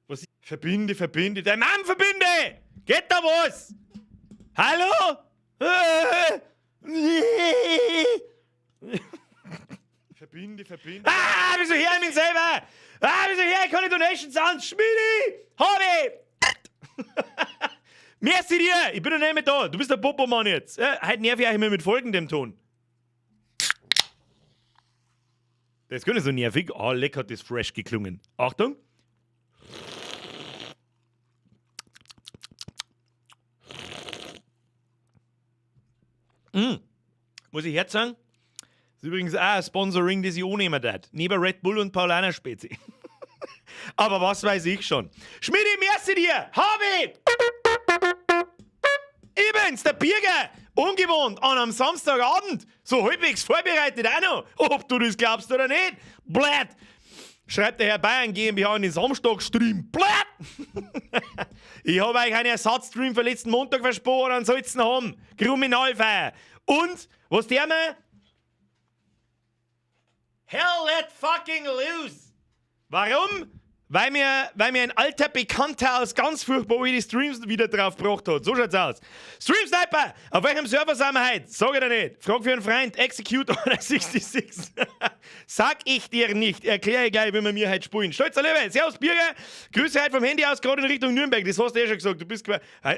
Was? Verbinde, verbinde, dein Mann verbinde! Geht da was? Hallo? Verbinde, verbinde. Ah, wieso her ich mich selber? Ah, wieso her ich keine Donations an? Schmidi! Hobby! Merci dir! Ich bin noch nicht mehr da. Du bist der Popo-Mann jetzt. Ja, heute nerv ich euch immer mit folgendem Ton. Das ist gar nicht so nervig. Ah, leck hat das fresh geklungen. Achtung! Muss ich jetzt sagen? Das ist übrigens auch ein Sponsoring, das ich annehmen darf. Neben Red Bull und Paulaner Spezi. Aber was weiß ich schon. Schmidi, merci dir! Harvey! Ich bin's, der Birger! Ungewohnt an einem Samstagabend! So halbwegs vorbereitet auch noch! Ob du das glaubst oder nicht! Blöd! Schreibt der Herr Bayern GmbH in den Samstag-Stream. Blöd! Ich habe euch einen Ersatzstream für letzten Montag versprochen und soll's noch haben. Kriminalfeier. Und, was der mir? Hell let fucking loose! Warum? Weil mir ein alter Bekannter aus ganz furchtbar die Streams wieder drauf gebracht hat. So schaut's aus. Stream Sniper! Auf welchem Server sind wir heute? Sag ich dir nicht. Frag für einen Freund. Execute Order 66. Sag ich dir nicht. Erkläre ich gleich, wenn wir mir heute spielen. Stolzer Löwe. Servus, Birger. Grüße heute vom Handy aus, gerade in Richtung Nürnberg. Das hast du eh schon gesagt. Du bist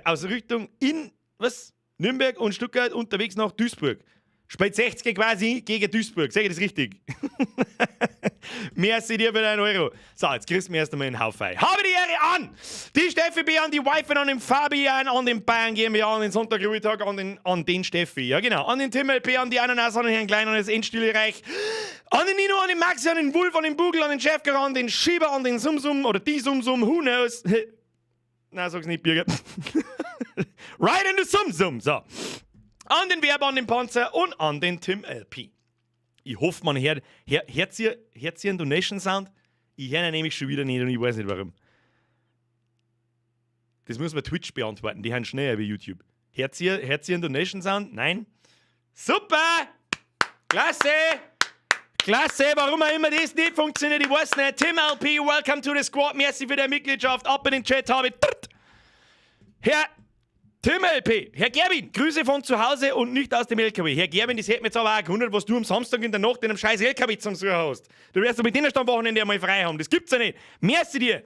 aus Richtung in, was? Nürnberg und Stuttgart unterwegs nach Duisburg. Spielt 60 quasi gegen Duisburg. Sag ich das richtig? Merci dir für deinen Euro. So, jetzt kriegst du mir erst einmal einen Haufen. Habe die Ehre an! Die Steffi B, an die Wife, an den Fabian, an den Bayern GmbH, an den Sonntag Ruhetag, an den Steffi. Ja, genau. An den Tim LP, an die Ananas, an den Herrn Klein, an das Endstille Reich. An den Nino, an den Maxi, an den Wolf, an den Bugel, an den Chefker, an den Schieber, an den Sumsum oder die Sumsum, who knows? Nein, sag's nicht, Birger. Right in the Sumsum. So. An den Werber, an den Panzer und an den Tim LP. Ich hoffe, man hört ihr einen Donation Sound? Ich höre ihn nämlich schon wieder nicht und ich weiß nicht, warum. Das muss man Twitch beantworten, die haben schneller wie YouTube. Hört ihr einen Donation Sound? Nein? Super! Klasse! Klasse, warum auch immer das nicht funktioniert, ich weiß nicht. Tim LP, welcome to the squad. Merci für deine Mitgliedschaft. Ab in den Chat habe ich. Herr Tim LP, Herr Gerwin, Grüße von zu Hause und nicht aus dem LKW. Herr Gerwin, das hätte mich jetzt aber auch gewundert, was du am Samstag in der Nacht in einem scheiß LKW zum Suchen hast. Du wirst doch mit denen am Wochenende einmal frei haben. Das gibt's ja nicht. Merci dir.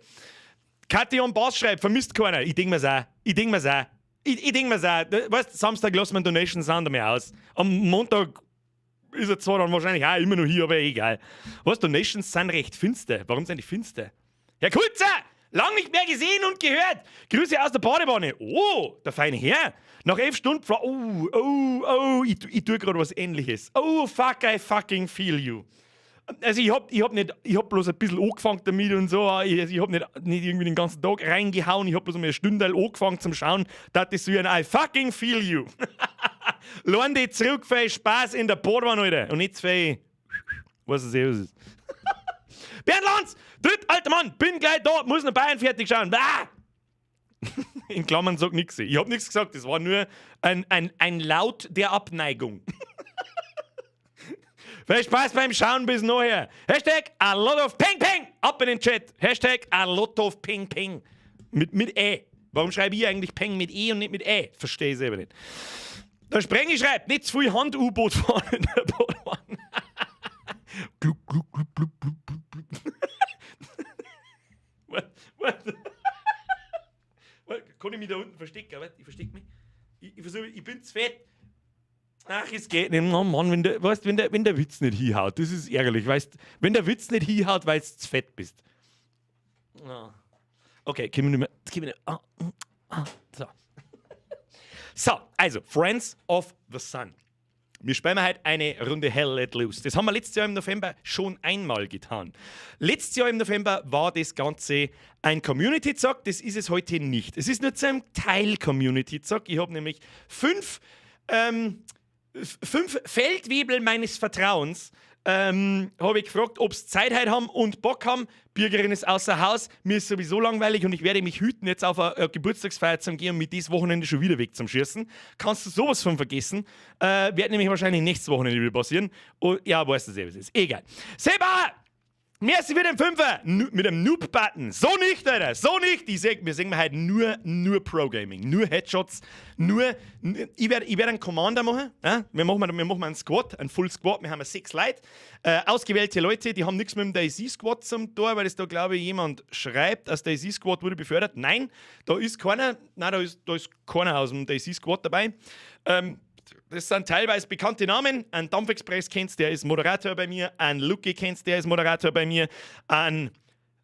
Kathi und Bass schreibt, vermisst keiner. Ich denk mir's auch. Ich denk mir's auch. Ich denk mir's auch. Weißt, Samstag lassen wir Donation Sound einmal aus. Am Montag ist er zwar dann wahrscheinlich auch immer noch hier, aber egal. Was, Donations sind recht finster. Warum sind die finster? Herr Kulzer! Lang nicht mehr gesehen und gehört. Grüße aus der Badewanne. Oh, der feine Herr. Nach 11 Stunden. Oh, ich tue gerade was Ähnliches. Oh, fuck, I fucking feel you. Also ich hab nicht, ich hab bloß ein bisschen angefangen damit und so. Also ich hab nicht irgendwie den ganzen Tag reingehauen. Ich hab bloß einmal eine Stunde angefangen zum Schauen. Das ist so ein I fucking feel you. Lehn dich zurück, viel Spaß in der Badewanne, Alter. Und nicht zu viel, was es eh was ist. Bernd Lanz, dritt, alter Mann, bin gleich da, muss noch Bayern fertig schauen. Ah! In Klammern sag nix. Ich hab nichts gesagt, das war nur ein Laut der Abneigung. Viel Spaß beim Schauen bis nachher. #ALotofPengPeng. Ab in den Chat. #ALotofPengPeng. Mit E. Warum schreibe ich eigentlich Peng mit E und nicht mit Ä? Verstehe ich selber nicht. Der Sprengi schreibt, nicht zu viel Hand-U-Boot fahren in der Badewanne. Gluck, gluck, gluck, gluck, gluck, gluck, gluck. Warte, warte. Warte, kann ich mich da unten verstecken? Warte, ich verstecke mich. Ich versuche, ich bin zu fett. Ach, es geht nicht. Oh Mann, weißt, wenn der Witz nicht hinhaut, das ist ärgerlich. Weißt, wenn der Witz nicht hinhaut, weil du zu fett bist. Ah. Okay, können wir nicht mehr. Können wir nicht, ah, ah, so. So, also, Friends of the Sun. Wir spielen heute eine Runde Hell Let Loose. Das haben wir letztes Jahr im November schon einmal getan. Letztes Jahr im November war das Ganze ein Community-Zock. Das ist es heute nicht. Es ist nur zu einem Teil Community-Zock. Ich habe nämlich fünf Feldwebel meines Vertrauens habe ich gefragt, ob sie Zeit heute haben und Bock haben. Bürgerin ist außer Haus, mir ist sowieso langweilig und ich werde mich hüten, jetzt auf eine Geburtstagsfeier zu gehen und mit dieses Wochenende schon wieder weg zum Schießen. Kannst du sowas von vergessen. Wird nämlich wahrscheinlich nächstes Wochenende wieder passieren. Und, ja, weißt du selber, es ist egal. Seba! Merci für den Fünfer mit dem Noob-Button. So nicht, Alter. So nicht. Ich sag, wir sehen heute nur Pro-Gaming. Nur Headshots. Nur. Ich werd einen Commander machen. Ja? Wir machen einen Squad, einen Full Squad. Wir haben sechs Leute. Ausgewählte Leute, die haben nichts mit dem DayZ Squad zum tun, weil es da, glaube ich, jemand schreibt, aus DayZ Squad wurde befördert. Nein, da ist keiner. Nein, da ist keiner aus dem DayZ Squad dabei. Das sind teilweise bekannte Namen. Ein Dampfexpress kennst, der ist Moderator bei mir. Ein Lucky kennst, der ist Moderator bei mir. Ein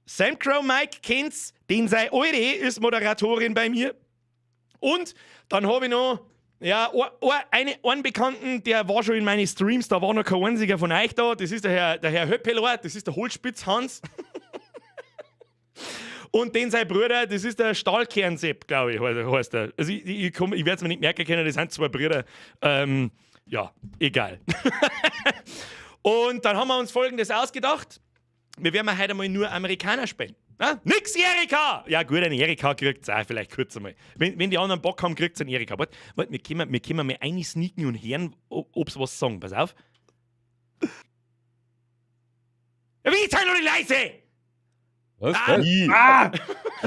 Samcrow Mike kennst, den sei Eure ist Moderatorin bei mir. Und dann habe ich noch, ja, einen Bekannten, der war schon in meine Streams, da war noch kein einziger von euch da. Das ist der Herr Höppeler, das ist der Holzspitz Hans. Und den sein Bruder, das ist der Stahlkernsepp, glaube ich, heißt er. Also ich werde es mir nicht merken können, das sind zwei Brüder. Ja, egal. Und dann haben wir uns Folgendes ausgedacht. Wir werden heute mal nur Amerikaner spielen. Ah, nix Erika! Ja gut, ein Erika kriegt es auch vielleicht kurz einmal. Wenn die anderen Bock haben, kriegt es ein Erika. Warte, warte, wir können mal einsneaken und hören, ob sie was sagen. Pass auf. Ja, wie ist noch nicht leise? Was? Ah. Was? I. Ah.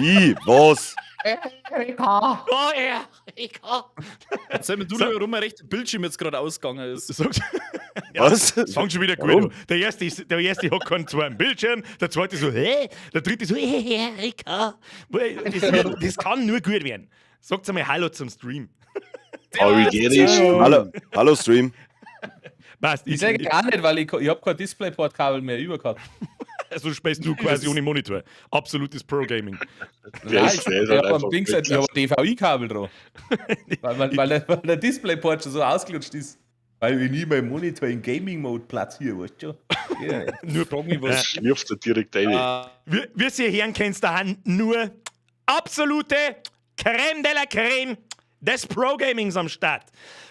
I. Was? Erika! Oh, Erika! Erzähl mir du, So. warum mein rechter Bildschirm jetzt gerade ausgegangen ist. Sagt, ja, Was? Das fängt schon wieder gut Warum? an. Der erste hat keinen zweiten Bildschirm, der zweite so, hä? Der dritte so, Erika. Das kann nur gut werden. Sagt einmal Hallo zum Stream. Arrivederci. Hallo, hallo Stream. Passt. Ich sage gar nicht, weil ich habe kein DisplayPort-Kabel mehr über gehabt. Also spielst du quasi ohne Monitor. Absolutes Pro-Gaming. Der Nein, ist, ich, der ist ich halt habe am einfach Dings, ich Weltklasse. hab ein DVI-Kabel dran. Weil der DisplayPort schon so ausgelutscht ist. Weil ich nie meinen Monitor in Gaming-Mode platziere, weißt du? Ja. Nur Frag mich was. Schlürft er direkt rein. Wir sie hören kennst da nur absolute Creme de la Creme des Pro-Gamings am Start.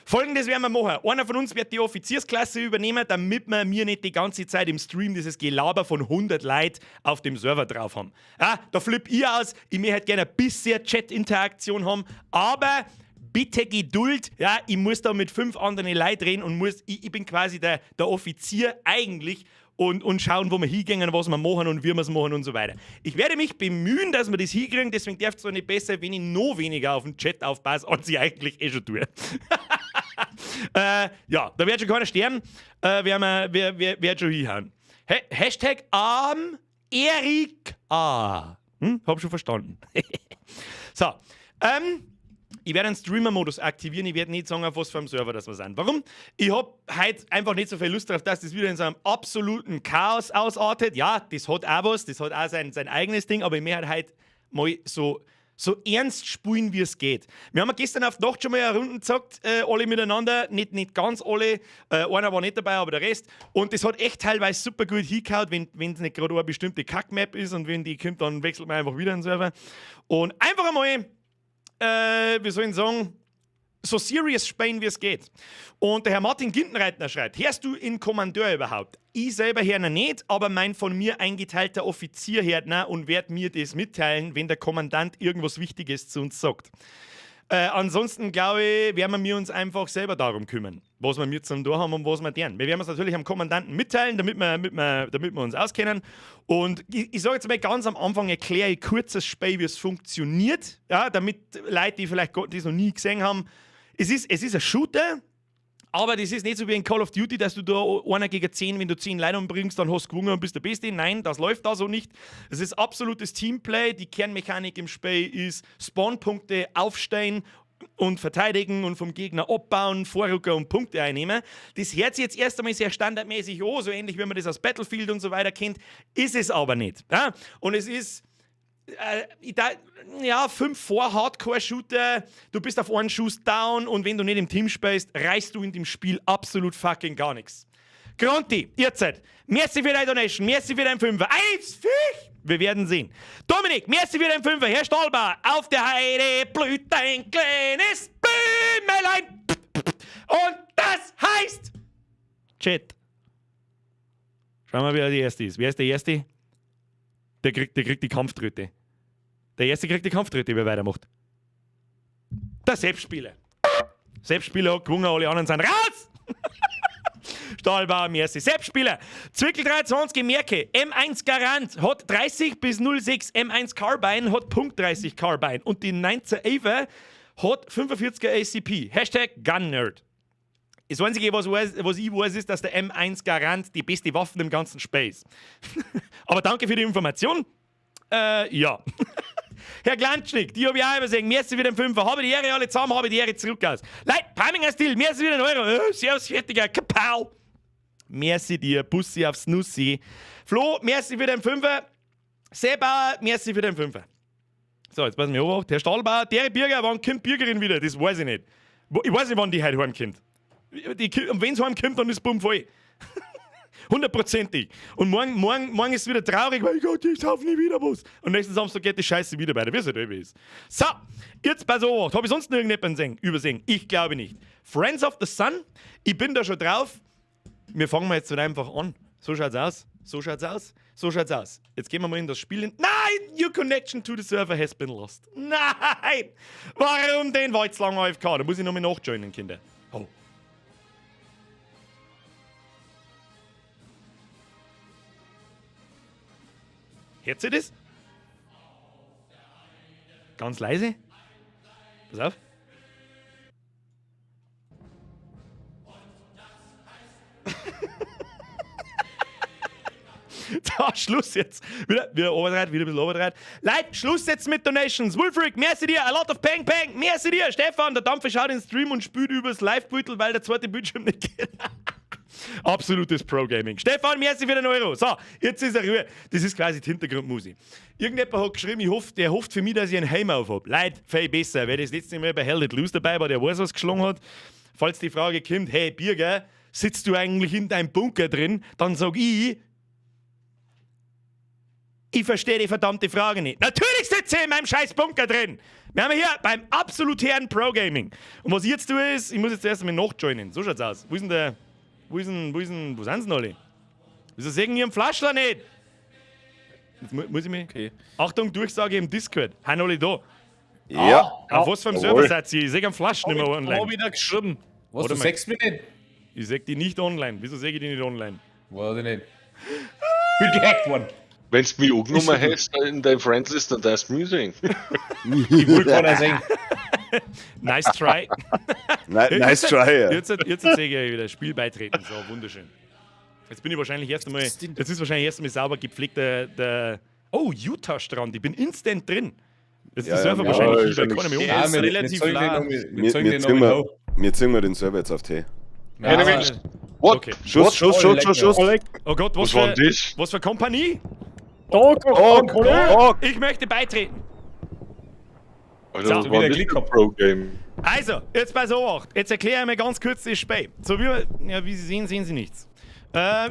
Folgendes werden wir machen. Einer von uns wird die Offiziersklasse übernehmen, damit wir mir nicht die ganze Zeit im Stream dieses Gelaber von 100 Leuten auf dem Server drauf haben. Ja, da flipp ich aus. Ich möchte halt gerne ein bisschen Chat-Interaktion haben, aber bitte Geduld. Ja, ich muss da mit fünf anderen Leuten reden und ich bin quasi der Offizier eigentlich und schauen, wo wir hingehen, was wir machen und wie wir es machen und so weiter. Ich werde mich bemühen, dass wir das hinkriegen, deswegen darf es auch nicht besser, wenn ich noch weniger auf den Chat aufpasse, als ich eigentlich eh schon tue. Ja, da wird schon keiner sterben, werden wir, wer schon hinhauen. #Am Erika. Hab schon verstanden. So, ich werde einen Streamer-Modus aktivieren. Ich werde nicht sagen, auf was für einem Server das wir sind. Warum? Ich habe heute einfach nicht so viel Lust darauf, dass das wieder in so einem absoluten Chaos ausartet. Ja, das hat auch was, das hat auch sein eigenes Ding, aber ich möchte halt heute mal so ernst spielen, wie es geht. Wir haben gestern auf die Nacht schon mal eine Runde gezockt, alle miteinander, nicht ganz alle, einer war nicht dabei, aber der Rest. Und das hat echt teilweise super gut hingehauen, wenn es nicht gerade eine bestimmte Kackmap ist und wenn die kommt, dann wechselt man einfach wieder den Server. Und einfach einmal, wie soll ich sagen, so serious spielen, wie es geht. Und der Herr Martin Gintenreitner schreibt: Hörst du in Kommandeur überhaupt? Ich selber hör nicht, aber mein von mir eingeteilter Offizier hört nach und wird mir das mitteilen, wenn der Kommandant irgendwas Wichtiges zu uns sagt. Ansonsten glaube ich, werden wir uns einfach selber darum kümmern, was wir mit zum Tor haben und was wir deren. Wir werden es natürlich am Kommandanten mitteilen, damit wir uns auskennen. Und ich sage jetzt mal ganz am Anfang, erkläre ich kurz das Spiel, wie es funktioniert, ja, damit Leute, die vielleicht das noch nie gesehen haben, es ist ein Shooter, aber das ist nicht so wie in Call of Duty, dass du da einer gegen 10, wenn du 10 Leute umbringst, dann hast du gewonnen und bist der Beste. Nein, das läuft da so nicht. Es ist absolutes Teamplay. Die Kernmechanik im Spiel ist Spawnpunkte aufstellen und verteidigen und vom Gegner abbauen, Vorrücker und Punkte einnehmen. Das hört sich jetzt erst einmal sehr standardmäßig an, so ähnlich wie man das aus Battlefield und so weiter kennt, ist es aber nicht. Ja? Und es ist da, ja, 5 vor Hardcore-Shooter, du bist auf einen Schuss down und wenn du nicht im Team spielst, reißt du in dem Spiel absolut fucking gar nichts. Gronti, ihr seid. Merci für deine Donation, merci für deinen Fünfer. Eins, Viech! Wir werden sehen. Dominik, merci für deinen Fünfer. Herr Stahlbauer, auf der Heide blüht ein kleines Blümelein. Und das heißt Chat. Schauen wir mal, wer die Erste ist. Wer ist der Erste? Der kriegt die Kampftröte. Der Erste kriegt die Kampftröte, wer weitermacht. Der Selbstspieler. Selbstspieler hat gewonnen, alle anderen sind raus! Stahlbauer, merci. Selbstspieler, Zwickel 23, Merke, M1 Garant hat 30 bis 06, M1 Carbine hat Punkt 30 Carbine und die 1911 hat 45er ACP. Hashtag GunNerd. Das Einzige, was ich weiß, ist, dass der M1 Garant die beste Waffe im ganzen Space. Aber danke für die Information. Ja. Herr Glanzschnick, die hab ich auch übersehen. Merci für den Fünfer. Habe die Ehre alle zusammen, habe die Ehre zurück aus. Leute, Paminger Stil, merci für den Euro. Servus, fertiger. Kapau. Merci dir, Bussi aufs Nussi. Flo, merci für den Fünfer. Seebauer, merci für den Fünfer. So, jetzt passen wir auf. Herr Stahlbauer, der Bürger, wann kommt Bürgerin wieder? Das weiß ich nicht. Ich weiß nicht, wann die heute heimkommt. Und wenn sie heimkommt, dann ist es bumm voll. Hundertprozentig. Und morgen ist es wieder traurig, weil Gott, ich sauf nie wieder was. Und nächsten Samstag geht die Scheiße wieder weiter, wie es halt ist. So, jetzt pass auf. Hab ich sonst noch irgendjemanden übersehen? Ich glaube nicht. Friends of the Sun, ich bin da schon drauf. Wir fangen mal jetzt einfach an. So schaut's aus. So schaut's aus. So schaut's aus. Jetzt gehen wir mal in das Spiel. Nein! Your connection to the server has been lost. Nein! Warum denn? War jetzt lange AFK? Da muss ich nochmal nachjoinen, Kinder. Oh. Hört ihr das? Ganz leise. Pass auf. So, Schluss jetzt. Wieder overdreht, wieder ein bisschen overdreht. Leute, Schluss jetzt mit Donations. Wolfric, merci dir. A lot of Peng Peng. Merci dir. Stefan, der Dampfer schaut in den Stream und spült übers Live-Beutel, weil der zweite Bildschirm nicht geht. Absolutes Pro-Gaming. Stefan, merci für den Euro. So, jetzt ist er Ruhe. Das ist quasi die Hintergrundmusik. Irgendjemand hat geschrieben, der hofft für mich, dass ich einen Helm auf hab. Leute, viel besser. Wer das letzte Mal bei Hell Let Loose dabei war, der weiß, was geschlagen hat. Falls die Frage kommt, hey Birger, sitzt du eigentlich in deinem Bunker drin? Dann sag ich, ich verstehe die verdammte Frage nicht. Natürlich sitze ich in meinem scheiß Bunker drin. Wir haben hier beim absolutären Pro-Gaming. Und was ich jetzt tue, ist, ich muss jetzt erst einmal nachjoinen. So schaut's aus. Wo ist denn der... Wo sind sie denn alle? Wieso sehen die am Flaschler nicht? Jetzt muss ich mich... Okay. Achtung, Durchsage im Discord. Haben alle da? Ja. Auf was für einem Server seid ihr? Ich sehe am Flasch nicht mehr online. Hab ich da geschrieben. Was, du siehst mich nicht? Ich seh die nicht online. Wieso sehe ich die nicht online? Weiß ich nicht. Bin gehackt worden. Wenn du mich angenommen hast in deinem Friendlist, dann darfst du mich sehen. Ich wollte keiner sehen. Nice try. Nice try, ja. Jetzt sehe ich wieder Spiel beitreten. So, wunderschön. Jetzt bin ich wahrscheinlich erst einmal. Jetzt ist wahrscheinlich erst einmal sauber gepflegt der. Oh, Utah-Strand. Ich bin instant drin. Jetzt ist der Server wahrscheinlich hier, weil keiner mehr um. Ja, relativ klar. Wir ziehen wir den Server jetzt auf T. What? Okay. Schuss, Schuss, Schuss, Schuss, Schuss. Oh Gott, was war denn das? Was für Kompanie? Dog. Ich möchte beitreten. Alter, so, was war das Pro-Game? Also, jetzt pass auf. Jetzt erkläre ich mir ganz kurz das Spiel. So wie Sie sehen, sehen Sie nichts.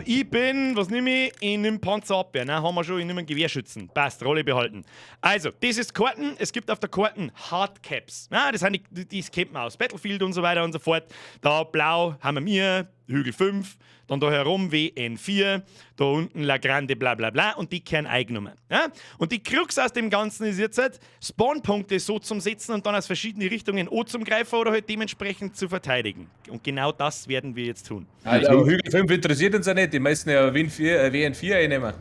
Ich bin, was nehme ich? Ich nehme Panzerabwehr. Nein, haben wir schon. Ich nehme einen Gewehrschützen. Passt, Rolle behalten. Also, das ist Karten. Es gibt auf der Karten Hardcaps. Ja, das sind die, das kennt man aus Battlefield und so weiter und so fort. Da blau haben wir Hügel 5, dann da herum WN4, da unten La Grande bla bla bla und die kehren eingenommen. Ja? Und die Krux aus dem Ganzen ist jetzt halt, Spawnpunkte so zum Setzen und dann aus verschiedenen Richtungen O zum Greifen oder halt dementsprechend zu verteidigen. Und genau das werden wir jetzt tun. Also Hügel 5 interessiert uns ja nicht, die meisten ja WN4 einnehmen.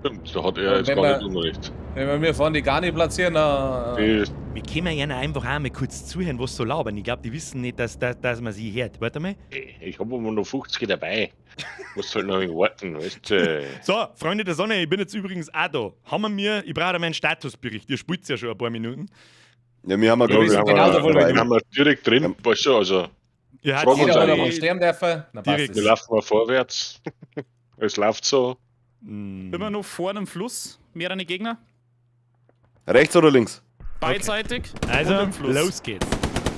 Stimmt, da hat er jetzt gar nicht unrecht. Wenn wir vorne die gar nicht platzieren, dann... Wir können ja einfach auch mal kurz zuhören, was so labern. Ich glaube, die wissen nicht, dass man sie hört. Warte mal. Ich habe immer noch 50 dabei. Muss halt noch ein wenig warten, weißt du. So, Freunde der Sonne, ich bin jetzt übrigens auch da. Haben wir mir, ich brauche meinen Statusbericht. Ihr spielt ja schon ein paar Minuten. Ja, wir haben ja, wir haben direkt drin, weißt du, also. Ja, fragen uns jeder, auch sterben dürfen. Na, direkt. Wir laufen mal vorwärts. Es läuft so. Immer noch vor einem Fluss, mehrere Gegner. Rechts oder links? Beidseitig. Okay. Also, und im Fluss. Los geht's.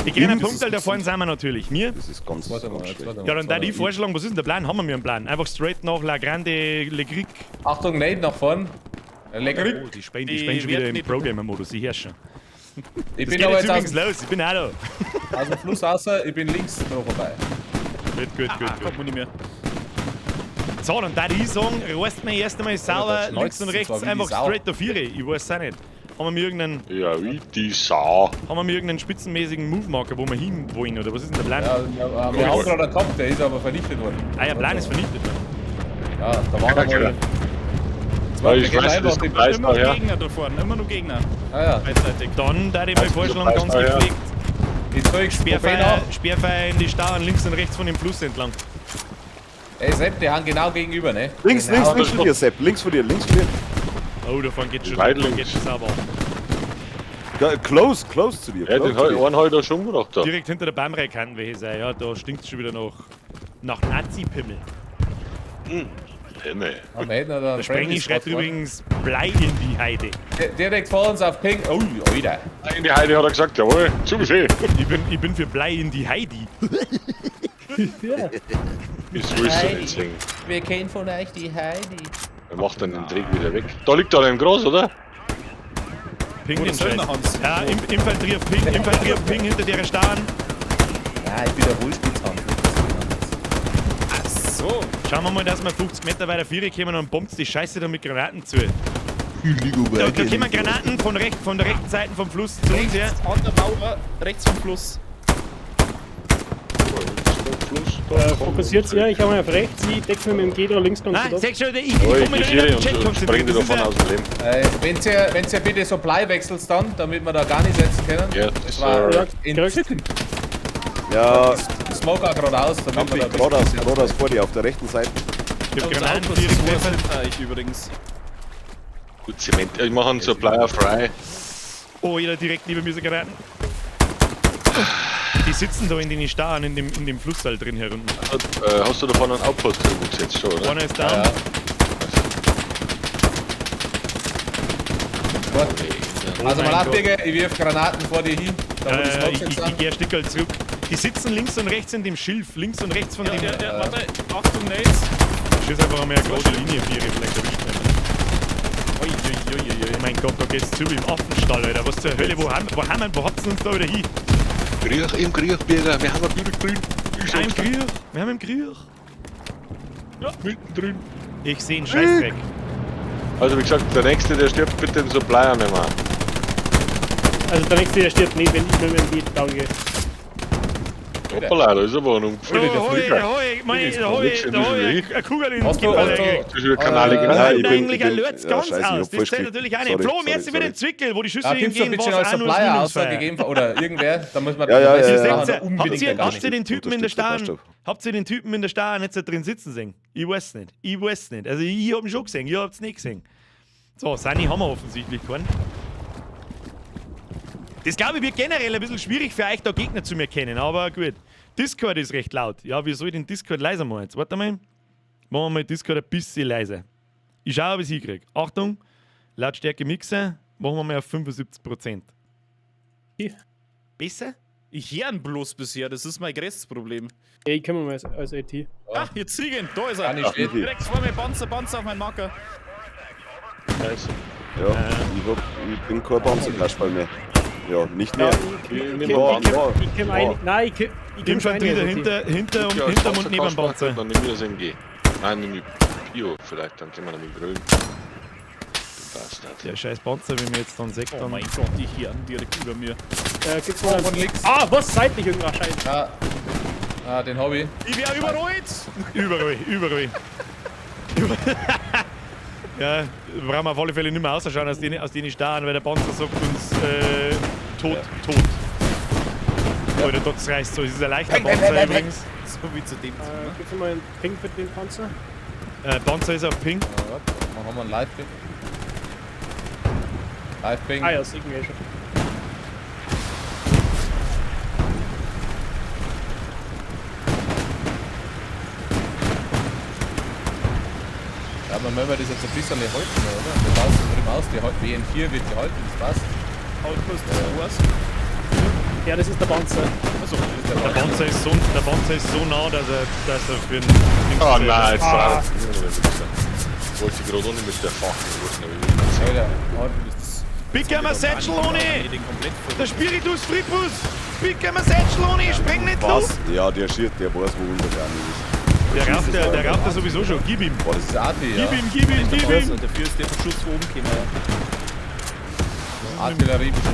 Die grünen Punkte da vorne sind wir natürlich. Mir. Das ist ganz, warte mal, ganz jetzt, warte mal, ja, dann da die ich Vorschlag, was ist denn der Plan? Haben wir einen Plan? Einfach straight nach La Grande Le Gric. Achtung, nicht nach vorn. Le Gric. Oh, die spielen schon wieder im Pro-Gamer-Modus, ich herrsche schon. Ich bin aber jetzt übrigens los, ich bin auch da. Aus dem Fluss raus, ich bin links noch vorbei. Gut, gut, gut. Kommt man nicht mehr. So, dann da ich sagen, reißt mir erst einmal sauber links und rechts einfach straight auf ihre. Ich weiß es auch nicht. Haben wir irgendeinen, Ja, wie die Sau. haben wir irgendeinen spitzenmäßigen Move-Marker, wo wir hin wollen, oder was ist denn der Plan? Ja, wir haben gerade einen gehabt, der ist aber vernichtet worden. Ah ja, Plan ist vernichtet worden. Ja, da waren Ja, wir genau. Zwei, Ja, ich der geht weiß, einfach das die- Preis Immer da, ja. Gegner da vorne, immer nur Gegner. Ah ja, Beidseitig. Dann da ich mal vorschlagen, ganz Ja. gepflegt. die Zeug Sperrfeuer, Sperrfeuer in die Stauen links und rechts von dem Fluss entlang. Ey, Sepp, die haben genau gegenüber, ne? Links, genau. links, links von dir, Sepp. Links von dir, links von dir. Oh, da vorne geht's schon, Weit da vorne links. geht's schon sauber ab. Ja, close, close zu dir. Ja, Close den zu hab ich, dir. einen hab ich da schon umgebracht da. Direkt hinter der Baumreihe kann welche sein, ja, da stinkt's schon wieder nach Nazi-Pimmel. Himmel. Am Ende hat er Der Sprengi Friendly schreit Spot war. übrigens Blei in die Heide. Direkt vor uns auf Ping. Oh, Alter. In die Heide hat er gesagt, jawohl, zu Befehl. Ich bin für Blei in die Heidi. Das willst du nicht singen. Wir kennen von euch die Heidi. Er macht dann den Dreck wieder weg. Da liegt er im Gras, oder? Ping Wo den der Söldner, Scheiß. Hans? Ja, Infanterie auf Ping, Infanterie auf Ping hinter der Starren. Ja, ich bin der Wohlspitzhand. Ach so. Schauen wir mal, dass wir 50 Meter weiter Viere kommen und bombt die Scheiße da mit Granaten zu. Da kommen Granaten von der rechten Seite vom Fluss zu uns her. Rechts an der Mauer, rechts vom Fluss. Fokussiert ja, ich habe mal auf rechts, ich decke mir mit dem G da links ganz Nein, gut ab. sag schon, ich Oh, komme ich nicht gehe auf den und Chat und konzentriert. spring die Das ist davon ja- aus dem Leben. Wenn ihr bitte Supply wechselt dann, damit wir da gar nicht setzen können. Ja, das war Sir. Ja, entzückend. Ja, Smoke auch geradeaus, damit Ampi, wir da geradeaus vor dir, auf der rechten Seite. Ich hab Unser Granaten Outpost direkt ist getroffen. hinter euch übrigens. Gut, Zement. Ich mache einen Supplier frei. Oh, jeder direkt neben mir so Granaten. Die sitzen da in den Starren, in dem Flusssaal drin herunten. Hast du davon einen Outpost irgendwo gesetzt schon, oder? Einer ist down. Ja. Gut. Oh Also mein mal ab, Gott. Digga, ich wirf Granaten vor dir hin, da wo die Smokes jetzt Ich sind. gehe ein Stück halt zurück. Die sitzen links und rechts in dem Schilf, links und rechts von Ja, dem. ja, ja, warte. Achtung, Nades. Schieß einfach einmal eine große Linie, Viere, vielleicht erwischt man. Ui, ui, ui, ui, Oh mein Gott, da geht's zu wie im Affenstall, Alter. Was zur Hölle, wo haben wo habt's uns da wieder hin? Kriech, im Kriechbürger, wir haben einen Kriech drin. Ich Im sag's dir. Kriech, wir haben im Kriech. Ja, mittendrin. Ich seh einen Scheißdreck. Also wie gesagt, der nächste, der stirbt, bitte den Supplier nehmen. Also der nächste, der stirbt nicht, wenn ich mit dem G down gehe. Hoppala, da ist aber ein Umgefallen. Da hol ich, da hol ich eine Kugel in Hast du, den hast Das ist wieder Kanale Nein, Nein, ich bin- eigentlich ich bin- ein Lurz ja, ganz scheiße, ich hab aus. Das falsch zählt geklickt. natürlich auch nicht. Sorry, Flo, sorry, merci für den sorry. Zwickel, wo die Schüsse Da gibst du hingehen, bitte war's als auch nur Supplier das ausgegeben oder irgendwer, da muss man Ja, ja, das ja, ist ja. nachher Habt ihr, unbedingt habt gar ihr nicht. den Typen in der Unterstützt der Starren, Passt habt ihr den Typen in der Starren jetzt da drin sitzen sehen? Ich weiß nicht. Ich weiß nicht. Also ich hab ihn schon gesehen, ihr habt's nicht gesehen. So, Sani haben wir offensichtlich keinen. Das glaube ich wird generell ein bisschen schwierig für euch da Gegner zu mir kennen, aber gut. Discord ist recht laut. Ja, wie soll ich den Discord leiser machen jetzt? Warte mal. Machen wir mal Discord ein bisschen leiser. Ich schaue, ob ich es hinkriege. Achtung, Lautstärke Mixer, machen wir mal auf 75%. Ja. Besser? Ich höre ihn bloß bisher, das ist mein größtes Problem. Ja, ich kümmere mich als IT. Ah, jetzt sieg ihn, da ist er. Gar nicht schlecht. Direkt vor mir, Panzer, Panzer auf meinen Marker. Scheiße. Ja, ich bin kein Panzerkasperl mehr. Ja, nicht mehr. Ich Nimm mal an, ja. ich komm ein. Nein, ich komm Infanterie dahinter, hinter und, Ja, hinterm und neben dem Panzer. Dann nimm ich das MG. Nein, nimm ich Pio vielleicht, dann können wir damit grillen. Du Bastard. Der scheiß Panzer, wenn wir jetzt dann sehen, Oh dann. mein Gott, die hören direkt über mir. Gibt's mal Von links. Ah, was? Seitlich irgendwas Scheiße. Ja. Ah, den hab ich. Ich wär überrollt! Überall, überall. Ja, brauchen wir auf alle Fälle nicht mehr ausschauen aus denen Starren, weil der Panzer sagt uns tot, tot. Ja. Oder dort reißt so. Es ist ein leichter Panzer übrigens. So wie zu dem Zug, ne? Gibt's mal einen Ping für den Panzer? Panzer ist auf Ping. Ja, warte, machen wir einen Live-Ping. Live-Ping. Ah ja, sehen wir eh schon. Ja, aber müssen wir das jetzt ein bisschen halten, oder? Wir passen drüben aus, die WN4 wird gehalten, das passt. Outpost ist was? Ja, das ist der Panzer. Achso, Der Panzer ist so, der Panzer ist so nah, dass er für den. Oh nein, jetzt war das. Wollte ich gerade auch nicht mit der fucking Russen, aber ich will Alter, ordentlich ist Pick einmal Satchel ohne! den komplett voll. Der Spiritus Fripus! Pick einmal Satchel ohne! Spreng nicht Was? los! Ja, der schießt, der weiß, wo unser Garni ist. Der raucht da sowieso schon. Gib ihm! Boah, das ist das AT, ja. Gib ihm, gib ihm, gib ihm! Dafür ist der Verschuss von oben gekommen. Was ist mit Artilleriebeschuss.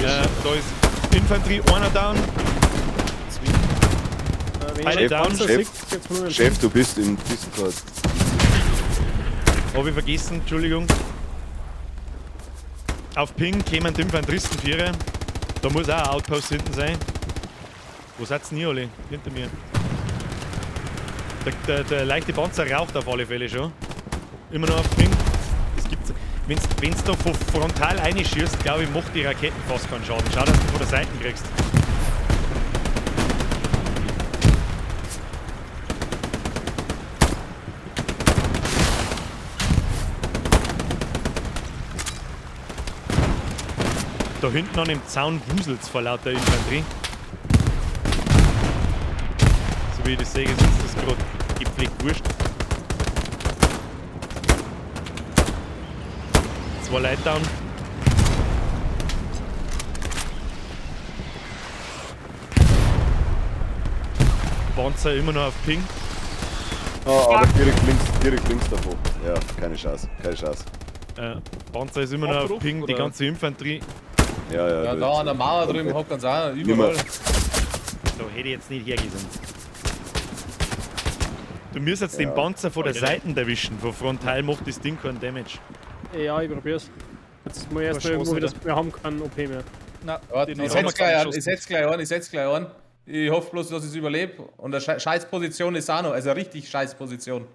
Ja, da ist ein dem, da ist Infanterie, einer down. Wenn Beide ich down. Panzer Chef. sieht, jetzt muss ich Chef, du bist im Discord. Habe ich vergessen, Entschuldigung. Auf Ping kämen die Infanteristen Vierer. Da muss auch ein Outpost hinten sein. Wo seid's denn ihr alle? Hinter mir. Der leichte Panzer raucht auf alle Fälle schon. Immer noch auf Ping. Es gibt, wenn's da von frontal reinschießt, glaube ich, macht die Raketen fast keinen Schaden. Schau, dass du von der Seite kriegst. Da hinten an dem Zaun wuselt's vor lauter Infanterie. So wie ich das sehe, ist uns das gerade gepflegt wurscht. Zwei Leute down. Panzer immer noch auf Ping. Ah, aber direkt links davor. Ja, keine Chance, keine Chance. Panzer ist immer noch auf Abbruch, Ping, die oder? ganze Infanterie. Ja, ja. Ja, da an der Mauer drüben hockt ganz auch überall. Da hätte ich jetzt nicht hergesehen. Du müsstest jetzt den Panzer von der Seite erwischen. Von frontal macht das Ding keinen Damage. Ja, ich probier's. Jetzt muss ich erst mal Keine irgendwo, Chance, dass wir haben keinen OP mehr. Nein, Warte, den ich haben wir setz gleich an, geschossen. ich setz gleich an, ich setz gleich an. Ich hoffe bloß, dass ich es überlebe. Und eine Scheißposition ist auch noch, also eine richtig Scheißposition.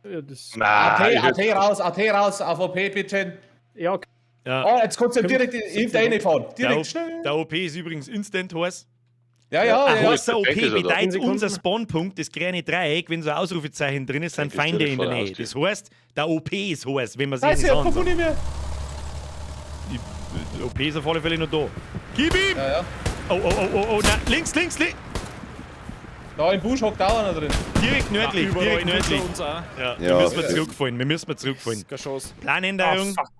Ja, das, Na, AT, ich AT raus, AT raus, auf OP bitte. ja, okay. Ja. Oh, jetzt kannst du direkt hinter reinfahren. Der, Direkt schnell. der OP ist übrigens instant heiß. Ja, ja, Ein ja. heißer OP Tank ist er da. bedeutet Sekunden. unser Spawnpunkt, das kleine Dreieck, wenn so ein Ausrufezeichen drin ist, sind Tank ist Feinde direkt in der vor der Nähe. Haustür. Das heißt, der OP ist heiß, wenn man sich Scheiße, nicht ich hab keine ansagt. Muni mehr. Der OP ist auf alle Fälle noch da. Gib ihm! Ja, ja. Oh, oh, oh, oh, oh, na, links, links, links! Da im Busch hockt auch einer drin. Direkt nördlich, Überall direkt hinter nördlich. uns auch. Ja, wir Ja. müssen wir zurückfallen, wir müssen zurückfallen. Keine Chance. Planänderung. Ah, fuck.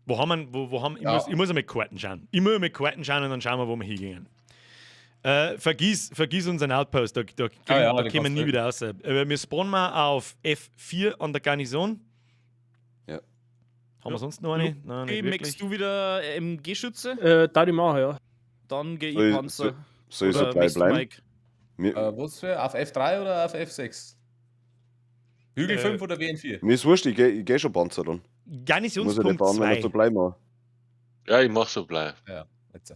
Wo haben wir, wo haben, ich, Ja. muss, ich muss einmal Karten schauen. Ich muss einmal Karten schauen und dann schauen wir, wo wir hingehen. Vergiss unseren Outpost, da Ja, ja, da den kommen wir kannst nie du- wieder raus. Wir spawnen mal auf F4 an der Garnison. Ja. Haben wir sonst noch eine? Nein, Okay, nicht wirklich. möchtest du wieder MG-Schütze? Da die machen, ja. Dann geh Soll ich ich- Panzer. Soll ich Oder so gleich Mr. bleiben? Mike. Mir, Was für? Auf F3 oder auf F6? Hügel 5 oder WN4? mir ist wurscht, ich geh schon Panzer dann. Muss ja nicht Garnisonspunkt bauen, wenn 2. ich Supply mache. Ja, ich mach Supply. Ja, jetzt.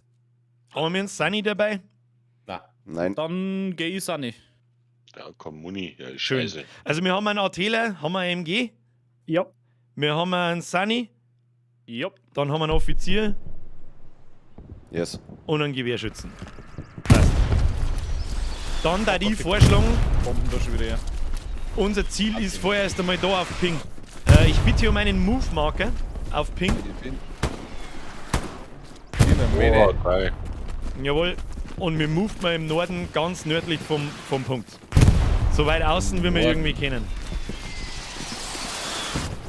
Haben wir einen Sunny dabei? Nein. Nein. Dann geh ich Sunny. Ja, komm, Muni. Ja, ist Schön. scheiße. Also wir haben einen ATler, haben wir einen MG, Ja. wir haben einen Sunny, Ja. dann haben wir einen Offizier Yes. und einen Gewehrschützen. Passt. Dann da die vorschlagen, Bomben da schon wieder her. unser Ziel ist vorerst einmal da auf Ping. Ich bitte um einen Move-Marker auf Ping. Ich bin. Hier in der Oh, Mitte. drei. Jawohl. Und wir moven mal im Norden ganz nördlich vom Punkt. So weit außen, wie wir Norden. irgendwie können.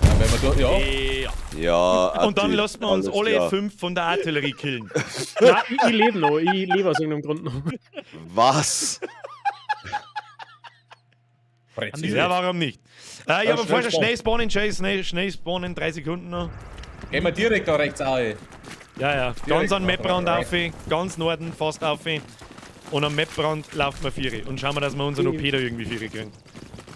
Ja, wenn wir da, ja. Ja. Ja, Und dann Atti, lassen wir uns alles alle klar. 5 von der Artillerie killen. Nein, ich lebe noch. Ich lebe aus irgendeinem Grund noch. Was? Präzise. Ja, warum nicht? Ich habe schnell vorher spawnen. schnell spawnen, Chase, schnell spawnen, 3 Sekunden noch. Gehen wir direkt da rechts auch. ey. Ja, ja. Ganz an Maprand rechts. auf, ganz Norden fast auf. Und am Maprand laufen wir Viere. Und schauen wir, dass wir unseren OP da irgendwie Viere kriegen.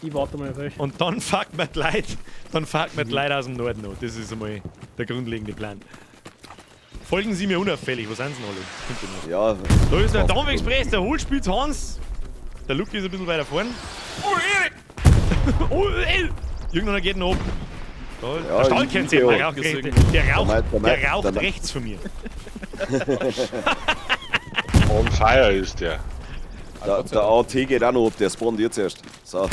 Ich warte mal auf euch. Und dann fuckt man die Leute, dann fuckt man die Leute aus dem Norden an. Das ist einmal der grundlegende Plan. Folgen Sie mir unauffällig, wo sind sie denn alle? Hinter mir. Ja. Da ist der Dampf Express, der Holspitz Hans. Der Lucky ist ein bisschen weiter vorn. Oh, Erik! Oh, ey! Irgendeiner geht noch ab. Da, Ja, der Stahlkernzähler, ich- der raucht, der raucht, der raucht rechts von mir. On fire ist der. Der AT geht auch noch ab, der spawnt jetzt erst. So.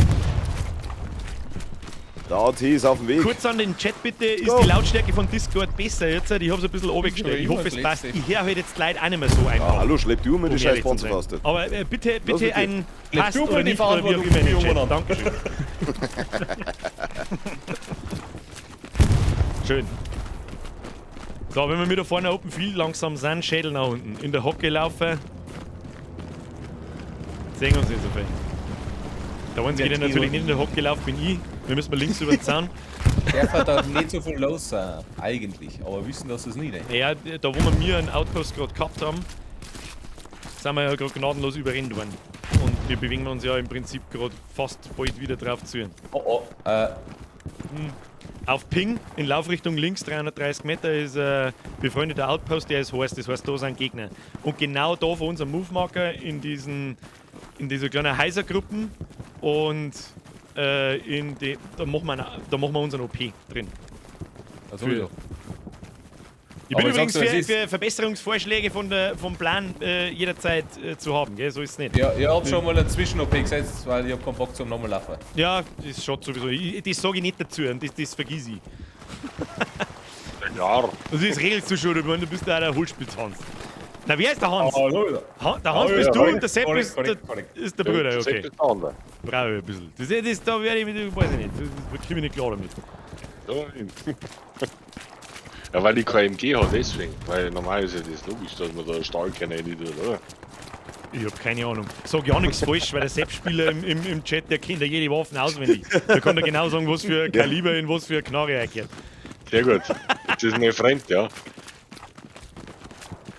Der AT ist auf dem Weg. Kurz an den Chat bitte, ist Go. die Lautstärke von Discord besser jetzt? Ich hab's ein bisschen runtergestellt. Ich hoffe, es passt. Ich höre halt jetzt die Leute auch nicht mehr so einfach. Ah, hallo, schlepp du mir die um scheiß ehrlich zu sein. Panzerfaust. Aber bitte, Los bitte mit dir. ein Schlepp passt du oder mal die nicht oder wie auch Verantwortung immer in den für die Chat. umeinander. Dankeschön. Schön. So, wenn wir wieder vorne Open Field langsam sind, Schädel nach unten. In der Hocke laufen. Sehen uns nicht so viel. Der Einzige, der natürlich nicht in der Hocke läuft, bin ich. Wir müssen mal links über den Zaun. Darf da nicht so viel los sein, eigentlich. Aber wissen, dass es nicht, ne? Naja, da wo wir einen Outpost gerade gehabt haben, sind wir ja gerade gnadenlos überrennt worden. Und wir bewegen uns ja im Prinzip gerade fast bald wieder drauf zu. Oh oh, Auf Ping in Laufrichtung links 330 Meter ist ein befreundeter Outpost, der ist heiß, das heißt, da sind Gegner. Und genau da vor unserem Move-Marker in diese kleinen Häusergruppen und da machen wir unseren OP drin. Ja, sowieso. Ich bin Aber übrigens sagst du, es für Verbesserungsvorschläge vom Plan jederzeit zu haben, gell? So ist es nicht. Ja, ich hab schon mal eine Zwischen-OP gesetzt, weil ich hab keinen Bock zum nochmal laufen. Ja, das schaut sowieso. Das sage ich nicht dazu und das vergiss ich. Ja. Also das regelst du schon, du bist da der Holzspitz-Hans. Na, wer ist der Hans? Oh, sowieso. Der Hans Oh, bist ja, du korrekt, und der Sepp korrekt, ist, korrekt, der, korrekt. ist der Bruder, Der okay. Sepp ist der andere. Brauche ich ein bisschen. Das, da werde ich mit, weiß ich nicht, da komme ich nicht klar damit. Ja, ja, weil ich kein MG habe, deswegen. Weil normal ist ja das logisch, dass man da Stahlkerne rein tut, oder? Ich hab keine Ahnung. Sag ja nichts falsch, weil der Sepp-Spieler im Chat, der kennt ja jede Waffe auswendig. Da kann er genau sagen, was für Kaliber in was für Knarre er kennt. Sehr gut. Das ist mein Freund, ja.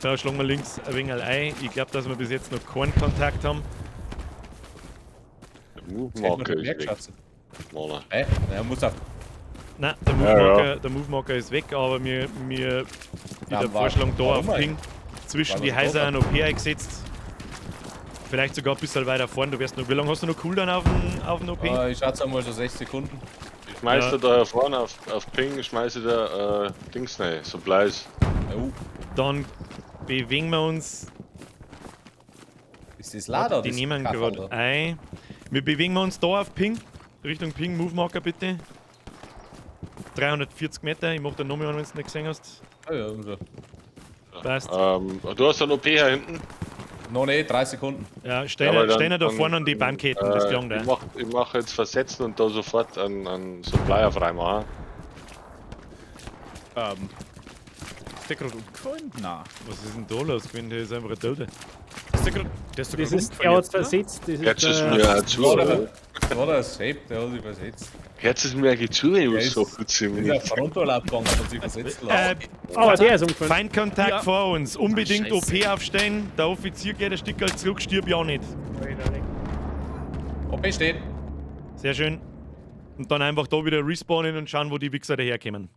Da schlagen wir links ein wenig ein. Ich glaube, dass wir bis jetzt noch keinen Kontakt haben. Der Move-Marker ist weg. Mann. Hä? Er muss auf. Nein, der Move-Marker, ja, ja. Der Move-Marker ist weg, aber mir der Vorschlag da auf Ping zwischen die Häuser ein OP eingesetzt. Vielleicht sogar ein bisschen weiter vorne. Du wirst noch, wie lange hast du noch Cooldown auf den OP? Ich schätze einmal so 6 Sekunden. Ich schmeiße ja da vorne auf Ping, schmeiße da Dings rein, Supplies. Oh. Dann bewegen wir uns. Ist das Lader? Die nehmen gerade ein. Wir bewegen uns da auf Ping. Richtung Ping, Move Marker bitte. 340 Meter, ich mach da nochmal an, wenn du es nicht gesehen hast. Ah ja, so. Passt. Du hast einen OP hier hinten? Noch nicht, 3 Sekunden. Ja, Steiner da vorne an die Bankketten, das klang da. Ich mach jetzt versetzen und da sofort einen Supplier freimachen. Ist der gerade umgefallen? Nein. Was ist denn da los? Der ist einfach ein Toter. Ist der gerade. Der ist das ist, er hat versetzt. Das ist jetzt ist mir zu, oder? Das war der Sepp, der hat sich versetzt. Jetzt ist mir eigentlich zu, wenn ich so kurz im Der ist Frontal abgegangen, hat sich versetzt lassen. Aber der ist umgefallen. Feindkontakt ja. Vor uns. Unbedingt OP aufstellen. Der Offizier geht ein Stück zurück, stirb ja nicht. OP steht. Sehr schön. Und dann einfach da wieder respawnen und schauen, wo die Wichser daherkommen.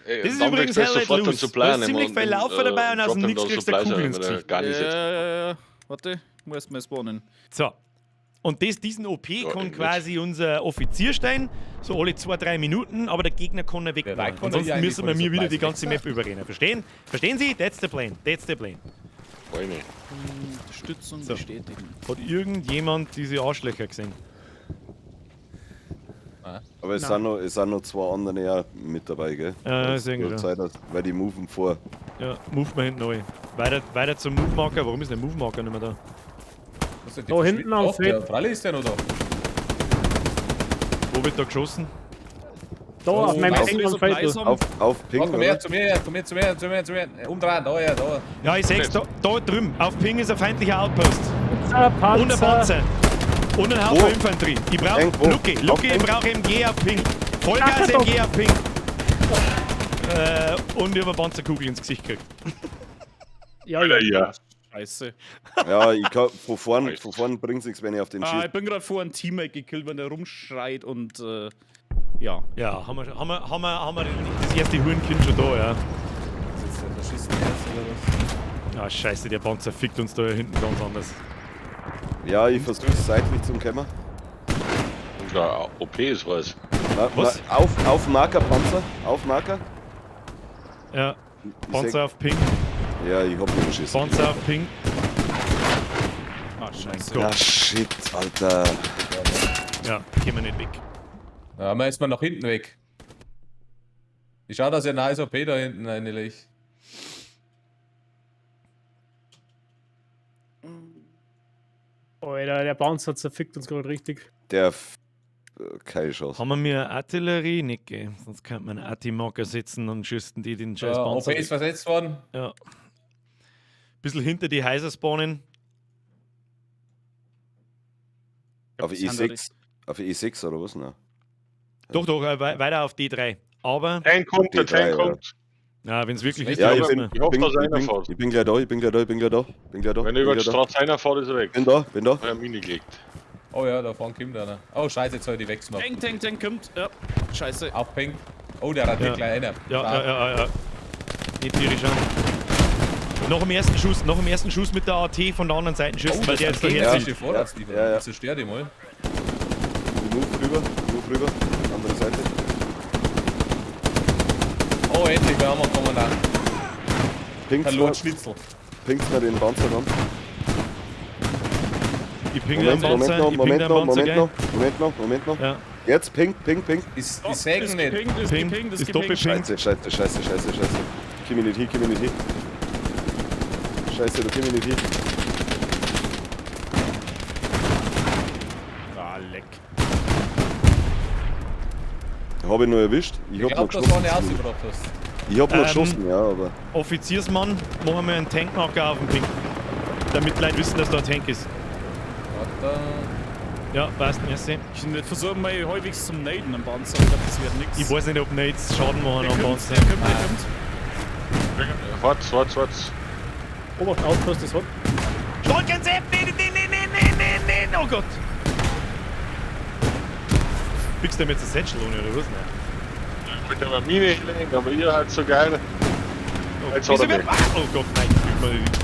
Ey, das ist übrigens Hell Let Loose. Da ist ziemlich viel Laufer dabei und aus dem Nix kriegst du eine Kugel ins Gesicht. Gar nicht ja. Warte, muss mal spawnen. So. Und diesen OP ja, kann quasi unser Offizier stellen, so alle 2-3 Minuten, aber der Gegner kann er weg. Ansonsten müssen wir mir wieder die ganze Map überrennen. Verstehen? Verstehen Sie? That's the plan. That's the plan. Unterstützung so. Bestätigen. Hat irgendjemand diese Arschlöcher gesehen? Aber es sind noch zwei andere ja mit dabei, gell? Ja, sehr gut. Zeit, weil die moven vor. Ja, move wir hinten neu. Weiter zum Move-Marker. Warum ist der Move-Marker nicht mehr da? Da hinten auf Feld. Der Fralli ist der noch da. Wo wird da geschossen? Da, auf meinem Ping am Feld. Auf Ping, oh, komm her, zu mir, komm her, zu mir, zu mir, zu mir. Umdrehen, da, ja, da. Ja, ich seh's, da drüben. Auf Ping ist ein feindlicher Outpost. Panzer. Und ein Panzer. Und ein Haufen Infanterie. Ich brauch Lucky, ich brauch MG auf Ping. Vollgas MG auf Ping. Und ich hab eine Panzerkugel ins Gesicht gekriegt. Ja, ja. Ja. Scheiße. Ja, ich kann, von vorn bringt's nichts, wenn ich auf den schieße. Ich bin gerade vor einem Teammate gekillt, wenn der rumschreit und ja. Ja, haben wir das erste Hurenkind schon da, ja. Ist jetzt der Faschisten erst oder was? Ah, scheiße, der Panzer fickt uns da hinten ganz anders. Ja, ich versuch's seitlich zum Kämmer. Ja, OP ist was. Na, was? Na, auf Marker, Panzer. Auf Marker. Ja, Panzer auf Ping. Ja, ich hab nur geschissen. Panzer auf Ping. Ah, scheiße. Ah, shit, Alter. Ja, gehen wir nicht weg. Ja, man ist mal nach hinten weg. Ich schau, dass ihr ein nice OP da hinten eigentlich. Alter, der Panzer zerfickt uns gerade richtig. Der. Keine Chance. Haben wir mir Artillerie? Nicht, gell? Sonst könnte man einen Arti-Marker setzen und schüssten die den scheiß Panzer. OP ist versetzt worden. Ja. Bisschen hinter die Häuser spawnen. Auf E6? Auf E6 oder was? Nein. Doch, weiter auf D3. Aber, Tank kommt, der D3, Tank ja. kommt. na, wenn es wirklich ist, Ja, dann ich wissen bin, wir. Ich hoffe, bin, dass ich einer bin, fährt. ich bin gleich da, ich bin gleich da, ich bin gleich da, bin gleich da. Wenn bin über die gleich da. Straße einer fährt, ist er weg. Bin da, bin da. Hat er Mine gelegt. Oh ja, da vorne kommt einer. Oh scheiße, jetzt hab ich die weggemacht. Tank, Tank, Tank kommt. Ja. Scheiße. Auf Pink. Oh, der radiert Ja. gleich einer. Ja, ja, ja, ja. Nicht tierisch an. Noch im ersten Schuss, noch im ersten Schuss mit der AT von der anderen Seite schießen, Oh, weil das der jetzt ist daher Ja. zieht. Vorratslieferung. Ja, ja. Zerstör die mal. Ich move rüber, ich move rüber. Andere Seite. Oh, endlich, wir haben einen Kommandant. Pinkt's Der mal, Lord Schnitzel. pinkt's mal den Panzer an. Ich ping den Moment, Moment Panzer, noch, ich ping Moment den noch, Panzer, Moment gell? noch, Moment noch, Moment noch. Ja. Jetzt ping, ping, ping. Ist, Oh, die sägen ist nicht. gepinkt, ist Ping, gepinkt, ist ist gepinkt. doppelpinkt. Scheiße, scheiße, scheiße, scheiße, scheiße. Komm ich nicht hin, komm ich nicht hin. Scheiße, da komm ich nicht hin. Ah, leck. Hab ich noch erwischt? Ich Ich hab noch glaub, dass du geschossen. eine ausgebracht hast. Ich hab noch geschossen, ja, aber. Offiziersmann, machen wir einen Tankmarker auf den Ping. Damit Leute wissen, dass da ein Tank ist. Warte. Ja, passt, merci. Ich versuche mal häufig zum Naden am Panzer. Ich glaub, das wird nix. Ich weiß nicht, ob Nades Schaden machen Der am kommt, Panzer. der kommt, der kommt. Warte, warte, warte. Obacht, Outpost ist hot. Stolken Sepp! Nee, nee, nee, nee, nee, nee, nee, oh Gott! Pickst du ihm jetzt ein Satchel ohne, oder was? Nein. Ich wollte aber Mine hinlegen, aber ihr halt so geil. Jetzt hat Wieso er wird. mich. Ah, oh Gott, nein, ich bin mal nicht.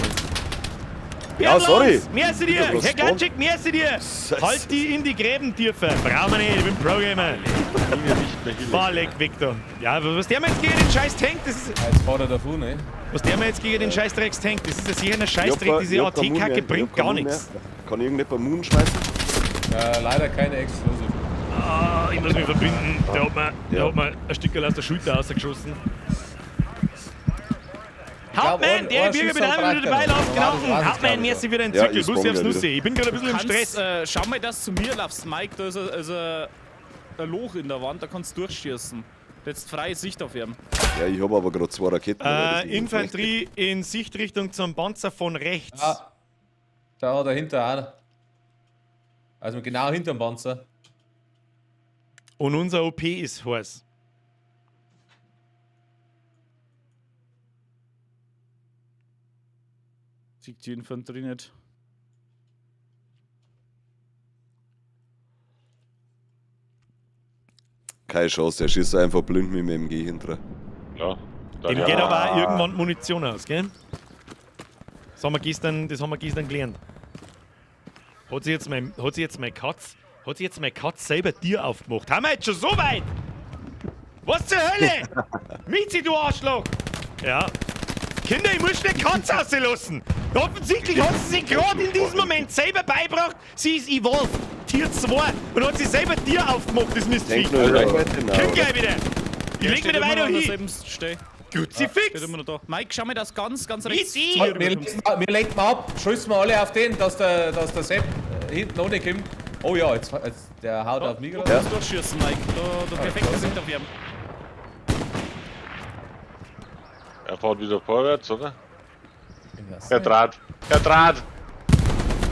Ja, sorry. Merci dir! bloß Herr Glatschik, merci dir! Scheiße. Halt die in die Gräben, Tiefer! Brauchen wir nicht, ich bin Pro-Gamer! Mine nicht mehr hinlegen. Boah, leck weg da! Ja, aber was der mir jetzt gegen den scheiß Tank, das ist. Ah, Jetzt fährt er davon, ne? Was der mir jetzt gegen den scheiß Dreckstank, das ist ja sicher ein Ich hab Scheißdreck, kein- diese ich hab kein Moon mehr, AT-Kacke ich bringt hab kein gar Moon nichts. mehr. Kann ich irgendjemand Moon schmeißen? Leider keine Explosive. Ah, ich muss mich verbinden. Der hat mir, der Ja. hat mir ein Stück aus der Schulter rausgeschossen. glaub, Hauptmann, der ein Bürger Schuss bin auch wieder reicht dabei, ja noch. lauf War gelaufen. das, Hauptmann, glaub ich, merci wieder ein Ja, Zirkel. ich Bussi spawn aufs gleich Nussi. Ich bin gerade ein bisschen im Kannst, Stress. schau mal, dass du zu mir laufst, Mike. Da ist ein Loch in der Wand, da kannst du durchschießen. Jetzt freie Sicht auf ihn. Ja, ich hab aber gerade zwei Raketen. aber das ist nicht schlecht. Infanterie in Sichtrichtung zum Panzer von rechts. Ah, da dahinter auch. Also genau hinterm Panzer. Und unser OP ist heiß. Sieht die Infanterie nicht. Keine Chance, er schießt einfach blind mit dem MG hinter. Ja. Dem ja. geht aber auch irgendwann Munition aus, gell? Das haben wir gestern, das haben wir gestern gelernt. Hat sich jetzt mein, hat sich jetzt mein Katz, hat sich jetzt mein Katz selber Tier aufgemacht? Haben wir jetzt schon so weit? Was zur Hölle? Mizi, du Arschloch! Ja. Kinder, ich muss eine Katze rauslassen! Offensichtlich hat sie sich gerade in diesem Moment selber beibracht, sie ist evolved, Tier 2, und hat sich selber Tier aufgemacht, das Mistviech. Tank nur in Reichweite? Nein, Komm oder? gleich wieder! Ich leg steht mich da immer noch weiter an hin! derselben Stelle. Gut, sie Steht fix! immer noch da. Mike, schau mal das ganz, ganz rechts. Easy. zu mir Wir, rüberkommst. wir lenken ab, schießen wir alle auf den, dass der Sepp hinten ohne kommt. Oh ja, jetzt der haut auf mich Da gerade. kannst du durchschießen, Mike. Da, da perfekte Sicht auf ihn. Er fährt wieder vorwärts, oder? Ich weiß Er nicht. trat. Er trat.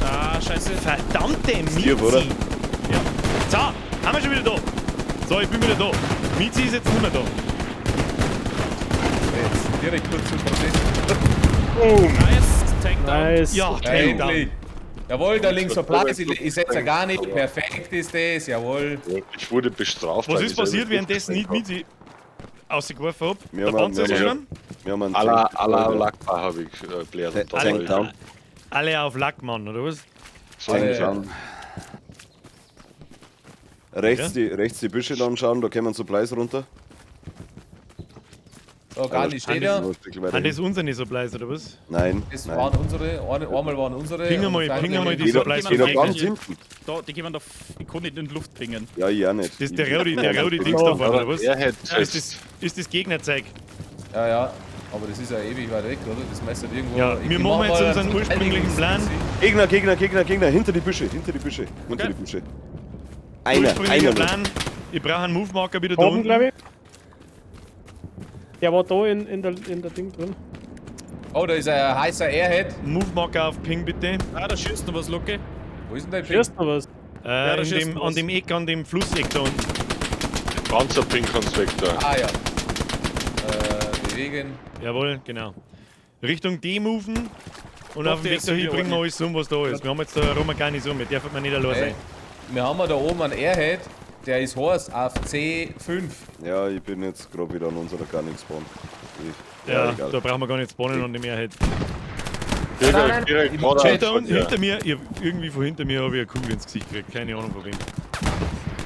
Ah, scheiße. Verdammte Mizi! Tief, oder? Ja. So, haben wir schon wieder da. So, ich bin wieder da. Mizi ist jetzt nicht mehr da. Jetzt direkt kurz zum Protest. Nice. Tank down. Nice. Ja, Tank down. Endlich. Jawohl, da links so Platz, ich setze ja gar nicht. Perfekt ist das, jawohl. Ich wurde bestraft. Was weil ist ich selber passiert, währenddessen ich durchgesprengt Mizi ausgeworfen hab? Wir Der haben Panzer ist wir haben- gestorben? Wir haben einen hab. Allah, Tank. Allah, Lakpa habe ich blärt. Und dann Tank hab ich- down. Alle auf Lack, Mann, oder was? So Tank ungefähr. down. Rechts, die Büsche dann anschauen, da kommen Supplies runter. So, Garni steht ja. Noch ein Stück weiter Sind das hin. unsere Supplies, oder was? Nein, Das nein. waren unsere, einmal waren unsere. Ping und mal, dann ping mal die Geht da, Supplies geht da vom ganz Gegner. hinten. Da, die gehen da. Ich kann nicht in die Luft pingen. Ja, ich auch nicht. Das ist der Rowdy, der Rowdy Dings da vorne, oder was? Er hätte Ist das, ist das Gegnerzeug? Ja, ja. Aber das ist ja ewig weit weg, oder? Das meistert irgendwo. Ja, Ich wir mach machen jetzt mal unseren einen ursprünglichen Plan. Gegner, Gegner, Gegner, Gegner, hinter die Büsche, hinter die Büsche, hinter die Büsche. Einer, Ursprünglicher einer noch. Plan. Ich brauche einen Move-Marker wieder da Oben, unten. glaube ich. Der war da in der Ding drin. Oh, da ist ein heißer Airhead. Move-Marker auf Ping, bitte. Ah, da schießt noch was, Lucke. Wo ist denn der Ping? Schießt noch was. Ja, da In schießt dem, was. an dem Eck, an dem Flusseck da unten. Panzerping kannst weg da. Ah ja. bewegen. Jawohl, genau. Richtung D moven. Und Doch, auf dem der Weg ist dahin wieder bringen wir eine. alles um, was da ist. Wir haben jetzt da rum eine Garnison, mit der dürfen wir nicht allein Ey, sein. wir haben ja da oben einen Airhead, der ist heiß auf C5. Ja, ich bin jetzt gerade wieder an unserer Gunning Spawn. Ich, Ja, egal. da brauchen wir gar nicht spawnen an dem Airhead. Nein, nein, Direkt, ich direkt mach geradeaus Hinter, von uns, dir. hinter mir, ich hab, irgendwie von hinter mir habe ich eine Kugel ins Gesicht gekriegt. Keine Ahnung von wem.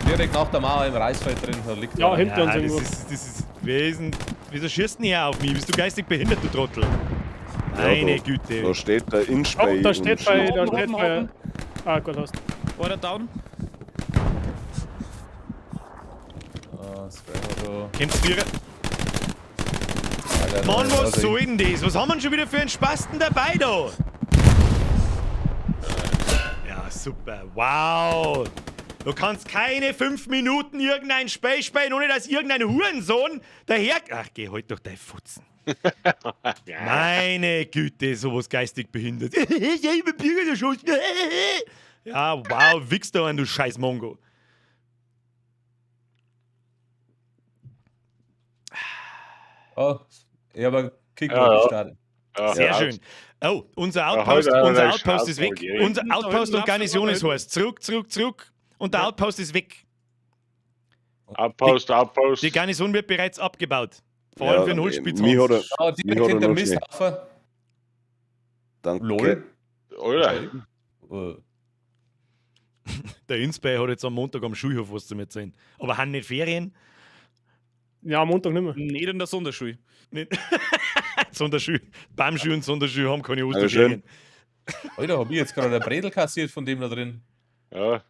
Direkt nach der Mauer im Reisfeld drin, da liegt Ja, einer. hinter uns Ja, das irgendwo. ist, das ist, wer ist denn, wieso schießt denn er auf mich? Bist du geistig behindert, du Trottel? Ja, Meine da, Güte. Da steht der Inspay. Oh, da steht bei. Da Oben, steht oben, bei. oben. Ah, gut, hast. Einer down. Ah, das werden wir da. Kämpft Vierer. Alter, Mann, was also soll denn das? Was haben wir denn schon wieder für einen Spasten dabei da? Ja, super. Wow. Du kannst keine 5 Minuten irgendein Spiel spielen, ohne dass irgendein Hurensohn daher... Ach, geh halt doch dein Futzen. Meine Güte, sowas geistig behindert. Ja, ich bin Bürger erschossen. Ja, wow, wichs da an, du scheiß Mongo. Oh, ich habe einen Kick Ja, ja. gestartet. Ja, Sehr ja. schön. Oh, unser Ja, Outpost, heute, unser Alter, Outpost ist weg. Scheiß, Unser Da Outpost hinten und Garnison ist laufen heiß. Zurück, zurück, zurück. Und der Outpost ist weg. Outpost, Outpost. Die Garnison wird bereits abgebaut. Vor allem Ja, für den Holzspitz. Mich hat er, Oh, mich direkt hat er hinter dem noch schnell. Misthaufen. Danke. Lol. Alter, Der Inspire hat jetzt am Montag am Schulhof was zu erzählen. Aber haben nicht Ferien? Ja, am Montag nicht mehr. Nicht in der Sonderschule. Nicht. Sonderschul. Baumschul und Sonderschul haben keine Dankeschön. Osterferien. Alter, hab ich jetzt gerade eine Bredel kassiert von dem da drin. ja.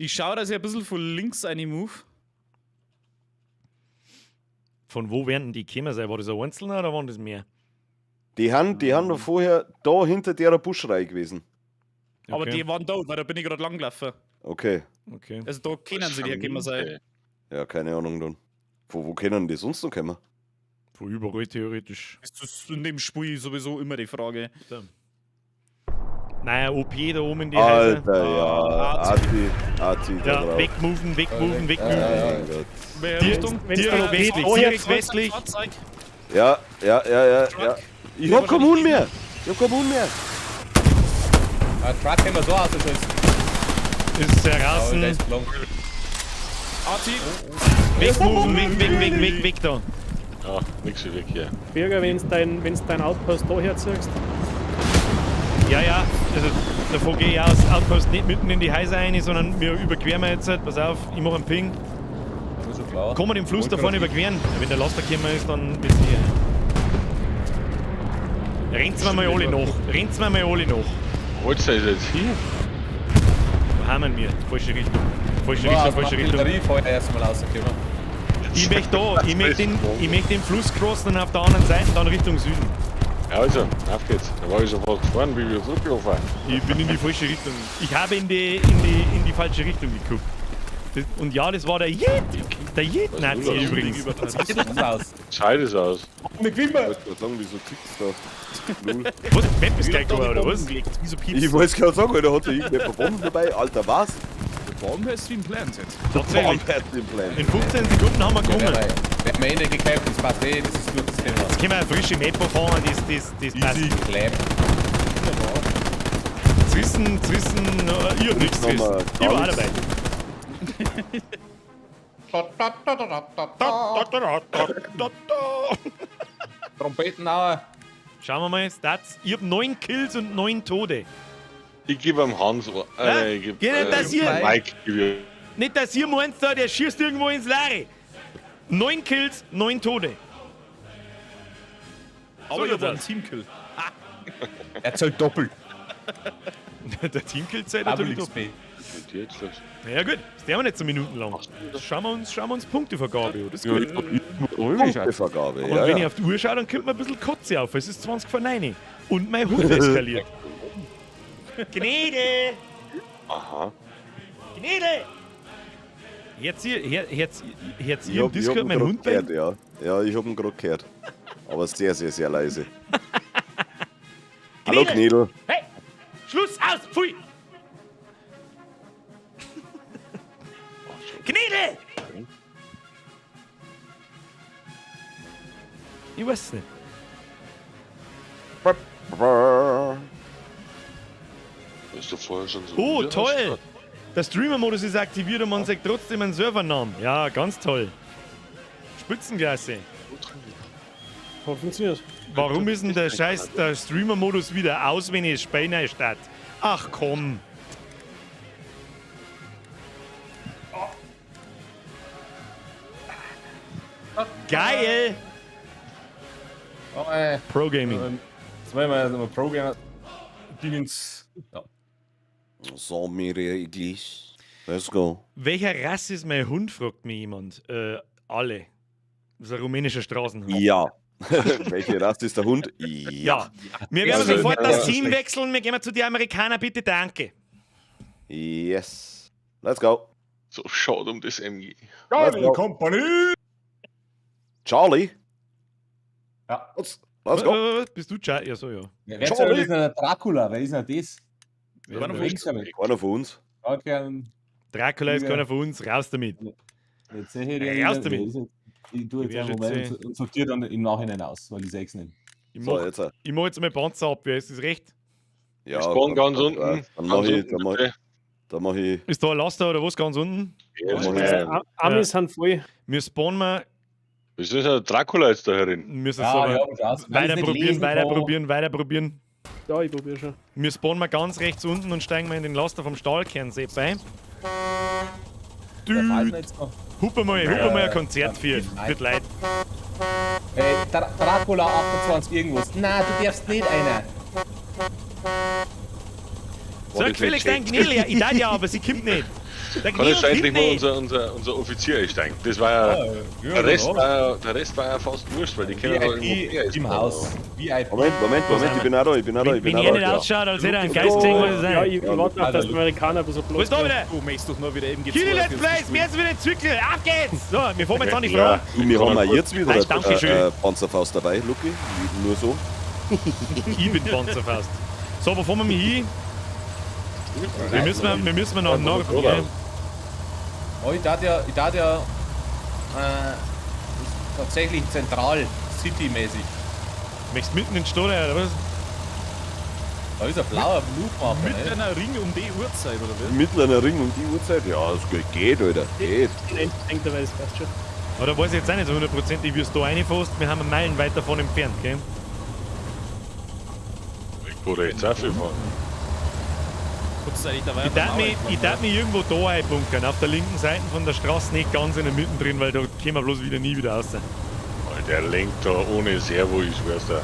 Ich schaue, dass ich ein bisschen von links eine move. Von wo werden denn die gekommen sein? War das ein Einzelner oder waren das mehr? Die haben doch vorher da hinter der Buschreihe gewesen. Aber Okay. die waren da, weil da bin ich gerade lang gelaufen. Okay. Okay. Also da können sie die hergekommen sein. Ja, keine Ahnung dann. Von wo können die sonst noch kommen? Von überall theoretisch. Das ist in dem Spiel sowieso immer die Frage. Naja, OP da oben in die Häuser. Alter, ja. Ah, Ati, Ati da Ja, drauf. wegmoven, wegmoven, wegmoven. Ja, ja, Mein Gott. Welche Direkt- Richtung? Wenn's dann Direkt OP westlich, vorher direkt westlich. Fahrzeug. Ja, ja, ja, ja, ja. Ich hab keinen Huhn mehr. Ich hab keinen Huhn mehr. Ein Truck können wir so ausschießen. Ist Oh, der draußen. ist blank. Arti, Wegmoven, weg, weg, weg, weg, weg da. Ja, nix weg hier. Bürger, wenn's dein Outpost da herziehst. Ja, ja, also davon gehe ich aus. Outpost nicht mitten in die Häuser rein, sondern wir überqueren wir jetzt. Pass auf, ich mache einen Ping. Das ist schon klar. Kann man den Fluss Wollte da vorne grad- überqueren? Ja, wenn der Laster gekommen ist, dann wird's hier. Rennt's mir mal alle nach. Rennt's mir mal alle nach. Holzer ist jetzt hier. Wo haben wir? Falsche Richtung. Falsche Boah, Richtung, aus falsche dem Richtung. Artillerie erstmal rausgekommen. Ich möchte da, ich möchte den Fluss crossen und auf der anderen Seite dann Richtung Süden. Ja, also, auf geht's. Da war ich schon fast gefahren, wie wir zurückgelaufen. Ich bin in die falsche Richtung. Ich habe in die falsche Richtung geguckt. Das, und ja, das war der Jit. Der Jit-Nazi Was ist übrigens. Sieht aus. Zeit ist aus. Wir gewinnen! Ich wollte gerade sagen, wieso tickt's da? Lul. Was? Map ist gleich geworden, oder was? Wieso piepst Ich wollte gerade sagen, Alter, hat da irgendwer Bomben dabei? Alter, was? Bombe ist wie ein Plant jetzt. Tatsächlich. Bomben hat den Plan. In 15 Sekunden haben wir Ja, gewonnen. wir haben eh nicht gekämpft, das passt eh, das ist durch das Thema. Jetzt können wir eine frische Map fahren, das passt. Easy clap. Zwissen, ich hab nichts Haben wir gerissen. Ich gar war auch nichts. dabei. Trompetenauer. Schauen wir mal, Stats. Ich hab 9 Kills und 9 Tode. Ich gebe am Hans. Ich geb, Geht nicht das hier? Mike gebe ich. Nicht, dass ihr meint, da, der schießt irgendwo ins Leere. 9 Kills, 9 Tode. Aber So ich war ein sieht's Teamkill. Er zählt doppelt. Der Teamkill zählt Double natürlich XP. doppelt. Mit dir jetzt los. Na ja gut, das werden wir nicht so minutenlang. Schauen wir uns Punktevergabe an. Das ist gut. Punktevergabe, Und ja. wenn ich ja. auf die Uhr schaue, dann kommt mir ein bisschen Kotze auf. Es ist 8:40. Und mein Hund eskaliert. Gnede! Aha. Gnede! Herz ihr, her, Herz, Herz Ich ihr im hab, ich hab Discord ihn meinen grad Hund gehört, bellen? ja. Ja, ich hab ihn gerade gehört. Aber sehr, sehr, sehr leise. Hallo Knedel. Hey! Schluss, aus, pfui! Gnede! Ich weiß nicht. Bist du vorher schon so Oh, müde toll! ausgeschaut? Der Streamer-Modus ist aktiviert und man sagt trotzdem einen Servernamen. Ja, ganz toll. Spitzenklasse. Hat funktioniert. Warum ist denn der scheiß der Streamer-Modus wieder aus, wenn ich das Spiel neu starte? Ach komm. Geil! Oh, ey. Pro Gaming. Jetzt wollen wir nochmal Pro Gamer. Dingens. Ja. So, mir English. Let's go. Welcher Rasse ist mein Hund, fragt mich jemand. Alle. Das ist ein rumänischer Straßenhund. Ja. Welche Rasse ist der Hund? Ja. Ja. Wir werden Also, sofort das ja. Team wechseln. Wir gehen zu den Amerikanern, bitte, danke. Yes. Let's go. So schade um das MG. Let's go. Company! Charlie. Ja. Let's go. Bist du Charlie? Ja, so, ja. Wer ist denn der Dracula? Wer ist denn das? Wer Einer von uns. Einer von uns. Okay, Dracula ist Ja. keiner von uns. Raus damit. jetzt sehe ich den. Raus damit. Ich tue Ich jetzt werde einen Moment jetzt, und sortiere dann im Nachhinein aus, weil ich sehe es nicht. Ich So, mach, jetzt. ich mach jetzt mal Panzerabwehr, ist das recht? Ja, Ich spawn ganz unten. Dann Ganz mach ich, unten, dann mach, bitte. dann mach ich. Ist da ein Laster oder was ganz unten? Ja, mach ich- nein. Amis sind voll. Wir spawnen mal, Wieso ist der Dracula jetzt da herin? müssen Ja, es aber ja, aber das- weiter nicht probieren, lesen weiter kann. probieren, weiter probieren. Ja, ich probiere schon. Wir spawnen mal ganz rechts unten und steigen mal in den Laster vom Stahlkern bei. Der fällt Dude, mir jetzt noch. hupe mal, hupe mal ein Konzert für. Wird leid. Hey, Dracula 28 irgendwas. Nein, du darfst nicht einer. So, gefälligst dein Gnädel, ja, ich darf ja, aber sie kommt nicht. Der Kann jetzt Gnädel endlich kommt mal nicht. unser Offizier einsteigen. Das war ja. Der Rest war ja, der Rest war ja fast wurscht, weil die können ja irgendwo mehr VIP im einspawnen. Haus. VIP. Moment, Moment, Moment, ich bin auch da, ich bin auch da, ich Wenn, bin wenn er auch nicht da. ausschaut, als hätte er einen Geist gesehen, muss es Ja, sein. ich warte auf, dass die Amerikaner ein bisschen Wo ist da wieder? Du möchtest doch nur wieder MG2. Kili Let's Plays, mehr ist wieder Zirkel. Auf geht's! So, wir fahren jetzt an die Ja. Frau. Du, wir haben auch jetzt wieder Nein, danke schön. Panzerfaust dabei, Lucky. Nur so. Ich bin Panzerfaust. So, wo fahren wir hin? Wir müssen nach Norden, gell? Oh, ich darf ja, tatsächlich zentral, citymäßig. Möchtest mitten in den Stadt oder was? Da ist ein blauer Blutmacher. Mit ne? einer Ring um die Uhrzeit, oder was? Mittlerer Ring um die Uhrzeit? Ja, das geht, Alter. Geht. Ich denke, dabei, das passt schon. Oder weiß ich jetzt auch nicht so hundertprozentig, wie es da reinfährst. Wir haben Meilen weit davon entfernt, gell? Ich wurde jetzt auch viel fahren. Kannst du eigentlich dabei Ich darf mich irgendwo da einbunkern, auf der linken Seite von der Straße, nicht ganz in der Mitte drin, weil da kommen wir bloß wieder nie wieder raus. Alter, der lenkt da ohne Servo, ich schwör's dir.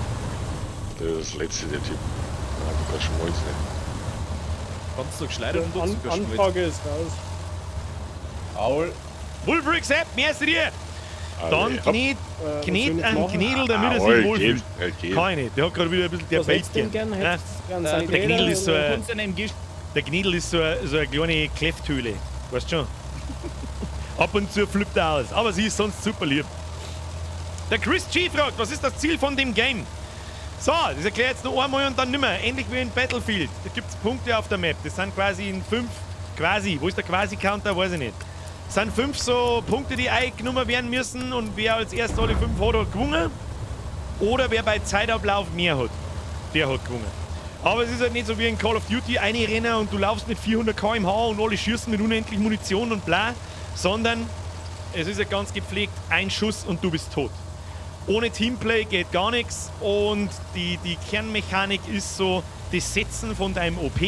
Das ist das letzte, der Typ. Nein, du kannst Schmalz nicht. Kannst du geschleudert und Zuckerschmalz. Anfrage ist raus. Aul. Wolfrix App, merci dir! Dann Alle, knet, Was knet soll ich einen machen? Knädel, damit er sich Aul, wohlfühlt. geht, geht. Kann ich nicht, der hat gerade wieder ein bisschen der Was hättest du denn Bait gern? Ja. Hättest du gern Der Sanitäter Knädel ist so oder- ein, Kannst du einen MG der Knädel ist so eine kleine Kläfthöhle. Weißt schon? Ab und zu flippt er aus, aber sie ist sonst super lieb. Der Chris G fragt, was ist das Ziel von dem Game? So, das erkläre ich jetzt noch einmal und dann nimmer. Ähnlich wie in Battlefield. Da gibt es Punkte auf der Map. Das sind quasi in 5, quasi, wo ist der Quasi-Counter, weiß ich nicht. Das sind 5 so Punkte, die eingenommen werden müssen und wer als erster alle 5 hat, hat gewonnen. Oder wer bei Zeitablauf mehr hat, der hat gewonnen. Aber es ist halt nicht so wie in Call of Duty, eine Renner und du laufst mit 400 km/h und alle schießen mit unendlich Munition und bla, sondern es ist ja ganz gepflegt, ein Schuss und du bist tot. Ohne Teamplay geht gar nichts und die Kernmechanik ist so das Setzen von deinem OP,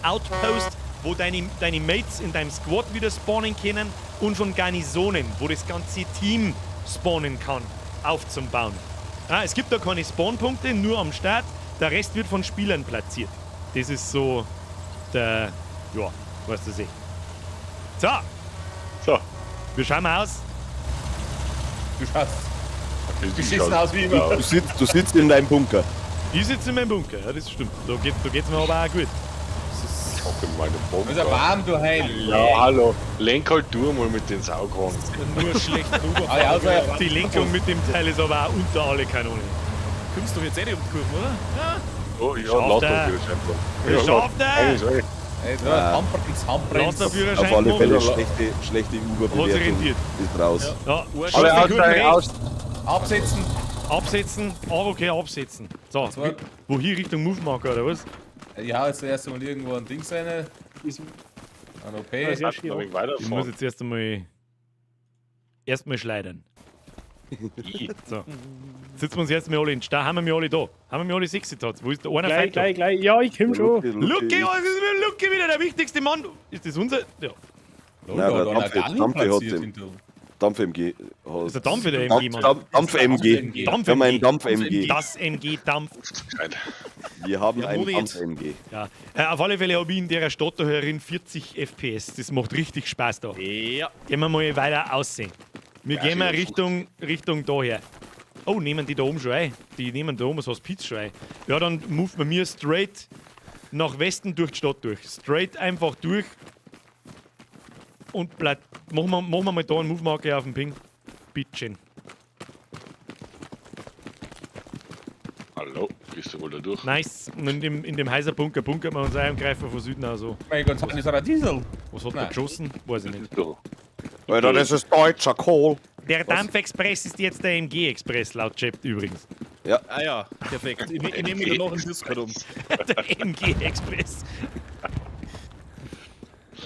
Outpost, wo deine Mates in deinem Squad wieder spawnen können und von Garnisonen, wo das ganze Team spawnen kann, aufzubauen. Ah, es gibt da keine Spawnpunkte, nur am Start. Der Rest wird von Spielern platziert. Das ist so der, ja, weißt du eh. So, So. wir schauen mal aus. Du schaust Die beschissen aus wie immer. Du sitzt in deinem Bunker. Ich sitze in meinem Bunker, ja, das stimmt. Da geht's mir aber auch gut. Ich hocke in meinem Da ist ja Bunker. warm, du Heil. Ja, hallo. Lenk halt du mal mit den Saugrohren. nur schlecht rüber. Ah, ja, also, ja. Die Lenkung mit dem Teil ist aber auch unter alle Kanone. Kommst du jetzt eh nicht um die Kurven, oder? Ja. Oh, ja, Schafft er. Lasterführerschein. Schafft er! er! Ey, da, Handbremse, Handbremse. Lasterführerschein Auf alle gemacht. Fälle schlechte Hat sich Uber-Bewertung rentiert. ist raus. Ja, Alle Kurven aussteigen, rechts. aus. Absetzen. Absetzen, okay, absetzen. So, wo hier Richtung Move Marker oder was? Ja, jetzt erst einmal irgendwo ein Ding sein. Ein OP. Ja, sehr Ich muss jetzt erst einmal schleudern. So. Sitzen wir uns jetzt mal alle in den Stau. Haben wir mich alle da? Haben wir mich alle sechs jetzt? Wo ist der einer? Gleich, gleich, gleich. Ja, ich komm schon. Lucky, was ist mit Lucky wieder der wichtigste Mann? Ist das unser? Ja. Nein, der Dampf hat den. Dampf MG. Ist der Dampf wieder MG, Mann? Dampf MG. Wir haben einen Dampf MG. Das MG Dampf. Wir haben einen Dampf MG. Ja. Auf alle Fälle habe ich in der Stadt da herin 40 FPS. Das macht richtig Spaß da. Ja. Gehen wir mal weiter aussehen. Wir gehen mal Richtung daher. Oh, nehmen die da oben schon ein. Die nehmen da oben das Hospiz schon ein. Ja, dann move wir mir straight nach Westen durch die Stadt durch. Straight einfach durch. Und bleibt. Machen wir mal da einen Move-Marker auf den Ping. Bitteschön. Hallo, gehst du wohl da durch? Nice. Und in dem Häuserbunker bunkert man uns ein und greifen von Süden aus. So. Mein Gott, ist ein Diesel. Was hat der geschossen? Weiß ich nicht. Alter, das ist deutscher Kohl. Der Dampfexpress ist jetzt der MG-Express, laut Chat übrigens. Ja. Ah ja, perfekt. Ich nehme mich da noch einen Discord um. Der MG-Express.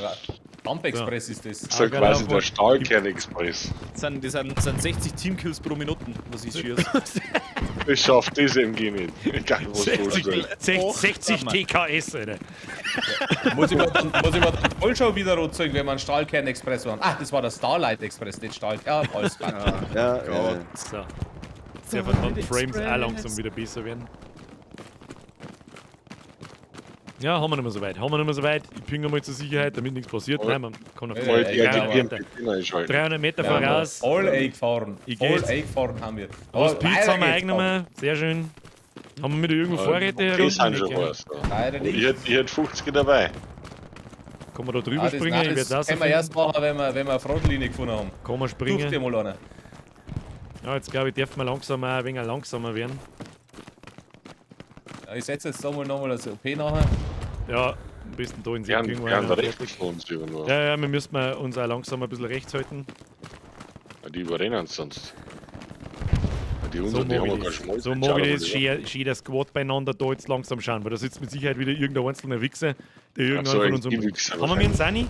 Ja, Dampfexpress ist das. Das ist ja quasi der Stahlkern-Express. Das sind 60 Teamkills pro Minute, was ich schieße. Ich schaff das MG nicht. Egal, was 60 TKS, Alter. Ja. Muss ich mir dann voll schon wieder rot zeigen, wenn wir einen Stahlkern-Express waren. Ah, das war der Starlight-Express, nicht Stahlkern. Alles klar. Ja, ja. So. Sehr verdammt, Frames auch langsam wieder besser werden. Ja, haben wir nicht mehr so weit. Ich pinge mal zur Sicherheit, damit nichts passiert. Nein, man kann auf 300 Meter voraus. Voll eingefahren. Voll eingefahren haben wir. Hospiz haben wir eingenommen. Sehr schön. Haben wir wieder irgendwo Vorräte herunter? Ich hätte 50 dabei. Kann man da drüber springen? Nein, das können wir erst machen, wenn wir eine Frontlinie gefunden haben. Kann man springen. Dir mal eine. Ja, jetzt glaube ich, dürfen wir langsam auch ein wenig langsamer werden. Ja, ich setze jetzt da mal nochmal das OP nachher. Ja, am besten da in See. Wir haben da rechts von uns irgendwo. Ja, ja, wir müssen uns auch langsam ein bisschen rechts halten. Ja, die überrennen uns sonst. Die so unseren, die haben wir gar Schmalz. So mag ich das, schön das Squad beieinander da jetzt langsam schauen, weil da sitzt mit Sicherheit wieder irgendein einzelner Wichser, der irgendwann so, von uns Haben wir mit dem Sani?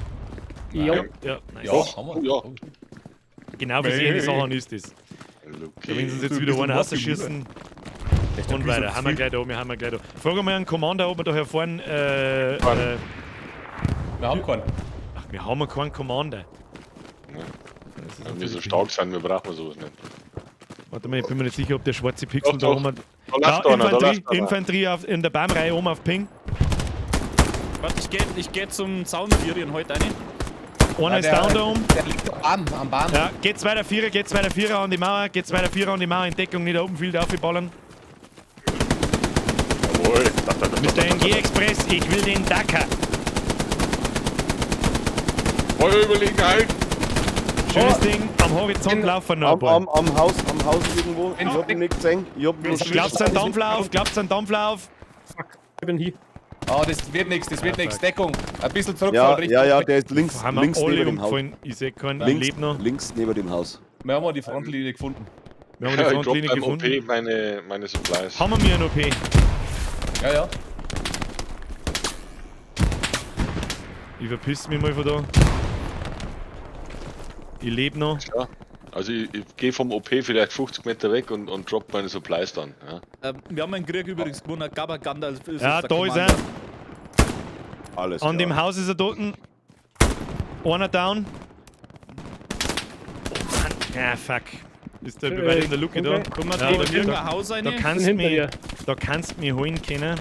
Ja. Ja, nice. Ja, haben wir. Ja. Genau wie sie die Sachen ist das. Okay. Da wenn sie uns jetzt wieder einen rausschießen. Und weiter, haben wir gleich da, wir haben wir gleich da. Frag mal einen Commander, ob wir da hier vorne. Wir haben keinen. Ach, wir haben keinen Commander. Ja. Wenn wir so stark sind, wir brauchen sowas nicht. Warte mal, ich bin mir nicht sicher, ob der schwarze Pixel doch, da oben. Da, da, Infanterie in der Baumreihe oben auf Ping. Warte, ich geh zum Zaun und heute rein. Einer ist down da oben. Der liegt am Baum. Ja, geht 2 der Vierer an die Mauer, geht 2 der Vierer an die Mauer, in Deckung, nicht oben viel aufballern. Jawohl. Mit der MG Express, ich will den Dakar. Feuerüberlegenheit. Schönes Ding, am Horizont laufen noch ein paar. Am Haus irgendwo. Ich hab ihn nicht gesehen. Glaubt's an Dampflauf? Glaubt's an Dampflauf? Fuck, ich bin hier. Ah, das wird nichts, das wird nichts. Deckung. Ein bisschen zurückfahren. Ja, ja, ja, der ist links, links neben dem Haus. Ich sehe keinen, ich lebe noch. Links neben dem Haus. Wir haben die Frontlinie gefunden. Wir haben die Frontlinie gefunden. OP meine Supplies. Haben wir einen OP? Ja, ja. Ich verpiss mich mal von da. Ich lebe noch. Ja. Also ich gehe vom OP vielleicht 50 Meter weg und drop meine Supplies dann. Ja. Wir haben einen Krieg übrigens gewonnen, Gabba Gandalf ist ja, da ist er. Alles An dem Haus ist er tot. Einer down. Oh Mann. Ah, fuck. Ist der bei in der Luke da? Komm mal, ja, da, da kannst du mich holen können.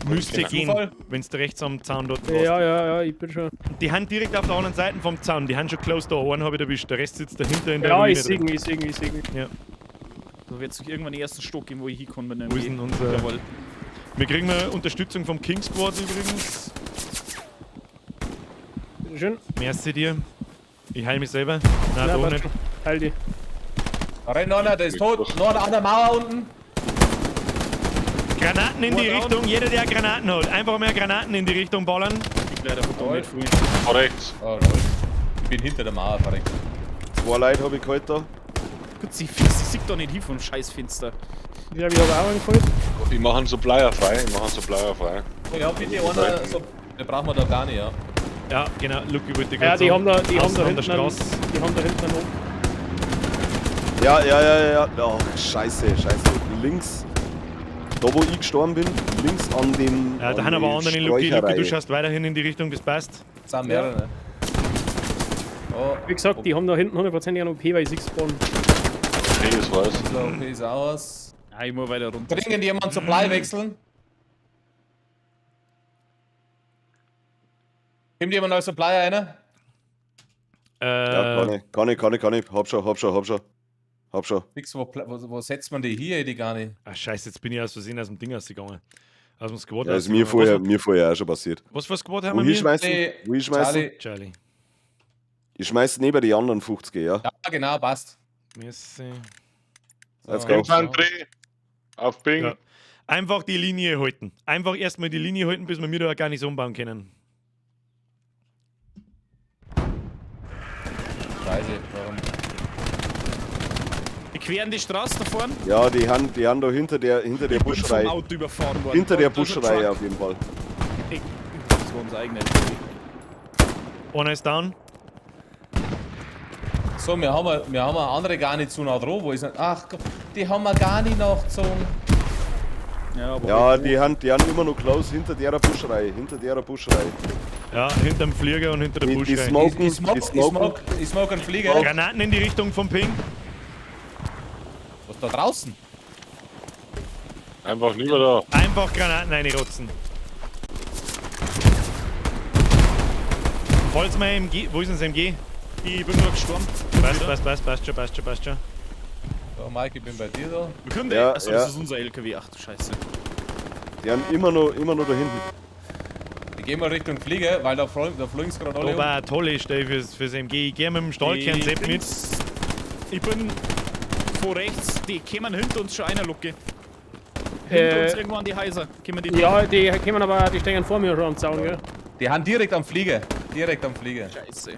Müsste gehen, wenn du rechts am Zaun dort warst. Ja, ja, ja, ich bin schon. Die haben direkt auf der anderen Seite vom Zaun, die haben schon close da, einen habe ich erwischt, der Rest sitzt dahinter in der Ja, ich sehe ihn, ich sehe ihn, ich sehe ihn. Ja. Da wird es irgendwann den ersten Stock geben, wo ich hinkomme. Wo ist denn unser... Jawohl. Wir kriegen mal Unterstützung vom King Squad übrigens. Schön. Merci dir. Ich heile mich selber. Nein, da nicht. Heil dich. Da rennt einer, der ist tot. Noch an der Mauer unten. Granaten in die Richtung, jeder der Granaten hat. Einfach mehr Granaten in die Richtung ballern. Ich bin leider von nicht früh. Korrekt. Oh, ich bin hinter der Mauer, verreckt. 2 Leute habe ich gehalten da. Gut, sie sieht doch nicht hin vom Scheißfenster. Ja, ich habe auch einen geholt. Ich mache einen Supplier frei, ich mache einen Supplier frei. Ja, bitte einer, so, den brauchen wir da gar nicht, ja. Ja, genau, Lucky wollte Ja, gerade die haben sagen. da, die haben Außen da an der hinten einen, Straße. die haben da hinten einen OP. Ja. Ach, scheiße, scheiße. Links, da wo ich gestorben bin, links an dem. Ja, da an haben aber die andere Lucky. Lucky, du Sträucherreihe. schaust weiterhin in die Richtung, das passt. Das sind mehrere, ne? Oh, Wie gesagt, die haben da hinten hundertprozentig einen OP, weil ich sie spawn. Okay, das war's. So, okay, ist auch aus. Ja, ich muss weiter runter. Dringend jemand Supply wechseln. Kommt jemand als Supplier einer? Ja, kann ich. Hab schon. Hab schon. Fix, wo setzt man die hier, die gar nicht? Ach, scheiße, jetzt bin ich aus Versehen aus dem Ding rausgegangen. Aus dem Squad. Ja, ist mir vorher auch schon passiert. Was für Squad haben Wo wir? hinschmeißen? Wo hinschmeißen? Charlie. Charlie. Ich schmeiß neben die anderen 50, ja? Ja, genau, passt. Merci. Let's go. Infanterie! Auf Ping! Ja. Einfach die Linie halten. Einfach erstmal die Linie halten, bis wir mir da gar nicht umbauen können. Scheiße, warum? Die queren die Straße da vorne. Ja, die haben da hinter der Ich bin vom Buscherei. Auto überfahren worden. Hinter der Da ist ein Buscherei Truck. auf jeden Fall. Das war unser eigener LKW. Einer ist down. So, wir haben eine andere Garnison auch dran, wo ist denn? Ach Gott, die haben wir gar nicht nachgezogen. Ja, aber Ja, die haben immer noch close hinter der Buscherei. Hinter der Buscherei. Ja, hinterm Flieger und hinter der Die Buscherei. smoken, Ich smoke, die ich smoken. smoke, ich smoke einen Flieger. Granaten in die Richtung vom Ping. Was da draußen? Einfach nicht mehr da. Einfach Granaten reinrotzen. Falls mal MG. Wo ist denn das MG? Ich bin gerade gestorben. Passt schon. So, Mike, ich bin bei dir da. Wir können Ja, achso, ja. das ist unser LKW. Ach du Scheiße. Die haben immer noch da hinten. Ich geh mal Richtung Flieger, weil da fliegen sie gerade alle Da um. war eine tolle Stelle fürs MG. Ich geh mit dem Stahlkern Sepp mit. Ich bin vor rechts. Die kämen hinter uns schon einer, Lucke. Hinter uns irgendwo an die Häuser. Kämen die Ja, die kommen aber, die stehen vor mir schon am Zaun, gell? Die haben direkt am Flieger. Direkt am Flieger. Scheiße.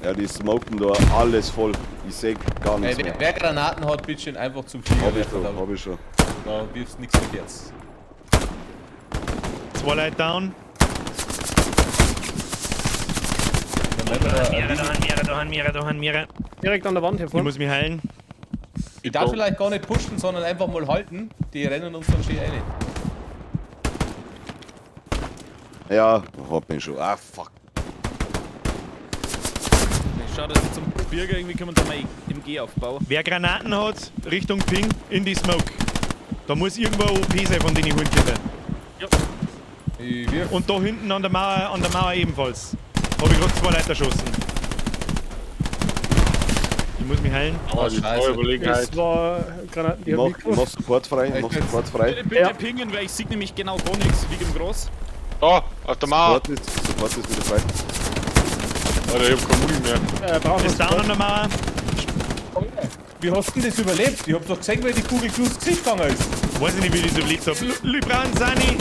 Ja, die smoken da alles voll. Ich seh gar Ey, nichts mehr. wer Granaten hat, bitte einfach zum Flieger Hab ich werfen. schon, hab ich schon. Da wirfst nichts verkehrt. Zwei Leute down. Mehrere, da haben mehrere. Direkt an der Wand Ich hervor. muss mich heilen. Ich darf vielleicht gar nicht pushen, sondern einfach mal halten. Die rennen uns dann schön rein. Ja, hab mich schon. Ah, fuck. Schau, dass ich zum Bürger irgendwie kommen da mal MG aufbauen. Wer Granaten hat, Richtung Ping, in die Smoke. Da muss irgendwo ein OP sein, von denen ich holen kann. Ja. Ich wirf. Und da hinten an der Mauer ebenfalls. Habe ich gerade zwei Leute erschossen. Ich muss mich heilen. Aber die Scheiße. Überlegenheit. Das war Granaten, die Ich haben mach, ich mach Support frei, ich mach Support frei. Bitte, bitte Ja. pingen, weil ich sehe nämlich genau gar nichts. Ich lieg im Gras. Da, auf der Mauer. Support ist wieder frei. Alter, ich hab keine Muni mehr. Ist down an der Mauer. Wie hast du denn das überlebt? Ich hab doch gesehen, wie die Kugel durchs Gesicht gegangen ist. Weiß ich nicht, wie ich das überlebt hab. Libran Sani!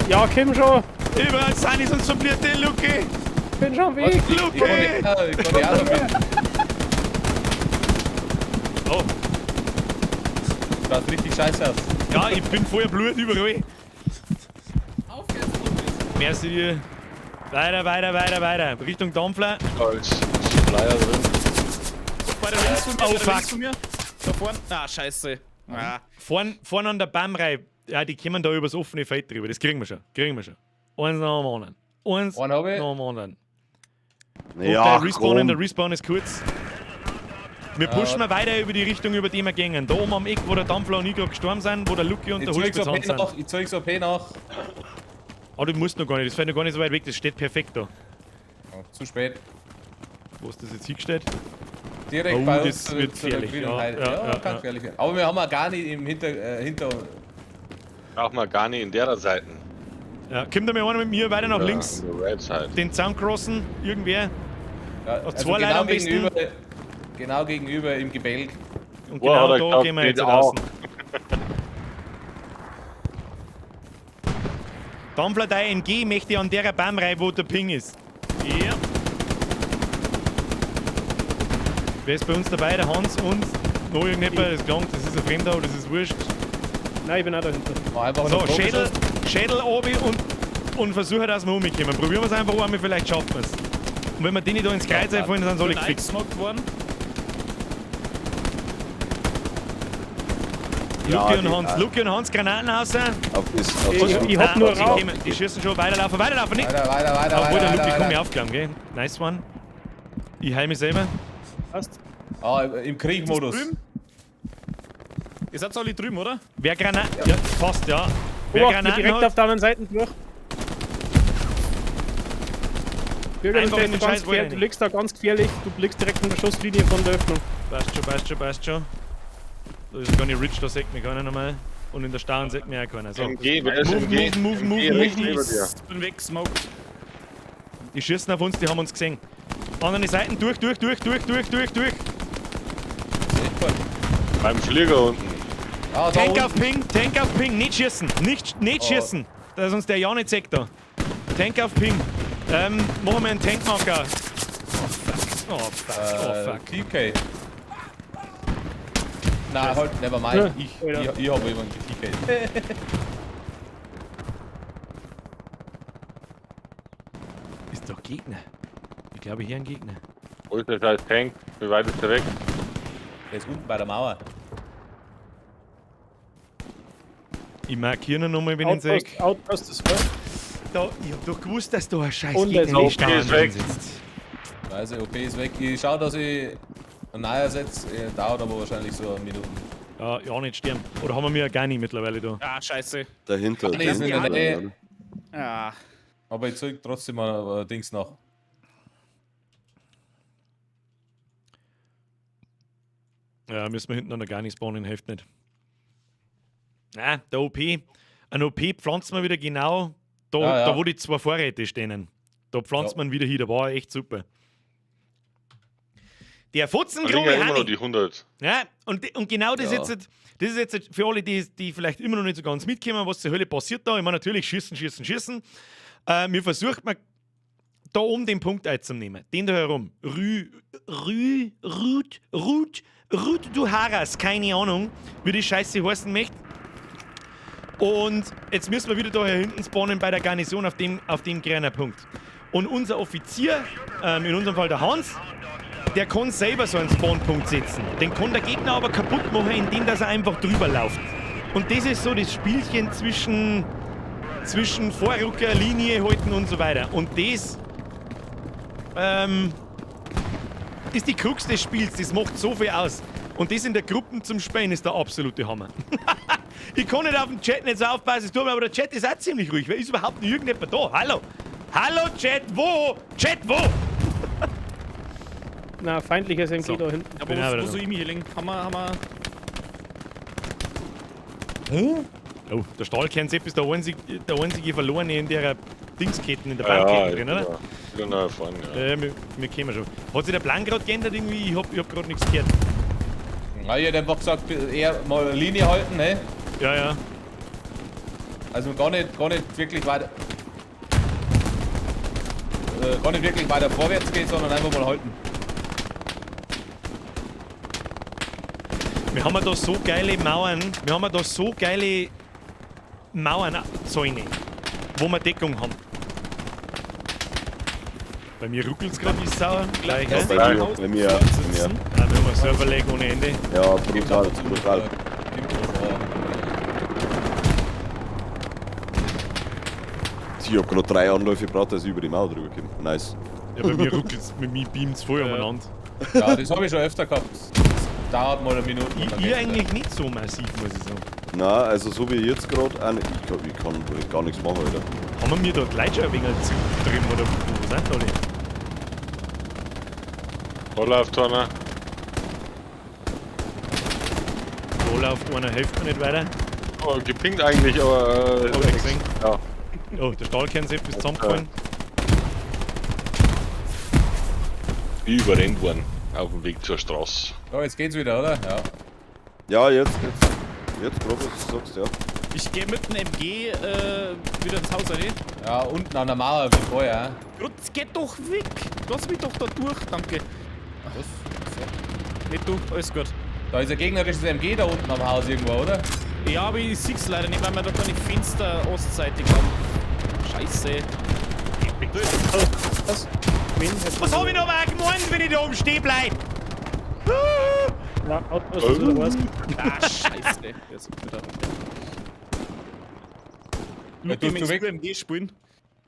Ja, komm schon! Libran Sani, sonst verliert der Luke! Bin schon am Weg! Ich Luke! kann die auch noch mit. Oh, Das sieht richtig scheiße aus. ja, ich bin voller Blut überall. Merci dir. Weiter, weiter, weiter, weiter. Richtung Dampfler. Da ist Supplier drin. Bei der links von mir, Oh, bei der fuck. links von mir. Da vorne. Ah, scheiße. Ah. Vorn an der Baumreihe. Ja, die kommen da übers offene Feld drüber. Das kriegen wir schon. Kriegen wir schon. Eins nach dem anderen. Eins Einen hab ich. nach dem anderen. Und Ja, der Respawn, komm. der Respawn ist kurz. Wir pushen mal weiter über die Richtung, über die wir gingen. Da oben am Eck, wo der Dampfler und ich gerade gestorben sind, wo der Lucky und Ich der zeig's Holzpitz OP sind. nach. Ich zeig's OP nach. Ah, du musst noch gar nicht. Das fällt noch gar nicht so weit weg. Das steht perfekt da. Oh, zu spät. Wo ist das jetzt hingestellt? Direkt Oh, bei uns das wird zu der gefährlich, grünen ja, Heide. ja, kann ja. gefährlich werden. Aber wir haben auch gar nicht im hinter Braucht man gar nicht in der Seite. Ja, kommt da mal einer mit mir weiter nach Ja, links. an der Right Side. Den Zaun crossen, irgendwer. Ja, also zwei Leute genau am besten. gegenüber, genau gegenüber im Gebälk. Und Wow, genau der da glaubt gehen wir jetzt nicht draußen. Dampfler, dein MG möchte ich an der Baumreihe, wo der Ping ist. Ja. Wer ist bei uns dabei? Der Hans und Noch irgendjemand, das gelangt, das ist ein Fremder, aber das ist wurscht. Nein, ich bin auch dahinter. Mach einfach So, noch Schädel, Schädel oben und versuche, dass wir umkommen. Probieren wir es einfach einmal, vielleicht schaffen wir es. Und wenn wir den nicht da ins Kreuz einfallen, dann soll Bin ich gefixt. eingesmockt worden. Ja, Luki und die- Hans, Luki und Hans, Granaten raus. Auf das, auf Ich- das ich hab nur die, Rauch. kommen, die schießen schon, weiterlaufen, weiterlaufen, nicht. Weiter, weiter, weiter, Obwohl, der weiter, Luki weiter, kommt mir weiter. aufgegangen, gell? Nice one. Ich heil mich selber. Passt. Ah, im Kriegmodus. Drüben? Ihr seid alle drüben, oder? Wer Granaten. Ja, fast, ja. Wer Obacht, mir Granaten direkt hat, auf der anderen Seite durch. Bürger, du, Einfach in stehst den da ganz scheiß Wald gefährlich, du rein. liegst da ganz gefährlich, du liegst direkt in der Schusslinie von der Öffnung. Passt schon, passt schon, passt schon. Da ist gar nicht rich, da sieht mich keiner nochmal. Und in der Starren sieht mich auch keiner. So. MG, wer ist Move, MG? move, move, MG move, rechts move. neben dir. Ich bin weggesmoked. Die schießen auf uns, die haben uns gesehen. Andere Seiten, durch, durch, durch, durch, durch, durch, durch. Das ist echt gut. Beim Flieger unten. Ah, da Tank unten. auf Ping, Tank auf Ping, nicht schießen, nicht Oh. schießen. Da ist uns der ja nicht sieht da. Tank auf Ping. Machen wir einen Tankmarker. Oh fuck, oh fuck, oh fuck. TK. Nein, halt, never mind. Ja, Ich, ich, ich habe jemanden geTK't. Ist doch Gegner. Ich glaube hier ein Gegner. Wo ist der scheiß Tank? Wie weit ist der weg? Der ist unten bei der Mauer. Ich markiere ihn nochmal, wenn ich ihn sehe. Outpost, Outpost ist voll. Da, ich hab doch gewusst, dass da ein scheiß Und Gegner der in die OP Starren ist weg. drin sitzt. Also, OP ist weg. Ich schau, dass ich einen neuer setze. Dauert aber wahrscheinlich so eine Minute. Ja, ja, nicht sterben. Oder haben wir mir ja gar nicht mittlerweile da? Ah, scheiße. Dahinter. Nee, ist in der dahinter, Nähe. oder? Ah. Aber ich zeig trotzdem mal Dings nach. Ja, müssen wir hinten an der gar nicht spawnen, hilft nicht. Na, der OP. Ein OP pflanzt man wieder genau da, Ja, ja. da wo die zwei Vorräte stehen. Da pflanzt Ja. man wieder hin, da war echt super. Der Da liegen Fotzengrube ja immer noch Hanni. die 100. Ja, und genau das, Ja. jetzt, das ist jetzt für alle, die vielleicht immer noch nicht so ganz mitkommen, was zur Hölle passiert da. Ich meine, natürlich schießen, schießen, schießen. Mir versucht man da oben den Punkt einzunehmen. Den da herum. Rü, Rü, Rut, Rut, Rut du Haras, keine Ahnung, wie die Scheiße heißen möchte. Und jetzt müssen wir wieder da hier hinten spawnen bei der Garnison auf dem grünen Punkt. Und unser Offizier, in unserem Fall der Hans, der kann selber so einen Spawnpunkt setzen. Den kann der Gegner aber kaputt machen, indem dass er einfach drüber läuft. Und das ist so das Spielchen zwischen Vorrücker, Linie halten und so weiter. Und das ist die Krux des Spiels, das macht so viel aus. Und das in der Gruppe zum Spielen ist der absolute Hammer. Ich kann nicht auf den Chat nicht so aufpassen, es tut mir, aber der Chat ist auch ziemlich ruhig. Wer ist überhaupt noch irgendjemand da? Hallo? Hallo Chat, wo? Chat, wo? Na, feindliches MG So. da hinten. Ja, Bin auch aber wieder wo da. soll ich mich hinlegen? Haben wir. Oh, der Stahlkern-Sepp ist der einzige Verlorene in der Dingsketten, in der Ja, Bahnkette ja, drin, oder? Wieder neu erfahren, ja. Wir kennen schon. Hat sich der Plan gerade geändert irgendwie? Ich hab gerade nichts gehört. Na, ich hätte einfach gesagt, eher mal Linie halten, ne? Ja, ja. Also gar nicht wirklich weiter. Gar nicht wirklich weiter vorwärts gehen, sondern einfach mal halten. Wir haben ja da so geile Mauern. Wir haben ja da so geile Mauern, Zäune, wo wir Deckung haben. Bei mir ruckelt's gerade wie Sau. Gleich, Ja, ne? bei mir, bei mir, bei mir. Ja, wir haben einen Server-Lag ohne Ende. Ja, brutal, brutal. Ich hab gerade 3 Anläufe gebraucht, dass ich über die Mauer drüber komme. Nice. Ja, bei mir ruckelt's, mit mir beamt's voll umeinander. Ja, das habe ich schon öfter gehabt. Das dauert mal eine Minute. und dann Ich geht's eigentlich nicht so massiv, muss ich sagen. Na, also so wie jetzt gerade, auch nicht. Ich kann gar nichts machen, Alter. Haben wir mir da die Leute schon ein wenig zurückgetrieben oder wo sind alle? Da läuft einer. Da läuft einer, hilft mir nicht weiter. Oh, gepinkt eigentlich, aber. Hab ich gesehen. Ja. Oh, der Stahlkernsepp ist zusammengefallen. Die überrennt worden. Auf dem Weg zur Straße. Ja, jetzt geht's wieder, oder? Ja. Ja, jetzt gerade, was du sagst, ja. Ich gehe mit dem MG wieder ins Haus rein. Ja, unten an der Mauer wie vorher. Rutz, geh doch weg! Lass mich doch da durch, danke. Was? So. Nicht du, alles gut. Da ist ein gegnerisches MG da unten am Haus irgendwo, oder? Ja, aber ich sehe leider nicht, weil wir da keine Fenster ostseitig haben. Scheiße. Was? Wen? Was hab ich noch aber gemeint, wenn ich da oben stehen bleib? Ja, Auto ist wieder was. Ah, scheiße. Jetzt wieder. Luki, tust du möchtest weg? du MG spielen?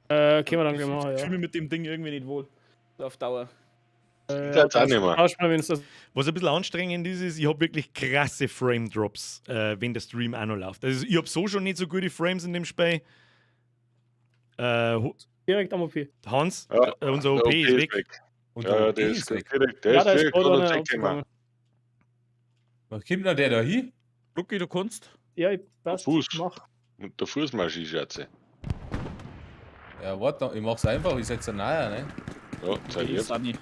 Können wir dann gleich machen, Ich ja. fühle mich mit dem Ding irgendwie nicht wohl. Auf Dauer. Jetzt auch nicht mehr. Tausch mal, wenn's das. Was ein bisschen anstrengend ist, ist, ich habe wirklich krasse Frame Drops, wenn der Stream auch noch läuft. Also ich habe so schon nicht so gute Frames in dem Spiel. Direkt am OP. Hans, Ja, unser Der OP ist weg. Und Ja, der der OP ist direkt. Der Ja, ist da ist direkt gerade unter einer den Check aufgegangen. Was kommt denn der da hin? Luki, du kannst. Ja, ich passt. Fuß. Mach. Mit der Fußmaschine, Schatze. Ja, warte, ich mach's einfach, ich setze einen neuer, ne? Ja, zeig jetzt. Sani.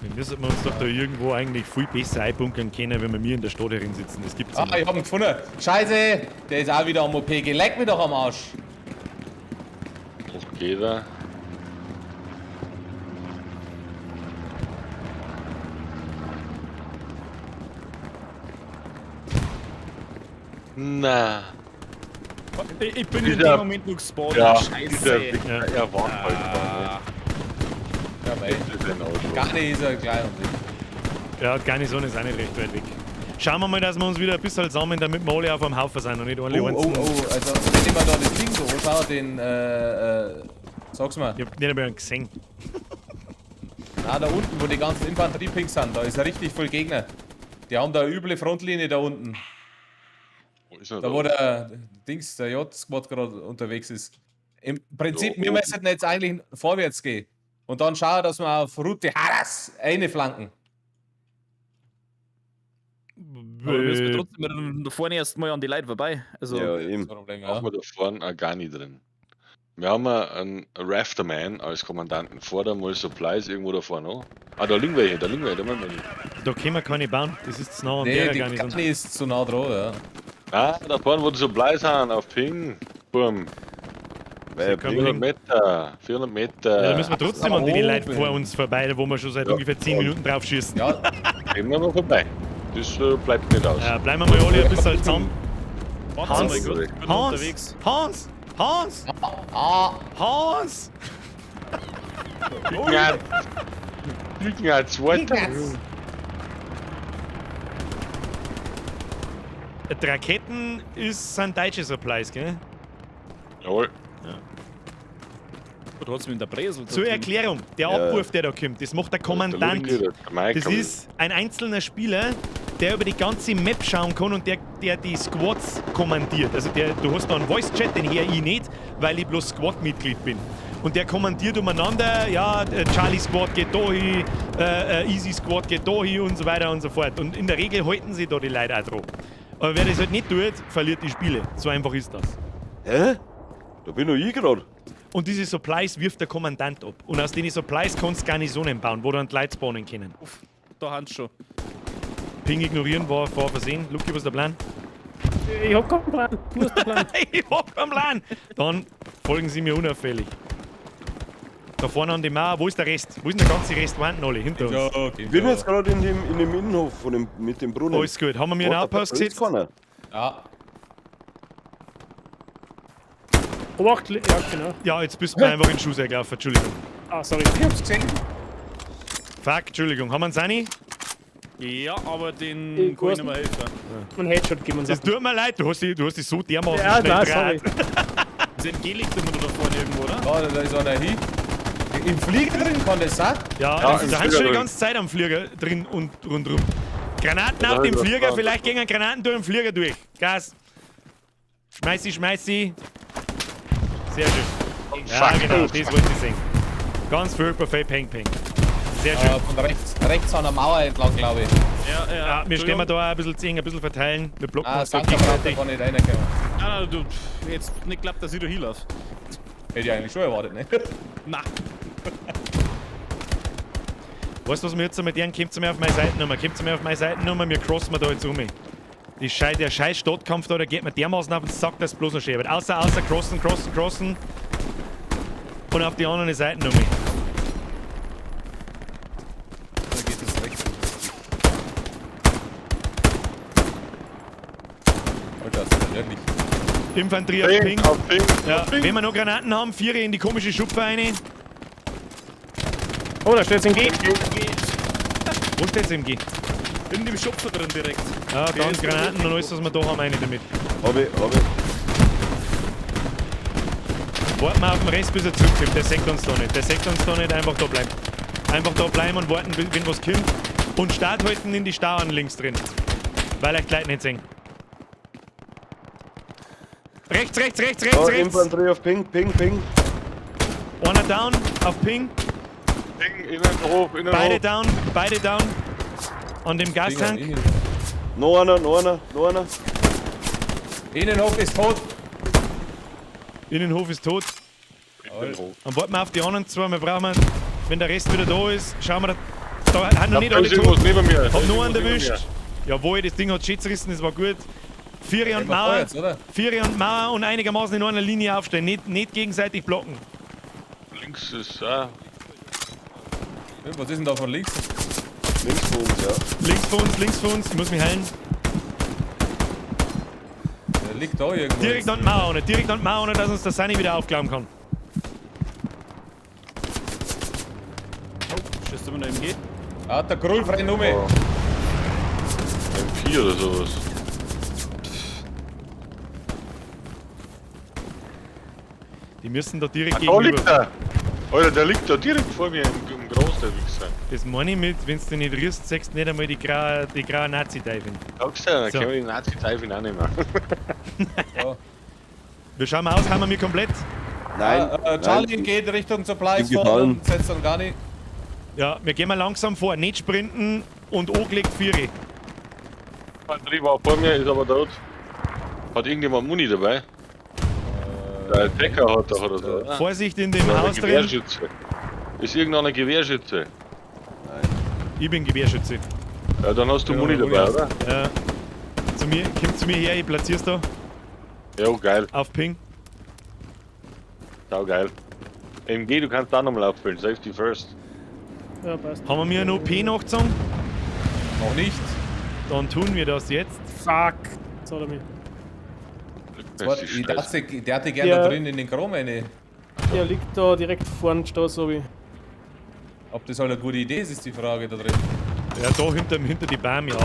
Wir müssen uns doch da irgendwo eigentlich viel besser einbunkern können, wenn wir mir in der Stadt herin sitzen. Das gibt's ja Ah, nicht. ich hab ihn gefunden. Scheiße, der ist auch wieder am OP. Geh, leck mich doch am Arsch. Noch geht er. Na. Ich bin in Dieser- dem Moment nur gespawnt. Ja, Scheiße. dieser Wichser, er war halt da, Ja, mei. ne? Das ist ein Arschloch. Gar nicht ist er gleich und Ja, Garnison ist auch nicht recht weit weg. Schauen wir mal, dass wir uns wieder ein bisschen sammeln, damit wir alle auf einem Haufen sind und nicht alle Oh, oh, einzeln. oh, also wenn ich mir da das Ding so anschaue, den, sag's mal. Ich hab nicht einmal einen gesehen. Na, da unten, wo die ganzen Infanteriepinks sind, da ist ja richtig viel Gegner. Die haben da eine üble Frontlinie da unten. Wo ist er Da wo der Dings, der J-Squad gerade unterwegs ist. Im Prinzip, Da wir oben. müssen jetzt eigentlich vorwärts gehen. Und dann schauen, dass wir auf Route Haras eine flanken. Aber wir müssen trotzdem da vorne erst mal an die Leute vorbei. Also, Ja, Das eben. Problem, ja. Haben wir da vorne auch gar nicht drin. Wir haben ja einen Rafterman als Kommandanten. Vor der mal Supplies irgendwo da vorne. an. Ah, da liegen welche, da liegen welche, da müssen wir nicht. Da können wir keine bauen. Das ist zu nah an Nee, der die Garnison. Garni ist zu nah dran, ja. Ah, da vorne, wo die Supplies haben, auf Ping. Boom. Weil können 400 Meter, 400 Meter. Ja, da müssen wir trotzdem an die da Leute oben. vor uns vorbei, wo wir schon seit Ja. ungefähr 10 Minuten drauf schießen. Ja, Gehen wir noch vorbei. Das bleibt nicht aus. Ja, bleiben wir mal alle ein bisschen zusammen. warte Hans? mal kurz, ich bin Hans! unterwegs. Hans! Hans! ah, Hans! Ja, Liegen als zweiter. Die Raketen sind deutsche Supplies, gell? Jawohl. Du hast mich in der Bresel. Zur Erklärung, der Ja. Abwurf, der da kommt, das macht der Kommandant. Der Michael. Das ist ein einzelner Spieler, der über die ganze Map schauen kann und der die Squads kommandiert. Also du hast da einen Voice-Chat, den höre ich nicht, weil ich bloß Squad-Mitglied bin. Und der kommandiert umeinander, ja, Charlie Squad geht da hin, Easy Squad geht da hin und so weiter und so fort. Und in der Regel halten sie da die Leute auch dran. Aber wer das halt nicht tut, verliert die Spiele. So einfach ist das. Hä? Da bin nur ich gerade. Und diese Supplies wirft der Kommandant ab. Und aus den Supplies kannst du Garnisonen bauen, wo dann die Leute spawnen können. Da Hans schon. Ping ignorieren war vor Versehen. Luki, was ist der Plan? Ich hab keinen Plan. Du hast den Plan. Ich hab keinen Plan. Dann folgen Sie mir unauffällig. Da vorne an die Mauer, wo ist der Rest? Wo ist denn der ganze Rest? Wo sind denn alle? Hinter uns. ja, okay. Ich bin jetzt gerade in dem Innenhof mit dem Brunnen. Alles gut. Haben wir mir einen What the Outpost fuck, da ist gesetzt? keiner. Ja, Obacht, ja, genau. Ja, jetzt bist du mir einfach in den Schuss gelaufen. Entschuldigung. Ah, sorry. ich hab's gesehen. Fuck, Entschuldigung. Haben wir einen Sani? Ja, aber den Ich kann weiß ich nicht mehr helfen. Einen Headshot geben uns. Es tut mir leid, du hast dich so dermaßen Ja, schnell nein, sorry. gedreht. Das MG liegt immer noch da vorne irgendwo, oder? Ja, da ist einer hin. Im Flieger drin kann das sein? Ja, Ja, das, im da haben Flieger schon die drin. ganze Zeit am Flieger drin und rundrum. Granaten auf Ja, dem das Flieger, war- vielleicht gehen Granaten durch den Flieger durch. Gas. Schmeiß sie, schmeiß sie. Sehr schön. Ja, Fuck. genau, das wollte ich sehen. Ganz furchtbar, viel Peng Peng. Sehr schön. Von rechts an der Mauer entlang, glaube ich. Ja, ja. Ja, wir stehen da auch ein bisschen zu eng, ein bisschen verteilen. Wir blocken Ah, uns da Sanka Brauter gegenseitig. kann nicht reinkommen. Nein, nein, du, pff, jetzt nicht glaubt, dass ich da hinlaufe. Hätte ich eigentlich schon erwartet, ne? Na, Weißt du, was wir jetzt mit deren? Kommt zu mir auf meine Seitennummer, kommt zu mir auf meine Seitennummer, wir crossen wir da jetzt um. Der scheiß Stadtkampf da, der geht mir dermaßen auf den Sack, dass es bloß noch schön wird. Außer, crossen, crossen, crossen. Und auf die andere Seite um. Da geht es recht. Alter, das ist ja wirklich. Infanterie auf Ping, Ping. auf Ping. Ja, auf Ping. wenn wir noch Granaten haben, vier in die komische Schupfe rein. Oh, da steht's MG. Wo steht's MG? In dem Schupfer drin direkt. Ja, Der dann ist Granaten und alles, was wir da haben, rein damit. Hab ich, hab ich. Warten wir auf den Rest, bis er zurückkommt. Der sagt uns da nicht. Der sagt uns da nicht. Einfach da bleiben. Einfach da bleiben und warten, wenn was kommt. Und Start halten in die Stauern links drin. Weil euch die Leute nicht sehen. Rechts, rechts, rechts, rechts, Oh, rechts. Infanterie auf Ping, Ping, Ping. Einer down auf Ping. Ping, Innenhof, Innenhof. Beide down, beide down. An dem Gastank. Noch einer, noch einer, noch einer. Innenhof ist tot. Innenhof ist tot. Innenhof. Dann warten wir auf die anderen zwei. Wir brauchen, wenn der Rest wieder da ist, schauen wir da. Da haben noch nicht Da alle ist irgendwas tot. neben mir. Da Hab ist nur einen irgendwas neben erwischt. Jawohl, das Ding hat shit zerrissen, das war gut. Viere und Gehen wir Mauer. vorwärts, oder? Viere und Mauer und einigermaßen in einer Linie aufstellen. Nicht gegenseitig blocken. mir. Links ist, ah, Was ist denn da von links? Links von uns, ja. Links von uns, links von uns. Ich muss mich heilen. Der liegt da irgendwo. Direkt jetzt. an die Mauer, ohne. Direkt an die Mauer, ohne, dass uns der Sunny wieder aufklauen kann. Oh, schießt immer noch MG. Ah, der Grull frei um. Oh. M4 oder sowas. Die müssen da direkt Ah, da liegt gegenüber. er! Alter, der liegt da direkt vor mir im Groß, der Wichser. Das meine ich mit, wenn du dich nicht rührst, siehst du nicht einmal die graue, Nazi-Teufel. Sagst du, dann So. können wir die Nazi-Teufel auch nicht mehr. Ja. Wir schauen mal aus, haben wir mir komplett? Nein. Ah, Charlie nein. geht Richtung Supplies Bin vor gefallen. und setzt dann gar nicht. Ja, wir gehen mal langsam vor. Nicht sprinten und angelegt Viere. Infanterie war vor mir, ist aber tot. Hat irgendjemand Muni dabei? Der Decker hat doch oder so. oder? Vorsicht in dem Oder der Haus drin. Gewehrschütze. Ist irgendeiner Gewehrschütze? Ich bin Gewehrschütze. Ja, dann hast du Ja, Muni Muni dabei, hast oder? Ja. Zu mir, komm zu mir her, ich platzier's da. Ja, oh, geil. Auf Ping. Sau geil. MG, du kannst da nochmal auffüllen. Safety first. Ja, passt. Haben wir mir noch P nachgezogen? Noch nicht. Dann tun wir das jetzt. Fuck. Jetzt hat er mich. Das ist Ich Scheiße. dachte, der hatte gerne Ja. da drin in den Chrom eine. Der liegt da direkt vorne da, so wie. Ob das halt eine gute Idee ist, ist die Frage da drin. Ja, da hinter die Baum, ja.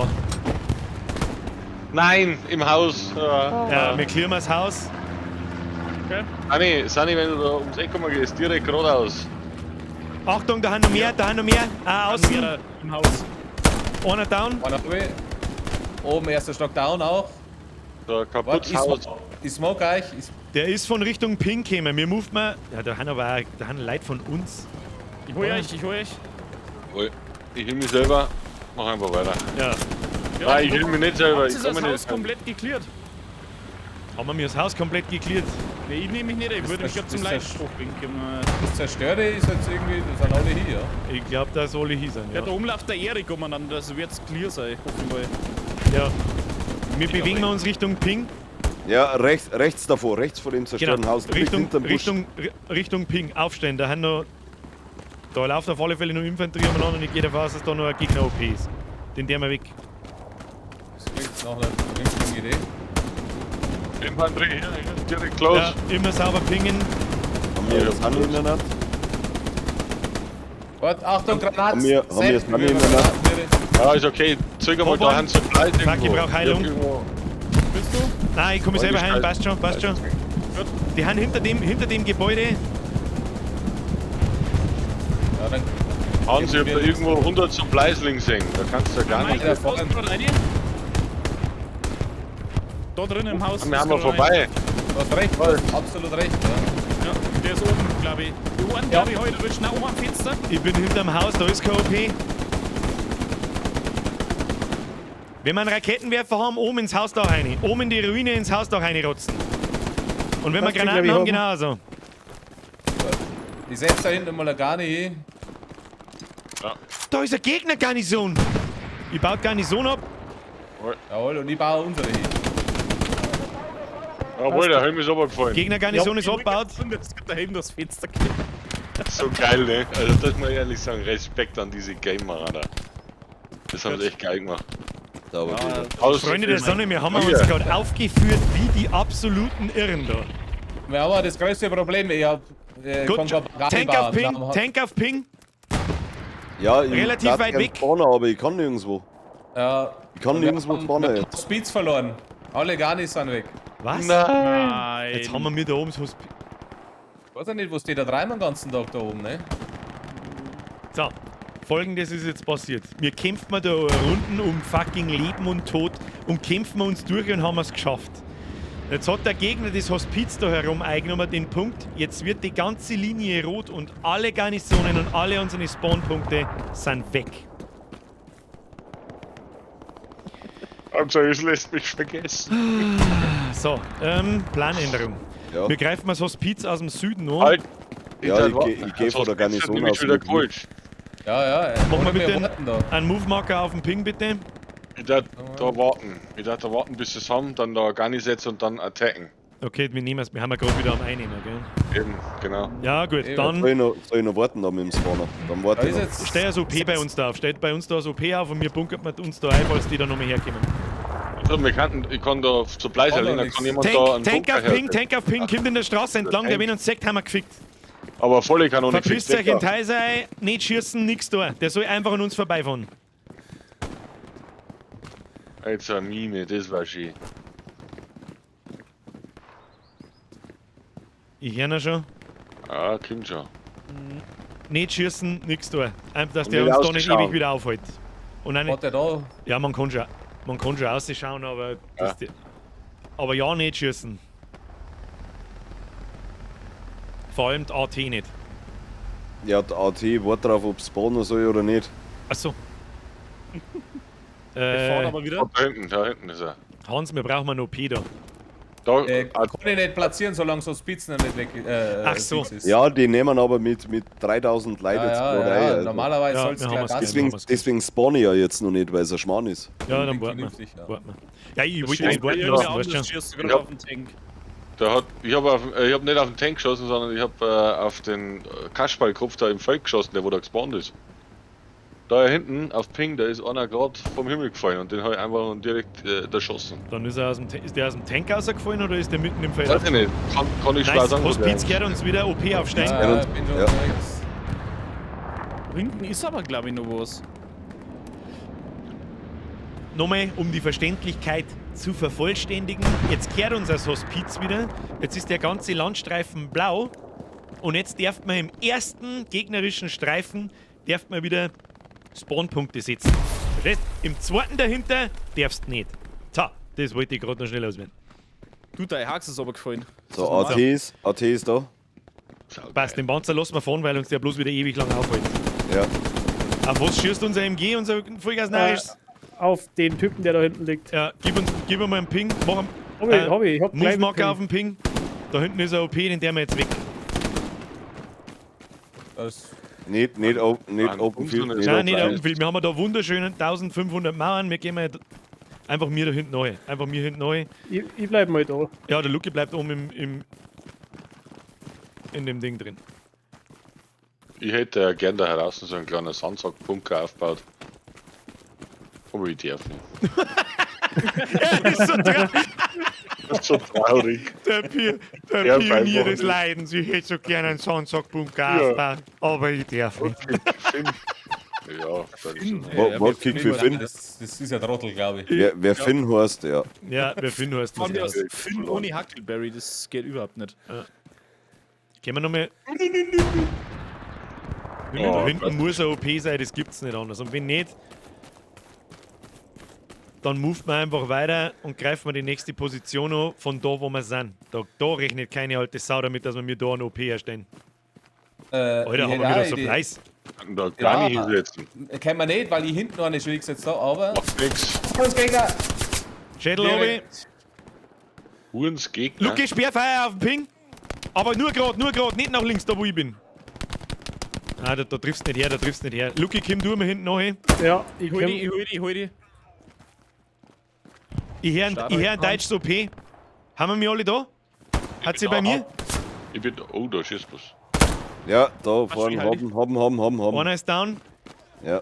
Nein, im Haus. Ja. Ja, wir clearen das Haus. Okay. Sani, Sani, wenn du da ums Eck kommen gehst, direkt geradeaus. Achtung, da haben noch mehr, da haben noch mehr. Ah, außen. Mehrere im Haus. Einer down. Einer hab ich. Oben erster Stock down auch. Da Warte, kaputtes ich Haus. smoke, ich smoke euch. Ich, Der ist von Richtung Ping gekommen. Mir moved man. Ja, da haben aber auch, da haben Leute von uns. Ich hol euch, ich hol euch. Jawohl. Ich heal mich selber. Mach einfach weiter. Ja. Ja, Nein, ich heal mich nicht selber. Habt Ich ihr komme das Haus nicht. komplett gecleart? Haben wir mir das Haus komplett gecleart? Nee, ich nehme mich nicht, ich würde mich das- gerade zum das- Leitspruch winken. das Zerstörte ist jetzt irgendwie, das sind alle hier, ja. Ich glaube, dass alle hier sind. Ja, Ja. da oben läuft der Erik umeinander, das wird's clear sein, hoffe ich mal. Ja. Wir bewegen uns Richtung Ping. Ja, rechts, rechts davor, rechts vor dem zerstörten Genau. Haus. Direkt Richtung, hinterm Busch. Richtung Ping. Aufstehen. Da haben noch. Da läuft auf alle Fälle noch Infanterie umeinander und ich gehe davon aus, dass da noch ein Gegner OP ist. Den der mal weg. Das klingt nach einer vernünftigen Idee. Infanterie hier, hier, direkt close. Ja, immer sauber pingen. Haben wir das Handy in der Nacht? Warte, Achtung, Granat! Haben wir das Handy in der Nacht? Ja, ist okay. Zöger mal Hop on. da, haben Supplies Fuck, irgendwo. ich brauch Heilung. Irgendwo. Bist du? Nein, ich komme selber Scheiße. heim. Passt schon, passt schon. Die haben hinter dem Gebäude. Ja, dann Hans, ich hab da irgendwo 100 Supplies links hängen. Da kannst du ja gar Nein, nicht. da da vorne. gerade rein. Da drin im Haus. Wir ist haben wir gerade vorbei. du hast recht, du hast absolut recht. Ja. einer. Ja, der ist oben, glaube ich. Die Ohren, glaube ich, heute wird schnell oben am Fenster. Ich bin hinterm Haus, da ist kein OP. Wenn wir einen Raketenwerfer haben, oben ins Hausdach rein. Oben in die Ruine ins Hausdach reinrotzen. Und wenn wir Das Ding, Granaten glaub haben, ich, haben. genauso. Ich setze da hinten mal gar nicht hin. Da ist eine Gegnergarnison. Ich baue die Garnison ab. Jawohl, und ich baue unsere hin. Jawohl, der Helm ist runtergefallen. Gegnergarnison ist abgebaut. Das da hinten das Fenster geht. So geil, ne? Also das muss ich ehrlich sagen, Respekt an diese Gamer, Alter. Das haben sie echt geil gemacht. Da war Ja, Aus- Freunde der Sonne, wir haben uns gerade aufgeführt wie die absoluten Irren da. Wir haben das größte Problem. Ich hab, Gut, kann kein Tank bauen. auf Ping, Darum Tank auf Ping. Ja, ich Relativ darf weit gern weg. Spawnen, aber ich kann nirgendwo. Ja, Ich kann wir nirgendwo haben- spawnen wir jetzt. haben Speeds verloren. Alle Garnis sind weg. Was? Nein. Jetzt haben wir mir da oben so. Ich weiß ja nicht, was die da treiben den ganzen Tag da oben, ne? So, folgendes ist jetzt passiert. Wir kämpfen da Runden um fucking Leben und Tod und kämpfen uns durch und haben es geschafft. Jetzt hat der Gegner das Hospiz da herum eingenommen, den Punkt. Jetzt wird die ganze Linie rot und alle Garnisonen und alle unsere Spawnpunkte sind weg. Also, es lässt mich vergessen. So, Planänderung. Ja. Wir greifen das Hospiz aus dem Süden an. Halt! Ja, ich geh von der Garnison aus. aus Wieder mit. geholt. Ja, ja. Machen wir wir bitte warten da. einen Move-Marker auf den Ping, bitte. Ich darf da warten. Ich darf da warten, bis sie es haben, dann da Garni setzen und dann attacken. Okay, wir nehmen es, wir haben ja gerade wieder am Einnehmen, gell? Eben, genau. Ja, gut, Eben. dann Soll ich noch warten da mit dem Spawner? Dann Da warte ich ist noch. jetzt. stell das OP bei uns da auf. Stellt bei uns da das OP auf und wir bunkert mit uns da ein, falls die da nochmal herkommen. Also, wir könnten, ich kann da Supplies Kann erlegen, doch da nix. kann jemand da Tank, einen Tank Bunker auf Ping, herstellen. Tank auf Ping, kommt in der Straße entlang, der Tank. wenn uns sagt, haben wir gefickt. Aber volle Kanone Verpisst gefickt, euch in weg da. Teil nicht schießen, nix da. Der soll einfach an uns vorbeifahren. Jetzt eine Mine, das war schön. Ich höre ihn schon. Ah, kommt schon. Nicht schießen, nix da. Einfach, dass Und der nicht uns da nicht ausschauen. ewig wieder aufhält. Und auch nicht, Hat der da? ja, man kann schon ausschauen, aber das Ja. die, aber ja, nicht schießen. Vor allem die AT nicht. Ja, die AT, wart drauf, ob spawnen soll oder nicht. Achso. Wir fahren aber wieder. Oh, da hinten ist er. Hans, wir brauchen einen OP da. Da, Kann ich nicht platzieren, solange so Spitzen noch nicht weg Ach so. fix ist. Ja, die nehmen aber mit 3000 Leuten ja, jetzt ja, gerade ja, ein, also. Normalerweise Ja, soll es wir gleich haben es passen. Deswegen, deswegen spawn ich ja jetzt noch nicht, weil es ein Schmarrn ist. Ja, dann warten wir. Vernünftig, ja. Warten wir. Ja, ich wollte Schießt nicht warten irgendwer lassen, weißt anders, du schon. schießt gerade Ja. auf den Tank. Ich habe nicht auf den Tank geschossen, sondern ich habe auf den Kasperlkopf da im Feld geschossen, der wo da gespawnt ist. Da hinten auf Ping, da ist einer gerade vom Himmel gefallen und den habe ich einfach direkt erschossen. Dann ist er aus dem, ist der aus dem Tank rausgefallen oder ist der mitten im Feld? Weiß ich nicht, kann ich schwer Nice, sagen. wo der Hospiz ist. kehrt uns wieder OP aufsteigen. Ja, ja, bin schon Ja. unterwegs. Hinten ist aber, glaube ich, noch was. Nochmal, um die Verständlichkeit zu vervollständigen. Jetzt kehrt uns das Hospiz wieder. Jetzt ist der ganze Landstreifen blau. Und jetzt darf man im ersten gegnerischen Streifen darf man wieder Spawnpunkte setzen. Verstehst? Im zweiten dahinter darfst du nicht. So, das wollte ich gerade noch schnell auswerden. Du, dein Hax ist aber gefallen. So, AT ist da. Saugeil. Passt, den Panzer lassen wir fahren, weil uns der bloß wieder ewig lang aufhält. Ja. Auf was schießt unser MG, unser Vollgas-Narisch? Auf den Typen, der da hinten liegt. Ja, gib ihm mal einen Ping. Mach einen, Hab ich, ich hab gleich Move-Marker einen auf den Ping. Da hinten ist ein OP, den der wir jetzt weg. Das Nicht Nein, Open Field. Nicht Nicht Nein, nicht Open Open Field. Wir haben da wunderschöne 1500 Mauern. Wir gehen mal einfach mir da hinten neu. Einfach mir hinten neu. Ich bleib mal da. Ja, der Lucky bleibt oben in dem Ding drin. Ich hätte ja gern da heraus so einen kleinen Sandsackbunker aufgebaut. Aber ich darf nicht. Er ist so traurig. Das ist so traurig. Der, der Ja, Pionier einfach des nicht. Leidens. Ich hätte so gerne einen Sandsackbunker Ja. aufgebaut, aber ich darf nicht. Finn. Ja, das ist schon. Was kriegt für Finn? Das ist ja Trottel, glaube ich. Wer Finn heißt, ja. Ja, wer Finn heißt, Von mir das. aus Finn ohne Huckleberry, das geht überhaupt nicht. Gehen wir nochmal. Oh, Da hinten Gott. muss ein OP sein, das gibt's nicht anders. Und wenn nicht, dann moved man einfach weiter und greift man die nächste Position an, von da, wo wir sind. Da rechnet keine alte Sau damit, dass wir mir da einen OP erstellen. Alter, haben wir wieder Supplies. Da gar nicht Ja. hinsetzen. Kann man nicht, weil ich hinten noch eine schon gesetzt habe, aber. Macht nix. Uns Gegner! Schädel obi. Direkt. Hurens Gegner. Lucky, Sperrfeuer auf den Ping. Aber nur grad, nicht nach links, da wo ich bin. Ah, da triffst nicht her, da triffst nicht her. Lucky, komm du mal hinten noch hin. Ja, ich Ich hol komm. die, ich hol die, ich hol die. Ich höre ein deutsches OP. Haben wir mich alle da? Hat sie bei mir? Ich bin. Oh, da schießt was. Ja, da vorne halt haben. Einer ist down. Ja.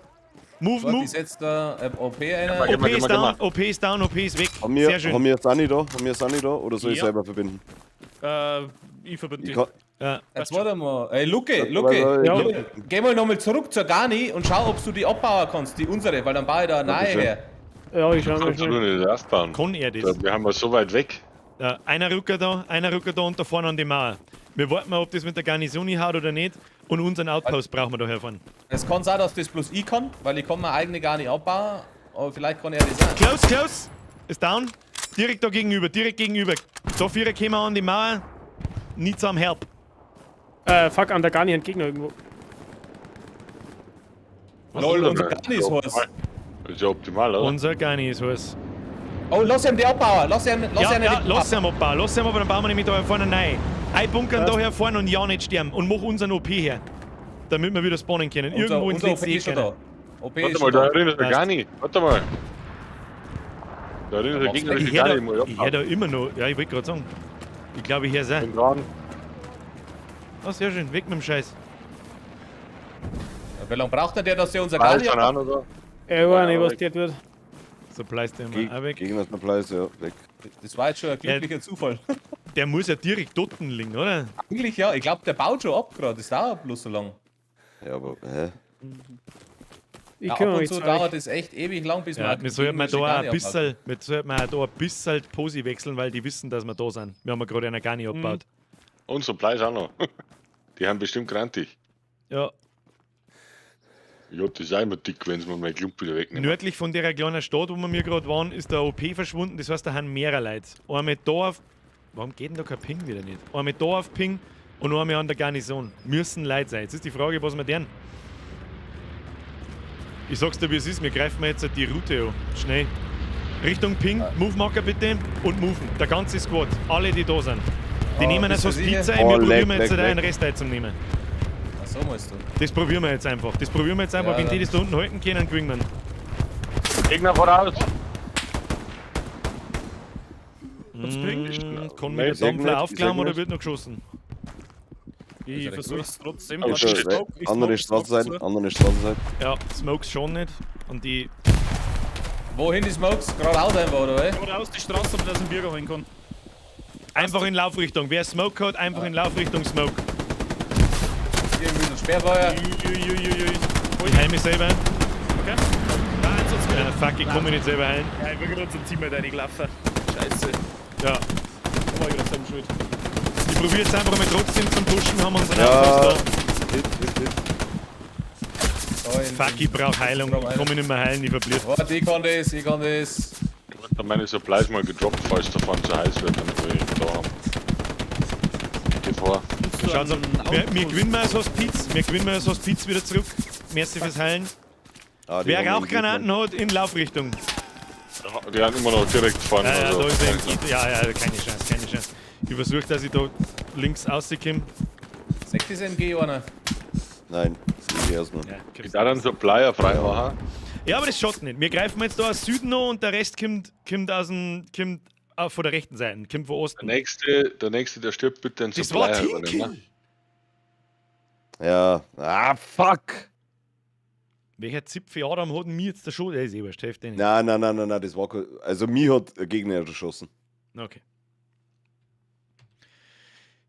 Move, Warte, move. ich setz da OP einer. Geh OP mal, geh ist mal, geh down, mal. OP ist down, OP ist weg. Haben wir, Sehr schön. haben wir Sunny da? Haben wir Sunny da? Oder soll ich Ja. selber verbinden? Ich verbinde Ich dich. kann, Ja. Jetzt warte mal. Ey, Luke, Luke. Warte, Ja. Luke, geh mal nochmal zurück zur Garni und schau, ob du die abbauen kannst, die unsere, weil dann baue ich da eine neue Dankeschön. her. Ja, ich schau mal Kannst du schnell. nicht aufbauen. Kann er das? Da, wir haben ja so weit weg. Ja, einer Rücker da, einer Rücker da und da vorne an die Mauer. Wir warten mal, ob das mit der Garnison haut oder nicht. Und unseren Outpost brauchen wir da herfahren. Es kann sein, dass das bloß ich kann, weil ich kann meine eigene Garni abbauen, aber vielleicht kann er das auch. Close, close! Ist down. Direkt da gegenüber, direkt gegenüber. Da vier kommen wir an die Mauer. Need some help. Fuck, an der Garni ein Gegner irgendwo. Was Lol, ist denn unser da? Garni ist heiß. Ist ja optimal, oder? Unser Garni ist heiß. Oh, lass ihn die abbauen, lass ihn, lass Ja, ihn ja, die lass ihn abbauen. Lass ihn aber, dann bauen wir nämlich da vorne rein. Einbunkern da her vorne und ja nicht sterben. Und mach unseren OP her. Damit wir wieder spawnen können. Unser, Irgendwo ins unser letzte OP ist Eck schon da. rein. OP Warte ist mal, schon da da. drin ist der Passt. Garni. Warte mal. Da drin ist der mach's gegnerische Ich höre Garni. da, muss ich ich hör abbauen. da immer noch. Ja, ich wollte gerade sagen. Ich glaube, ich höre es Bin dran. auch. Oh, sehr schön. Weg mit dem Scheiß. Wie lange braucht denn der, dass der unser Ah, Garni ist schon abbaut? auch noch da. Ja, ich weiß nicht, Ja, was weg. der tut. Supplies den Geg wir auch weg. Gegner Supplies, ja, weg. Das war jetzt schon ein glücklicher Zufall. Der muss ja direkt dort liegen, oder? Eigentlich ja, ich glaube, der baut schon ab gerade, das dauert bloß so lang. Ja, aber, hä? Ich Ja, ab kümmere und mich zu zu dauert euch. es echt ewig lang, bis Ja, man wir sollten gegnerische da auch Garni ein bisschen, wir sollten auch da ein bisschen die Pose wechseln, weil die wissen, dass wir da sind. Wir haben ja gerade einer gar nicht abgebaut. Und Supplies auch noch. Die haben bestimmt grantig. Ja, Ich hab das auch immer dick, wenn sie mir meinen Klump wieder wegnehmen. nördlich von der kleinen Stadt, wo wir mir gerade waren, ist der OP verschwunden. Das heißt, da haben mehrere Leute. Einmal da auf. Warum geht denn da kein Ping wieder nicht? Einmal da auf Ping und einmal an der Garnison. Müssen Leute sein. Jetzt ist die Frage, was wir deren. Ich sag's dir, wie es ist. Wir greifen jetzt die Route an. Schnell. Richtung Ping, Move Marker bitte und moven. Der ganze Squad. Alle, die da sind. Die Ah, nehmen bist jetzt du was sicher? Pizza ein. Oh, Wir leck, probieren jetzt leck, da einen leck. Rest einzunehmen. Ach so meinst du. Das probieren wir jetzt einfach. Das probieren wir jetzt einfach. Ja, Wenn die dann. das da unten halten können, gewinnen wir. Gegner voraus! Kann mit der Ich sag Dampfler nicht, ich sag aufklammern oder nicht. wird noch geschossen? Ich ja versuch's trotzdem. Oh, Warte, ich shit. smoke, ich Andere smoke, Straßenseite, smoke andere Straßenseite. Ja, Smokes schon nicht. Und die. Wohin die Smokes? Geradeaus einfach, oder was? zu. Geradeaus die Straße, damit ich einen Bürger holen kann. Einfach in Laufrichtung. Wer Smoke hat, einfach in Laufrichtung Smoke. Irgendwie so ein Sperrfeuer. Uiuiuiui. Ich heil mich selber. Okay. Nein, jetzt hat's Ja, fuck, ich komme mich nicht selber heilen. Ja, ich bin gerade zum Teammate reingelaufen. Scheiße. Ja. Da war ich gerade selber schuld. Ich probiere jetzt einfach mal trotzdem zum Pushen, haben wir unseren Ja. Outpost da. Hit, hit, hit. Da in- Fuck, ich brauche Heilung. Ich kann mich nicht mehr heilen, ich verblieb. Warte, ich kann das, ich kann das. Ich hab meine Supplies mal gedroppt, falls davon zu heiß wird, damit wir ihn da haben. Geh vor. Schaut's an. Wir gewinnen mal das Hospiz. Wir gewinnen mal das Hospiz wieder zurück. Merci fürs Heilen. Ah, die Wer haben einen Rauchgranaten hat, in Laufrichtung. Die haben immer noch direkt vorne. Ja, ja, also. da ist ein, ja, ja, keine Chance, keine Chance. Ich versuche, dass ich da links rauskomme. Sagt das MG einer? Gegner. Nein, das ist erstmal. Ja, Ich da dann Supplier frei machen. Ja, aber das schaut nicht. Wir greifen jetzt da aus Süden noch und der Rest kommt aus dem, kommt auch von der rechten Seite, kommt von Der Osten. nächste, der stirbt, bitte einen Das war Supplier übernehmen. Teamkill. Ne? Ja. Ah, fuck! Welcher Zipfel Adam hat denn mir jetzt der Schuh? Der ist eh wurscht, hilft eh nicht. Nein, nein, nein, nein, nein, das war kein- Also, mich hat ein Gegner erschossen. Okay.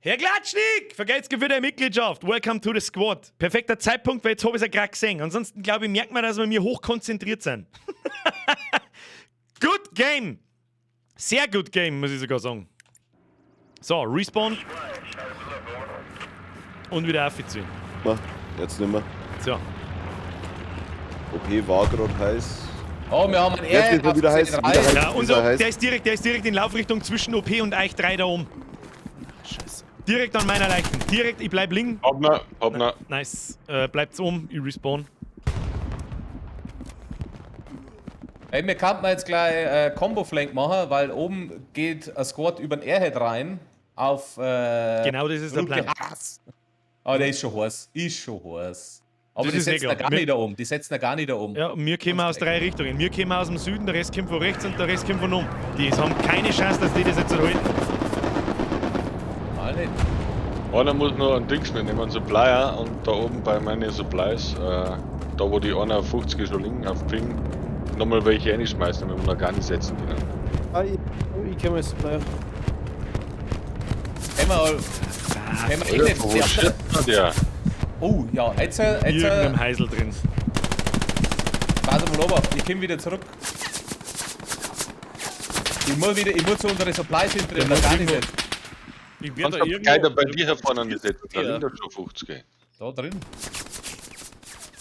Herr Glatschnik, vergelt's für deine Mitgliedschaft. Welcome to the squad. Perfekter Zeitpunkt, weil jetzt habe ich es ja gerade gesehen. Ansonsten, glaube ich, merkt man, dass wir mir hochkonzentriert sind. Good game. Sehr good game, muss ich sogar sagen. So, Respawn. Und wieder aufziehen. Na, jetzt nicht mehr. So. OP war gerade heiß. Oh, wir haben einen Jetzt R ist er wieder heiß, wieder heiß. Ja, unser, heiß. der ist direkt in Laufrichtung zwischen OP und Eich 3 da oben. Scheiße. Direkt an meiner Leichen. Direkt, ich bleib liegen. Hoppna, hoppna. Nice. Bleibt's um, ich respawn. Ey, wir könnten jetzt gleich Combo-Flank machen, weil oben geht ein Squad über den Airhead rein auf. Genau das ist der Route Plan. Haas. Aber der ist schon heiß. Ist schon heiß. Aber Das die ist eh setzen da klar. gar Wir- nicht da oben. Die setzen da gar nicht da oben. Ja, und wir kommen aus drei Richtungen. Wir kommen aus dem Süden, der Rest kommt von rechts und der Rest kommt von oben. Die haben keine Chance, dass die das jetzt halten. Mal nicht. Einer muss noch einen Dings mitnehmen, einen Supplier und da oben bei meinen Supplies, da wo die 51 schon liegen, auf Ping, nochmal welche reinschmeißen, wenn wir noch gar nicht setzen können. Ah, ich komme als Supplier. Können wir eh Alter, nicht. wo schießt denn der? Oh, ja, jetzt Irgendeinem Heisel drin. Pass mal runter, ich komm wieder zurück. Ich muss zu unseren Supplies hinter Der der muss gar nicht irgendwo- setzen. Ich werde Kannst da du irgendwo. gleich da bei dir vorne nicht setzen, da Ja. liegen doch schon 50. Da drin.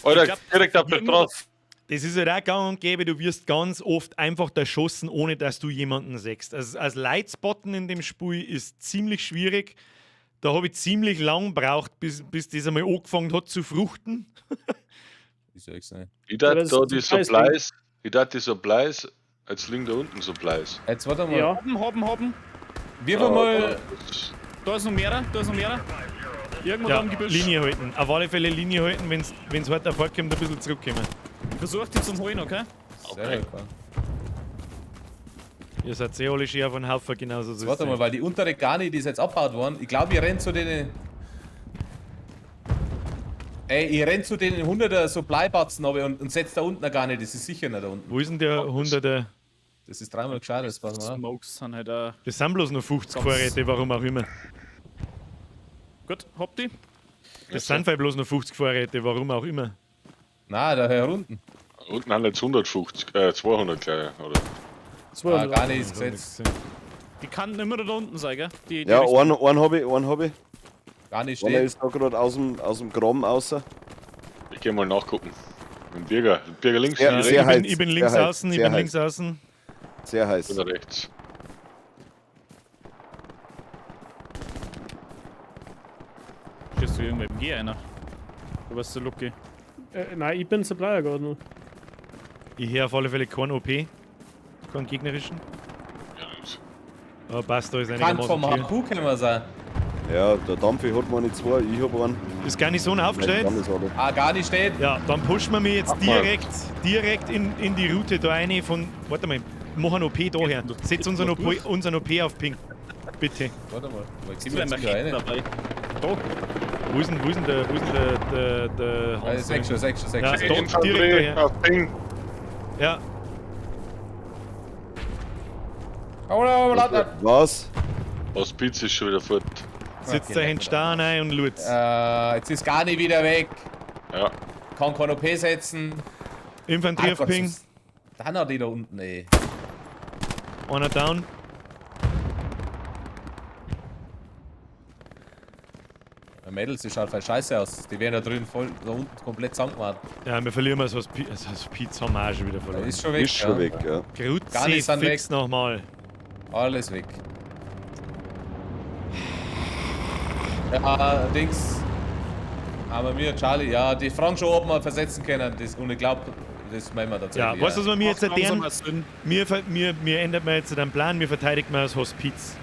Alter, Ich glaub, direkt auf der irgendwo- Straße. Das ist halt auch gang und gäbe, du wirst ganz oft einfach erschossen, ohne dass du jemanden siehst. Also als Lightspotten in dem Spiel ist ziemlich schwierig. Da habe ich ziemlich lang gebraucht, bis das einmal angefangen hat zu fruchten. Wie soll ich's nicht? Ich dachte das da ist die ein Supplies, ich dachte die Supplies, jetzt liegen da unten Supplies. Jetzt warte mal. Ja. Hoppen, hoppen, hoppen. Wir wollen mal. Da ist noch mehrer, da ist noch mehrer. Irgendwo Ja, da im Gebüsch. Linie halten. Auf alle Fälle Linie halten, wenn es hart erfolgt kommt, ein bisschen zurückkommen. Ich versuch die zum Holen, okay? Sehr gut. Ihr seid eh alle schön auf den Haufen, genauso so Jetzt warte mal, weil die untere Garni, die ist jetzt abgebaut worden. Ich glaube, ich renn zu denen. Ey, ich renn zu den 100er Supply-Batzen runter und setz da unten eine Garni. Das ist sicher nicht da unten. Wo ist denn der 100er? Das ist dreimal gescheit, das passt mal. Smokes sind halt auch. Das sind bloß noch 50 Ganz- Vorräte, warum auch immer. Gut, hab die. Das sind vielleicht bloß noch 50 Vorräte, warum auch immer. Nein, da hier unten. Unten haben jetzt 150, 200 gleich, oder? Ah, 200. Garni ist gesetzt. Die kann immer da unten sein, gell? Die Ja, Richtung. einen habe ich, einen habe ich. Garni Einer steht. ist da gerade aus dem Graben raus. Ich geh mal nachgucken. Mit dem Birger. Birger links, Ja, ich sehr Ich bin, heiß, ich bin sehr links heiß, außen, ich sehr bin heiß. links außen. Sehr heiß. bin rechts. Stehst du irgendwo im G einer? Du warst der Lucky. Nein, ich bin Supplier gerade noch. Ich höre auf alle Fälle keinen OP. Keinen gegnerischen. Ja, das- Aber passt, da ist Kann einigermaßen vom clear. HQ können wir sein. Ja, der Dampfi hat meine zwei, ich hab einen. Ist Garnison aufgestellt? Vielleicht kann das aber. Ah, Garni steht. Ja, dann pushen wir mich jetzt Mach mal. direkt in die Route da rein von. Warte mal, mach einen OP da her. Setz unseren OP, unseren OP auf Ping. Bitte. Warte mal. Wo Ist sind wir ein jetzt wieder Raketen rein? dabei. Da. Wo ist denn, wo ist denn der, wo ist denn der Ah, Hans? sechs schon, sechs schon, sechs Ja, schon. da, Infanterie direkt daher. auf Ping. Ja, Was? Hospiz ist schon wieder fort. sitzt da hinten Stein rein und lutz. Jetzt ist Garni wieder weg. Ja. Kann kein OP setzen. Infanterie Ah, auf Gott, Ping. was- Dann hat die da unten, ey. Einer down. Ja, Mädels, die schaut voll scheiße aus. Die werden da drüben voll, da unten komplett zusammengemacht. Ja, wir verlieren das Hospiz, das Hospiz haben wir auch schon wieder verloren. Ist schon weg. Ist schon ja. weg, ja. Gar nicht sind Kruzifix nochmal. Alles weg. Ja, Dings. Aber mir, Charlie, ja, die fragen schon, ob wir versetzen können. Das, und ich glaube, das meinen wir tatsächlich. Ja, weißt du, was wir mir jetzt Macht langsam erklären? mal Sinn. Mir ändert man jetzt den Plan, mir verteidigt man das Hospiz.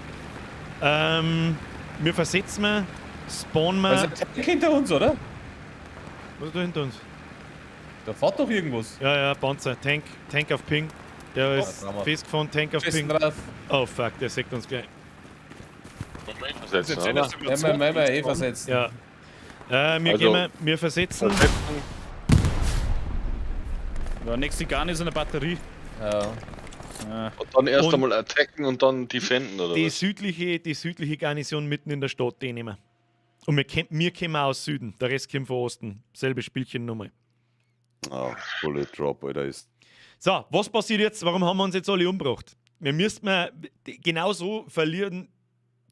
Wir versetzen wir, spawnen wir. Also, Tank hinter uns, oder? Was ist da hinter uns? Da fährt doch irgendwas. Ja, ja, Panzer, Tank, Tank auf Ping. Der ist Drama. festgefahren, Tank auf Schießen Ping. drauf. Oh fuck, der sägt uns gleich. Versetzen, Jetzt oder? erinnerst du Ja, wieder wir, wir eh zwei. versetzen. Ja. Wir, Also- gehen wir, wir versetzen. Ja, nächste Garn ist eine Batterie. Ja. Ja. Und dann erst Und- einmal attacken und dann defenden, oder Die was? südliche Garnison mitten in der Stadt, die nehmen wir. Und wir kommen aus Süden, der Rest kommt von Osten. Selbe Spielchen nochmal. Ah, Bullet Drop, Alter, ist. So, was passiert jetzt? Warum haben wir uns jetzt alle umgebracht? Wir müssten mal, genau so verlieren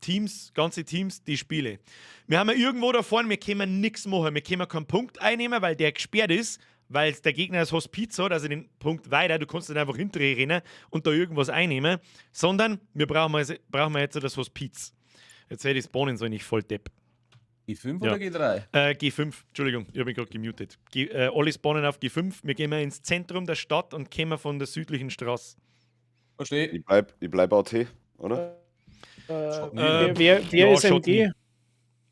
Teams, ganze Teams, die Spiele. Wir haben ja irgendwo da vorne, wir können nichts machen. Wir können keinen Punkt einnehmen, weil der gesperrt ist, weil der Gegner das Hospiz hat, also den Punkt weiter, du kannst nicht einfach hinterher rennen und da irgendwas einnehmen, sondern wir brauchen wir jetzt das Hospiz. Jetzt hätte ich spawnen sollen, ich voll Depp. G5 Ja. oder G3? G5, Entschuldigung, ich habe mich gerade gemutet. Alle spawnen auf G5. Wir gehen mal ins Zentrum der Stadt und kommen von der südlichen Straße. Verstehe. Ich bleib AT, oder? Wer ja, ist MG?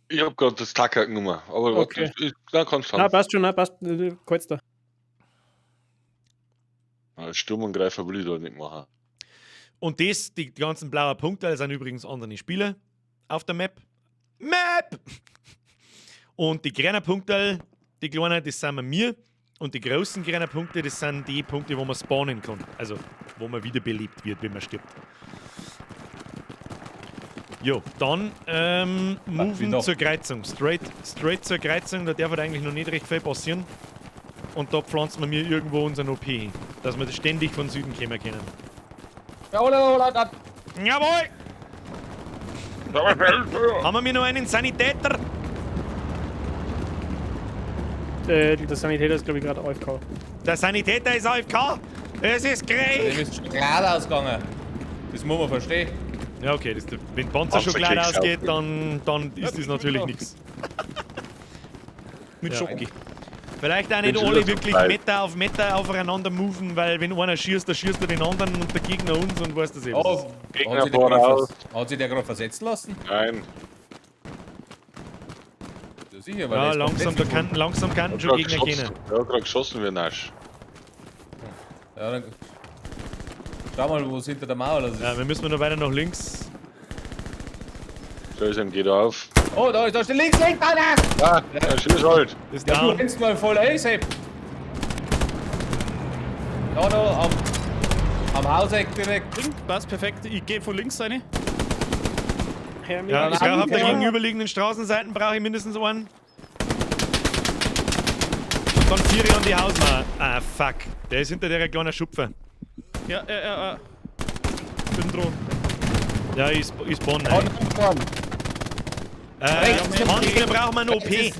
Ich hab gerade das Tacker genommen, aber Okay. warte, na, kannst du Na, haben. passt schon, na, passt. Kreuz da. Sturmangreifer will ich da nicht machen. Und das, die ganzen blauen Punkte, sind übrigens andere Spieler auf der Map. Map! Und die grünen Punkte, die kleinen, das sind wir mir. Und die großen grünen Punkte, das sind die Punkte, wo man spawnen kann. Also, wo man wiederbelebt wird, wenn man stirbt. Jo, dann moven wieder. zur Kreuzung. Straight zur Kreuzung, da darf halt eigentlich noch nicht recht viel passieren. Und da pflanzen wir mir irgendwo unseren OP hin, dass wir ständig von Süden kommen können. Ja, hola, hola, da. Jawohl! Haben wir mir noch einen Sanitäter? Der Sanitäter ist, glaube ich, gerade AFK. Der Sanitäter ist AFK! Es ist Dem Krieg! ist schon klar ausgegangen. Das muss man verstehen. Ja, okay, das, wenn Panzer schon klar Panzerkeks ausgeht, dann ist das natürlich nichts. Mit Ja. Schoki. Vielleicht auch nicht Bin schon alle wieder wirklich dabei. Meter auf Meter aufeinander moven, weil wenn einer schießt, dann schießt er den anderen und der Gegner uns und weiß das eben. Oh, Gegner hat sich der grad voraus. hat sich der gerade versetzt lassen? Nein. Ja, sicher, weil Ja, der ist langsam, da komplett kann, langsam kann schon Gegner kennen. Ja, gerade geschossen wie nasch. Ja, dann. Schau mal, wo es hinter der Mauer ist. Ja, wir müssen noch weiter nach links. Da ist MG da auf. Oh, da ist, da steht links, links, da, da! Ah, ja, schieß halt. Ist Ja, du down. rennst mal voll ey, Sepp. Da, da, am Hauseck direkt. Link, passt perfekt. Ich gehe von links rein. Herr Ja, ich brauche auf der Ja. gegenüberliegenden Straßenseite brauche ich mindestens einen. Und dann vier an die Hausmauer. Ah, fuck. Der ist hinter der kleinen Schupfe. Ja, ja, ja, ja. Bin dran. Ja, ich spawn rein. Hans, wir brauchen einen OP.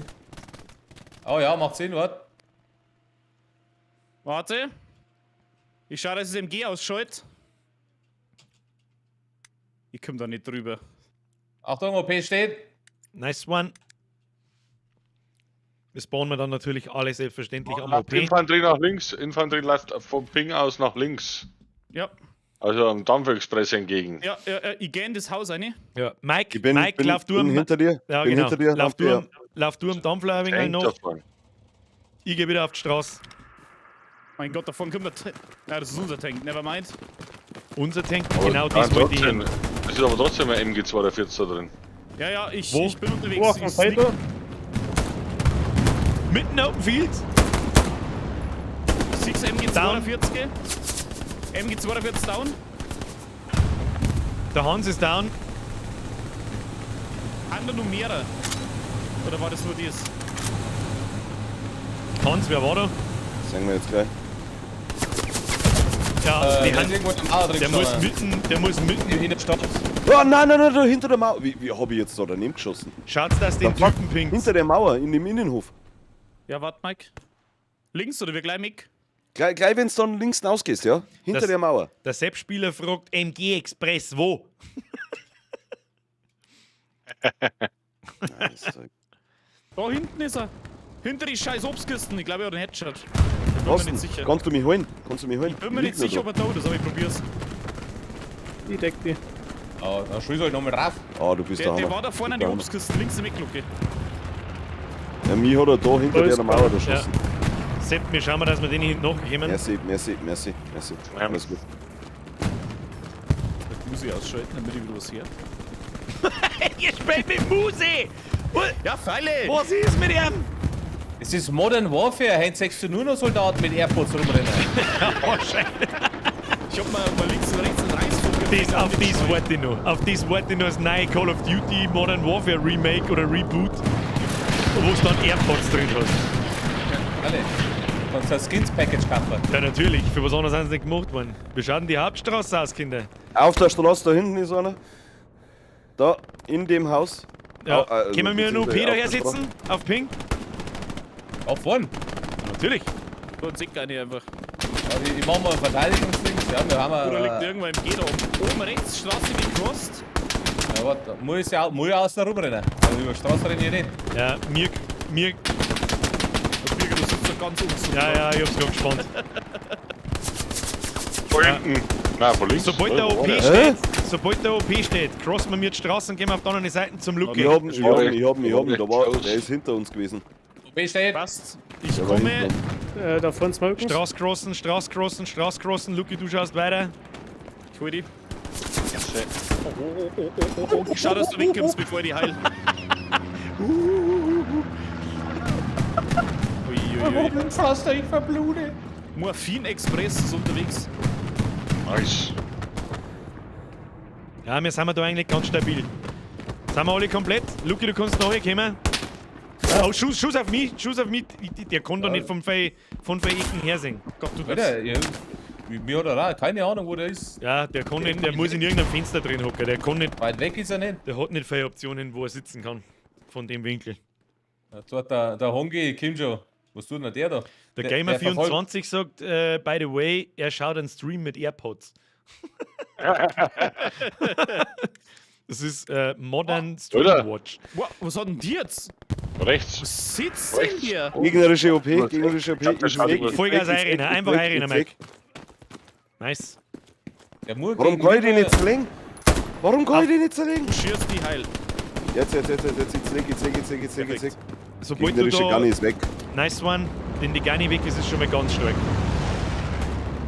Oh ja, macht Sinn, warte. Warte. Ich schaue, dass ich das MG ausschalte. Ich komme da nicht drüber. Achtung, OP steht. Nice one. Wir spawnen wir dann natürlich alle selbstverständlich am OP. Infanterie nach links, Infanterie läuft vom Ping aus nach links. Ja, Also am Dampfexpress entgegen. ja, ja, ja, ich gehe in das Haus rein. Ja. Mike, Ich bin, Mike, bin, lauf du bin am, hinter dir. ja, bin genau. hinter dir. Lauf du dir. am, lauf du am Dampfler ein wenig Tank noch. davon. Ich gehe wieder auf die Straße. Mein Gott, davon kommt der Tank. Ja, das ist unser Tank, never mind. Unser Tank, Aber genau nein, das wollte ich trotzdem, hin. Es ist aber trotzdem ein MG42 da drin. Ja, ja, ich, Wo? ich bin unterwegs. Wo auf dem Ich Feld? sneak Mitten Open Field. 6 MG42. MG42 down. Der Hans ist down. Haben da noch mehrere? Oder war das nur das? Hans, wer war da? Sagen wir jetzt gleich. Ja, die Der ist Hans, irgendwo in der Mauer drin der muss gestanden. mitten, der muss mitten. In der Stadt. Oh, nein, nein, nein, da hinter der Mauer. Wie hab ich jetzt da daneben geschossen? Schaut's, dass den Da, fuck, Typen pinkt. Hinter der Mauer, in dem Innenhof. Ja, warte, Mike. Links oder wir gleich mit? Gleich wenn du dann links rausgehst, ja? Hinter Das- der Mauer. Der Sepp-Spieler fragt MG Express wo? Nice. Da hinten ist er. Hinter die scheiß Obstkisten. Ich glaube, er hat einen Headshot. Ich bin mir Thorsten, nicht sicher. kannst du mich holen? Kannst du mich holen? Ich bin mir nicht lieg sicher, nur ob er tot ist, aber ich probier's. Ich deck die. Oh, da schieß halt nochmal drauf. da. Ah, du bist Der, der der Hammer. war da vorne an die Der Hammer. Obstkisten, links im Ecklucke. Ja, mich hat er da hinter Da ist der Mauer erschossen. Sepp, wir schauen mal, dass wir den hinten nachkommen. Merci, merci, merci, merci. Ja. Alles gut. Das muss ich ausschalten, damit ich wieder was her. Ihr spielt mit Muse! Ja, Pfeile! Was ist mit ihm? Es ist Modern Warfare. Heute siehst du nur noch Soldaten mit AirPods rumrennen. Wahrscheinlich. Ich hab mal links und rechts einen Reißvogel. Das, auf das warte ich noch. Auf das warte ich noch das neue Call of Duty Modern Warfare Remake oder Reboot, wo du dann AirPods drin hast. Alle. Kannst du ein Skins-Package kaufen. Ja, natürlich. Für was anderes sind sie nicht gemacht worden. Wie schaut denn die Hauptstraße aus, Kinder? Auf der Straße da hinten ist einer. Da, in dem Haus. Ja. Au, also Können wir mir einen OP beziehungsweise daher auf der sitzen? Auf Ping? Auf vorn. Natürlich. Da ein Sick eine einfach. Ja, ich mach mal ein Verteidigungsdings. Ja, wir haben Oder liegt ja, irgendwo im G da oben. Oben rechts, Straße gecrossed. ja, warte, muss ich, ja, muss ich außen rumrennen. Also über die Straße renne ich nicht. Ja, mir. Birger, du sitzt da ganz oben. so Ja, ja, ich hab's gerade gespannt. Von hinten. Nein, von links. Sobald der Oh, OP warte. steht, sobald der OP steht, crossen wir mir die Straße und gehen wir auf der anderen Seite zum Ich Luke. hab ihn, ich hab ihn, ich hab ihn, ich hab ihn. Da war, Close. der ist hinter uns gewesen. OP steht. Passt. Ich Der war komme. hinten. Da vorne smoken. Straße crossen, Straße crossen, Straße crossen. Luki, du schaust weiter. Ich hol die. Oh. Ich schau, dass du wegkommst, bevor ich die heil. Ui, ui, ui. Pflaster, ich verblute. Morphin Express ist unterwegs. Nice. Ja, wir sind da eigentlich ganz stabil. Sind wir alle komplett? Luki, du kannst nachher kommen. Oh, Schuss, Schuss auf mich, Schuss auf mich. Der kann doch nicht von Ecken her sehen. Gott, du Alter, ja, mir hat er auch keine Ahnung, wo der ist. Ja, der kann nicht, der muss in irgendeinem Fenster drin hocken. Der kann nicht, Weit weg ist er nicht. der hat nicht viele Optionen, wo er sitzen kann. Von dem Winkel. Dort der Hongi, Kim schon. Was tut denn der da? Der Der verfolgt- Gamer24 sagt, by the way, er schaut einen Stream mit AirPods. Das ist Modern Stream Oder? Watch. Wow, was hat denn die jetzt? Rechts. Was sitzt denn Rechts. hier? Gegnerische OP, gegnerische OP. Ich hab das Ist weg, schon ist Vollgas weg, ist einrennen, weg, einfach ist weg, einrennen, ist weg. Mike. Nice. Der muss Warum kann ich den nicht zerlegen? Warum kann ich den nicht zerlegen? Du schierst die heil. Jetzt, jetzt, jetzt, jetzt, jetzt, ich zerleg, ich zerleg, ich zerleg, ich zerleg, ich zerleg. Sobald du Gegnerische da. Gunny ist weg. Nice one. Denn die Gunny weg ist, ist schon mal ganz stark.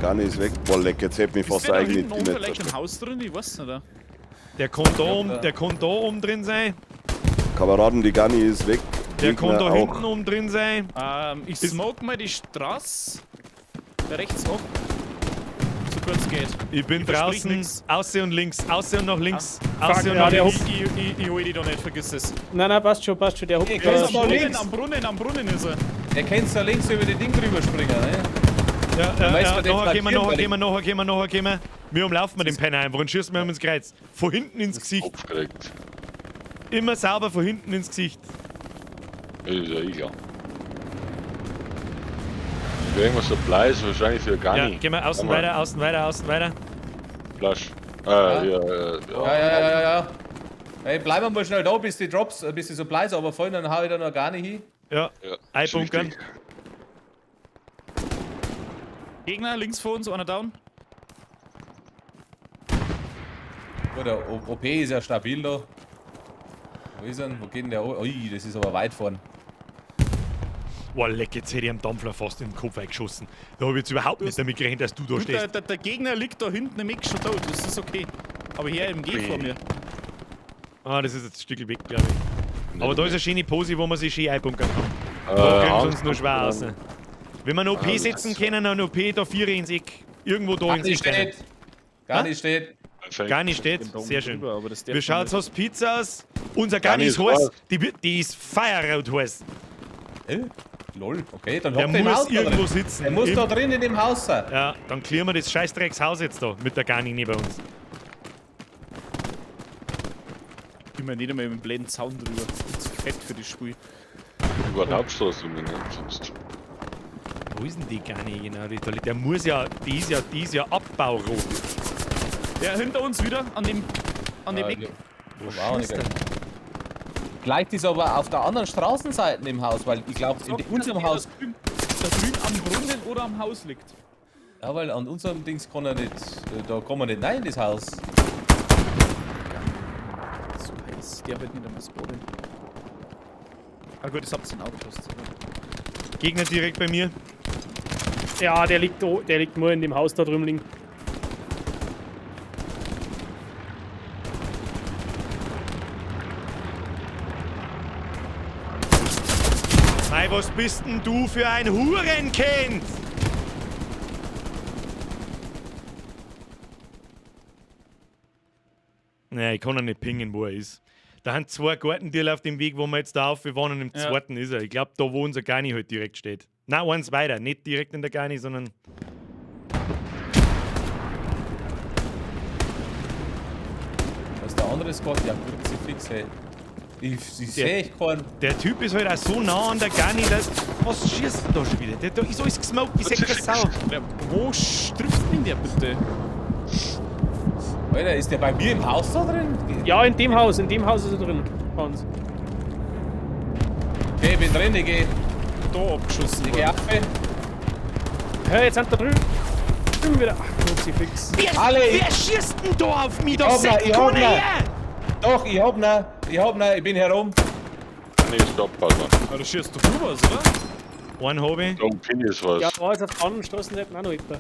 Gunny ist weg. Boah, leck, jetzt hätte mich Ist fast der da eigentlich hinten oben nicht vielleicht im Haus drin? Ich weiß nicht. Der kann da, Ja, um, da. der kann da oben drin sein. Kameraden, die Gunny ist weg. Der Gegner kann da auch. hinten oben drin sein. Ich smoke mal die Straße rechts ab. So gut es geht. Ich bin Ich versprich draußen. nix. Außer und links. Außer und nach links. Fuck, Außer und ja, nach der links. Ich hol die da nicht, vergiss es. Nein, nein, passt schon, passt schon. Der hockt Hey, da. kannst Am du da Brunnen, links? am Brunnen, am Brunnen ist er. Der kannst da links über die Ding drüber springen, ne? Ja, ja, Weißt ja, du, den nachher kommen wir, flankieren nachher wir kommen wir, nachher kommen wir, nachher kommen wir. Wir umlaufen wir den Penner einfach und schießen wir ihm ins Kreuz. Von hinten ins Gesicht. Kopf gekriegt. Immer sauber von hinten ins Gesicht. Das ist ja eh klar. Irgendwas Supplies, wahrscheinlich für Ja, Gunny. gehen wir außen Komm mal. weiter, außen weiter, außen weiter. Flasch. Ja, ja, ja. Ja, ja, ja, ja, ja. Ey, bleiben wir mal schnell da, bis die Drops, bis die Supplies aber fallen, dann hau ich da noch gar nicht hin. Ja, Ja, einbunkern. richtig. Gegner links vor uns, einer down. Gut, der OP ist ja stabil da. Wo ist er denn? Wo geht denn der? Ui, das ist aber weit vorn. Boah, leck, jetzt hätte ich am Dampfler fast in den Kopf eingeschossen. Da habe ich jetzt überhaupt nicht damit gerechnet, dass du da Du, stehst. der Gegner liegt da hinten im Eck schon tot, das ist okay. Aber hier im G vor mir. Ah, das ist jetzt ein Stück weg, glaube ich. Aber da ist eine schöne Pose, wo man sich schön einbunkern kann. Da kriegen sie uns nur schwer aus. Wenn wir einen OP setzen können, einen OP da vier ins Eck. Irgendwo da Gar ins nicht Eck. steht. Gar nicht steht. Perfekt. Gar nicht steht. Sehr schön. Drüber, aber das darf Wie schaut's man aus Pizza aus? Unser Garni Garni ist ist heiß. heiß. Die ist feuerrot heiß. Lol, okay, dann Der hockt er im muss Haus da irgendwo drin. sitzen. Der muss da drin in dem Haus sein. Ja, dann klären wir das Scheißdreckshaus jetzt da mit der Garni neben uns. nicht. Ich bin mir nicht einmal mit dem blöden Zaun drüber. Bin zu fett für das Spiel. Über die Hauptstraße rum, ne? Sonst. Wo ist denn die Garni genau? Die, der muss ja, die ist ja abbaurot. Ja, hinter uns wieder, an dem Ja, Eck. Wo war nicht. Vielleicht ist aber auf der anderen Straßenseite im Haus, weil ich glaube, in unserem Haus. Da drüben am Brunnen oder am Haus liegt. Ja, weil an unserem Dings kann er nicht. Da kann man nicht rein in das Haus. So heiß. Der wird nicht einmal spawnen. Ah gut, das habt ihr in Auge gefasst. Gegner direkt bei mir. Ja, der liegt, da, der liegt nur in dem Haus da drüben liegen. Mei, was bist denn du für ein Hurenkind? Naja, ich kann ihn nicht pingen, wo er ist. Da haben zwei Gartentierl auf dem Weg, wo wir jetzt da auf waren und im Ja. zweiten ist er. Ich glaube, da wo unser Garni halt direkt steht. Nein, eins weiter. Nicht direkt in der Garni, sondern. Was ist der andere Squad? Ja, Kruzifix, ey. Ich sehe ich keinen. Der Typ ist halt auch so nah an der Garni, dass. Was schießt denn da schon wieder? Der, da ist alles gesmoked, ich seh keine Sau. Ja, wo trifft denn der bitte? Alter, ist der bei mir im Haus da drin? Ja, in dem Haus ist er drin. Hans. Okay, ich bin drin, ich geh. Da abgeschossen Ich geh worden. auf. Hä, jetzt sind da drüben wieder. Ach, Kruzifix. Wer, Alle, wer schießt denn da auf mich? Da hab sieht noch, ich hab keiner noch. her! Doch, ich hab noch. Ich hab noch, ich bin herum. Nee, stopp, Alter. Ah, da schießt doch du was, oder? Einen hab ich. Da oben ist was. Ja, da ist auf der anderen Straßenseite auch noch jemand.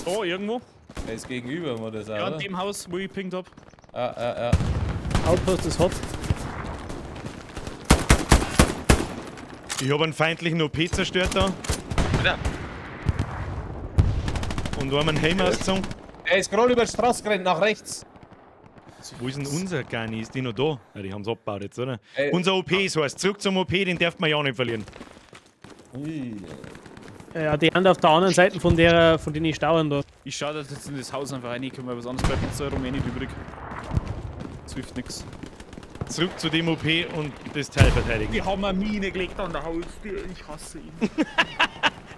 Da irgendwo. Der ist gegenüber, muss das sein, Ja, oder? in dem Haus, wo ich gepinkt hab. Ja. Outpost ist hot. Ich habe einen feindlichen OP zerstört da. Bitte? Und einen Helm ausgezogen. Er ist gerade über die Straße gerannt, nach rechts. Wo ist denn unser Garni? Ist die noch da? Ja, die haben es abgebaut jetzt, oder? Ey. Unser OP ist heiß. Zurück zum OP, den darf man ja auch nicht verlieren. Ja, die haben auf der anderen Seite von der, von denen Stauern da. Ich schau, dass jetzt in das Haus einfach reinkomme, weil was anderes bleibt uns da rum eh nicht übrig. Es hilft nix. Zurück zu dem OP und das Teil verteidigen. Die haben eine Mine gelegt an der Haustür. Ich hasse ihn.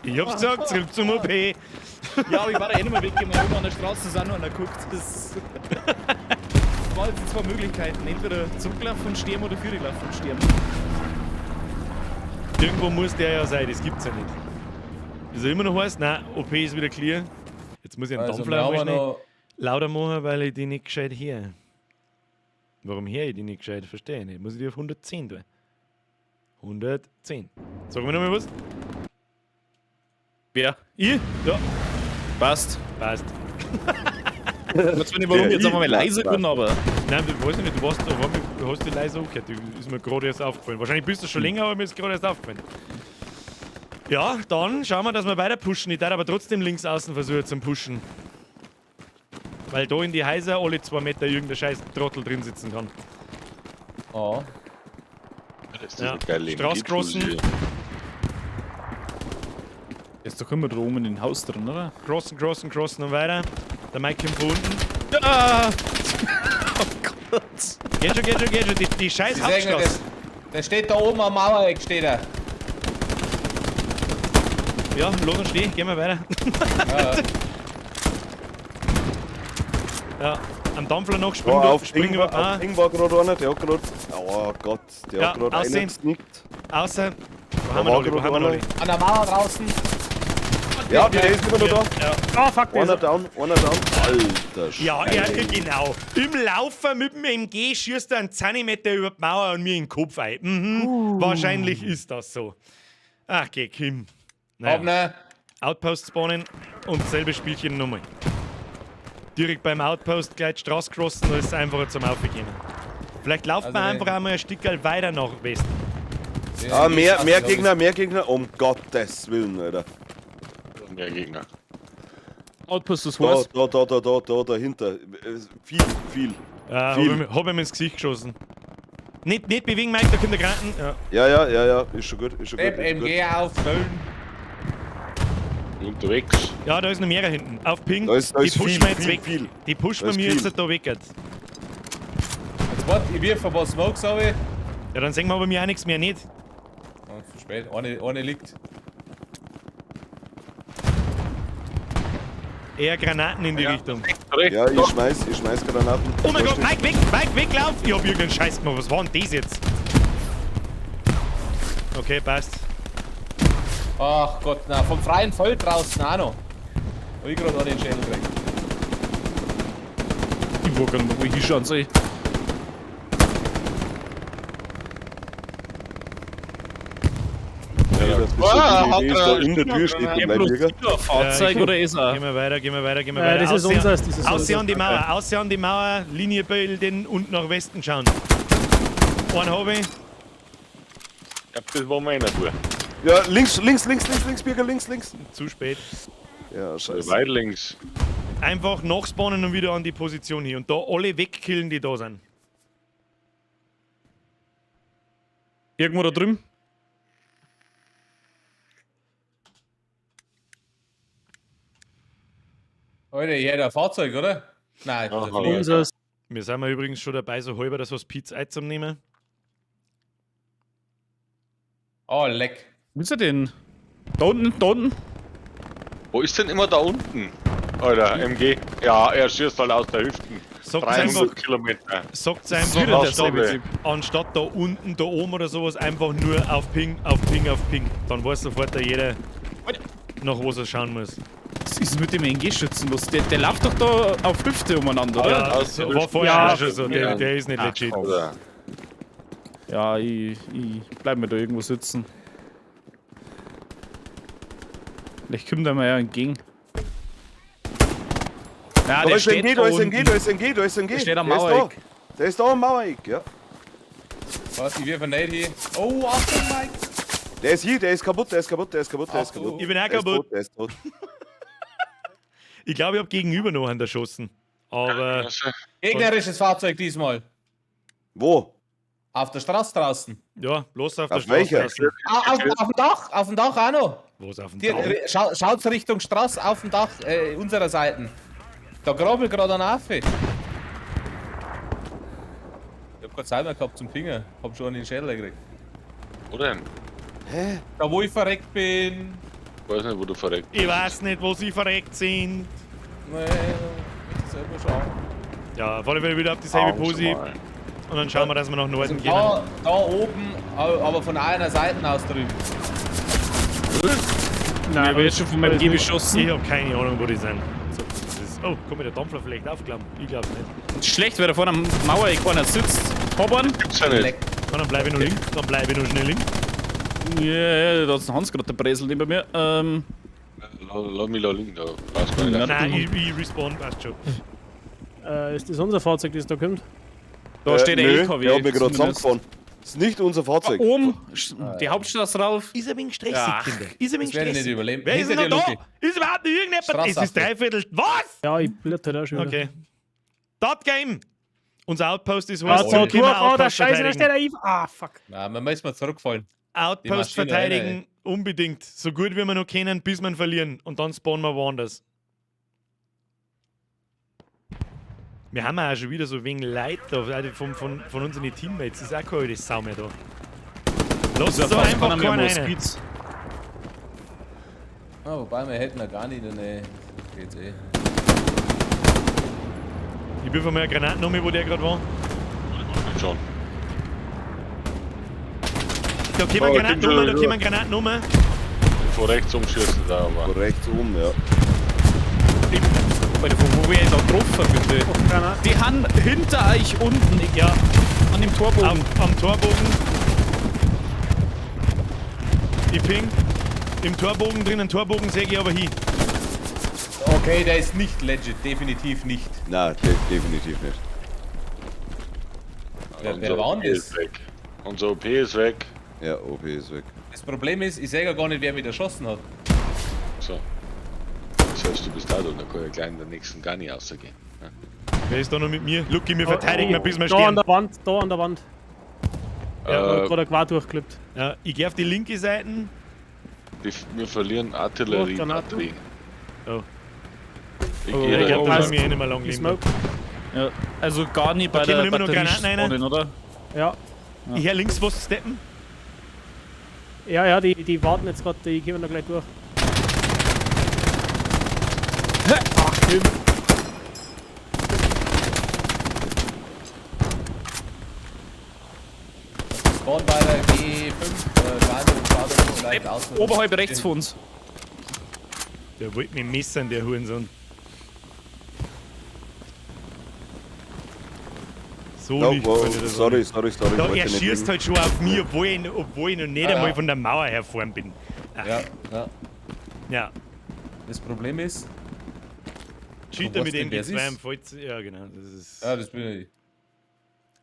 Ich hab's gesagt, zurück zum OP. Ja, aber ich war da eh nicht mehr weggegangen. Oben an der Straße ist auch noch einer geguckt. Das war jetzt die zwei Möglichkeiten. Entweder zurücklaufen und sterben oder vorlaufen und sterben. Irgendwo muss der ja sein, das gibt's ja nicht. Ist er immer noch heiß? Nein, OP ist wieder clear. Jetzt muss ich einen Also, wir Dampfler haben mal schnell noch lauter machen, weil ich die nicht gescheit höre. Warum höre ich die nicht gescheit? Verstehe ich nicht. Muss ich die auf 110 tun? 110. Sag mir nochmal was. Wer? Ich? Ja, Passt. passt. Ich weiß zwar nicht, warum ich jetzt einfach mal leise bin, aber. Nein, ich weiß nicht, du warst, du hast die leise angehört. Die ist mir gerade erst aufgefallen. Wahrscheinlich bist du schon länger, aber mir ist gerade erst aufgefallen. Ja, dann schauen wir, dass wir weiter pushen. Ich darf aber trotzdem links außen versuchen zum Pushen. Weil da in die Häuser alle 2 Meter irgendein scheiß Trottel drin sitzen kann. Oh. Das ist Ja. eine geile Straßcrossen. MG-Fusi. Ist doch immer da oben in dem Haus drin, oder? Crossen, crossen, crossen und weiter. Der Mike kommt von unten. Ah! Oh Gott. Geht schon, geht schon, geht schon. Die scheiß Ich sag mir, Hauptstraße. der steht da oben am Mauereck, steht er. Ja, los und steh. Gehen wir weiter. Ja, am Dampfler noch. Spring, Ja, durch, auf spring Ding, über. auf Ah, Ding war gerade einer, der hat gerade. Oh Gott, der Ja, hat gerade aussehen. einen gesnickt. Außer. Wo Da haben wir war alle? Wo gerade haben wir einer. alle? An der Mauer draußen. Ja, der ist immer noch da. Ja. Ah, fuck, der Einer ist. down, einer down. Alter Ja, Scheiße. ja, genau. Im Laufen mit dem MG schießt er einen Zentimeter über die Mauer und mir in den Kopf ein. Mhm. Wahrscheinlich ist das so. Ach, geh, Kim. Naja. Hab ne. Outpost spawnen und selbe Spielchen nochmal. Direkt beim Outpost gleich die Straße crossen, dann ist es einfacher zum Aufgehen. Vielleicht laufen Also wir wenn- einfach einmal ein Stückchen weiter nach Westen. Ah, mehr Gegner, mehr Gegner. Um Gottes Willen, Alter. Mehr Gegner. Outpost ist Da, heiß. da, da, da, da, da, dahinter. Viel, viel. Hab, Viel. ich, hab ihm ins Gesicht geschossen. Nicht bewegen, Mike, da kommt der Granten. Ja. Ja, ja, ja, ja. Ist schon gut, ist schon gut. Step Ist schon gut. MG aufstellen. Unterwegs. Ja, da ist noch mehr hinten. Auf Ping. Da ist, da die ist pushen viel, wir jetzt viel, weg. viel. Die pushen Da wir ist mir viel. jetzt da weg. Jetzt. Jetzt warte, ich wirf ein paar Smokes auf. Ja, dann sehen wir aber mir auch nichts mehr nicht. Oh, zu spät, eine liegt. Eher Granaten in die Richtung. Rechts, Ja, ich schmeiß Granaten. Oh mein Gott, Mike, weg, Mike, weglauf! Ich hab irgendeinen Scheiß gemacht. Was war denn das jetzt? Okay, passt. Ach Gott, na, vom freien Feld draußen auch noch. Hab ich gerade einen Schädel gekriegt. Ich wollte gar nicht mehr, wo ich hinschauen soll. Ja, das ist Ah, so die Idee, ist da hat er- in der Tür steht Ja, der bloß Bleibjäger. ist da ein Fahrzeug Ja, ich- oder ist er? Gehen wir weiter, gehen wir weiter, gehen wir weiter. Das ist Aussehen- unseres, das ist Aussehen unseres. an die Mauer, aussehen an die Mauer, Linie bilden und nach Westen schauen. Einen hab ich. Ich glaub, das war meiner Tour. Ja, links, links, links, links, links, Birger, links, links. Zu spät. Ja, scheiße. Weit links. Einfach nachspawnen und wieder an die Position hier. Und da alle wegkillen, die da sind. Irgendwo da drüben? Alter, hier hat ein Fahrzeug, oder? Nein, das ist ein Aha. Flieger. Unseres. Wir sind wir übrigens schon dabei, so halber das was Pizza einzunehmen. Oh, leck. Wo ist er denn? Da unten, da unten. Wo ist denn immer da unten? Alter, MG. Ja, er schießt halt aus der Hüften. Sagt's 300 einfach, Kilometer. sagt's Das ist einfach wieder anstatt, derselbe Typ. anstatt da unten, da oben oder sowas, einfach nur auf Ping, auf Ping, auf Ping. Dann weiß sofort da jeder, nach was er schauen muss. Was ist mit dem NG-Schützen los? Der läuft doch da auf Hüfte umeinander, oder? Ja, aus so, der war vorher Ja. auch schon so, der ist nicht legit. Oder? Ja, ich bleib mir da irgendwo sitzen. Vielleicht kommt er mir ja entgegen. Ja, Da der ist steht MG, da ist unten. MG, da ist MG, da ist MG. Der steht am Der ist da. Mauereck. Der ist da am Mauereck, ja. Was, ich wirf einen Nade hier. Oh, Achtung, Mike! Der ist hier, der ist kaputt, der ist kaputt, der ist kaputt, der ist Ach du. kaputt. Ich bin auch Der ist kaputt. tot, der ist tot. Ich glaube, ich habe gegenüber noch einen erschossen. Aber Gegnerisches Fahrzeug diesmal. Wo? Auf der Straße draußen. ja, bloß auf der Auf Straße. welcher? draußen. Ah, auf dem Dach, auf dem Dach auch noch. Was auf dem Die, Dach? schaut's Richtung Straße, auf dem Dach unserer Seiten. Da grabbelt gerade ein Affe. Ich hab keine Zeit mehr gehabt zum Finger. Hab schon einen in den Schädel gekriegt. Wo denn? Hä? Da wo ich verreckt bin. Ich weiß nicht, wo du verreckt Ich weiß nicht, wo sie verreckt sind. Nee, muss ich selber schauen. Ja, auf alle Fälle wieder auf dieselbe Angst Posi. mal. Und dann schauen wir, dass wir nach Norden Also gehen. da oben, aber von einer Seite aus drüben. Nein, Ich werde schon von meinem G beschossen. Ich habe keine Ahnung, wo die sind. So, das ist, oh, komm mit der Dampfler vielleicht aufklappen. Ich glaube nicht. Schlecht, weil da vorne am Mauereck einer sitzt. Hab einen. Gibt's ja nicht. Leck. Na, dann bleibe ich noch links. Dann bleibe ich noch schnell links. Ja, ja, da ist ein Hans gerade der Bresel neben mir. Lass mich da liegen, da passt gar nicht. Ja. Nein, ich respawn, passt schon. Ist das unser Fahrzeug, das da kommt? Da steht der nö, LKW. Der hat mich gerade zumindest. zusammengefahren. Das ist nicht unser Fahrzeug. Oben, die Hauptstraße rauf. Ist ein wenig stressig, Ach, Kinder. Ist ein wenig Das werde ich nicht stressig. überleben. Wer ist Hinter denn noch dir, da? Luki. Ist überhaupt nicht irgendjemand? Straße Es ist auf. dreiviertel. Was? Ja, ich blätter da schon wieder. Okay. Dot Game! Unser Outpost ist Ah, was. so, du, oh, da Scheiße, da steht der Eve. Ah, fuck. Nein, wir müssen mal zurückfallen. Die Outpost Maschine verteidigen, rein, unbedingt. So gut wie wir noch können, bis wir verlieren. Und dann spawnen wir woanders. Wir haben ja auch schon wieder so wenig Leute da, also von unseren Teammates. Das ist auch keine Sau mehr da. Lass Ja, so fast einfach keiner mehr keinen was rein. gibt's. Ah, wobei, wir hätten ja gar nicht in der Nähe. Geht's eh. Ich bin von meiner Granaten um, wo der gerade war. Schon. Da kommen Oh, Granaten kommt um, schon da wieder. kommen Granaten um. Von rechts umschießen da, aber. Von rechts um, ja. Alter, von wo wär ich da getroffen, bitte? Granate. Die haben hinter euch unten, Ja, an dem Torbogen. am Torbogen. Ich ping. Im Torbogen drinnen, Torbogen sehe ich aber hin. Okay, der ist nicht legit, definitiv nicht. Nein, definitiv nicht. Wer war OP denn das? ist weg. Unser OP ist weg. Ja, OP ist weg. Das Problem ist, ich sehe ja gar nicht, wer mich erschossen hat. So. Das heißt, du bist da, da kann ich gleich in der nächsten gar nicht rausgehen. Ja. Wer ist da noch mit mir? Lucky, wir verteidigen noch, bis wir Da an sterben. der Wand, da an der Wand. Ja, Gerade Quad durchgeklippt. Ja, ich gehe auf die linke Seite. Wir verlieren Artillerie. Oh, Granaten. Batterien. Oh. Ich Oh, gehe ich glaube, da. das haben wir eh nicht mehr lang Die leben. Smoke. Ja, also gar nicht bei Da der kommen immer noch Batterie Granaten rein. spawnen, oder? Ja. Ich höre links was steppen. Ja, ja, die warten jetzt gerade, die kommen da gleich durch. Ach, Himmel. Spawn bei der G5, Gani und Shadow vielleicht außen. Oberhalb rechts von uns. Der wollte mich messern, der Hurensohn. So No, nicht, wow, Freunde der sorry, Sonne. sorry, sorry. Da, wollte er nicht schießt lügen. halt schon auf mich, obwohl ich noch nicht Ja, einmal ja. von der Mauer herfahren bin. Ja, ja. Ja, Das Problem ist. Cheater Wo mit weißt denn, wer's MG2 ist? am Falz. Ja, genau. Das ist Ja, das bin ich.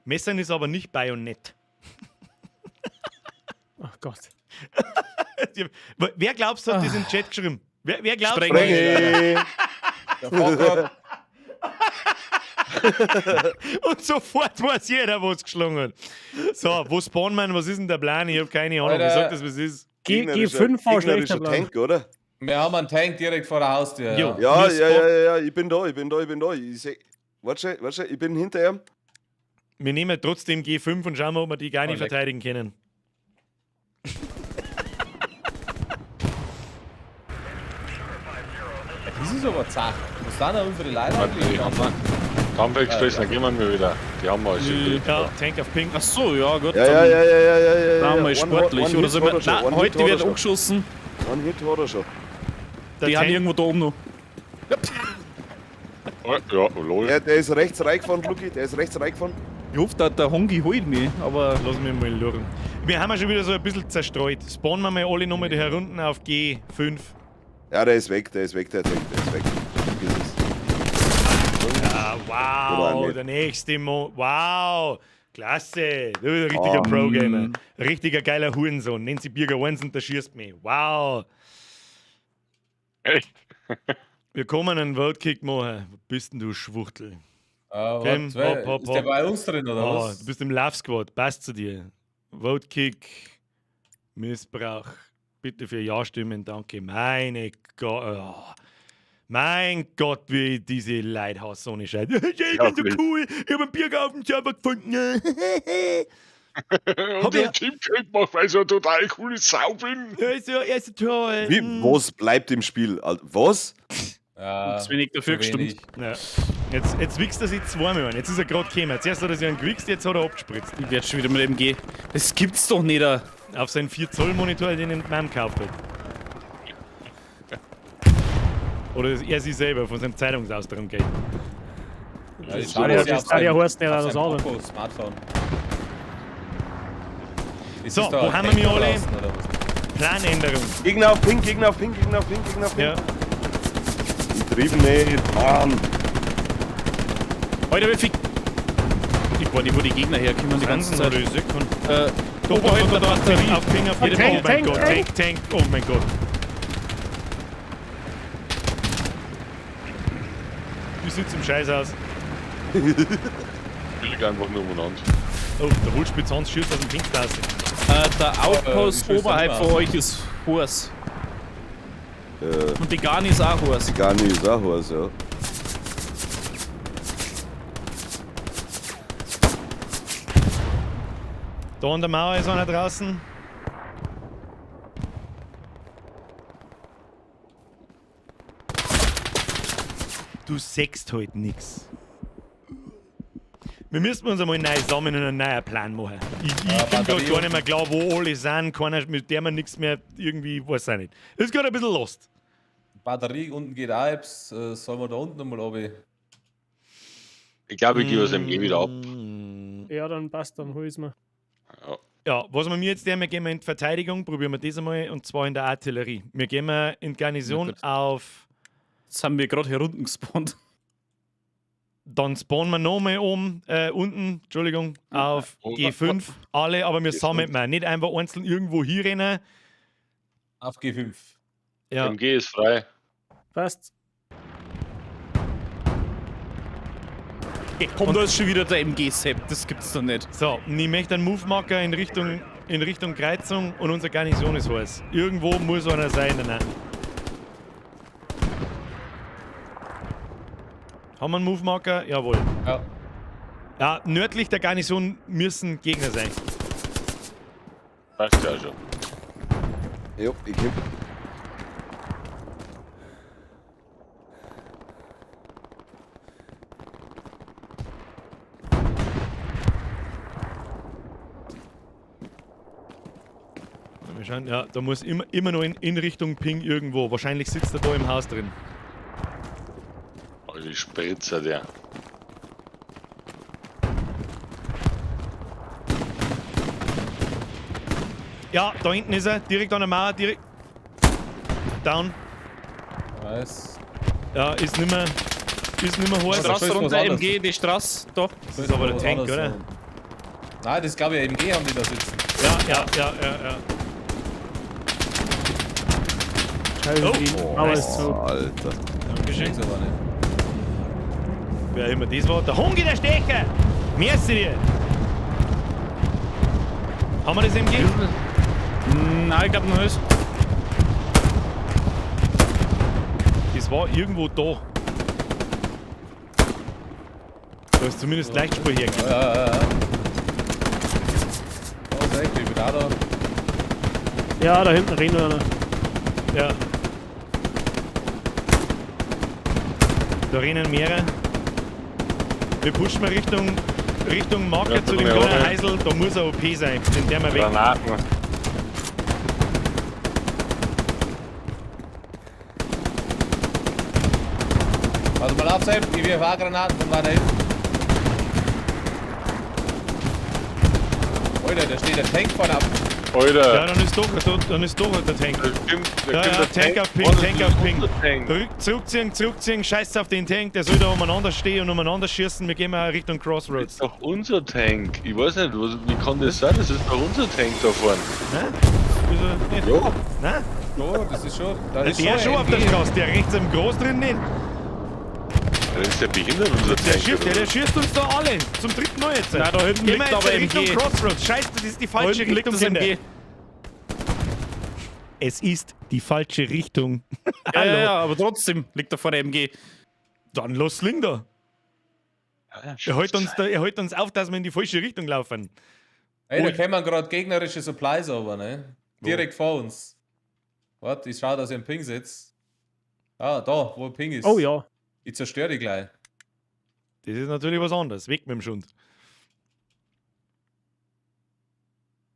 Messern ist aber nicht Bajonett. Ach Gott. Wer glaubst du, hat das im Chat geschrieben? Wer glaubt Sprenger. Hey. Der Fahrrad, Und sofort weiß jeder, was geschlagen hat. So, wo spawnt man? Was ist denn der Plan? Ich habe keine Ahnung. Ich Alter. sag das, was ist. G5 war schlechter Gegnerischer Plan. Tank, oder? wir haben einen Tank direkt vor der Haustür. Jo. Ja. Ja, Wir ja, spawn- ja, ja, ja, ich bin da, ich bin da, ich bin da. Ich seh, warte, warte, ich bin hinter ihm. Wir nehmen trotzdem G5 und schauen mal, ob wir die gar nicht Oh, leck. verteidigen können. Das ist aber zach. Was sind denn unsere Leute eigentlich? Die haben wir. Kampfexpress, dann gehen wir wieder. Die haben wir schon. Ja, Tank auf Pink. Ach so, ja, gut. Ja, ja, ja, ja, ja, ja, ja. Dann ja. mal sportlich. One Oder Hit soll hat man, er schon, nein, one heute Hit hat er wird schon. angeschossen. One Hit hat er schon. Der Die haben Tank, irgendwo da oben noch. Ja, lol. Ja, der ist rechts reingefahren, Luki, der ist rechts reingefahren. Ich hoffe, der Hongi holt mich, aber Lass mich mal luren. Wir haben ja schon wieder so ein bisschen zerstreut. Spawnen wir mal alle nochmal da herunten auf G5. Ja, der ist weg, der ist weg, der Tank, der ist weg. Vergiss es. Ah, wow, der nächste Mo. Wow, klasse. Du bist ein richtiger Pro-Gamer. Richtiger geiler Hurensohn. Nennt sie Birger 1 und der schießt mich. Wow. Echt? Wir kommen einen Worldkick machen. Wo bist denn du, Schwuchtel? Ah, Komm, warte, hopp, hopp, ist der hopp. bei uns drin, oder Oh, was? du bist im Love Squad. Passt zu dir. Votekick, Missbrauch. Bitte für Ja-Stimmen, danke. Meine Gott. Oh. Mein Gott, wie ich diese Leute hasse, ohne Scheiß. Ich bin so cool. Ich habe einen Birger auf dem Server gefunden. Und der Teamkick macht, weil ich so eine total coole Sau bin. Er ist so toll. Wie, was bleibt im Spiel? Was? Ja, Zu wenig dafür zu wenig. gestimmt. Ja. Jetzt wichst er sich zweimal an. Jetzt ist er gerade gekommen. Zuerst hat er sich einen gewichst, jetzt hat er abgespritzt. Ich werd schon wieder mit MG. Das gibt's doch nicht. Da. Auf seinen 4-Zoll-Monitor, den er in Mom gekauft hat. Oder er sich selber von seinem Zeitungsausdruck geht. Ja, Das kann ja heißen, der auf das seinem auch. Poco Smartphone. Ist So, das da wo ein haben wir Tank alle? draußen, oder was? Planänderung. Gegner auf Pink, Gegner auf Pink, Gegner auf Pink, Gegner auf Pink. Ja. Ich trieb nicht. Mann. Alter, wie viel. Ich weiß nicht, wo die Gegner herkommen die ganze Zeit. Oberhalb der Batterie. Auf Ping, auf jedem. Tank, Oh mein Tank, Gott, Tank. Tank, Tank. Oh mein Gott. Wie sieht's im Scheiß aus? Ich lieg einfach nur umeinander. Oh, der Holzspitz Hans schießt aus dem Fenster raus. Der Outpost ich schieß oberhalb dann von raus. euch ist Hors. Und die Garni ist auch Hors. Gar nicht, ist auch was, ja. Da an der Mauer ist einer draußen. Du sägst halt nix. Wir müssen uns einmal neu sammeln und einen neuen Plan machen. Ich bin grad Batterie gar nicht mehr klar, wo alle sind. Keiner, mit der man nichts mehr irgendwie, weiß auch nicht. Ist gerade ein bisschen lost. Batterie unten geht auch etwas. Sollen wir da unten nochmal runter? Ich glaube, ich gebe das MG wieder ab. Ja, dann passt, dann hol ich's mir. Ja. Ja, was wir mir jetzt nehmen, wir gehen wir in die Verteidigung, probieren wir das einmal, und zwar in der Artillerie. Wir gehen mal in die Garnison Na gut. auf. Jetzt haben wir gerade hier unten gespawnt. Dann spawnen wir nochmal um, unten, Entschuldigung, auf G5. Alle, aber wir G5. sammeln mal. Nicht einfach einzeln irgendwo hier rennen. Auf G5. Ja. MG ist frei. Passt. Komm, da ist schon wieder der MG-Sepp, das gibt's doch nicht. So, und ich möchte einen Move-Marker in Richtung Kreuzung und unsere Garnison ist heiß. Irgendwo muss einer sein. Nein. Haben wir einen Move-Marker? Jawohl. Ja. Ja, nördlich der Garnison müssen Gegner sein. Passt ja schon. Jo, ich komm. Wir schauen, ja, da muss immer noch in Richtung Ping irgendwo. Wahrscheinlich sitzt er da im Haus drin. Also die Spritzer der. Ja, da hinten ist er, direkt an der Mauer, direkt. Down. Nice. Ja, ist nimmer heiß. Straße ist was runter, anderes. MG, die Straße, da. Das ist aber der Tank, oder? Nein, das glaube ich, MG haben die da sitzen. Ja. Scheiße, Oh. die Mauer ist zu. Alter. Dankeschön. Ist aber nicht. Wer immer das war. Der Hungi, der Stecher! Merci dir! Haben wir das MG? Nein, ich glaube noch nicht. Das war irgendwo da. Da ist zumindest Leichtspur hergekommen. Ja. Oh, ist echt, ich bin auch da. Ja, da hinten rennt einer. Ja. Da rennen mehrere. Wir pushen mal Richtung Marker Ja, zu dem ja, kleinen ja. Heisel. Da muss er OP sein. Den der mal weg. Granaten. Warte mal auf, Sepp, ich werfe auch Granaten von weiter hinten. Alter, da steht der Tank vorne auf. Alter, Ja, dann ist doch, dann ist doch der Tank. da kommt, da Ja, kommt ja, der Tank auf Ping, Mann, das Tank ist auf Ping. unser Tank. Zurückziehen, zurückziehen, scheiß auf den Tank, der soll da umeinander stehen und umeinander schießen. Wir gehen mal Richtung Crossroads. Das ist doch unser Tank. Ich weiß nicht, was, wie kann das sein? Das ist doch unser Tank da vorne. Ne? Wieso nicht? Ja. Nein? Ja, das ist schon. Da ist Der schon ein auf der MG. Straße, der rechts im Groß drin nicht. Der ist ja behindert, unser Der Tank. schießt, oder der was? schießt uns da alle. Zum dritten Mal jetzt. Nein, da hinten Gehen wir liegt jetzt aber in Richtung MG. Crossroads. Scheiße, das ist die Da falsche hinten liegt Richtung, das Kinder. MG. Es ist die falsche Richtung. Ja, ja, ja, aber trotzdem liegt da vorne MG. Dann los, Sling da. Ja, Er hält uns, da, er hält uns auf, dass wir in die falsche Richtung laufen. Ey, da kämen gerade gegnerische Supplies aber, ne? Direkt vor uns. Warte, ich schau, dass ich einen Ping setze. Ah, da, wo ein Ping ist. Oh ja. Ich zerstöre die gleich. Das ist natürlich was anderes. Weg mit dem Schund.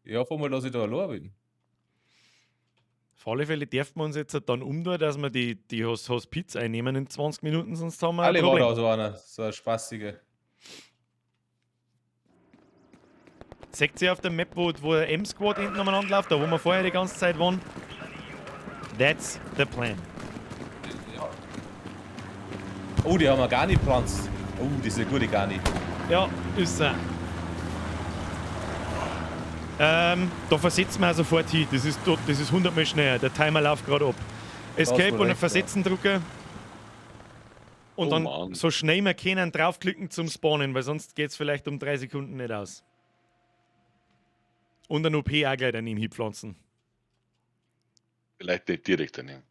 Ich hoffe mal, dass ich da allein bin. Auf alle Fälle dürfen wir uns jetzt dann umtun, dass wir die Hospiz einnehmen in 20 Minuten, sonst haben wir ein Alle war Problem. da so einer, so ein spaßiger. Seht ihr auf der Map, wo der M-Squad hinten umeinander läuft, da wo wir vorher die ganze Zeit waren? That's the plan. Oh, die haben wir gar nicht gepflanzt. Oh, das ist eine gute Garni. Ja, ist er. Da versetzen wir sofort hin. Das ist, das ist 100 Mal schneller. Der Timer läuft gerade ab. Escape wohl und recht, Versetzen drücken. Und Oh dann Mann. so schnell wir können draufklicken zum Spawnen, weil sonst geht es vielleicht um 3 Sekunden nicht aus. Und ein OP auch gleich daneben hinpflanzen. Vielleicht nicht direkt daneben.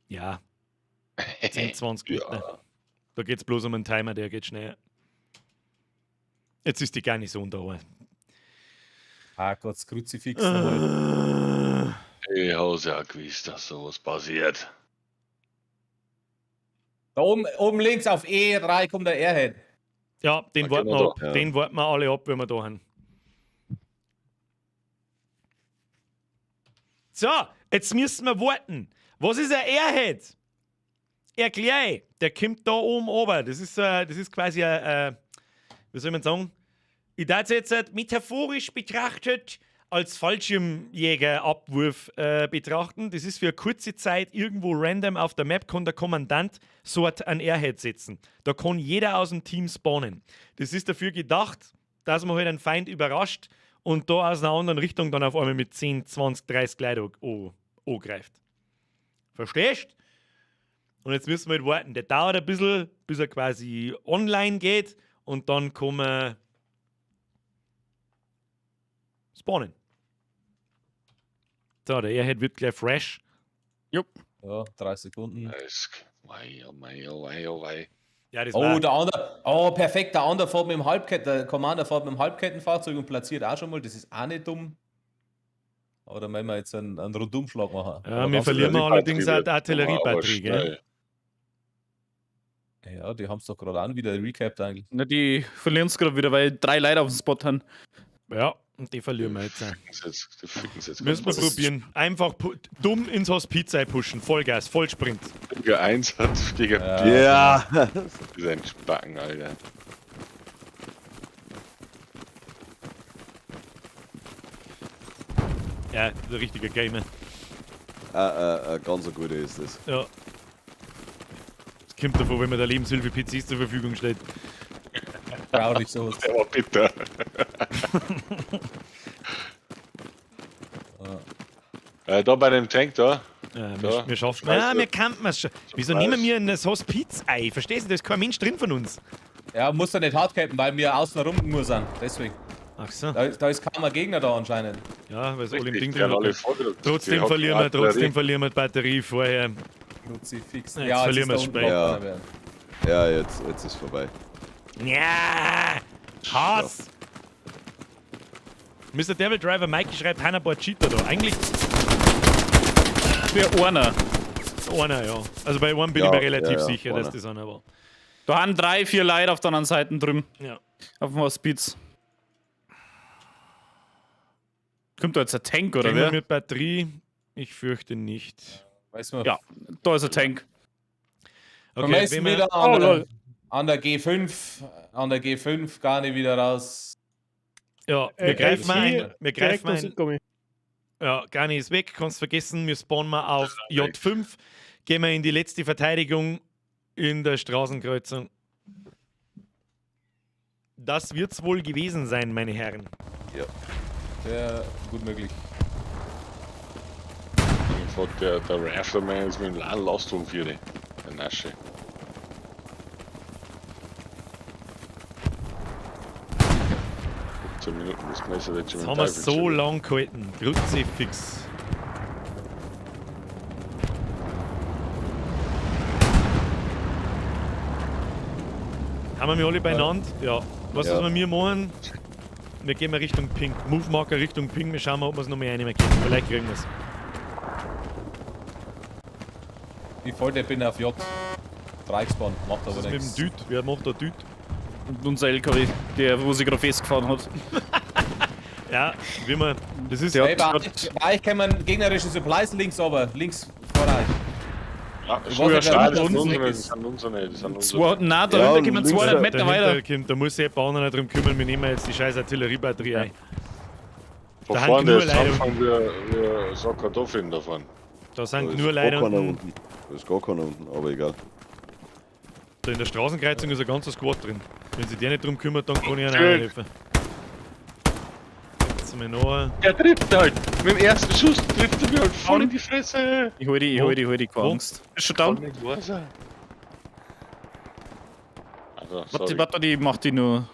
Ja. 10, 20 Meter. Ja. Da geht es bloß um einen Timer, der geht schnell. Jetzt ist die gar nicht so unter. Ah Gott, das Kruzifix. nochmal. Ich hab's ja gewusst, dass sowas passiert. Da oben, oben links auf E3 kommt der Airhead. Ja, den Okay, warten wir na da. ab. Ja. Den warten wir alle ab, wenn wir da haben. So, jetzt müssen wir warten. Was ist ein Airhead? Erklär ich. Der kommt da oben runter. Das ist quasi ein, wie soll man sagen? Ich darf es jetzt metaphorisch betrachtet als Fallschirmjägerabwurf betrachten. Das ist für eine kurze Zeit irgendwo random auf der Map, kann der Kommandant so ein Airhead setzen. Da kann jeder aus dem Team spawnen. Das ist dafür gedacht, dass man halt einen Feind überrascht und da aus einer anderen Richtung dann auf einmal mit 10, 20, 30 Leute angreift. Verstehst? Und jetzt müssen wir halt warten. Der dauert ein bisschen, bis er quasi online geht und dann kann man spawnen. So, der Airhead wird gleich fresh. Jupp. Ja, 3 Sekunden. Nice. Mei, oh mei, oh mei, oh mei. Ja, das Oh, war. der andere. Oh, perfekt. Der andere fährt mit dem Halbketten, der Commander fährt mit dem Halbkettenfahrzeug und platziert auch schon mal. Das ist auch nicht dumm. Aber da müssen wir jetzt einen Rundumschlag machen. Ja, Aber wir ganz verlieren ehrlich, allerdings auch die Aber Artilleriebatterie, gell? schnell. Ja, die haben es doch gerade an wieder recapped eigentlich. Na, die verlieren es gerade wieder, weil 3 Leute auf dem Spot haben. Ja, und die verlieren wir jetzt. auch. Die ficken's jetzt Müssen wir ganz probieren. Einfach dumm ins Hospiz pushen. Vollgas, Vollsprint. Gegen 1 hat gegen Ja. Ja. Das ist ein Spacken, Alter. Ja, der richtige Gamer. Ganz eine gute ist das. Ja. Das kommt davon, wenn man der Lebenshilfe PCs zur Verfügung stellt. Traurig sowas. Der war bitter. Da bei dem Tank da. Ja, Da. wir schaffen Scheiße. Ja, wir kannten es schon. Wieso nehmen wir in das Hospiz ein? Verstehst du, da ist kein Mensch drin von uns. Ja, muss da nicht hardcappen, weil wir außen rum nur sind. Deswegen. Ach so. Da ist kaum ein Gegner da anscheinend. Ja, weil es alle im Richtig, Ding die drin haben alle sind. vorgerückt. Die Trotzdem haben verlieren wir, Artillerie. trotzdem verlieren wir die Batterie vorher. Kruzifix. Jetzt Ja, verlieren jetzt ist wir's da unten Spiel. noch einer werden. Ja, jetzt ist vorbei. Ja! Hass! Mr. Devil Driver Mikey schreibt, Hanna paar Cheater da. Eigentlich Für einer. einer, ja. Also bei einem bin Ja, ich mir relativ ja, ja, sicher, dass einer. das einer war. Da haben 3, 4 Leute auf der anderen Seite drüben. Ja. Auf dem Hospiz. Kommt da jetzt ein Tank oder Kriegen wir wer? mit Batterie? Ich fürchte nicht. Weiß man. Ja, da ist ein Tank. Okay, Am besten wenn wir- wieder an, Oh, der, lol. an der G5, an der G5 gar nicht wieder raus. Ja, wir greifen mal ein. Wir Direkt greifen aus ein. Südgummi. Ja, Garni ist weg, kannst vergessen. Wir spawnen mal auf J5. Gehen wir in die letzte Verteidigung in der Straßenkreuzung. Das wird's wohl gewesen sein, meine Herren. Ja. Sehr gut möglich. Ich frag, der Rifleman ist mit dem Lastwagen für die. Der Nasche. 10 Minuten, das Messer wird schon Jetzt mit haben wir Teufel so schon. lang gehalten. Kruzifix. Haben wir mich alle beieinander? Ja. Was Ja. was wir mir machen? Wir gehen mal Richtung Pink. Move Marker Richtung Pink. Wir schauen mal, ob wir es noch mehr reinnehmen können. Vielleicht kriegen wir es. Ich voll, der bin auf J. 3 gespawnt, macht aber Was ist mit dem nichts. Düt? Wer macht da Düt? Und unser LKW, der, wo sie gerade festgefahren hat. Ja, wie man. Das ist. Der Hey, bei euch kommen gegnerische Supplies links aber, links vor euch. Ah, Ich schon, weiß ja, nicht, wer das da sind unten unsere, ist. das sind unsere, das sind Zwei, unsere. nein, dahinter Ja, kommen links 200 Meter dahinter weiter. Kommt, da muss sich jemand anderer drum kümmern. Wir nehmen jetzt die scheiß Artilleriebatterie ein. Von Da haben vorne nur ist Leute anfangen wir Sack Kartoffeln davon. Da sind Da nur ist Leute gar keiner unten. unten. Da ist gar keiner unten, aber egal. Da in der Straßenkreuzung ist ein ganzer Squad drin. Wenn sich der nicht drum kümmert, dann kann ich ihnen auch Schön. helfen. Jetzt mal noch. Der trifft halt! Mit dem ersten Schuss trifft er mir halt voll in die Fresse! Ich hol die, ich hol die, ich hol die, keine Wo? Angst. Ist schon down? Voll in die Fresse. Also, Warte, sorry. warte, ich mach die nur.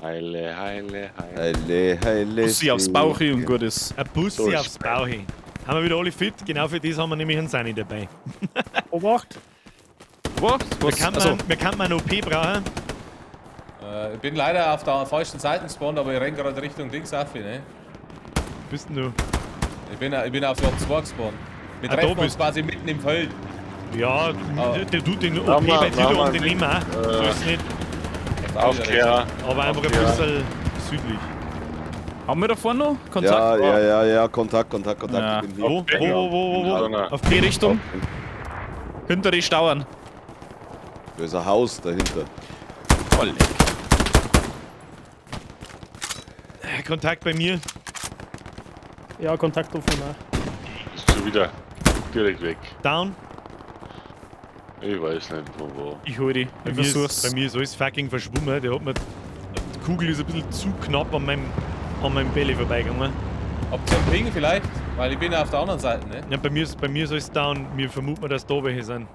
Heile, heile, heile. Heile, heile. Bussi aufs Bauch hin und gut ist. Ein Bussi So ist aufs Bauch hin. Haben wir wieder alle fit? Genau für das haben wir nämlich einen Sunny dabei. Obacht! Was? Wir Was? kann Also, man, wir kann man einen OP brauchen. Ich bin leider auf der falschen Seite gespawnt, aber ich renn gerade Richtung Dings auf, ne? Bist denn du? Ich bin auf J2 gespawnt. Wir Ah, da treffen uns bist- quasi mitten im Feld. Ja, Ah. der tut den OP Machen wir- bei dir da machen wir und den nehmen wir auch. So ist es nicht. Aufkehr. Aber einfach ein Aufkehr. bisschen südlich. haben wir da vorne noch Kontakt? Ja, ja, ja, ja, Kontakt, Kontakt, Kontakt. Ja. Ich bin hier. Wo? Wo, wo, wo, wo, wo? Ja. Auf Die Ping. Richtung? Hinter die Stauern. Da ist ein Haus dahinter. Voll leck. Kontakt bei mir. Ja, Kontakt offen. Auch. Ist schon wieder direkt weg. Down. Ich weiß nicht von wo. Ich hol die. Bei Ich mir, ist, versuch's. bei mir ist alles fucking verschwommen. Der hat mir, die Kugel ist ein bisschen zu knapp an meinem Belly vorbeigegangen. Habt ihr einen Ping vielleicht? Weil ich bin ja auf der anderen Seite, ne? Ja, bei mir ist alles down. Mir vermuten wir, dass da welche sind.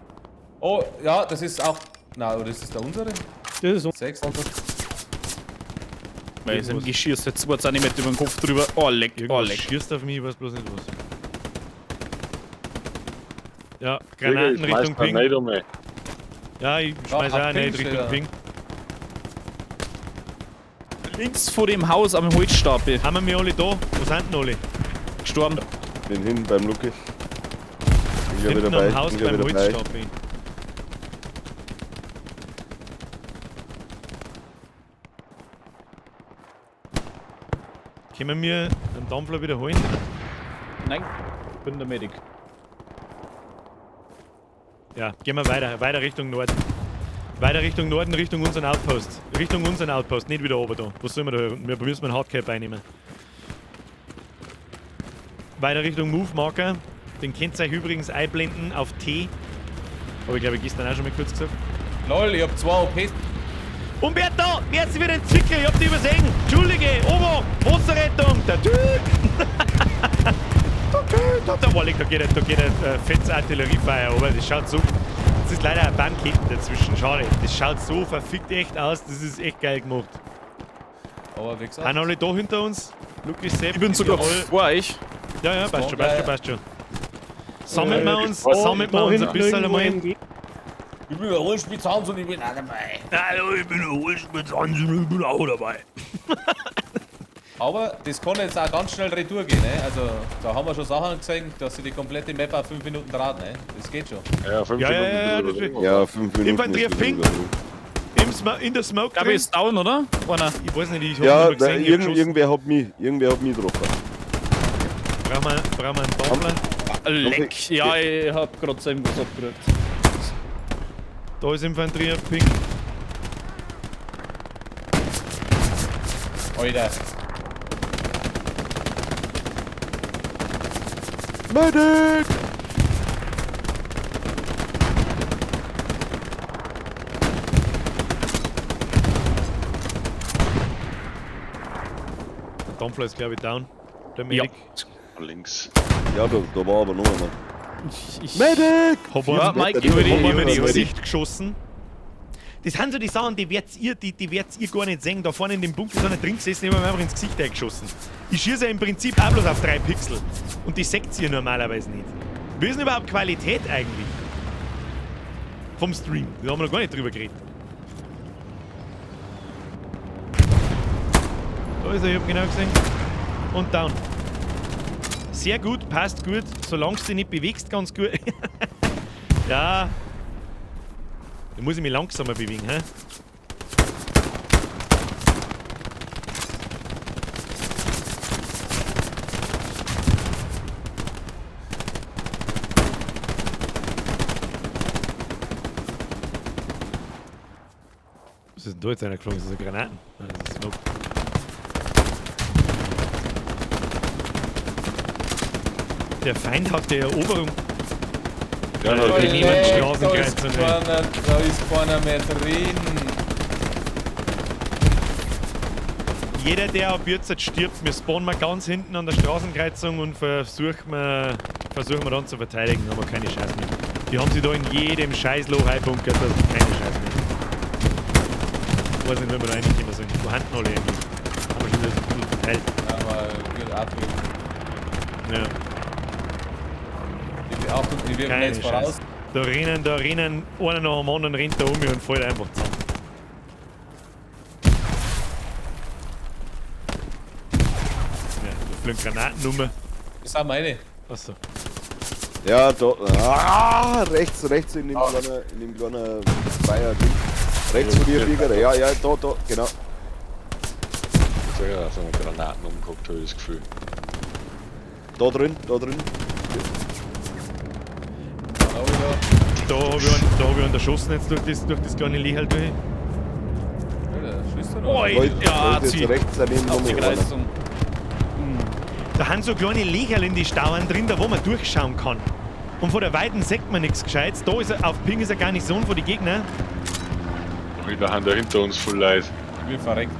Oh, ja, das ist auch. Na, oder ist das der unsere? Das ist unser. Sechs. Weil es im Geschirr ist jetzt 2 cm über den Kopf drüber. Oh, leck, oh, Irgendwas leck. schießt auf mich, ich weiß bloß nicht was. Ja, Digga, Granaten ich schmeiß Richtung da Ping. nicht um, ey. Ja, ich schmeiß auf auch Ping nicht steht Richtung er. Ping. Links vor dem Haus am Holzstapel. Haben wir mich alle da? Wo sind denn alle? Gestorben. Bin hin beim Lucky. Bin gleich wieder Hinten dabei. am Haus Bin gleich beim wieder dabei. Holzstapel. Können wir den Dampfler wiederholen? Nein, bin der Medic. Ja, gehen wir weiter, weiter Richtung Norden. Weiter Richtung Norden, Richtung unseren Outpost. Richtung unseren Outpost, nicht wieder oben da. Was sollen wir da? Wir müssen einen Hardcap einnehmen. Weiter Richtung Move Marker. Den könnt ihr euch übrigens einblenden auf T. Habe ich glaube ich gestern auch schon mal kurz gesagt. Lol, ich hab zwei OPs. Umberto, merci für den Zwickel, ich hab dich übersehen. Entschuldige, Obo, Wasserrettung, der Typ. Der Typ, da, da, geht ein fettes Artilleriefeuer, aber das schaut so. Das ist leider ein Bankketten dazwischen, schade. Das schaut so verfickt echt aus, das ist echt geil gemacht. Aber wie gesagt. Sind alle da hinter uns? Lukas, Sepp, Ich bin sogar alle. vor euch. Ja, ja, passt schon, passt schon, passt schon. Sammeln wir uns, Oh, sammeln wir Da uns ein hinten bisschen irgendwo einmal. MG. Ich bin der Rollspitz Hans und ich bin auch dabei. Hallo, ich bin der Holzspitz Hansen, ich bin auch dabei. Aber das kann jetzt auch ganz schnell retour gehen, ne? Also da haben wir schon Sachen gesehen, dass sie die komplette Map auf 5 Minuten draht, ne? Das geht schon. Ja, 5 Ja, ja, Minuten. ja, ein bisschen das übertrieben, Ja, 5 Minuten. Infanterie ist auf Ping. übertrieben. In der Smoke Glaube drin. ich, ist down, oder? Einer. Ich weiß nicht, ich hab Ja, nicht da, mehr gesehen, ich hab geschossen. irgendwer hat mich, irgendwer hat mich getroffen. Brauchen wir einen Doppler? Leck. Ja, ich hab grad selber was abgerückt. Da ist Infanterie auf Ping. Alter. Medic! Der Dampfler ist, glaube ich, down. Der Medic. Links. Ja, da war aber noch einer. Ich, Medic! Hab Ja, einen, Mike, ich hol dich, hab ich einen hol ins dich, ich hol dich. Gesicht geschossen. Das sind so die Sachen, die werdet ihr, die werdet ihr gar nicht sehen. Da vorne in dem Bunker ist einer drin gesessen, ich hab ihm einfach ins Gesicht eingeschossen. Ich schieße ja im Prinzip auch bloß auf 3 Pixel. Und die seht ihr normalerweise nicht. Wie ist denn überhaupt Qualität eigentlich? Vom Stream. Da haben wir noch gar nicht drüber geredet. Da ist er, ich hab genau gesehen. Und down. Sehr gut, passt gut. Solange du dich nicht bewegst, ganz gut. Ja. Da muss ich mich langsamer bewegen, hä? Was ist denn da jetzt einer geflogen? Das ist eine Granaten. Ah, das ist Smoke. Der Feind hat die Eroberung. Ja, Ja, da die nehmen Da ist Straßenkreuzung, ey. keiner, da ist keiner mehr drin. Jeder, der ab jetzt stirbt, wir spawnen mal ganz hinten an der Straßenkreuzung und versuchen wir dann zu verteidigen, haben wir keine Chance mehr. Die haben sie da in jedem Scheißloch einbunkert, das ist keine Chance mehr. Ich weiß nicht, wenn wir da reinkommen sollen. Wo haben alle eigentlich? Haben wir schon wieder so ein bisschen verteilt. Aber gut, abgeben. Ja, Die Achtung, die wirken keine jetzt voraus. Chance. Da rennen, einer nach dem anderen rennt da um mich und fällt einfach zusammen. Ja, da fliegen Granaten um. Das sind meine. Achso. Ja, da. Ah, rechts in dem kleinen Zweier-Ding. Rechts von dir, Flieger. Ja, ja, da, genau. Ja, so eine Granaten umgeguckt, habe ich das Gefühl. Da drin. Da Da hab ich einen erschossen jetzt durch das kleine Lichel durch. Alter, schießt er noch? Oh, ja, jetzt zieh. rechts daneben Auf die noch einer. Kreuzung. Da haben so kleine Löcherl in die Stauern drin, da wo man durchschauen kann. Und von der Weiten sieht man nichts Gescheites. Da ist er, auf Ping ist er gar nicht so von den Gegnern. Wieder haben da hinter uns voll leid. Ich bin verreckt.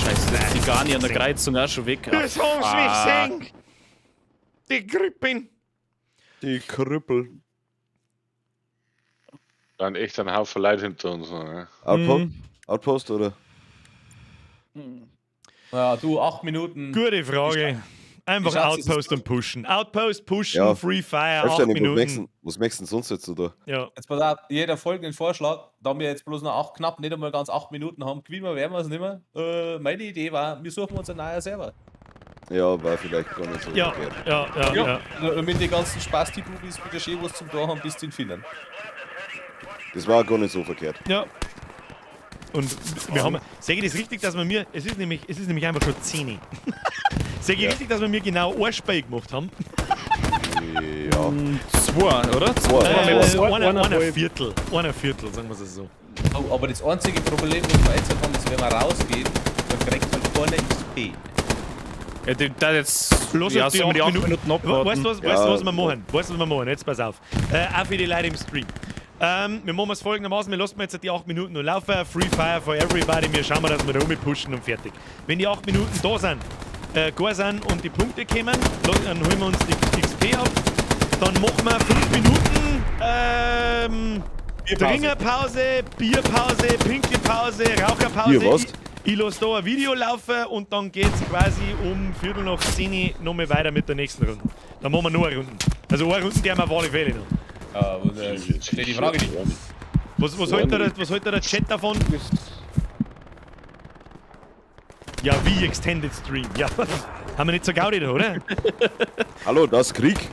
Scheiße, jetzt die Garni an der Kreuzung auch schon weg. Das haben sie mich gesehen! Die Grippin! Die Krüppel. Da sind echt ein Haufen Leute hinter uns noch, ne? Outpost? Outpost, oder? Ja, du, 8 Minuten. Gute Frage. Einfach Outpost und pushen. Outpost, pushen, Ja. Free Fire, 8 Minuten. Was möchtest du denn sonst jetzt so da? Ja. Jetzt pass auf, jeder folgenden Vorschlag, da wir jetzt bloß noch 8, knapp nicht einmal ganz 8 Minuten haben, gewinnen wir, werden wir es nicht mehr. Meine Idee war, wir suchen uns einen neuen Server. Ja, war vielleicht gar nicht so Ja, verkehrt. ja. Damit die ganzen Spasti-Bubis wieder schön was zum Tor haben, bis den finden. Das war gar nicht so verkehrt. Ja. Und wir haben. Sag ich das richtig, dass wir mir. Es ist nämlich einfach schon 10. Sag ich richtig, dass wir mir genau ein Spiel gemacht haben? Ja. 2, oder? Zwei. Einer Viertel. Einer Viertel, sagen wir es so. Oh, aber das einzige Problem, was wir jetzt haben, ist, wenn wir rausgehen, dann kriegt halt keiner XP. Ja, da jetzt. Lass ja, uns die sollen wir die 8 8 Minuten abwarten. Weißt du, was, weißt, was wir machen? Weißt du, was wir machen? Jetzt pass auf. Auch für die Leute im Stream. Wir machen es folgendermaßen: Wir lassen jetzt die 8 Minuten nur laufen. Free Fire for everybody. Wir schauen mal, dass wir da rumpushen und fertig. Wenn die 8 Minuten da sind, gar sind und die Punkte kommen, dann holen wir uns die XP ab. Dann machen wir 5 Minuten Dringerpause, Bierpause, Pinkelpause, Raucherpause. Bier, was? Ich lasse da ein Video laufen und dann geht's quasi um 10:15 nochmal weiter mit der nächsten Runde. Dann machen wir nur eine Runde. Also eine Runde, die haben wir auf alle Fälle noch. Ja, steht die Frage nicht. Was hält da der Chat davon? Ja, wie Extended Stream? Ja, haben wir nicht so Gaudi da, oder? Hallo, das ist Krieg.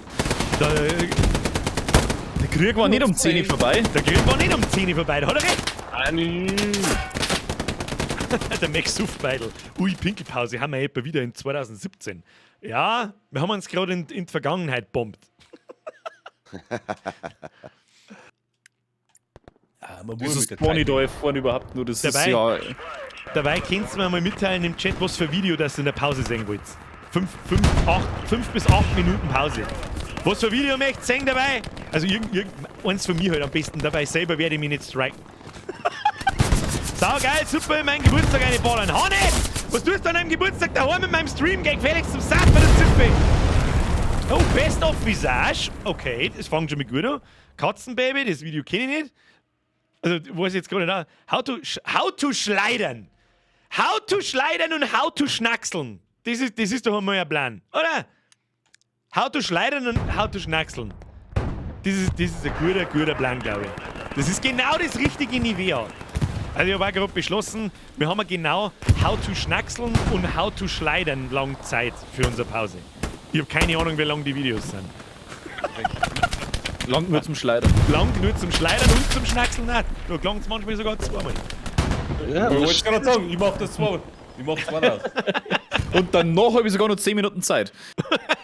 Der Krieg war nicht um 10 Uhr vorbei. Der Krieg war nicht um 10 Uhr vorbei, da hat er recht. Der Max Suffbeidel. Ui, Pinkelpause haben wir etwa wieder in 2017. Ja, wir haben uns gerade in die Vergangenheit bombt. Ja, man Dieses Pony da vorne überhaupt nur, das Dabei. ist ja. Dabei könnt ihr mir mal mitteilen im Chat, was für ein Video das ihr in der Pause sehen wollt. 5 bis 8 Minuten Pause. Was für ein Video möchtet ihr sehen dabei? Also eins von mir halt am besten dabei. Selber werde ich mich nicht striken. Sau geil, super, in meinen Geburtstag eine ballern. Hannes! Was tust du an deinem Geburtstag daheim mit meinem Stream? Geh gefälligst zum Sack bei der Zippe! Oh, Best of Visage. Okay, das fängt schon mal gut an. Katzenbaby, das Video kenne ich nicht. Also, ich weiß jetzt gerade nicht. How to schleidern. How to schleidern und how to schnackseln. Das ist doch einmal ein Plan, oder? How to schleidern und how to schnackseln. Das ist ein guter Plan, glaube ich. Das ist genau das richtige Nivea. Also ich habe auch gerade beschlossen, wir haben genau How to schnackseln und How to schleidern lang Zeit für unsere Pause. Ich habe keine Ahnung, wie lang die Videos sind. Lang nur zum Schleidern. Lang nur zum Schleidern und zum Schnackseln nicht. Da gelangt es manchmal sogar zweimal. Ja, Ich wollte gerade sagen, ich mach das zweimal. Ich mach zwei raus. Und danach habe ich sogar noch 10 Minuten Zeit.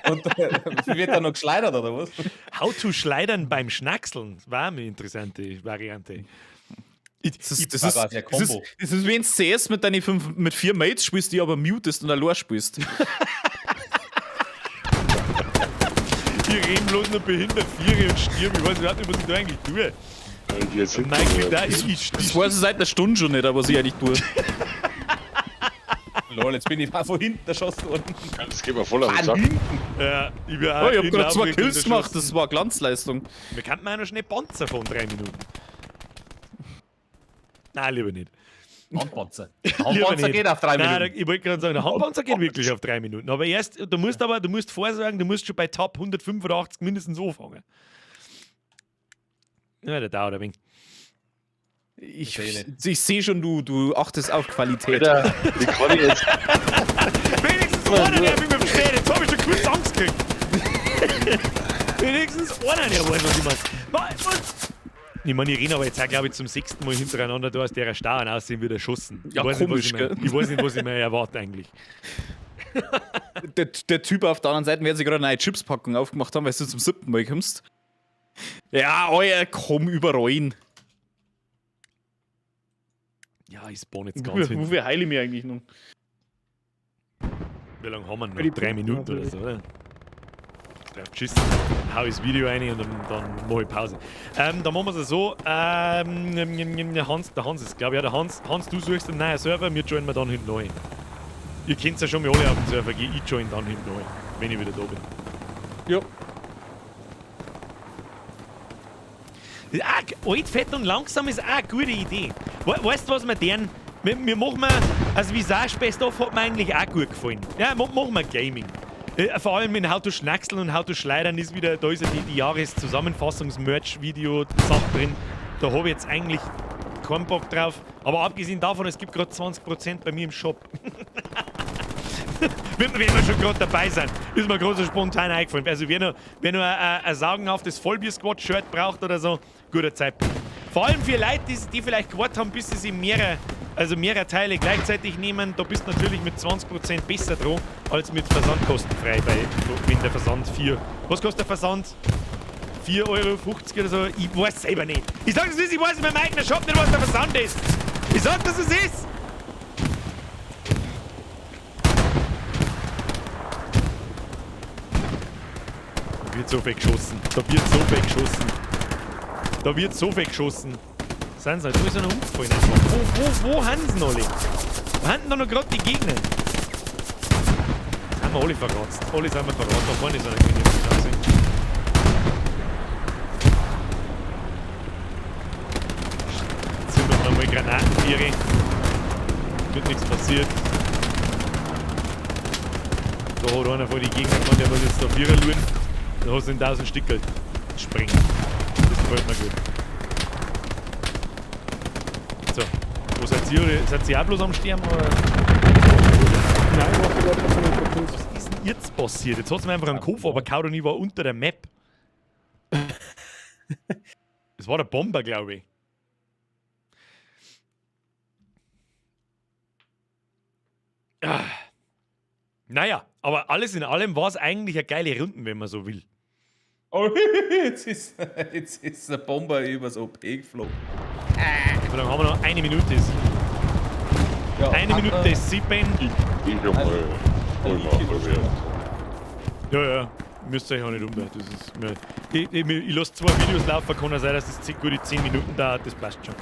Und wird da noch geschleidert, oder was? How to schleidern beim Schnackseln. Das war eine interessante Variante. Das ist wie in CS mit deinen 4 Mates spielst, die aber mutest und allein spielst. Die reden bloß noch behindert Viere und stirben. Ich weiß überhaupt nicht, was ich da eigentlich tue. Das weiß ich seit einer Stunde schon nicht, aber was ich eigentlich tue. Lol, jetzt bin ich mal von hinten erschossen worden. Das geht mir voll auf den Sack. Ja, ich ich hab gerade 2 Kills gemacht, das war Glanzleistung. Wir könnten auch noch schnell Panzer von 3 Minuten. Nein, lieber nicht. Handpanzer. Handpanzer geht auf 3 Minuten. Nein, ich wollte gerade sagen, der Handpanzer geht wirklich auf 3 Minuten. Aber erst, du musst vorsorgen, du musst schon bei Top 185 mindestens anfangen. Ja, der dauert ein wenig. Ich sehe schon, du achtest auf Qualität. Alter, wie kann ich jetzt? Wenigstens einer, der mich versteht. Jetzt habe ich schon kurz Angst gekriegt. Wenigstens einer, der weiß, was ich meine. Ich meine, ich renne aber jetzt auch, glaube ich, zum 6. Mal hintereinander da aus der Starren aussehen wie erschossen. Ja, komisch, gell? Ich weiß nicht, was ich mir erwarte eigentlich. Der Typ auf der anderen Seite wird sich gerade eine neue Chips-Packung aufgemacht haben, weil du zum 7. Mal kommst. Ja, euer, komm überall. Ja, ich spawn jetzt ganz hinten. Wofür heile ich mich eigentlich nun? Wie lange haben wir noch? 3 Minuten oder so, oder? Drauf geschissen. Hau ich das Video rein und dann mache ich Pause. Dann machen wir es so. Hans, der Hans ist, glaube ich, ja, der Hans, du suchst einen neuen Server, wir joinen wir dann hinten neu. Ihr kennt ja schon mal alle auf den Server gehen, ich join dann hinten neu, wenn ich wieder da bin. Ja. Ah, alt, fett und langsam ist auch eine gute Idee. Weißt du, was wir deren. Wir machen mal. Also, Visage Best of hat mir eigentlich auch gut gefallen. Ja, machen wir Gaming. Vor allem in How to Schnackseln und How to Schleidern ist wieder, da ist ja die Jahreszusammenfassungs-Merch-Video-Sache drin. Da habe ich jetzt eigentlich keinen Bock drauf. Aber abgesehen davon, es gibt gerade 20% bei mir im Shop. Wenn wir schon gerade dabei sind, ist mir gerade so spontan eingefallen. Also wer noch ein sagenhaftes Vollbier-Squad-Shirt braucht oder so, guter Zeitpunkt. Vor allem für Leute, die vielleicht gewartet haben, bis sie sich mehrere Teile gleichzeitig nehmen, da bist du natürlich mit 20% besser dran, als mit versandkostenfrei, wenn der Versand 4... Was kostet der Versand? 4,50 Euro oder so? Ich weiß selber nicht. Ich sag, das ist, ich weiß in meinem eigenen Shop nicht, was der Versand ist. Ich sag, dass es ist! Da wird so viel geschossen. Da wird so viel geschossen. Da wird so viel geschossen. Sind sie halt, wo ist er noch umgefallen einfach? Wo haben sie noch alle? Wo haben denn da noch gerade die Gegner? Jetzt haben wir alle verratzt. Alle sind wir verratzt. Da vorne ist einer gewesen. Zünden wir nochmal Granatenviere. Wird nichts passiert. Da hat einer von den Gegnern gemeint, der muss jetzt da Vierer luren. Da hast du in 1000 Stück halt sprengen. Das gefällt mir gut. So, wo seid ihr? Seid ihr auch bloß am Sterben? Oder? Nein, ich mach gerade noch einen Kills. Was ist denn jetzt passiert? Jetzt hat es mir einfach einen Kopf, aber Kaudoni war unter der Map. Das war der Bomber, glaube ich. Ah. Naja, aber alles in allem war es eigentlich eine geile Runde, wenn man so will. Oh, jetzt ist der Bomber übers OP geflogen. Wie lange haben wir noch? 1 Minute ist. Ja, 1 Minute 7. Ich schon mal. Hol mal, hol mal. Ja, ja. Müsst ihr euch auch nicht umdrehen. Das ist mir, ich lasse 2 Videos laufen, kann ja sein, dass das gute 10 Minuten dauert, das passt schon.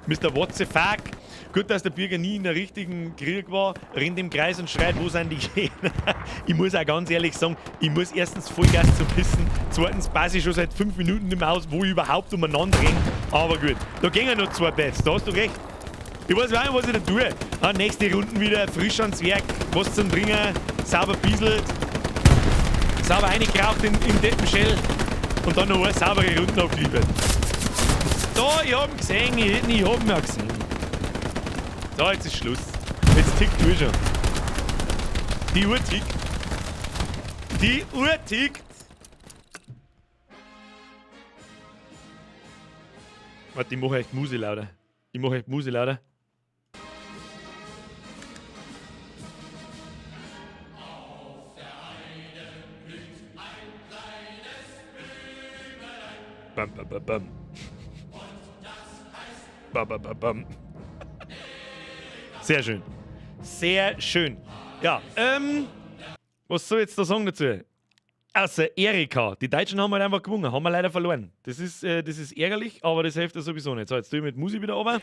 Mr. What the fuck? Gut, dass der Birger nie in der richtigen Krieg war, rennt im Kreis und schreit, wo sind die Gegner? Ich muss auch ganz ehrlich sagen, ich muss erstens Vollgas zum Pissen, zweitens passe ich schon seit 5 Minuten nicht mehr aus, wo ich überhaupt umeinander renne. Aber gut, da gehen ja noch 2 Bets, da hast du recht. Ich weiß auch nicht, was ich da tue. Ah, nächste Runden wieder frisch ans Werk, was zum Trinken, sauber bieselt, sauber reingeraucht im Deppenschell und dann noch eine saubere Runde abgeliefert. Da, ich hab ihn gesehen, ich hab ihn ja gesehen. So, jetzt ist Schluss. Jetzt tickt die Uhr schon. Die Uhr tickt. Die Uhr tickt. Warte, ich mach echt Musik lauter. Ich mach echt Musik lauter. Bam, bam, bam, bam. Bam, bam, bam, bam. Sehr schön. Sehr schön. Ja, was soll ich jetzt da sagen dazu? Also, Erika, die Deutschen haben halt einfach gewonnen, haben wir leider verloren. Das ist ärgerlich, aber das hilft ja sowieso nicht. So, jetzt tue ich mit Musi wieder runter.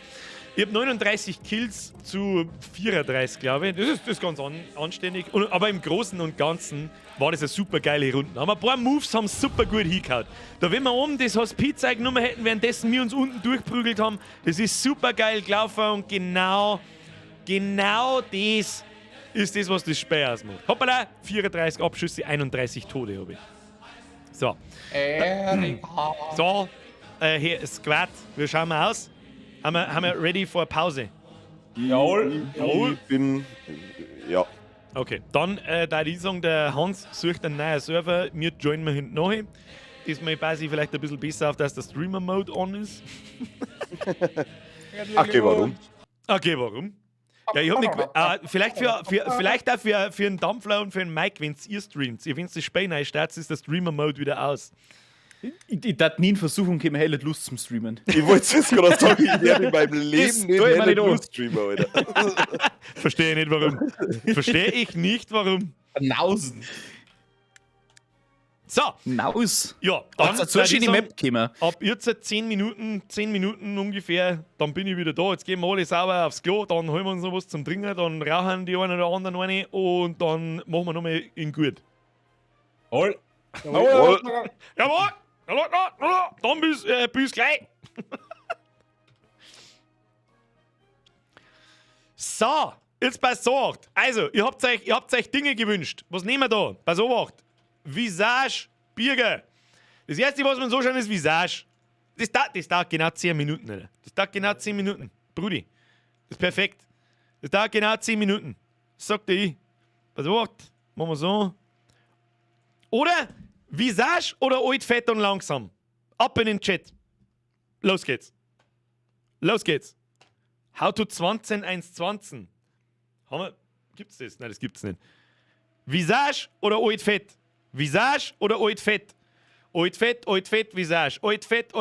Ich hab 39 Kills zu 34, glaube ich. Das ist ganz anständig. Aber im Großen und Ganzen war das eine super geile Runde. Aber ein paar Moves haben super gut hingehauen. Da, wenn wir oben das Hospiz genommen hätten, währenddessen wir uns unten durchprügelt haben, das ist super geil gelaufen und genau das ist das, was das Spiel ausmacht. Hoppala, 34 Abschüsse, 31 Tode habe ich. So. Erika. So, hier, Squad, wir schauen mal aus. Haben wir ready for Pause? Jawohl. Ich bin. Ja. Okay, dann da ich sagen, der Hans sucht einen neuen Server, wir joinen wir hinten nach. Diesmal passe ich vielleicht ein bisschen besser auf, dass der Streamer-Mode on ist. Okay, warum? Okay, warum? Ja, ich hab nicht vielleicht, vielleicht auch für einen Dampfler und für einen Mike, wenn ihr streamt. Ihr findet das Spiel neu startet, ist der Streamer-Mode wieder aus. Ich darf nie in Versuchung kommen, helle Lust zum Streamen. Ich wollte es jetzt gerade sagen, ich werde in meinem Leben nicht helle Lust streamen, Alter. Verstehe ich nicht, warum. Verstehe ich nicht, warum. Nausen. So. Naus. Ja, dann so schöne Map gekommen. Ab jetzt 10 Minuten ungefähr, dann bin ich wieder da. Jetzt gehen wir alle sauber aufs Klo, dann holen wir uns noch was zum Trinken, dann rauchen die einen oder anderen eine und dann machen wir nochmal in gut. Jawohl. Jawohl. Jawohl. Dann bis gleich. So, jetzt passt auf. Also, ihr habt euch Dinge gewünscht. Was nehmen wir da? Pass auf. Visage Birger. Das erste, was man so schauen, ist Visage. Das dauert genau 10 Minuten, Alter. Das dauert genau 10 Minuten. Brudi. Das ist perfekt. Das dauert genau 10 Minuten. Das sagt ich. Pass auf, machen wir so. Oder Visage oder alt, fett und langsam. Ab in den Chat. Los geht's. Los geht's. How to 20 1 20. Haben wir. Gibt's das? Nein, das gibt's nicht. Visage oder alt, fett? Visage oder alt, fett? Alt, fett, Visage. Alt, fett,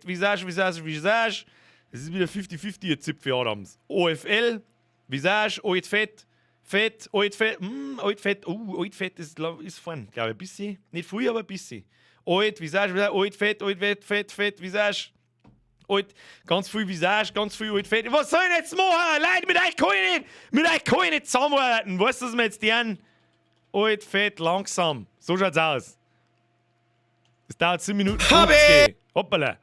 Visage, Visage, Visage. Das ist wieder 50-50 jetzt Zipfel Adams. OFL, Visage, alt, fett, fett, alt, fett, alt, fett, alt, fett ist vorn, glaube ich, ein bisschen. Nicht viel, aber ein bisschen. Alt, Visage, Visage, alt, fett, fett, fett, Visage. Alt, ganz viel Visage, ganz viel alt, fett. Was soll ich jetzt machen? Leute, mit euch kann ich nicht, zusammenarbeiten. Weißt du, was wir jetzt tun? Alt, fett, langsam. So schaut's aus. Es dauert 7 Minuten. 50. Hoppala.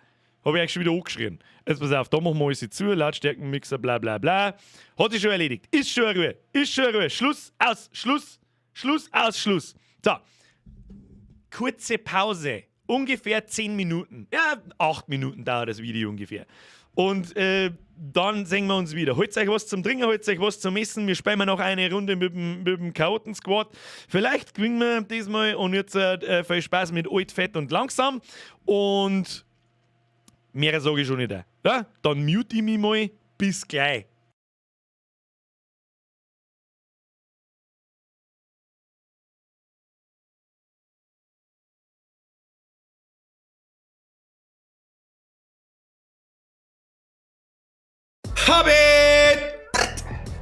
Hab ich eigentlich schon wieder angeschrien. Jetzt pass auf, da machen wir alles zu. Lautstärkenmixer, bla bla bla. Hat sich schon erledigt. Ist schon Ruhe. Ist schon Ruhe. Schluss, aus, Schluss. Schluss, aus, Schluss. So. Kurze Pause. Ungefähr 10 Minuten. Ja, 8 Minuten dauert das Video ungefähr. Und dann sehen wir uns wieder. Holt euch was zum Trinken, holt euch was zum Essen. Wir spielen noch eine Runde mit dem Chaoten-Squad. Vielleicht gewinnen wir diesmal und jetzt viel Spaß mit alt, fett und langsam. Und mehr sage ich schon nicht. Ja? Dann mute ich mich mal. Bis gleich. Hobbit!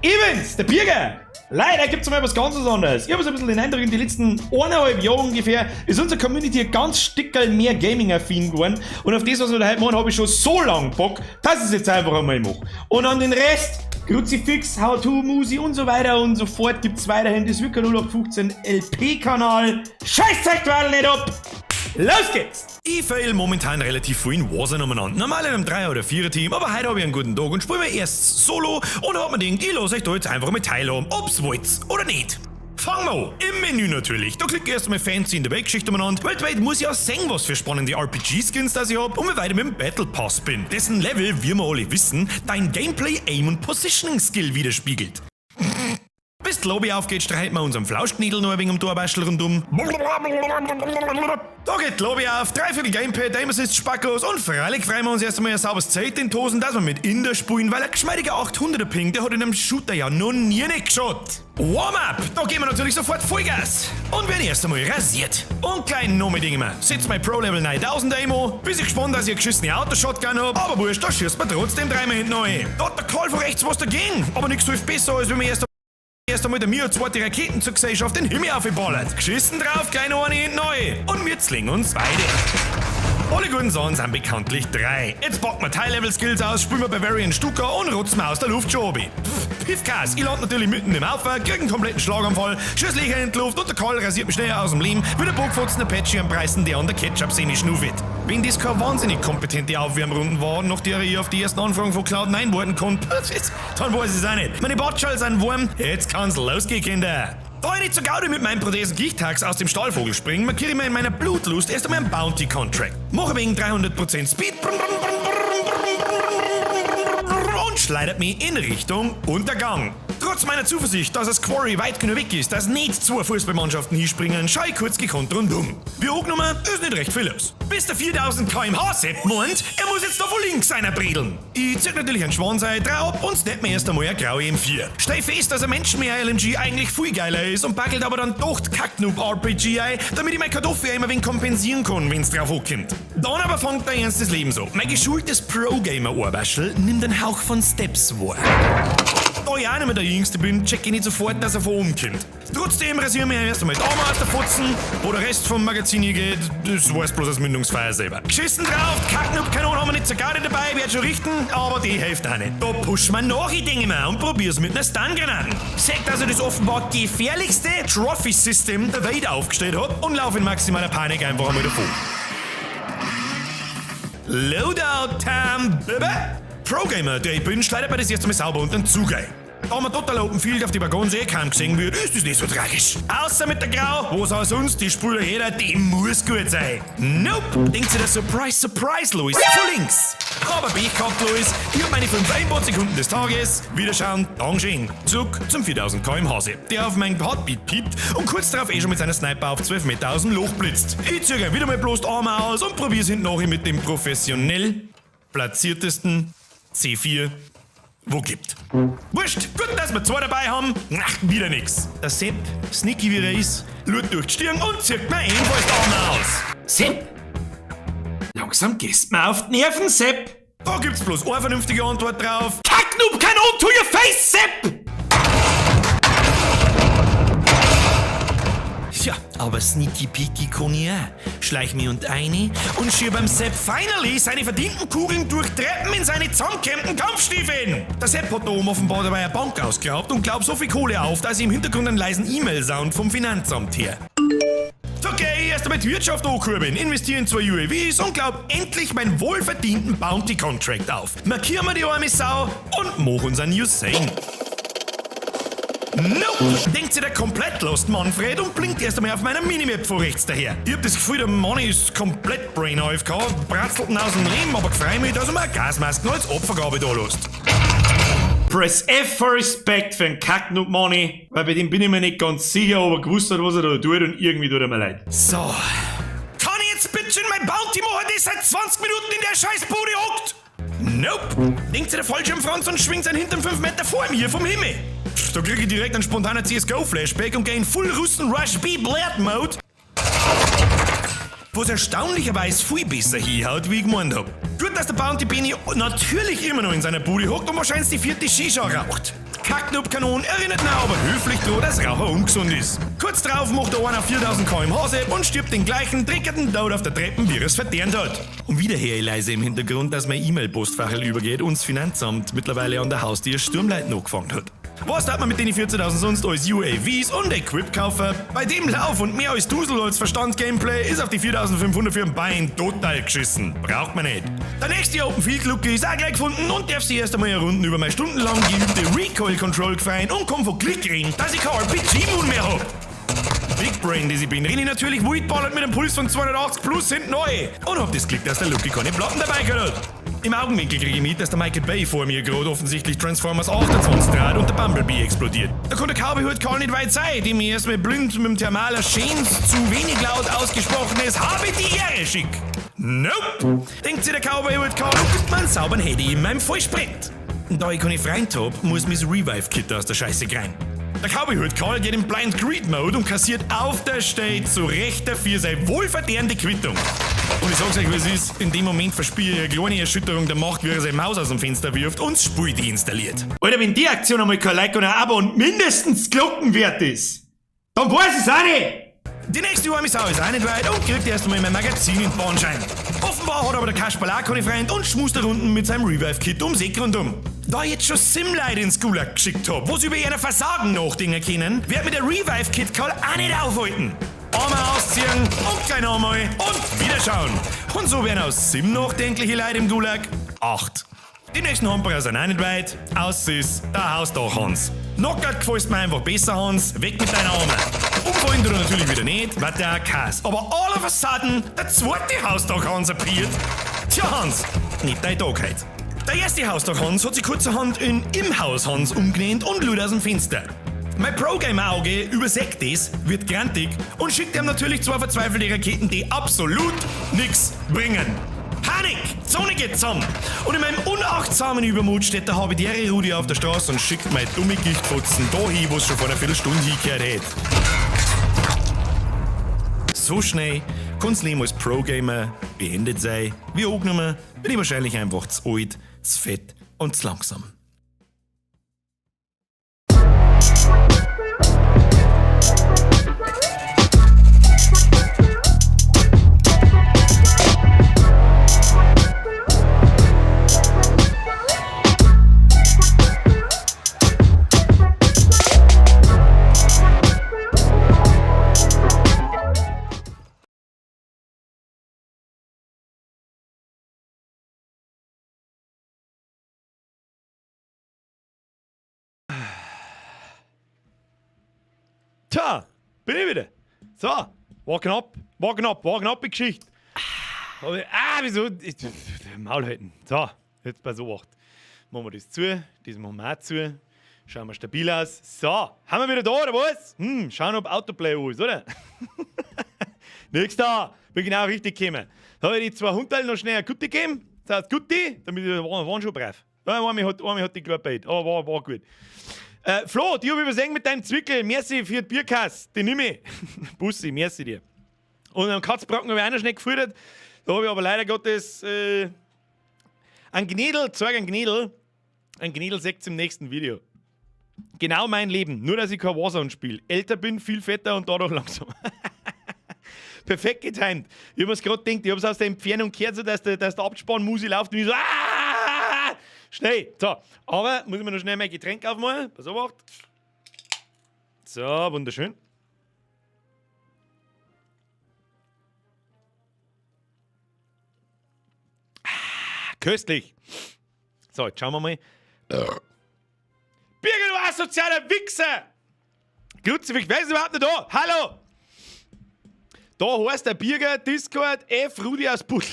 Evans, der Birger! Leider gibt's mal was ganz anderes. Ich habe so ein bisschen den Eindruck, in den letzten 1,5 Jahren ungefähr ist unsere Community ein ganz Stickerl mehr Gaming-affin geworden. Und auf das, was wir da heute machen, habe ich schon so lange Bock, dass ich es jetzt einfach einmal mache. Und an den Rest, Kruzifix, How-To, Musi und so weiter und so fort, gibt's weiterhin das Wicker 0815 LP-Kanal. Scheiß euch nicht ab! Los geht's! Ich fail momentan relativ viel in Warzone umeinander. Normal in einem 3er- oder 4er-Team, aber heute habe ich einen guten Tag und spiele mir erst solo und hab mir gedacht, ich lass euch da jetzt einfach mal teilhaben, ob's wollt oder nicht. Fangen wir an. Im Menü natürlich. Da klicke ich erstmal fancy in der Weltgeschichte umeinander. Weltweit muss ich auch sehen, was für spannende RPG-Skins das ich hab und wie weit ich mit dem Battle Pass bin. Dessen Level, wie wir alle wissen, dein Gameplay, Aim und Positioning Skill widerspiegelt. Bis die Lobby aufgeht, streiten wir unserem Flauschknädel noch ein wenig um Torwaschel rundum. Da geht die Lobby auf, dreiviertel Gamepad, Aim Assist, Spackos und freilich freuen wir uns erst einmal ein sauberes Zelt in die Hosen, dass wir mit in der spielen, weil ein geschmeidiger 800er Ping, der hat in einem Shooter ja noch nie nicht geschaut. Warm-up, da geben wir natürlich sofort Vollgas und werden erst einmal rasiert. Und kleinen noch mit Dinge. Setz mein Pro Level 9000 Aimo, bis ich gespannt, dass ich eine geschissene Auto-Shotgun hab, aber wurscht, da schießt man trotzdem dreimal hinten rein. Da hat der Karl von rechts was dagegen, aber nix hilft besser, als wenn man erst einmal der Mio zweite Raketen zur Gesellschaft den Himmel aufgeballert. Geschissen drauf, kleine eine hinten rein. Und wir zwingen uns beide. Alle guten Sachen sind bekanntlich drei. Jetzt packen wir Teil-Level-Skills aus, spielen wir Bavarian Stuka und rotzen wir aus der Luft schon runter. Pff, Piffkas, ich land natürlich mitten im Aufwand, krieg einen kompletten Schlaganfall, schieß Löcher in die Luft und der Karl rasiert mich schnell aus dem Leben, wie der Bockfotzen Apache am Preisen, der an der Ketchup-Sehne schnuffet. Wenn das keine wahnsinnig kompetente Aufwärmrunden waren, nach der ich auf die ersten Anfragen von Cloud9 warten konnte, dann weiß ich es auch nicht. Meine Batschall sind warm, jetzt kann's losgehen, Kinder. Da ich nicht so Gaudi mit meinem Prothesen Gichtax aus dem Stahlvogel springen, markiere ich mir in meiner Blutlust erst einmal einen Bounty Contract. Mache wegen 300% Speed und schleudert mich in Richtung Untergang. Trotz meiner Zuversicht, dass das Quarry weit genug weg ist, dass nicht zwei Fußballmannschaften hinspringen, schau ich kurz gekonnt rundum. Wie angenommen, ist nicht recht viel los. Bis der 4000 kmh Sepp meint, er muss jetzt da von links einer bredeln. Ich zieh natürlich einen Schwansei, dreh ab und snap mir erst einmal eine graue M4. Stell fest, dass ein Menschenmeer LMG eigentlich viel geiler ist und backelt aber dann doch die Kacknoob RPG ein, damit ich meine Kartoffel immer wenig kompensieren kann, wenn's drauf ankommt. Dann aber fängt der Ernst des Lebens an. Mein geschultes Pro-Gamer-Ohrwaschel nimmt einen Hauch von Steps wahr. Da ich auch nicht mehr der Jüngste bin, check ich nicht sofort, dass er von oben kommt. Trotzdem rasieren wir erst einmal die Arme aus der Fotzen, wo der Rest vom Magazin hier geht, das weiß bloß das Mündungsfeuer selber. Geschissen drauf, die Kacknub-Kanone haben wir nicht zur Garde dabei, wird schon richten, aber die hilft auch nicht. Da pushen wir nach, ich denke mir, und probier's mit einer Stun-Granaten. Sagt, dass er das offenbar gefährlichste Trophy-System der Welt aufgestellt hat und lauf in maximaler Panik einfach einmal davon. Loadout Time, Baby! Pro-Gamer, der ich bin, schleudert mir das erste Mal sauber unter den Zug ein. Da man total Open Field auf die Waggons eh kaum gesehen wird, ist das nicht so tragisch. Außer mit der Grau, wo's auch sonst, die spült jeder, die muss gut sein. Nope! Denkt sich der Surprise, Surprise, Louis, von links. Aber Pech gehabt, Louis, ich hab meine 5 Einbausekunden des Tages. Wiederschauen, Dankeschön. Zurück zum 4000 km/h Sepp, der auf mein Heartbeat piept und kurz darauf eh schon mit seiner Sniper auf 12 Meter aus dem Loch blitzt. Ich zögere wieder mal bloß die Arme aus und probier's hinten nach mit dem professionell platziertesten C4, wo gibt. Wurscht, gut, dass wir zwei dabei haben. Ach, wieder nix. Der Sepp, sneaky wie er ist, lurt durch die Stirn und zirkt mir ebenfalls die Arme aus. Sepp! Langsam gehst mir auf die Nerven, Sepp! Da gibt's bloß eine vernünftige Antwort drauf. Kacknoob Kanon to your face, Sepp! Tja, aber sneaky peaky kann ich auch. Schleich mich und eine und schieb beim Sepp finally seine verdienten Kugeln durch Treppen in seine zusammengekämmten Kampfstiefeln. Der Sepp hat da oben offenbar dabei eine Bank ausgeraubt und glaubt so viel Kohle auf, dass ich im Hintergrund einen leisen E-Mail-Sound vom Finanzamt her. Okay, erst einmal die Wirtschaft ankurbeln, investiere in zwei UAVs und glaub endlich meinen wohlverdienten Bounty-Contract auf. Markier mir die arme Sau und mach unseren Usain. Nope! Denkt sich der komplett lost Manfred und blinkt erst einmal auf meiner Minimap vor rechts daher. Ich hab das Gefühl, der Mann ist komplett Brain AFK, bratzelt ihn aus dem Leben, aber freu mich, dass er mir Gasmasken als Opfergabe da lässt. Press F for Respect für den Kacknoob Money, weil bei dem bin ich mir nicht ganz sicher, ob er gewusst hat, was er da tut und irgendwie tut er mir leid. So. Kann ich jetzt bitte mein Bounty machen, der seit 20 Minuten in der Scheißbude hockt? Nope. Denkt sich der Fallschirmfranz und schwingt seinen Hintern 5 Meter vor mir vom Himmel. Pff, da krieg ich direkt einen spontanen CSGO-Flashback und geh in Full Russen Rush B Blad Mode. Was erstaunlicherweise viel besser hinhaut, wie ich gemeint hab. Gut, dass der Bounty Benny natürlich immer noch in seiner Bude hockt und wahrscheinlich die vierte Shisha raucht. Kacknub-Kanon erinnert ihn aber höflich dran, dass Raucher ungesund ist. Kurz drauf macht er einer 4000 km/h und stirbt den gleichen dreckigen Tod auf der Treppe, wie er es verdient hat. Und wieder höre ich leise im Hintergrund, dass mein E-Mail-Postfachel übergeht und das Finanzamt mittlerweile an der Haustür Sturmleiten angefangen hat. Was hat man mit den 14.000 sonst als UAVs und Equip kaufen? Bei dem Lauf und mehr als Dusel als Verstand-Gameplay ist auf die 4.500 für ein Bein total geschissen. Braucht man nicht. Der nächste Open Field Luke ist auch gleich gefunden und darf sich erst einmal eine Runden über meine stundenlang geübte Recoil Control gefreien und kann von Glück reden, dass ich kein RPG-Moon mehr hab. Big Brain, die ich bin, renne ich natürlich wildballert mit einem Puls von 280 plus hinten neu und hab das Glück, dass der Lucky keine Platten dabei gehabt hat. Im Augenwinkel kriege ich mit, dass der Michael Bay vor mir gerade offensichtlich Transformers 28 dreht und der Bumblebee explodiert. Da konnte der Cowboy halt gar nicht weit sein, dem ich erstmal blind mit dem Thermaler Schäns zu wenig laut ausgesprochenes Habe die Ehre schick. Nope! Denkt sich der Cowboy halt Karl und gibt mir einen sauberen Handy in meinem Vollsprint. Und da ich keine Freund hab, muss mein Revive-Kit aus der Scheiße rein. Der Cowboy-Hut Karl geht in Blind Greed Mode und kassiert auf der Stelle zu Recht dafür seine wohlverdiente Quittung. Und ich sag's euch, wie es ist, in dem Moment verspüre ich eine kleine Erschütterung der Macht, wie er seine Maus aus dem Fenster wirft und das Spiel deinstalliert. Alter, wenn die Aktion einmal kein Like und ein Abo und mindestens Glocken wert ist, dann weiß ich's auch nicht! Die nächste arme Sau ist auch nicht weit und kriegt erst einmal mein Magazin in den Bahnschein. Offenbar hat aber der Kasperl auch keine Freund und schmust da unten mit seinem Revive-Kit ums Eck rundum. Da ich jetzt schon Simleute ins Gulag geschickt hab, wo sie über ihr Versagen nachdenken können, wird mir der Revive-Kit Karl auch nicht aufhalten. Arme ausziehen und gleich nochmal und wieder schauen. Und so werden aus Sim nachdenkliche Leute im Gulag 8. Die nächsten Hamperer sind auch nicht weit. Aus ist der Hausdach Hans. Knockert gefällst mir einfach besser, Hans. Weg mit deinen Armen. Umfallen tut er natürlich wieder nicht, weil der Kass. Aber all of a sudden, der zweite Hausdach Hans appeared. Tja, Hans, nicht dein Tag heute. Der erste Hausdach Hans hat sich kurzerhand in Im Haus Hans umgenannt und lud aus dem Fenster. Mein Pro-Gamer-Auge übersägt das, wird grantig und schickt ihm natürlich zwei verzweifelte Raketen, die absolut nix bringen. Panik! Zone geht zusammen! Und in meinem unachtsamen Übermut steht der Habitäre Rudi auf der Straße und schickt meine dumme Gichtfotzen da hin, wo es schon vor einer Viertelstunde hingehört hätte. So schnell kann's Leben als Pro-Gamer beendet sein. Wie angenommen, bin ich wahrscheinlich einfach zu alt, zu fett und zu langsam. Tja, bin ich wieder. So, war knapp, war knapp, war knappe Geschichte. Aber, wieso? Maul halten. So, jetzt bei so 8. Machen wir das zu, das machen wir auch zu. Schauen wir stabil aus. So, haben wir wieder da, oder was? Schauen, ob Autoplay an ist, oder? Nächster, bin genau richtig gekommen. Da habe ich die zwei Hunderl noch schnell eine Gutti gegeben. Das heißt Gutti, damit ich waren schon brav. Ja, einmal hat die gearbeitet, aber war gut. Flo, die hab ich übersehen mit deinem Zwickel. Merci für die Bierkasse. Die nimm ich. Bussi, merci dir. Und am Katzbrocken habe ich auch noch schnell gefüttert. Da habe ich aber leider Gottes einen Gnädel, zeig einen Gnädel. Ein Gnädel seht's im nächsten Video. Genau mein Leben, nur dass ich kein Warzone spiele. Älter bin, viel fetter und dadurch langsamer. Perfekt getimt. Ich hab mir's grad gedacht, ich hab's aus der Entfernung gehört, so dass der Abspannmusik läuft und ich so, ah! Schnell! So, aber muss ich mir noch schnell mein Getränk aufmachen. Pass auf. So, wunderschön. Ah, köstlich. So, jetzt schauen wir mal. Birgit, du asozialer Wichser! Kruzifix, wer ist überhaupt noch da? Hallo! Da heißt der Birger Discord F. Rudi aus Buddel.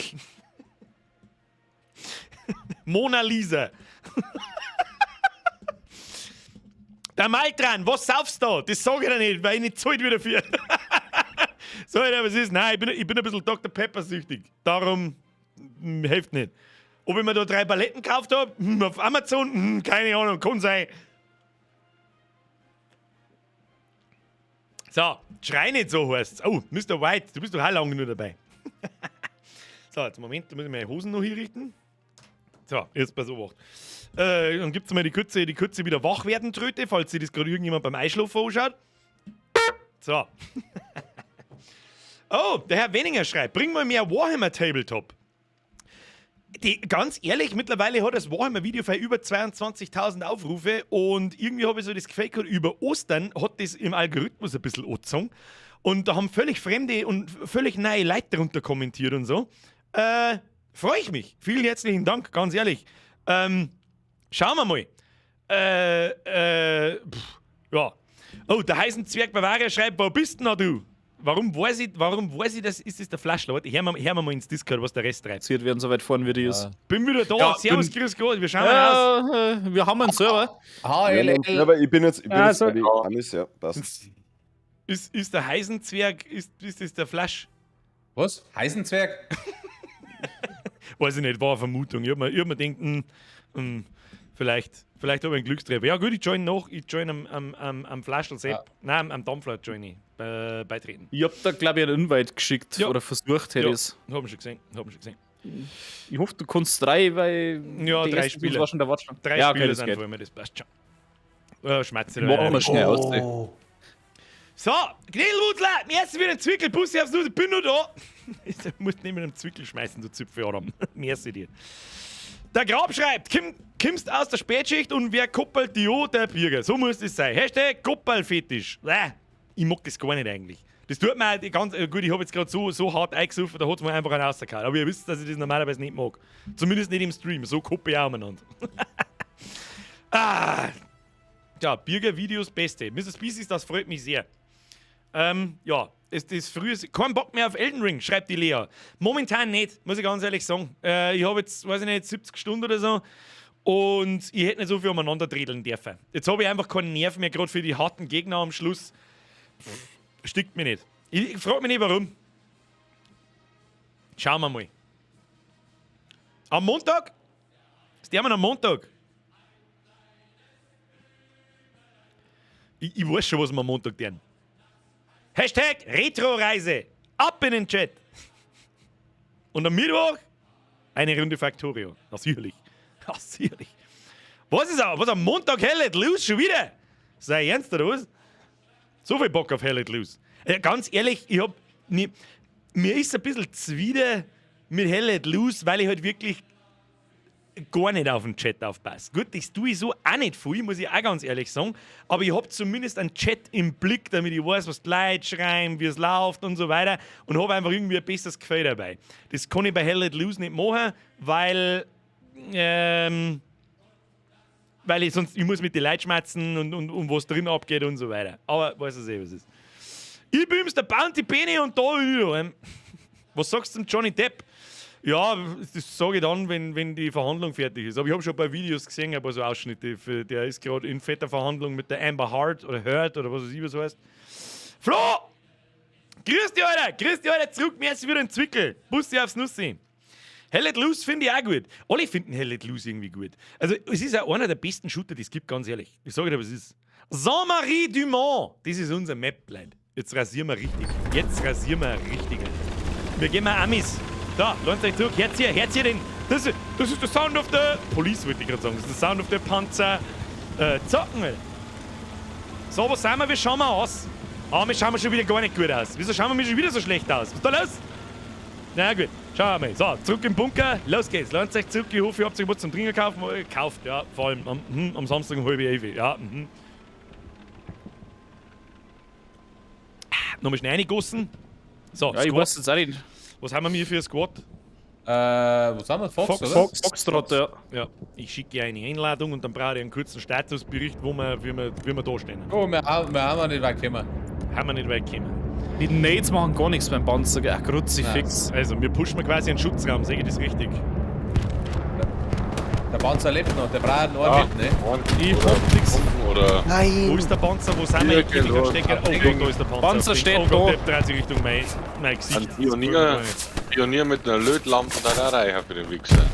Mona Lisa. Der Maltran, was saufst du da? Das sag ich dir nicht, weil ich nicht zahlt wieder dafür. So, Alter, was ist? Nein, ich bin ein bisschen Doktor Pepper süchtig. Darum hilft nicht. Ob ich mir da 3 Paletten gekauft hab? Auf Amazon? Keine Ahnung, kann sein. So, schrei nicht so, heißt's. Oh, Mister White, du bist doch auch lange nur dabei. So, jetzt Moment, da muss ich meine Hosen noch hinrichten. So, jetzt pass auf. Dann gibt es mal die Kürze wieder wach werden Tröte, falls sich das gerade irgendjemand beim Einschlafen anschaut. So. Oh, der Herr Wenninger schreibt, bring mal mehr Warhammer Tabletop. Die, ganz ehrlich, mittlerweile hat das Warhammer-Video für über 22.000 Aufrufe und irgendwie habe ich so das Gefühl gehabt, über Ostern hat das im Algorithmus ein bisschen angezogen. Und da haben völlig fremde und völlig neue Leute darunter kommentiert und so. Freue ich mich. Vielen herzlichen Dank, ganz ehrlich. Schauen wir mal. Ja. Oh, der Heisenzwerg Bavaria schreibt, wo bist denn du? Warum weiß ich das? Ist das der Flaschler? Warte, hören wir mal ins Discord, was der Rest treibt. Sie werden so weit fahren, wie die ist. Bin wieder da. Ja, Servus, grüß Gott. Wir schauen mal aus. Wir haben einen Server. HLL. Ich bin jetzt bei den Amis, ja, passt. Ist der Heisenzwerg, ist das der Flasch? Was? Heisenzwerg? Weiß ich nicht, war eine Vermutung. Ich hab mir gedacht, vielleicht habe ich einen Glückstreffer. Ja gut, ich join noch, ich join am Flaschl Sepp. Ja. Nein, am Dampfler join ich. Beitreten. Ich hab da, glaube ich, einen Invite geschickt, ja. Oder versucht hätte ich es. Ja, hab ich schon gesehen. Ich hoffe, du kannst 3, weil. Ja, 3 Spiele. War schon der Watch. 3 ja, okay, Spiele sind vor mir, das passt schon. Schmatze. Machen wir schnell aus. So, Gnädelwutzler, merci für den Zwickel, Bussi aufs Nuss, ich bin nur da. Du musst nicht mit einem Zwickel schmeißen, du Zipfel, Adam. Merci dir. Der Grab schreibt, kommst aus der Spätschicht und wer koppelt die an, der Birger. So muss das sein. Hashtag Koppelfetisch. Ich mag das gar nicht eigentlich. Das tut mir halt ganz gut, ich habe jetzt gerade so hart eingesoffen, da hat es mir einfach einen rausgehauen. Aber ihr wisst, dass ich das normalerweise nicht mag. Zumindest nicht im Stream, so koppel ich auch umeinander. Ah. Ja, Birger-Videos beste. Mr. Species, das freut mich sehr. Ja, es ist früh. Kein Bock mehr auf Elden Ring, schreibt die Lea. Momentan nicht, muss ich ganz ehrlich sagen. Ich habe jetzt, weiß ich nicht, 70 Stunden oder so. Und ich hätte nicht so viel umeinander dredeln dürfen. Jetzt habe ich einfach keinen Nerv mehr, gerade für die harten Gegner am Schluss. Stickt mir nicht. Ich frage mich nicht, warum. Schauen wir mal. Am Montag? Ist der am Montag? Ich weiß schon, was wir am Montag tun. Hashtag Retro-Reise. Ab in den Chat. Und am Mittwoch eine Runde Factorio. Natürlich. Natürlich. Was ist auch? Was am Montag Hell Let Loose schon wieder? Sei ernst oder was? So viel Bock auf Hell Let Loose. Ja, ganz ehrlich, ich hab nie, mir ist ein bisschen zwider mit Hell Let Loose, weil ich halt wirklich gar nicht auf den Chat aufpasse. Gut, das tue ich so auch nicht viel, muss ich auch ganz ehrlich sagen. Aber ich habe zumindest einen Chat im Blick, damit ich weiß, was die Leute schreiben, wie es läuft und so weiter. Und habe einfach irgendwie ein besseres Gefühl dabei. Das kann ich bei Hell Let Loose nicht machen, weil ich sonst, ich muss mit den Leuten schmerzen und was drin abgeht und so weiter. Aber weiß es eh, was ist. Ich bin's, der Bounty Benny und da wieder. Was sagst du zum Johnny Depp? Ja, das sage ich dann, wenn die Verhandlung fertig ist. Aber ich habe schon ein paar Videos gesehen, ein paar so Ausschnitte. Der ist gerade in fetter Verhandlung mit der Amber Heard oder Heard oder was weiß ich, was heißt. Flo! Grüß dich, Alter! Grüß dich, Alter! Zurück, merci wieder in Zwickel. Bussi aufs Nussi. Hell Let Loose finde ich auch gut. Alle finden Hell Let Loose irgendwie gut. Also, es ist auch einer der besten Shooter, die es gibt, ganz ehrlich. Ich sage dir, was es ist. Saint-Marie du Mont! Das ist unser Map, Leute. Jetzt rasieren wir richtig. Jetzt rasieren wir richtig. Wir gehen mal Amis. Da, lohnt euch zurück. Herz hier den. Das ist der Sound of the Police, wollte ich gerade sagen. Das ist der Sound of the Panzer. Zocken, Alter. So, was sind wir? Wie schauen wir aus? Ah, wir schauen wir schon wieder gar nicht gut aus. Wieso schauen wir mir schon wieder so schlecht aus? Was ist da los? Na gut, schauen wir mal. So, zurück im Bunker. Los geht's. Lohnt euch zurück. Ich hoffe, ihr habt euch was zum Trinken gekauft. Gekauft, ja. Vor allem am Samstag um 10:30. Ja, Nochmal schnell reingegossen. So, ja, ich weiß jetzt auch nicht. Was haben wir hier für ein Squad? Was haben wir? Fox, oder? Foxtrot, ja. Ja, ich schicke eine Einladung und dann brauche ich einen kurzen Statusbericht, wo wir, wie wir da stehen. Oh, wir haben nicht weit gekommen. Haben wir nicht weit gekommen. Die Nades machen gar nichts beim Panzer, gell? Kruzifix. Also, wir pushen quasi einen Schutzraum, sehe ich das richtig? Der Panzer lebt noch, der braucht einen Orbit, ne? Ich hab nix. Oder Nein! Wo ist der Panzer? Wo sind wir? Ich hab Stecker. Oh Gott, da ist der Panzer. Panzer steht oh Gott, der dreht sich Richtung mein Gesicht. Ein Pionier mit einer Lötlampe da reicher für den Wichser.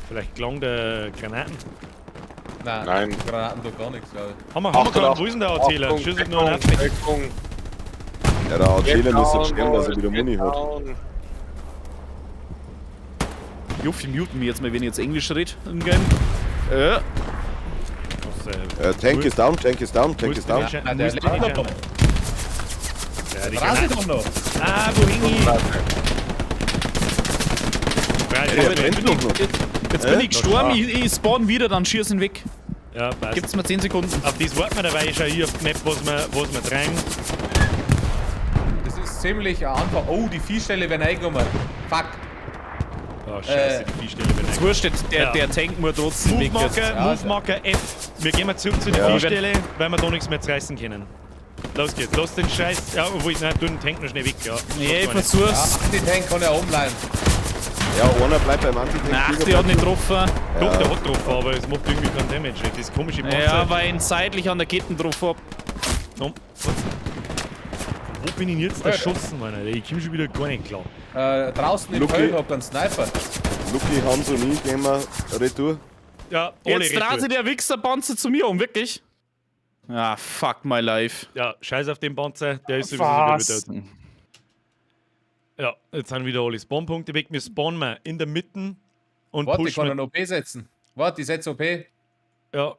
Vielleicht klang der Granaten. Nein, Granaten tut gar nichts, glaube ich. Haben wir keinen? Wo ist denn der Erzähler? Schießt nur einen. Ja, der ATler müsste Down, sterben, dass er wieder get Muni hat. down. Juffi, muten mich jetzt mal, wenn ich jetzt Englisch rede im Game. Was, Tank ist down, Tank ist down, Tank musst ist du down. nicht Ah, der musst du lebt nicht noch. schauen. Ja, die Dreh sich Granate. doch noch. Ah, wo hing ich? Der brennt doch noch. Jetzt bin ich gestorben, ich spawn wieder, dann schieß ihn weg. Ja, passt. Gibt's mir 10 Sekunden. Auf das warten wir dabei, ich schau hier auf die Map, was wir drängen. Das ist ziemlich ein Anfang. Oh, die Viehstelle werden eingenommen. Fuck. Oh, scheiße, die Viehstelle wird Ist wurscht, der, Ja. der Tank muss trotzdem weg. jetzt. Move-Marker, Ja, Move-Marker F. Wir gehen mal zurück zu der Ja. Viehstelle, weil wir da nichts mehr zerreißen können. Los geht's, lass den Scheiß. Ja, obwohl, nein, tu den Tank noch schnell weg. Ja, Nee, ich Macht gar nichts. Ja, versuch's. Anti-Tank kann ja oben bleiben. Ja, einer bleibt beim Anti-Tank. Ach, Flieger die hat bleibt nicht getroffen. Doch, der hat getroffen, aber es macht irgendwie keinen Damage. Das komische Panzer. Ja, weil ich ihn seitlich an der Kette getroffen hab. No. Wo bin ich denn jetzt erschossen, Mann? Alter? Ich komm schon wieder gar nicht klar. Draußen im Lucky. Feld habt ihr einen Sniper. Lucky, Hans und ich gehen wir retour. Ja, alle Jetzt dreht retour. sich der Wichserpanzer zu mir um, wirklich? Ah, fuck my life. Ja, scheiß auf den Panzer, der ist sowieso Was? wieder tot. Ja, jetzt sind wieder alle Spawnpunkte weg. Wir spawnen mal in der Mitte und Warte, ich pushen. kann einen OP setzen. Warte, ich setze OP. Ja,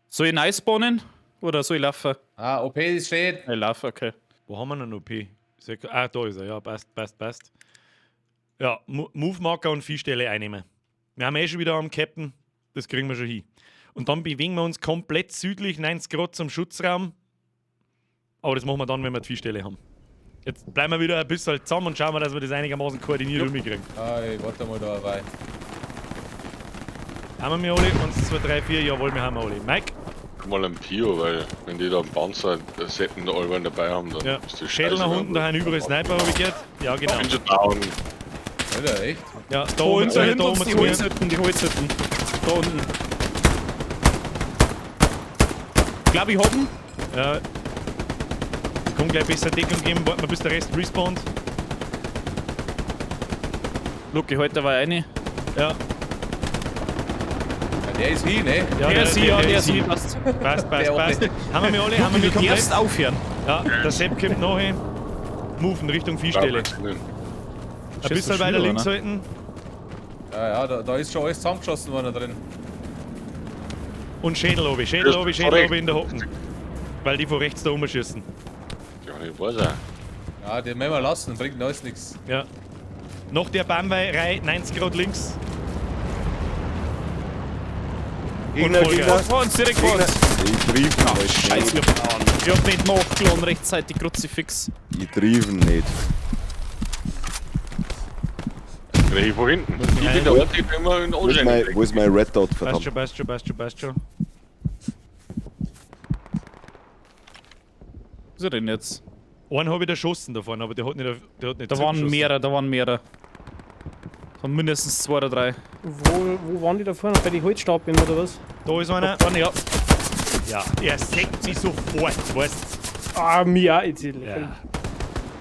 Soll ich neu spawnen? Oder soll ich laufen? Ah, OP steht. Ich laufe, okay. wo haben wir denn OP? Ah, da ist er, ja, passt, passt, passt. Ja, Move-Marker und Viehstelle einnehmen. Wir haben eh schon wieder am Captain, das kriegen wir schon hin. Und dann bewegen wir uns komplett südlich, 90 Grad zum Schutzraum. Aber das machen wir dann, wenn wir die Viehstelle haben. Jetzt bleiben wir wieder ein bisschen zusammen und schauen wir, dass wir das einigermaßen koordiniert rumkriegen. Ah, ich warte mal da dabei. Haben wir alle? 1, 2, 3, 4, jawohl, wir haben alle. Mike? Mal ein Pio, weil wenn die da einen Panzer Seppen da alle dabei haben, dann Ja. ist das Schädel nach scheißegal. unten, da haben überall Sniper, habe ich gehört. Ja, genau. Bin schon down. Alter, echt? Ja, da Da oben, unten, da hinter uns oben die zu mir. Holzhütten, die Holzhütten. Da unten. Glaube ich, hoppen. Ja. Ich kann gleich besser Deckung geben, warten wir bis der Rest respawnt. Lucky, heute war eine. Ja. Ja, der ist hin, ne? Ja, Der ist hier, ja, der ist hin. hier. Passt. Passt, passt, Der passt. Haben wir alle, haben wir Du komplett. darfst aufhören. Ja, der Sepp kommt nachher. Move in Richtung Viehstelle. Ein Ein bisschen weiter links halten. Ja, ja, da ist schon alles zusammengeschossen worden da drin. Und Schädel oben, Schädel oben, Schädel oben in der Hocken. Weil die von rechts da rumschießen. Ja, ich weiß auch. Ja, den müssen wir lassen, bringt alles nichts. Ja. Noch der Baumreihe, 90 Grad links. Gegner, Und Gegner. Vor uns, direkt vor Gegner. uns. Ich triff ihn halt Scheiße, nicht. ich hab nicht nachgeladen rechtzeitig, Kruzifix. Ich triff ihn nicht. Krieg ich von hinten. Ich bin der Einzige, der immer in Wo ist mein, wo ist mein Red Dot, Passt verdammt? schon, passt schon, passt schon, passt schon. Was ist er denn jetzt? Einen habe ich erschossen davon, aber der hat nicht, der hat nicht Da waren zugeschossen. mehrere, da waren mehrere. Da waren mindestens 2 oder 3. Wo waren die da vorne? Bei den Holzstapeln oder was? Da ist einer. Vorne, ja. Ja, er sägt sie sofort, weißt Ah, mir auch jetzt. du? Ja.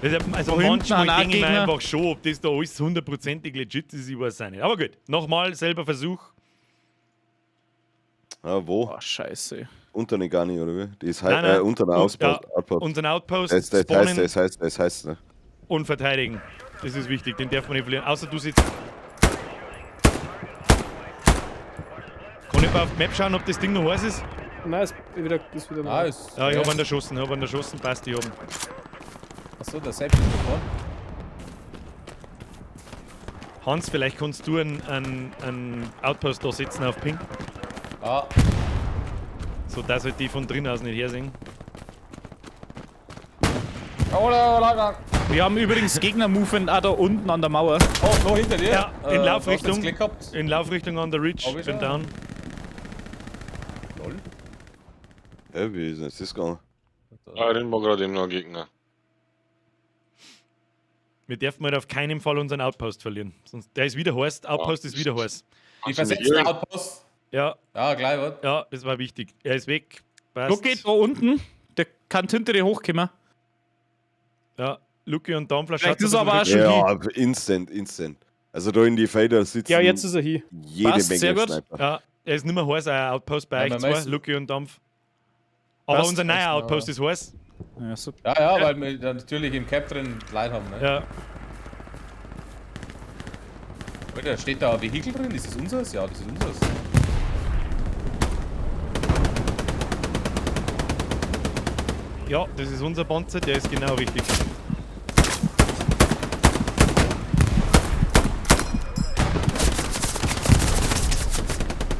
Das ist, also Da hinten manchmal ein denke ich mir Gegner. einfach schon, ob das da alles hundertprozentig legit ist, ich weiß es auch nicht. Aber gut, nochmal, selber Versuch. Ah, wo? Oh, scheiße. Unter Negani, oder wie? Die ist Nein, nein. unter der Und- Outpost. ja, Outpost. Unseren Outpost Das, das heißt, spawnen das heißt, das heißt, ne? und verteidigen. Das ist wichtig, den darf man nicht verlieren. Außer du sitzt. Kann ich mal auf die Map schauen, ob das Ding noch heiß ist? Nein, ist wieder. Ist wieder Ah, ist. Ja, ich hab einen erschossen, hab einen erschossen, passt, ich hab ihn. Achso, der Sepp ist da vorne. Hans, vielleicht kannst du einen Outpost da setzen auf Ping, Ah, sodass halt die von drin aus nicht hersehen. oh, da, da, da. Wir haben übrigens Gegner-Movement auch da unten an der Mauer. Oh, noch hinter dir. Ja, in Da Laufrichtung. hast du jetzt Glück gehabt. In Laufrichtung on the Ridge, Hab ich bin schon. down. Lol. Ja, wie ist denn das gegangen? Ah, den war gerade eben noch ein Gegner. Wir dürfen halt auf keinen Fall unseren Outpost verlieren. Sonst, der ist wieder heiß, Outpost ist wieder heiß. Die versetzten Outpost. Ja, Ja, gleich, warte. ja, das war wichtig. Er ist weg. Passt. Lucky, da unten. Der kann hinter dir hochkommen. Ja, Lucky und Dampfler Vielleicht schaut ist er aber auch schon Ja, instant, instant. Also da in die Felder sitzen Ja, jetzt ist er hier. jede Passt, Menge sehr gut. Sniper. Ja, er ist nicht mehr heiß, euer Outpost bei Ja, euch man zwei, weiß- Lucky und Dampf. Aber Passt. unser neuer Passt, Outpost ist heiß. Ja, super. Ja, ja, weil wir dann natürlich im Cap drin Leute haben, ne? Ja. Alter, steht da ein Vehikel drin? Ist das unseres? Ja, das ist unseres. Ja, das ist unser Panzer, der ist genau richtig.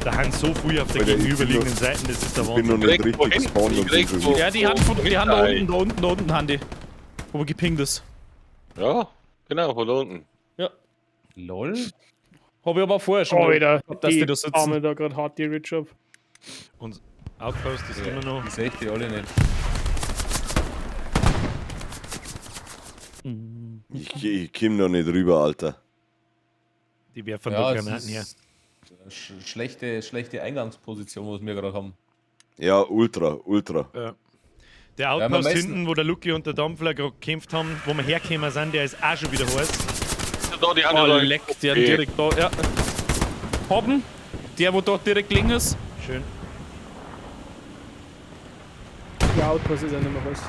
Da haben so viel auf der Alter, ich bin gegenüberliegenden noch- Seite, das ist der Ich bin noch Wahnsinn. nicht Direkt richtig wohin? gespawnt und bin Direkt schon wo- wieder. Ja, die haben von, die haben da unten, da unten, da unten haben die. Wo wir gepingt ist. Ja, genau, von da unten. Ja. LOL? Hab ich aber vorher schon Oh, wieder. gehabt, dass die da sitzen. Arme da gerade hart die Ridge ab. Und Outpost ist immer noch. Die sehe ich die alle nicht. Ich komm noch nicht rüber, Alter. Die werfen Ja, da es Granaten her. ist schlechte Eingangsposition, was wir gerade haben. Ja, ultra, ultra. Ja. Der Ja, Outpost wir messen- hinten, wo der Lucky und der Dampfler gerade gekämpft haben, wo wir hergekommen sind, der ist auch schon wieder heiß. Da, die Oh, anderen da. leck, die haben direkt da. Ja. Haben. Der, wo dort direkt gelegen ist. Schön. Der Outpost ist ja nicht mehr heiß.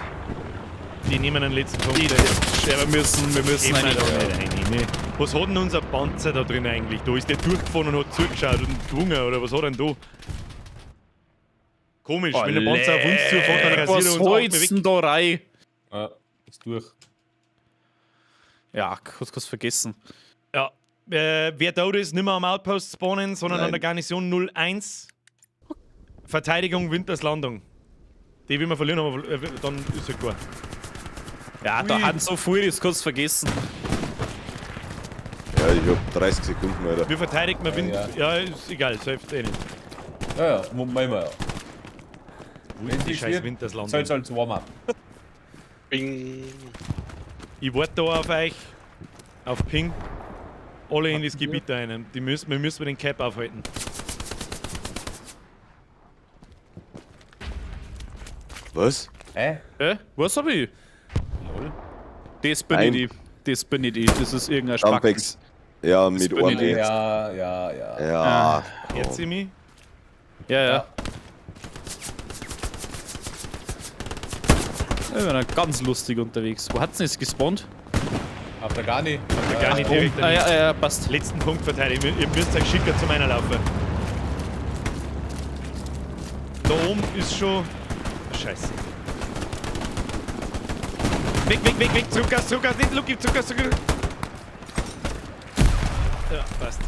Die nehmen den letzten Punkt. Ja, wir müssen Gehen wir eigentlich. da nicht rein, ne? Was hat denn unser Panzer da drin eigentlich? Da ist der durchgefahren und hat zugeschaut und gewungen, oder was hat er denn da? Komisch, wenn der Panzer auf uns zufährt, dann rasiert Was er uns auch holt's weg. denn da rein? Ja, ist durch. Ja, kurz, kurz vergessen. Ja, wer da ist, nicht mehr am Outpost spawnen, sondern Nein. an der Garnison 01. Verteidigung Winters Landung. Die will wir verlieren, aber dann ist ja klar. Ja, da haben so viel, das kurz vergessen. Ja, ich hab 30 Sekunden, Alter. Wir verteidigen wir Winter. Ja, Ja, ist egal, das hilft eh nicht. Ja, ja, machen wir ja. Wo ist die scheiß Winters Landung? Soll's als Warm-up. Bing. Ich warte da auf euch, auf Ping. Alle in das Gebiet da rein. Die müssen, wir müssen den Cap aufhalten. Was? Hä? Hä? Was hab ich? Lol. Das bin Nein. ich die. Das bin ich die. Das ist irgendein Spacken. Ampex. Ja, mit bin ich Ohren. Ja, ja, ja. Ja. Jetzt sie mich? Ja, ja. Ich bin da ganz lustig unterwegs. Wo hat's denn jetzt gespawnt? Auf der Garni. Auf der Garni direkt Ah, ja, ja, passt. Letzten Punkt verteidigen. Ihr müsst euch schicker zu meiner laufen. Da oben ist schon. Scheiße. Weg, weg, weg, weg! Zurückgas, Zurückgas, nicht Lucky, Zurückgas, Zurückgas! Ja, passt.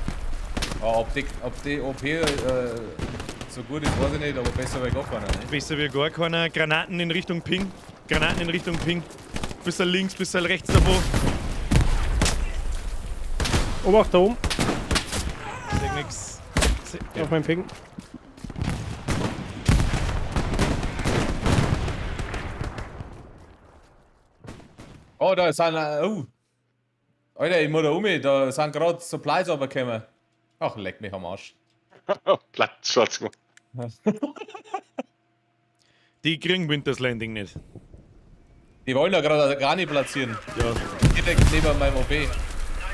Ja, ob die OP so gut ist, weiß ich nicht, aber besser wie gar keiner, ne? Besser wie gar keiner. Granaten in Richtung Ping. Granaten in Richtung Ping. Bisschen links, bisschen rechts davon. Obacht da oben, Seh nix. Seh, auf meinem Ping. Oh, da sind. Oh. Alter, ich muss da um, da sind gerade Supplies runtergekommen. Ach, leck mich am Arsch. Platz, schwarz gemacht. Die kriegen Winters Landing nicht. Die wollen da gerade gar nicht platzieren. Ja. Direkt neben meinem OP.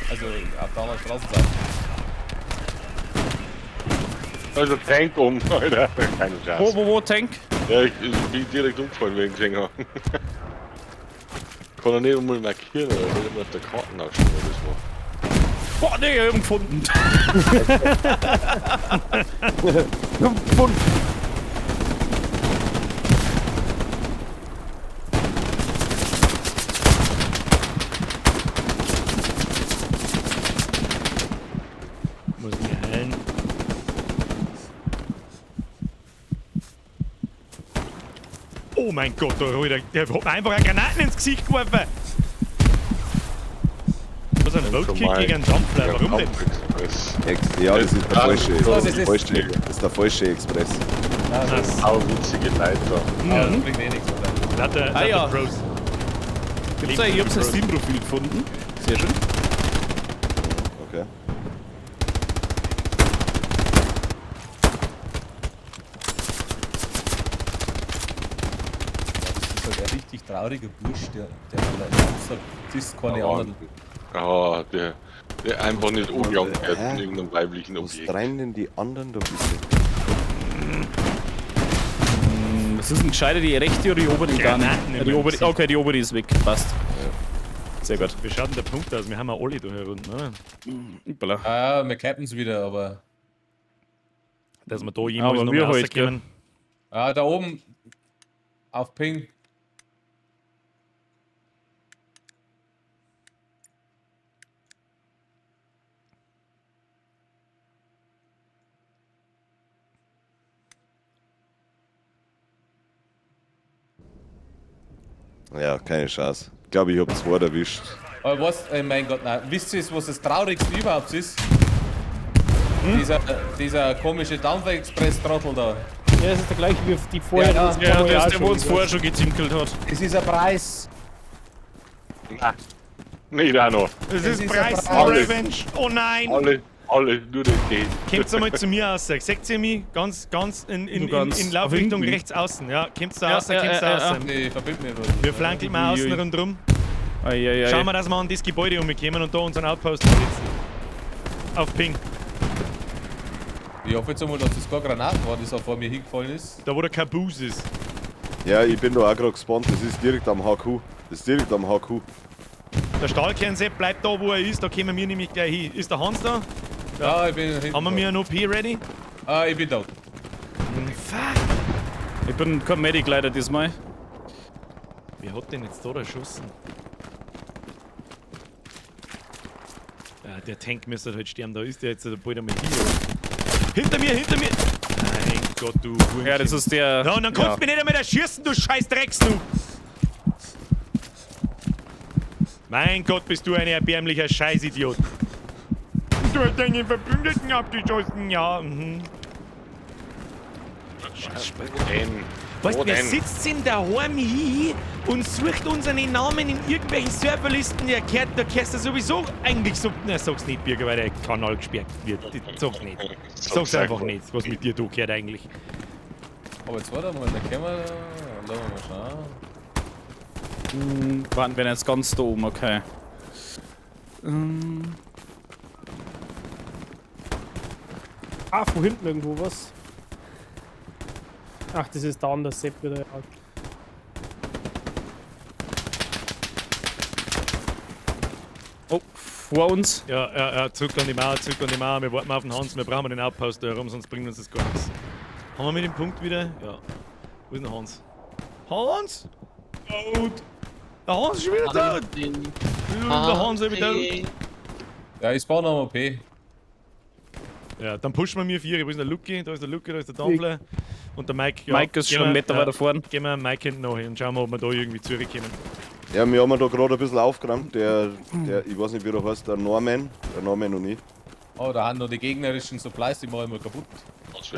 Also auf der anderen Straßenseite. Also Tank um, Alter. Keine Chance. Wo, Tank? Ja, ich bin direkt umgefallen wegen Sänger. Kann er nicht einmal markieren, oder will immer auf der Karte nachschauen, wo das war. Boah, nee, ich hab ihn gefunden. Gefunden. Muss mich heilen. Oh mein Gott, da hat der hat mir einfach eine Granaten ins Gesicht geworfen. Was ein Roadkick gegen einen Dampfler, warum denn? Express. Ja, das ist der falsche. Das Das ist der falsche, das ist der falsche Express. Das Au, witzige Leute da. Ja, das bringt eh nichts, oder? lauter, Ah, ja. lauter Pros. Gibt's da, ich hab's ein Steam-Profil gefunden. Sehr schön. Okay. Das ist halt ein richtig trauriger Bursch, der sagt, das ist keine anderen. Ah, der einfach nicht umgegangen wird Hä? in irgendeinem weiblichen Was Objekt. treiben denn die anderen da bitte? Was ist denn gescheiter, die rechte oder die obere? Gar nicht. Granaten Ja, die in meinem obere, Gesicht. okay, die obere ist weg. Passt. Sehr gut. Wie schaut denn der Punkt aus? Wir haben ja alle da herunten, oder? Hoppala. Ah, wir cappen's wieder, aber. Dass wir da jemals Aber noch wir mal halt, gell. rauskommen. Ah, da oben. Auf Ping. Ja, keine Chance. Ich glaube, ich hab zwei erwischt. Aber was, mein Gott, nein. Wisst ihr, was das Traurigste überhaupt ist? Dieser komische Dampfer-Express-Trottel da. Ja, das ist der gleiche wie die vorher. Ja, uns Ja, vorher der auch ist der, wo schon uns vorher schon gezinkelt hat. Es ist ein Preis. Nicht auch noch. Es ist ist Preis ein Preis. Revenge. Oh nein! Alle, nur den den. Kommt einmal zu mir raus. Seht ihr mich? Ganz, ganz Nur ganz in Laufrichtung auf hinten. rechts außen. Ja, kommt da Ja, raus, ja, kommt da ja, raus. ja. Nee, verbind mich was. Wir flanken mal außen Uiui. rundrum. Ei, ei, ei. Schauen wir, dass wir an das Gebäude umkommen und da unseren Outpost setzen. Auf Ping. Ich hoffe jetzt einmal, dass das keine Granaten war, die so vor mir hingefallen ist. Da wo der Caboose ist. Ja, ich bin da auch gerade gespawnt. Das ist direkt am HQ. Das ist direkt am HQ. Der Stahlkernsepp bleibt da, wo er ist. Da kommen wir nämlich gleich hin. Ist der Hans da? Ja, ich bin hinten. Haben wir mir einen OP ready? Ah, ich bin tot. Fuck! Ich bin kein Medic leider diesmal. Wer hat denn jetzt da erschossen? Ja, der Tank müsste halt sterben. Da ist der jetzt bald einmal hin. Hinter mir, hinter mir! Mein Gott, du Hurenkind. Ja, das ist der. Ja, und dann kannst du mich nicht einmal erschießen, du scheiß Drecksnoob! Mein Gott, bist du ein erbärmlicher Scheißidiot. Du hast deinen Verbündeten abgeschossen, ja. Mhm. Denn. Weißt Wo du, wer denn? sitzt denn daheim hin und sucht unseren Namen in irgendwelchen Serverlisten? Der kehrt, da kehrst du sowieso eigentlich so. Na, sag's nicht, Birger, weil der Kanal gesperrt wird. Sag's nicht. Sag's einfach nicht, was mit dir da gehört eigentlich. Aber jetzt warte mal, da können wir. Lassen wir mal schauen. Warten wir jetzt ganz da oben, okay. Ah, von hinten irgendwo was. Ach, das ist da der Sepp wieder. Ja. Oh, vor uns. Ja, ja, ja, zurück an die Mauer, zurück an die Mauer. Wir warten auf den Hans, wir brauchen den Outpost da herum, sonst bringt uns das gar nichts. Haben wir mit dem Punkt wieder? Ja. Wo ist denn Hans? Hans? Tot! Der Hans ist schon wieder tot! Der Hans ist wieder tot! Ja, ich spawn am OP. Ja, dann pushen wir mir vier. Wo ist denn der Lucky? Da ist der Lucky, da ist der Dampfler. Und der Mike. Ja, Mike ist gehen schon einen wir- Meter ja, weiter vorn. Gehen wir Mike hinten noch hin und schauen wir, ob wir da irgendwie zurückkommen. Ja, wir haben da gerade ein bisschen aufgeräumt. Der, ich weiß nicht, wie der heißt, der Norman. Der Norman und ich. Oh, da haben noch die gegnerischen Supplies, die machen wir kaputt.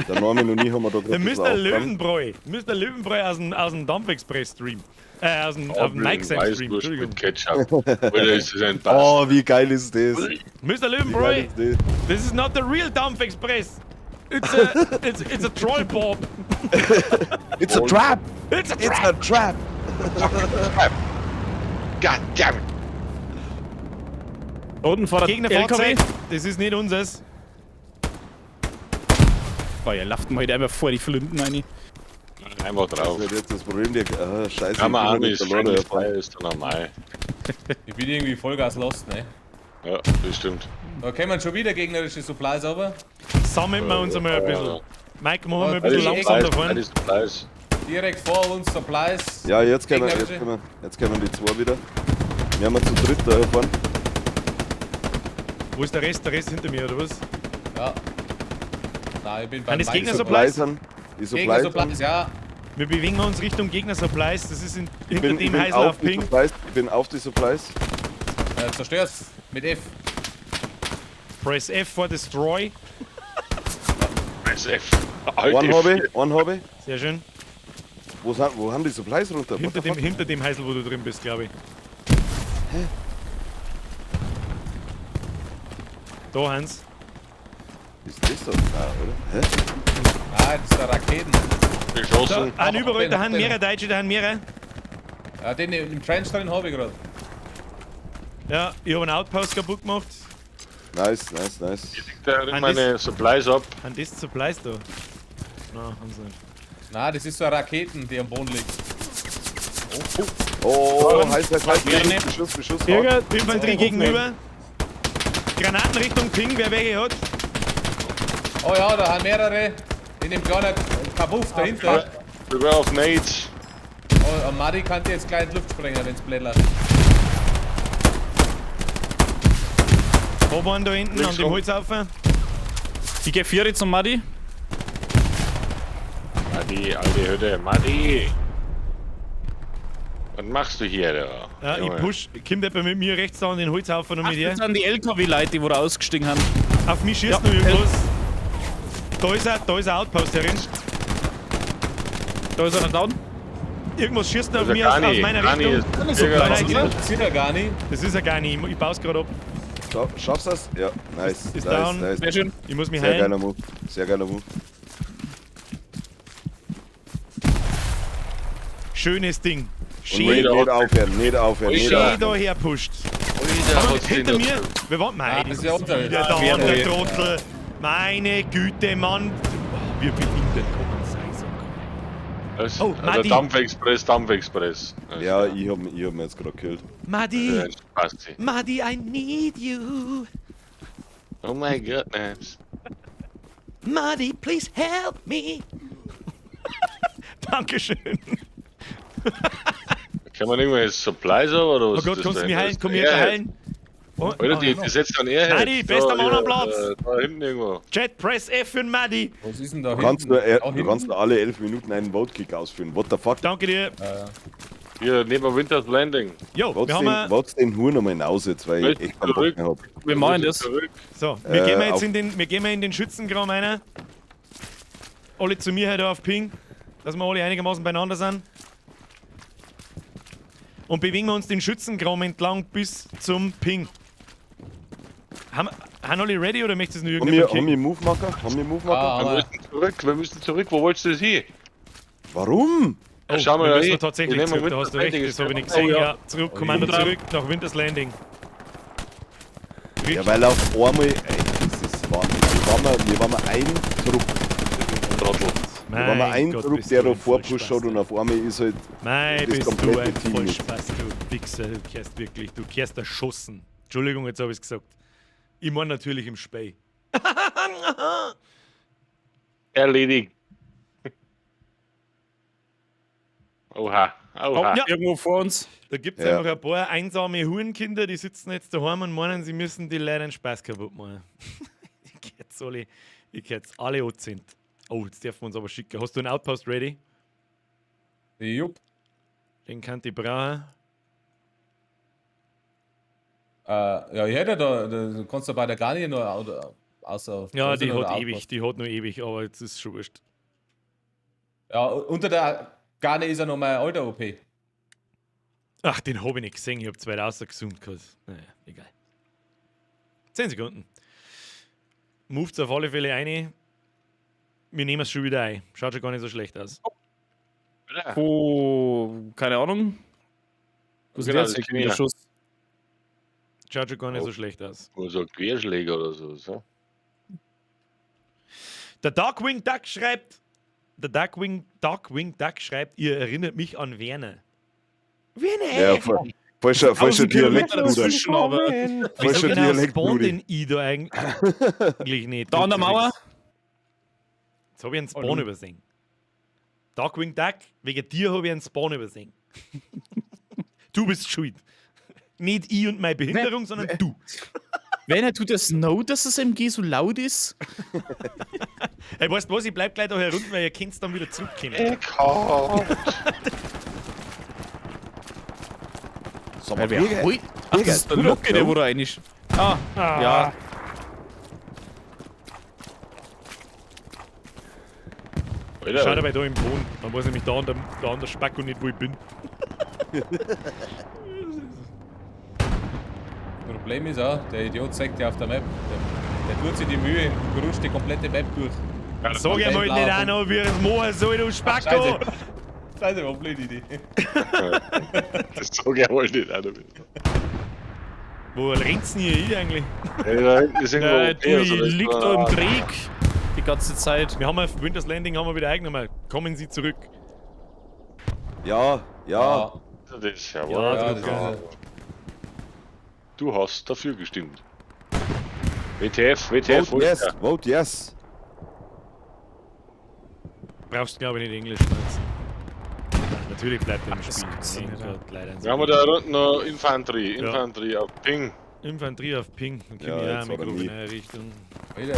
Der Norman und ich haben wir da gerade Der ein bisschen Mr. aufgeräumt. Löwenbräu. Mr. Löwenbräu aus dem Dampfexpress Stream. Aus dem Mike sein Stream. Weißwurst Entschuldigung. mit Ketchup. Alter, ist das ein Bass. Oh, wie geil ist das? Mr. Wie geil Löwenbräu, ist das? this is not the real Dampfexpress. It's a troll bob. It's a trap! It's a It's trap. a trap! God damn it. Da unten vor der Gegnerfahrzeug, LKW. das ist nicht unseres. Boah, ihr lauft mir heute einmal vor die Flinten rein. Einfach drauf. Das ist halt jetzt das Problem, der. Ah, scheiße, Kann man ich bin Army noch ist nicht verloren, Friendly ja. Fire ist dann normal. Ich bin irgendwie Vollgas lost, ne? Ja, das stimmt. Da kommen schon wieder gegnerische Supplies, aber Sammeln wir uns einmal ein bisschen. Mike, machen wir ein bisschen Die langsam Supplies, da vorne. die Supplies. direkt vor uns Supplies. Ja, jetzt kommen, jetzt, Gegnerische. kommen, jetzt kommen die zwei wieder. Wir haben ja zu dritt da gefahren. Wo ist der Rest? Der Rest hinter mir, oder was? Ja. Nein, ich bin Kann beim das Mike. Gegner Die Supplies? Supplies sind. Die Supplies Gegner sind. Supplies, ja. Wir bewegen uns Richtung Gegner Supplies. Das ist Ich hinter bin, ich dem bin Heisel auf auf die Ping. Supplies. Ich bin auf die Supplies. Zerstör's mit F. Press F for Destroy. Press F. Alt One F. habe ich, one habe ich. Sehr schön. Wo haben die Supplies runter? What Hinter the dem, fuck? hinter dem Heisel, wo du drin bist, glaube ich. Da, Hans. Ist das da? Nein, oder? Hä? Ah, das sind Raketen. Da, Geschossen. an überall, da haben Den- mehrere Deutsche, da haben mehrere. Ja, den im Trench drin habe ich gerade. Ja, ich habe einen Outpost kaputt gemacht. Nice, nice, nice. Da An meine Supplies ab. Haben das Supplies da? Nein, haben sie nicht. Na, das ist so eine Raketen, die am Boden liegt. Oh, heiß, heiß, heiß. Gerne. Beschuss, Beschuss. Birger, Infanterie gegenüber. Granaten Richtung Ping, wer welche hat. Oh ja, da haben mehrere. In dem kleinen Kabuff dahinter. Beware of Nades. Oh, und Madi kann dir jetzt gleich in die Luft sprengen, wenn's blättert. Wo waren da hinten Links an dem rum. Holzhaufen? Ich geh 4 zum Madi. Madi, alte Hütte, Madi. Was machst du hier da? Ja, ich Junge? push. Kommt jemand mit mir rechts da an den Holzhaufen und Ach, mit dir? das sind die LKW-Leute, die wo da ausgestiegen haben. Auf mich schießt Ja. noch irgendwas. Da ist ein Outpost herin. Da ist einer down. Irgendwas schießt noch auf Also mich aus Garni, meiner Garni Richtung. ist nicht so Bürger- klein, Nein, Das sieht er gar nicht. Das ist ja gar nicht. Ich baue es gerade ab. So, schaffst du das? Ja, nice, Ist nice, down. nice. Sehr schön. Ich muss mich Sehr heilen. geiler Move. Sehr geiler Move. Schönes Ding. Und Schön, nicht, nicht aufhören, nicht aufhören, nicht schön aufhören. da herpusht. Alter, Aber hat's hinter den mir, wir waren Ah, mei, das ist ja unter. wieder der Wer andere will. Trottel. Meine Güte, Mann. Oh, wir behindert kommen, sei so. Was? Oh, Also Madi. Dampfexpress, Dampfexpress. Ja, ich hab mich jetzt gerade gekillt. Madi, Ja, Spasti. Madi, I need you. Oh my goodness. Madi, please help me. Dankeschön. Kann man irgendwelche Supplies haben oder was? Oh Gott, ist das kannst du da mich hinten? heilen? Komm Das hier ist Airhead. heilen. Oh, Alter, die setzt an Airhead. Madi, bester Da, Mann am hier, Platz. Da hinten irgendwo. Chat, press F für den Madi. Was ist denn da Du kannst, hinten? nur, Da du hinten? kannst nur alle 11 Minuten einen Vote-Kick ausführen. What the fuck? Danke dir. Hier, neben Winter's Landing. Jo, wir Wollt's haben den, wollt's den Huren nochmal hinaus jetzt, weil ich echt keinen Bock mehr hab. Wir machen das. Zurück. So, wir gehen wir jetzt auf- in den, wir gehen wir in den Schützengraum rein. Alle zu mir heute auf Ping, dass wir alle einigermaßen beieinander sind. Und bewegen wir uns den Schützengraum entlang bis zum Ping. Haben alle ready oder möchtest du noch Haben wir, irgendjemand haben wir kicken? Move-Marker? Haben wir Move-Marker? Ah, Wir aber müssen zurück, wir müssen zurück. Wo wolltest du das hin? Warum? Oh, Schau mal wir da müssen hin. tatsächlich Wir nehmen zurück, da hast du recht, Winter's das habe ich nicht Landing. gesehen. Oh, ja. Zurück, Kommando Umdrehen. zurück nach Winters Landing. Ja, weil auf einmal, ey, das ist Wahnsinn. Wir waren mal ein Trupp. Trottel. Wir waren mal ein Gott, Trupp, bist der du da ein vorpusht Vollspaß. hat und auf einmal ist halt Mei, das bist du komplette ein Team mit. Vollspaß, du Wichser, du kehrst wirklich, du kehrst erschossen. Entschuldigung, jetzt habe ich's gesagt. Ich meine natürlich im Spey. Erledigt. Oha, oha. Ja. Irgendwo vor uns. Da gibt es Ja. einfach ein paar einsame Hurenkinder, die sitzen jetzt daheim und meinen, sie müssen die Leute den Spaß kaputt machen. Ich jetzt alle, ich jetzt alle sind. Oh, jetzt dürfen wir uns aber schicken. Hast du einen Outpost ready? Jupp. Den kann ich brauchen. Ja, ich hätte da, du kannst da bei der Garni nur, oder, außer. Ja, außer die nur hat der ewig, Outpost. die hat nur ewig, aber jetzt ist schon wurscht. Ja, unter der Garni ist ja noch mein alter OP. Ach, den habe ich nicht gesehen, ich habe zwei rausgezoomt gehabt. Naja, egal. 10 Sekunden. Movet's auf alle Fälle rein. Wir nehmen es schon wieder ein. Schaut schon gar nicht so schlecht aus. Oh, keine Ahnung. Was ist Genau, denn das jetzt kenn ich der ja. Schuss? Schaut schon gar nicht Oh. so schlecht aus. Nur so ein Querschläger oder so. So. Der Darkwing Duck schreibt, der Darkwing Duck schreibt, ihr erinnert mich an Werner. Werner! Ja, falscher Tausend Dialekt, Kilometer Bruder. dazwischen, aber Wieso Falscher genau Dialekt, spawnt Brudi. denn ich da eigentlich nicht? Da an der Mauer. Jetzt habe ich einen Spawn Oh, übersehen. Darkwing Duck, wegen dir habe ich einen Spawn übersehen. Du bist schuld. Nicht ich und meine Behinderung, sondern du. Werner, tut das know, dass das MG so laut ist? Ey, weißt du was? Ich bleib gleich da herunten, weil ihr könnt's dann wieder zurückkehren. Sag mal, Wer Birger, hol- Ach, das ist der tu das Lucke, der know? wo da rein ist. Ah, ja. Schau Alter, dabei da im Boden. Dann weiß nämlich da an der Spacko nicht, wo ich bin. Problem ist auch, der Idiot zeigt ja auf der Map. Der tut sich die Mühe und rutscht die komplette Map durch. Sag ich mal nicht auch noch, wie ich es machen soll, du Spacko! Scheiße. Scheiße, war eine blöde Idee. das sag ich wohl nicht. Alter. Wo rennt's denn hier hin eigentlich? Ja, da hinten ist irgendwo Äh, OP oder du so, das liegt ist da im ah, Dreck. Die ganze Zeit. Wir haben auf Winter's Landing haben wir wieder eingenommen. Kommen Sie zurück. Ja, ja. Das ist ja, Ja, Ja, das das ist, Du hast dafür gestimmt. WTF, WTF, Vote yes, vote yes. Brauchst glaube ich nicht Englisch. Jetzt. Natürlich bleibt er im Das Spiel. gibt's Mein nicht, Gott, leider ein Wir haben da unten noch Infanterie, Ja. Infanterie auf Ping. Infanterie auf Ping. Dann Ja, komme ich jetzt auch hat mit er grob in nie. eine Richtung. Alter.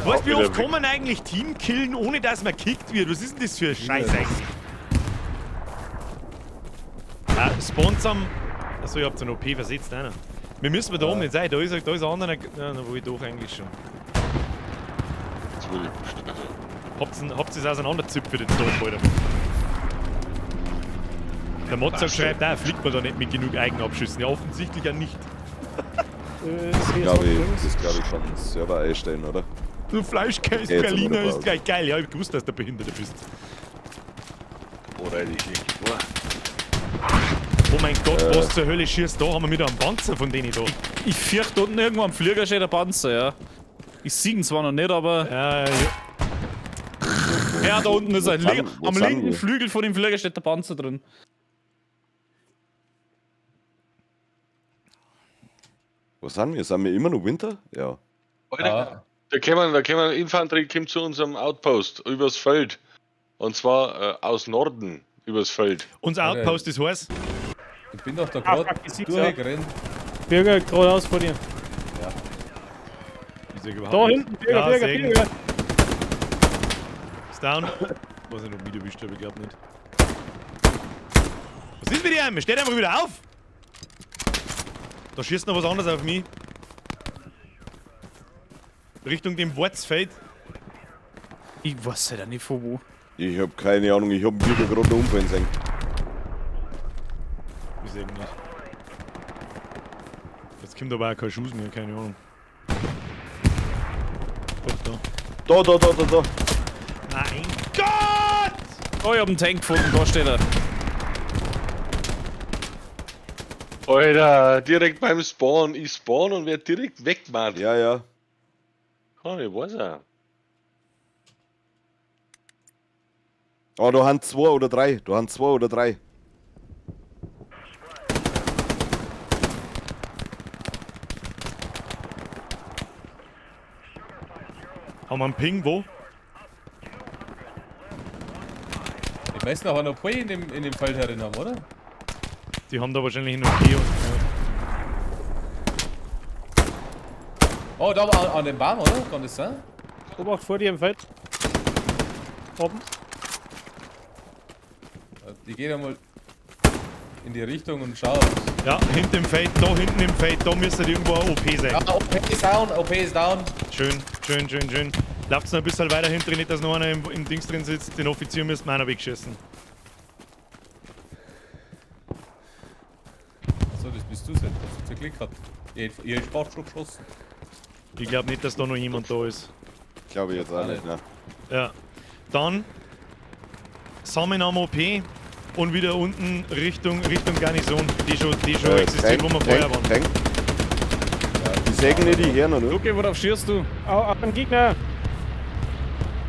Weißt du, wie Wieder oft kann man eigentlich Team killen, ohne dass man kickt wird? Was ist denn das für ein Scheiß eigentlich? Ah, spawnt am. Achso, ihr habt einen OP versetzt, einer. Wir müssen da oben nicht sein. Da ist ein anderer. Ja, na, wo ich doch eigentlich schon. Jetzt wurde ich bestimmt. Habt ihr es auseinanderzipft für den Tod, Alter? Der Mozart schreibt auch, fliegt man da nicht mit genug Eigenabschüssen. Ja, offensichtlich ja nicht. Glaube ich, das glaube ich kann Server einstellen, oder? Du Fleischkäse Geht jetzt Berliner aber ist nicht gleich geil. Ja, ich hab gewusst, dass du behindert bist. Oder ich vor. Oh mein Gott, was zur Hölle schießt da? Haben wir wieder einen Panzer von denen da? Ich fürchte, unten irgendwo am Flieger steht ein Panzer, ja. Ich sehe ihn zwar noch nicht, aber. Ja, ja. Ja, da unten ist er. Wo Am sind linken wir? Flügel von dem Flieger steht der Panzer drin. Wo sind wir? Sind wir immer noch Winter? Ja. Alter, da kämen Infanterie kommt zu unserem Outpost übers Feld. Und zwar aus Norden übers Feld. Unser Outpost ist heiß. Ich bin doch da Ah, gerade fuck, ich sieh's ja. durchgerannt. Bürger, geradeaus vor dir. Ich seh überhaupt Da nichts. hinten, Bürger, Ja, Bürger, sehen. Bürger. Ist down. Ich weiß nicht, ob mich erwischt habe, ich glaube nicht. Was ist mit ihm? Steht einfach wieder auf! Da schießt noch was anderes auf mich. Richtung dem Wortsfeld. Ich weiß ja nicht von wo. Ich hab keine Ahnung, ich hab einen Bürger gerade noch umfallen sehen. Ich seh ihn nicht. Jetzt kommt aber auch kein Schuss mehr, keine Ahnung. Doch, da. Da, da, da, da, da. Mein Gott! Oh, ich hab einen Tank gefunden, da steht er. Alter, direkt beim Spawn. Ich spawn und werd direkt weggemacht. Ja, ja. Kann ich weiß auch. Oh, da haben zwei oder drei. Da haben zwei oder drei. Haben wir einen Ping, wo? Ich weiß noch, noch P in dem Feld herin haben, oder? Die haben da wahrscheinlich einen OP und. Ja. Oh, da an dem Baum, oder? Kann das sein? Obacht vor dir im Feld. Oben. Ich gehe da mal in die Richtung und schau. Ja, hinten im Feld, da hinten im Feld, da müsste irgendwo ein OP sein. Ja, OP ist down, OP ist down. Schön, schön, schön, schön. Lauft noch ein bisschen weiter hinten, nicht, dass noch einer im Dings drin sitzt. Den Offizier müssen wir auch noch wegschießen. Achso, das bist du, Seth. Hast du Klick gehabt? Ich hätte Spaß schon geschossen. Ich glaube nicht, dass da noch jemand da ist. Glaube ich jetzt auch nicht, ne? Ja. Dann Sammeln am OP und wieder unten Richtung Garnison, die schon existiert, Tank, wo wir vorher waren. Tank. Die sägen nicht die Herren, oder? Okay, worauf schießt du? Au, au, ein Gegner.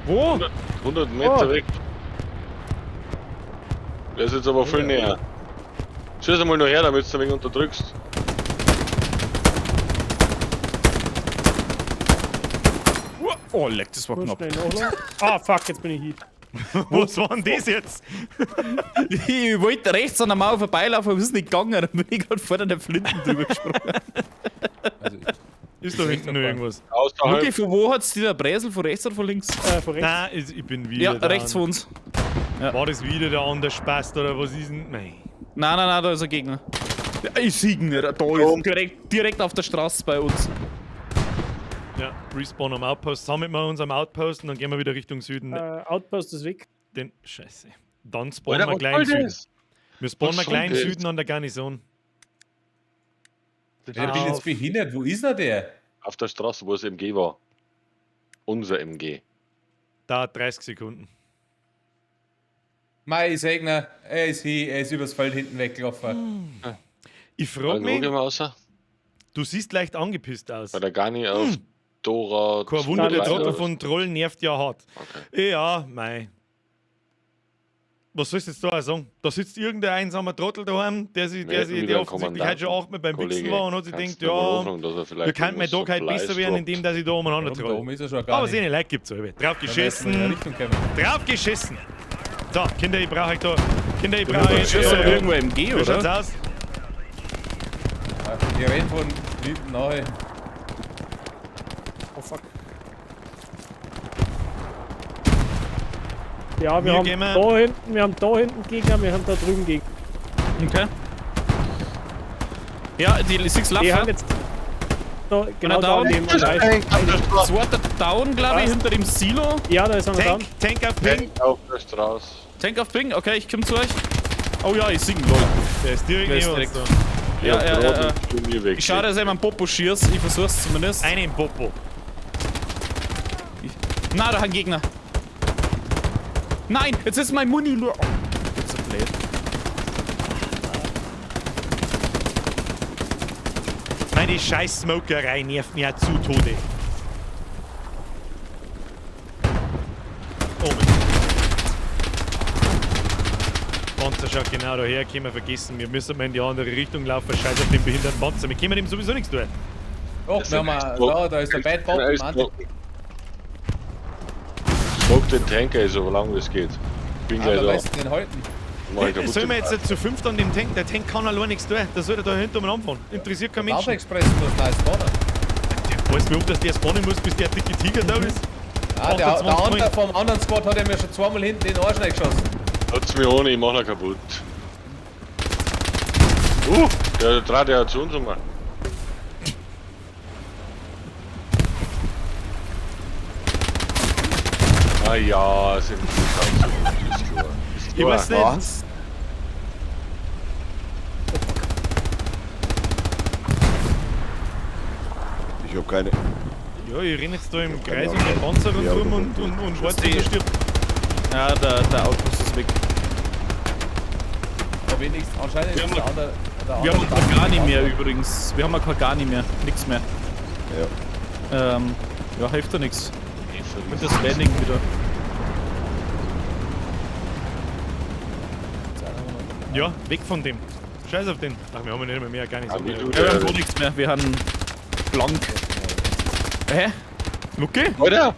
Wo? 100 Meter Oh. weg. Der ist jetzt aber viel näher. Schieß einmal noch her, damit du ein wenig unterdrückst. Oh, leck, das war Nur knapp. schnell nachladen. Ah, fuck, jetzt bin ich hier. Was war denn das jetzt? Ich wollte rechts an der Mauer vorbeilaufen, aber es ist nicht gegangen. Dann bin ich gerade vor der Flinten drüber gesprungen. Also, Ist da hinten noch irgendwas? Außerhalb. Okay, von wo hat's die der Bresel? Von rechts oder von links? Von rechts. Nein, ich bin wieder Ja, da. rechts von uns. War das wieder der andere Spaß oder was ist denn? Nein. Nein, nein, nein, da ist ein Gegner. Ja, ich sehe ihn nicht. Da ist direkt auf der Straße bei uns. Ja, Respawn am Outpost. Sammeln wir uns am Outpost und dann gehen wir wieder Richtung Süden. Outpost ist weg. Den Scheiße. Dann spawnen Alter, wir was gleich im soll Süden. das? Wir spawnen Was wir gleich im soll das? Süden an der Garnison. Ich bin jetzt behindert. Wo ist denn der? Auf der Straße, wo es MG war. Unser MG. Dauert 30 Sekunden. Mei, ich sag er ist hier, er ist übers Feld hinten weggelaufen. Ich frag Also, wo mich, gehen wir raus? du siehst leicht angepisst aus. Bei der Garni auf Dora. Kein Wunder, der Nein, Trottel nein. von Troll nervt ja hart. Okay. Ja, mei. Was sollst du jetzt da auch sagen? Da sitzt irgendein einsamer Trottel daheim, der sich, Wir der, hätten sich, wieder der einen offensichtlich heute schon achtmal beim Wichsen Kollege, war und hat sich kannst gedacht, du mal ja, anfragen, dass er vielleicht wir könnten mein irgendwas Tag heute besser Supplies werden, droppt. indem dass ich da umeinander Da troll. oben ist er schon gar Aber nicht. seine Leute gibt's alle. Drauf Wenn wir jetzt mal in geschissen, die Richtung kommen. drauf geschissen. So, Kinder, ich brauche euch da. Kinder, ich brauche euch. Schießt aber Ja, ja. irgendwo MG, Wie schaut's oder? aus? Ich renn von hinten nahe. Oh fuck. Ja, wir Wir haben gehen wir- da hinten, wir haben da hinten Gegner, wir haben da drüben Gegner. Okay. Ja, die Six Die Laffer. haben jetzt da, genau da down. neben uns. Zweiter Down, glaube ich, Was? hinter dem Silo. Ja, da ist einer down. Tank, Tank auf Ping. Tank auf der Straße. Tank auf Ping, okay, ich komme zu euch. Oh ja, ich sing, lol. Der ist direkt Der ist neben uns direkt. da. Ja, ja, ja, ja. ja. Ich schaue, dass ich meinen Popo schieß. Ich versuch's zumindest. Einen Popo. Na, da haben Gegner. Nein, jetzt ist mein Muni. Oh, jetzt so blöd. Meine scheiß Smokerei nervt mich ja zu Tode. Oh mein Panzer schaut genau daher, können wir vergessen. Wir müssen mal in die andere Richtung laufen. Scheiß auf den behinderten Panzer. Wir können dem sowieso nichts tun. Oh, wir haben einen, da ist der Bad Bob. Mann. Smoke den Tanker, so lange es geht. Bin Ah, gleich da da. lässt den halten. Mach ich kaputt. Sollen wir jetzt zu fünft an dem Tank? Der Tank kann allein nichts tun. Da soll er da hinter mir anfahren. Interessiert kein Der Menschen. Express muss nice spawnen. Weißt du, wie oft, dass der spawnen muss, bis der dicke Tiger da ist? Ah, der 28 andere vom anderen Squad hat er mir schon zweimal hinten den Arsch reingeschossen. Nutz mich ohne, ich mach ihn kaputt. Der trat ja zu uns um. Ah ja, sind die ist klar. Ist Ich klar. weiß nicht. Was? Ich hab keine. Ja, ich renne jetzt da im keine Kreis um den Panzer Ja, rundherum aber- und warte, bis er stirbt. Ja, der Outpost ist weg. Aber wenigstens, anscheinend Wir ist haben der andere. Der Wir haben andere kein Garni mehr übrigens. Wir haben ja kein Garni mehr. Nix mehr. Ja. Ja, hilft ja nix. Und das Landing wieder. Ja, weg von dem. Scheiß auf den. Ach, wir haben ja nicht mehr, mehr gar nicht so. Ah, wie mehr. du, Ja, wir haben der- gar nichts mehr. Wir haben blank. Hä? Lucky? Alter!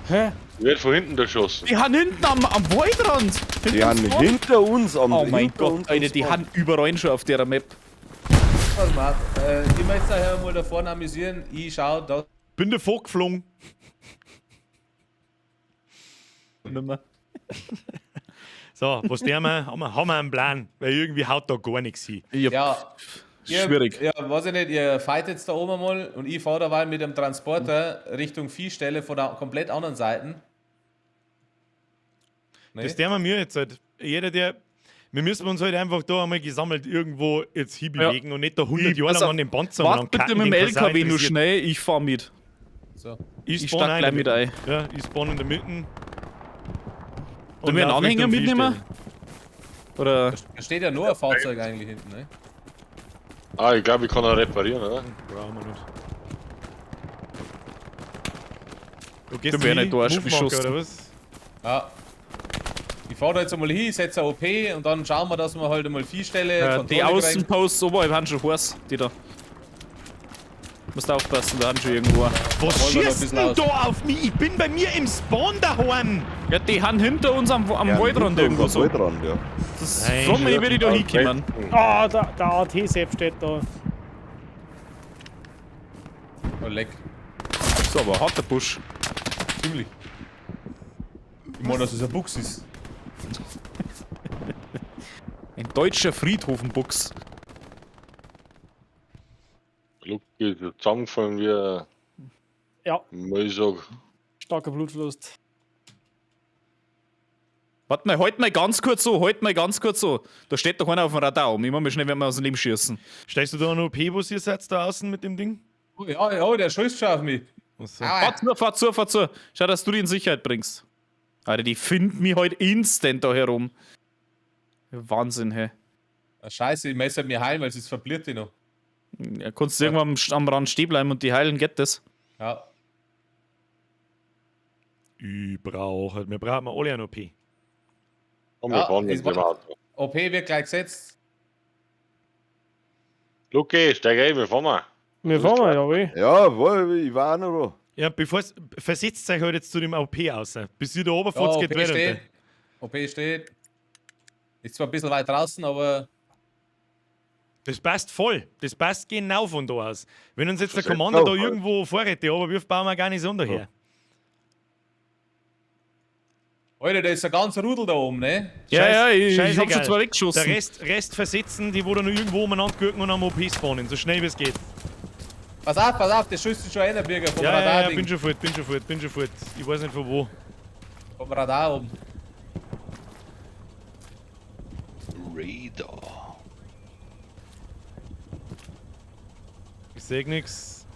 Hä? Ich werd von hinten erschossen. Die haben hinten am Waldrand. Hinten Die am haben Spawn. hinter uns am Oh mein hinter Gott, uns am Alter, die Spawn. haben überall schon auf der Map. Pass mal, ich möchte nachher mal da vorne amüsieren. Ich schau da. Bin davor geflogen. Nimmer. So, was der wir? Haben wir einen Plan? Weil irgendwie haut da gar nichts hin. Ja. Ihr, Schwierig. Ja, weiß ich nicht, ihr fightet jetzt da oben mal und ich fahre derweil mit dem Transporter Richtung Viehstelle von der komplett anderen Seite. Nee? Das der wir mir jetzt halt. Jeder, der. Wir müssen uns halt einfach da einmal gesammelt irgendwo jetzt hinbewegen und nicht da 100 Ich- Jahre pass lang auf, an den Panzer Wart und bitte mit dem LKW nur schnell, ich fahr mit. So. Ich Ich spawn steig ein. gleich mit ein. Ja, ich spawn in der Mitte. Sollen wir einen lauf Anhänger Richtung mitnehmen? Viehstelle. Oder? Da steht ja nur ein Fahrzeug eigentlich hinten, ne? Ah, ich glaube, ich kann ihn reparieren, oder? Brauchen wir nicht. Du gehst Du wär nicht hin, da Move Marker, geschossen. oder was? Ja. Ich fahre da jetzt einmal hin, setze ein OP und dann schauen wir, dass wir halt einmal Viehstelle. Die Kontrolle kriegen. Außenposts oberhalb haben schon heiß, die da. Musst aufpassen, da haben schon irgendwo. Was wollen wir noch ein schießt bisschen denn aus. da auf mich? Ich bin bei mir im Spawn daheim. Ja, die haben hinter uns am Ja, Waldrand hinter uns irgendwo am so. Waldrand, ja. Das Nein. frag mich, wie die da hinkommen. Ah, der AT-Sepp steht da. Oh, leck. So, aber harter Busch. Ziemlich. Ich meine, dass es ein Buchs ist. Ein deutscher Friedhofenbuchs. Lucky ist zusammengefallen wie ein Ja, Müllsack. starker Blutverlust. Warte mal, halt mal ganz kurz so, halt mal ganz kurz so. Da steht doch einer auf dem Radar um. Ich mach mal schnell, wenn wir aus dem Leben schießen. Steigst du da noch OP, wo ihr seid, da außen mit dem Ding? Oh, ja, ja, der schießt schon auf mich. Was so? Aua. Fahr zu, fahr zu, fahr zu. Schau, dass du die in Sicherheit bringst. Alter, die finden mich heute instant da herum. Wahnsinn, hä. Ah, Scheiße, ich möchte mir heilen, weil es ist verbliert die noch. Ja, kannst du irgendwann am Rand stehen bleiben und die heilen, geht das? Ja. Ich brauche. Wir brauchen alle ein OP. Komm, wir Ja, fahren es mit dem war- Auto. OP wird gleich gesetzt. Luki, steig ein, wir fahren mal. Wir fahren mal, jawohl. Ja, wohl, ich war auch noch da. Ja, bevor versetzt euch halt jetzt zu dem OP aus. Bis ihr da oben Ja, fahrt, OP geht weiter. steht. OP steht. Ist zwar ein bisschen weit draußen, aber Das passt voll. Das passt genau von da aus. Wenn uns jetzt der Versetzt Commander da auch, irgendwo Vorräte runterwirft, bauen wir gar nicht so daher. Alter, da ist ein ganzer Rudel da oben, ne? Ja, ja, ich hab scheißegal. schon zwei weggeschossen. Der Rest versetzen, die wo da nur irgendwo umeinander gurken und am OP spawnen, so schnell wie es geht. Pass auf, das schießt schon einer, Birger, vom Ja, ja, Radar. ja, bin schon fort, bin schon fort, bin schon fort. Ich weiß nicht von wo. Vom Radar oben. Radar. Ich seh nix.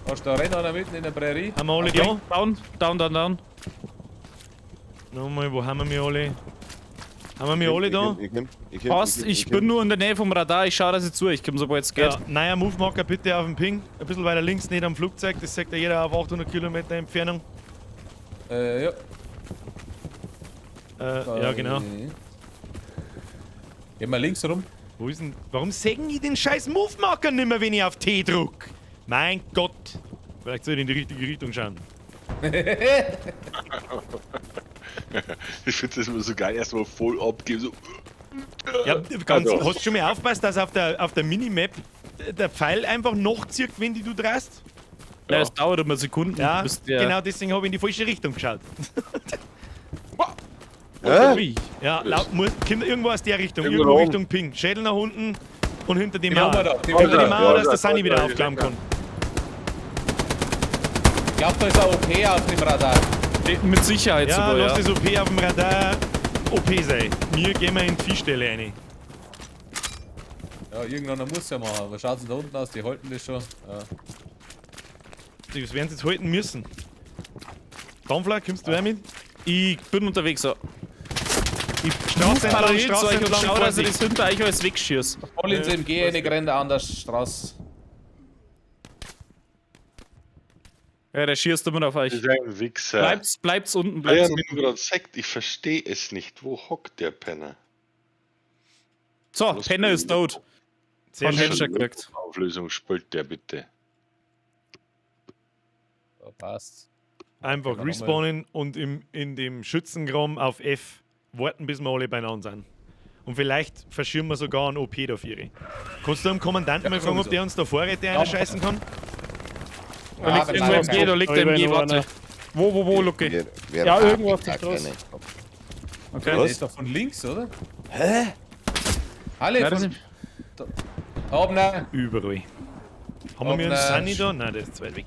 Hast du da rennt einer mitten in der Prärie? Haben wir alle da? Down, down, down, down. Nochmal, wo haben wir mich alle? Haben wir mich alle da? Ich komm, ich komm, Passt, ich bin nur in der Nähe vom Radar, ich schaue, dass ich zu euch komme, sobald es geht. Ja, neuer Move-Marker bitte auf dem Ping. Ein bisschen weiter links, nicht am Flugzeug. Das sagt ja jeder auf 800 Kilometer Entfernung. Ja. Ja, genau. Gehen wir links rum. Wo ist denn. Warum sägen ich den scheiß Move-Marker nimmer, wenn ich auf T druck? Mein Gott. Vielleicht soll ich in die richtige Richtung schauen. Ich finde das immer so geil, erstmal voll abgeben. So. Ja, ganz, Also. hast du schon mal aufgepasst, dass auf der Minimap der Pfeil einfach noch zirkt, wenn die du drehst? Ja, es dauert immer Sekunden, Ja, bis der. genau deswegen habe ich in die falsche Richtung geschaut. Hä? Ui. Ja, laut, muss, kommt irgendwo aus der Richtung, Irgendwo irgendwo da oben. Richtung Ping. Schädel nach unten und hinter die Die haben Mauer. wir da, die Hinter haben die wir da. Mauer, Ja, dass ja, der Sunny ja, wieder ja, aufklauen ja. kann. Ich glaube, da ist ein OP auf dem Radar. Mit Sicherheit Ja, sogar, lass ja. das OP auf dem Radar OP sein. Wir gehen mal in die Viehstelle rein. Ja, irgendeiner muss ja machen. Was schaut's denn da unten aus? Die halten das schon. Ja. Das werden sie jetzt halten müssen. Dampfler, kommst du auch mit? Ich bin unterwegs, ja. Ich Straße entlang, Parallel zu Straße euch und entlang, schau, dass ich Vorsicht. das hinter euch alles wegschieß. Voll ins MG reingerannt an der Straße. Ja, der schießt immer auf euch. Das ist ein Wichser. Bleibt's unten, Ah, ja, bleibt's wie unten. du gerade sagt, ich verstehe es nicht. Wo hockt der Penner? So, Was Penner ist tot. Sehr Von schön. Headshot gekriegt. Auflösung spielt der bitte. Ja, passt. Einfach Genau, respawnen und in dem Schützengraben auf F warten, bis wir alle beieinander sind. Und vielleicht verschirmen wir sogar einen OP dafür. Kannst du am Kommandanten Ja, mal fragen, ob sowieso. der uns da Vorräte einscheißen kann? Da liegt Ja, irgendwo nein, MG, da liegt der MG, warte. Wo, Lucky? Ja, irgendwo auf der Straße. Okay. Der ist doch von links, oder? Hä? Alle Ja, das von ist, da oben, nein. Überall. Haben wir Ob einen ne- Sunny da? Nein, der ist zu weit weg.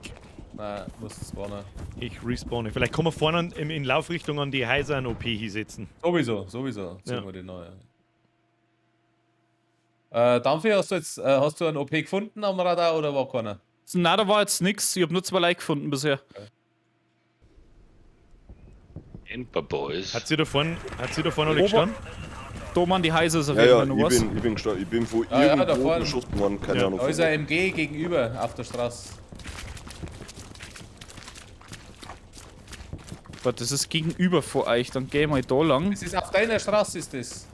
Nein, muss spawnen. Ich respawne. Vielleicht kann man vorne in Laufrichtung an die Häuser einen OP hinsetzen. Sowieso, sowieso. Ziehen Ja. wir die neue. Dampfi, hast du jetzt hast du einen OP gefunden am Radar oder war keiner? na, da war jetzt nix. Ich hab nur zwei Like gefunden bisher. Emper Boys. Hat sie da vorne, alle Ober- gestanden? Da man die Häuser ist auf Ja, jeden ja, Fall noch was. ich bin gestorben. Ich bin von Ja, ja, da irgendwo vorne. beschossen worden, keine Ja. Ahnung. Da von ist wo. ein MG gegenüber auf der Straße. Warte, das ist gegenüber vor euch. Dann geh mal da lang. Es ist auf deiner Straße, ist das.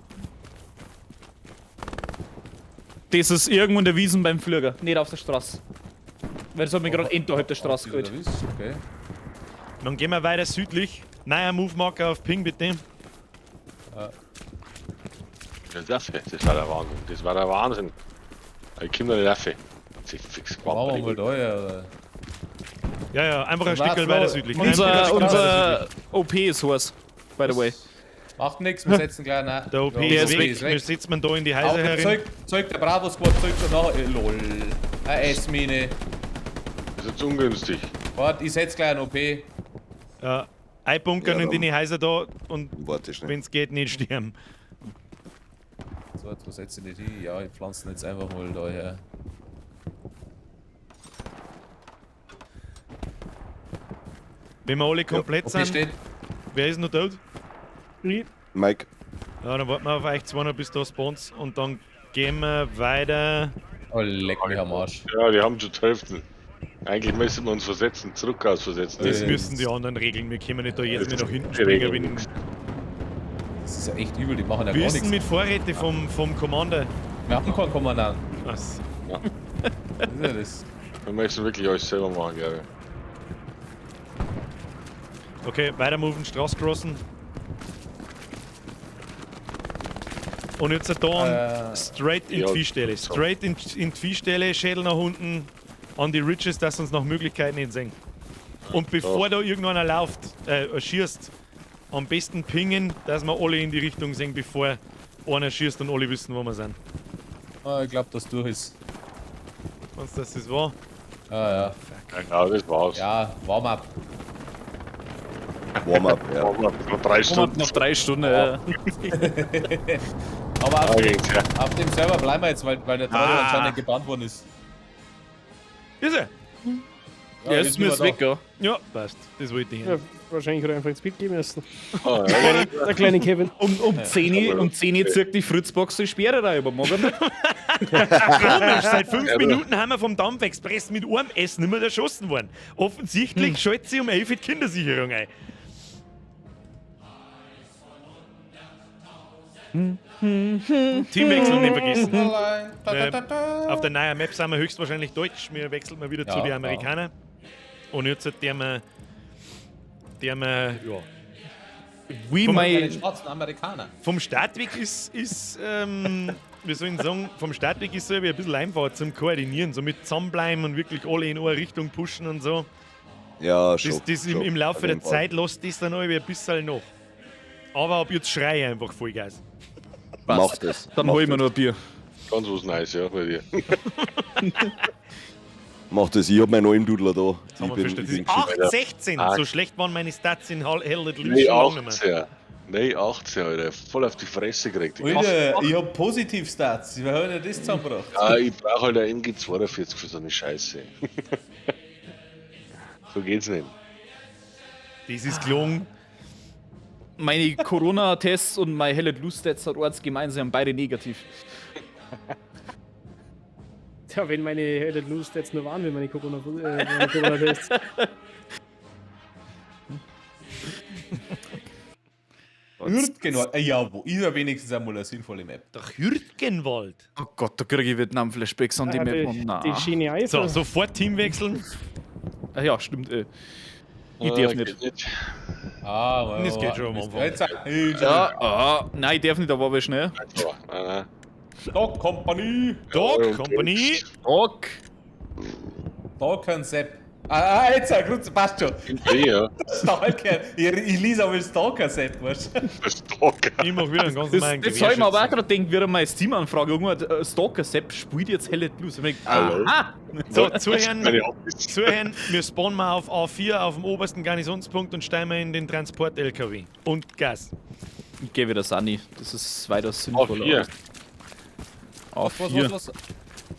Das ist irgendwo in der Wiesen beim Flüger, nicht auf der Straße. Weil das hat mich gerade unterhalb der Straße geholt. Okay. Dann gehen wir weiter südlich. Neuer Move-Marker auf Ping, bitte. Das war der Wahnsinn. Das war der Wahnsinn. Ich komme da nicht rauf. Sich fix Machen wir mal da, ja. Oder? Ja, ja, einfach ein Dann Stück war's weiter noch. südlich. Einfach ein Unser, Stück weiter südlich. unser OP ist heiß, by the way. Macht nichts, wir setzen gleich nach. Der OP Ja, ist weg. Wir setzen da in die Häuser Aber herin. Zeug, der Bravo Squad zeigt schon nach. Lol. Eine S-Mine. Das ist jetzt ungünstig. Warte, ich setz gleich einen OP. Ja, einbunkern Ja, in dann- die Häuser da und Warte schnell. wenn's geht, nicht sterben. So, jetzt wo setze ich die hin? Ja, ich pflanze jetzt einfach mal da her. Wenn wir alle komplett OP sind, steht. wer ist noch tot? Ich, Mike, Ja, dann warten wir auf euch zwei noch, bis da spawns und dann gehen wir weiter. Oh, leck mich am Arsch. Ja, die haben schon die Hälfte. Eigentlich müssen wir uns versetzen, zurück aus versetzen. Das müssen die anderen regeln. Wir können nicht da jetzt mehr nach hinten Die regeln springen. Wenn nichts. Das ist ja echt übel, die machen ja wir gar sind nichts. mit Vorräte vom Commander. Wir haben keinen Kommandanten. Was? Das ist ja das. Wir möchten wirklich alles selber machen, glaube ich. Okay, weiter moven, Straße crossen. Und jetzt da straight in Ja, die Viehstelle. so. Straight in die Viehstelle, Schädel nach unten, an die Ridges, dass uns nach Möglichkeiten nicht sehen. Und bevor da irgendeiner läuft, schießt, am besten pingen, dass wir alle in die Richtung sehen, bevor einer schießt und alle wissen, wo wir sind. Ah, ich glaube, dass durch ist. Meinst du, dass das war? Ah, ja. Ja, das war's. Ja, Warm-up. Warm-up, ja. Warm-up, noch 3 Stunden. Noch 3 Stunden. Ja. Aber auf, Ah, ging's, ja. auf dem Server bleiben wir jetzt, weil der Troll anscheinend gebannt worden ist. Ist er? Ja, jetzt ist ist weg, ja. Ja, passt. Das wollte ich Ja, hören. wahrscheinlich hat er einfach ins Bett gehen müssen. Ah, ja. Der kleine Kevin. Um 10 Uhr, um 10 Uhr zieht die Fritzbox die Sperre rein, aber mag er nicht. Komisch, seit 5 Ja, aber- Minuten haben wir vom Dampfexpress mit einem S nicht mehr erschossen worden. Offensichtlich schaltet sie um 11 Uhr die Kindersicherung ein. Teamwechsel nicht vergessen. Auf der neuen Map sind wir höchstwahrscheinlich deutsch. Wir wechseln mal wieder zu Ja, den Amerikanern. Und jetzt hat der wir, ja. We Vom- my, schwarzen Amerikaner. Vom Startweg ist wie soll ich sagen, vom Startweg ist so ein bisschen einfacher zum Koordinieren, so mit zusammenbleiben und wirklich alle in eine Richtung pushen und so. Ja, schon. Das schon. im Laufe Auf der jeden Fall. Zeit lässt das dann alle ein bisschen nach. Aber ab jetzt schrei ich einfach Vollgas. Mach das. Dann mach hol ich mir das. noch ein Bier. Ganz was Nice, ja, bei dir. Mach das, ich hab meinen Almdudler da. Jetzt haben Ich wir bin, festgestellt, ich bin das geschickt. ist 8, 16. Ah. So schlecht waren meine Stats in Hell Let Loose Nee, schon lange nicht mehr. 18. Nee, 18, Alter. Voll auf die Fresse gekriegt. Alter, ich hab Positiv-Stats. Wer hat denn das zusammengebracht? Ja, ich brauche halt eine MG42 für so eine Scheiße. So geht's nicht. Das ist gelungen. Meine Corona-Tests und mein Hell Let Loose Stats hat eins gemeinsam, beide negativ. Tja, wenn meine Hell Let Loose Stats nur waren, wenn meine Corona-Tests. Hürtgenwald. Ja, wo ist ja wenigstens einmal eine sinnvolle Map. Der Hürtgenwald. Oh Gott, da kriege ich Vietnam-Flashbacks an die Map. Oh, die, die Schiene Eifel. So, sofort Team wechseln. Ah, ja, stimmt. Ich darf nicht. Geht nicht. Ah, Das geht schon am Anfang. Jetzt, Ja, ah, nein, ich darf nicht, da war ich schnell. So, nein, nein. Dog Company. Dog Ja, Company. Dog. Stalker Sepp. Ah, jetzt, gut, passt schon. Ja, Stalker. Ich lese aber Stalker Sepp, weißt du? Stalker. Ich mach wieder einen ganz Das, normalen das habe ich mir aber auch Gewehrschützen. gerade gedacht, während meine Steam-Anfrage irgendwann Stalker Sepp spielt jetzt Hell Let Loose. Ich mir Hallo. aha! So, zuhören, Meine Hobbys. zuhören, wir spawnen mal auf A4 auf dem obersten Garnisonspunkt und steigen wir in den Transport-LKW. Und Gas. Ich gehe wieder Sunny. Das ist weitaus sinnvoller. A4. A4. Was, was?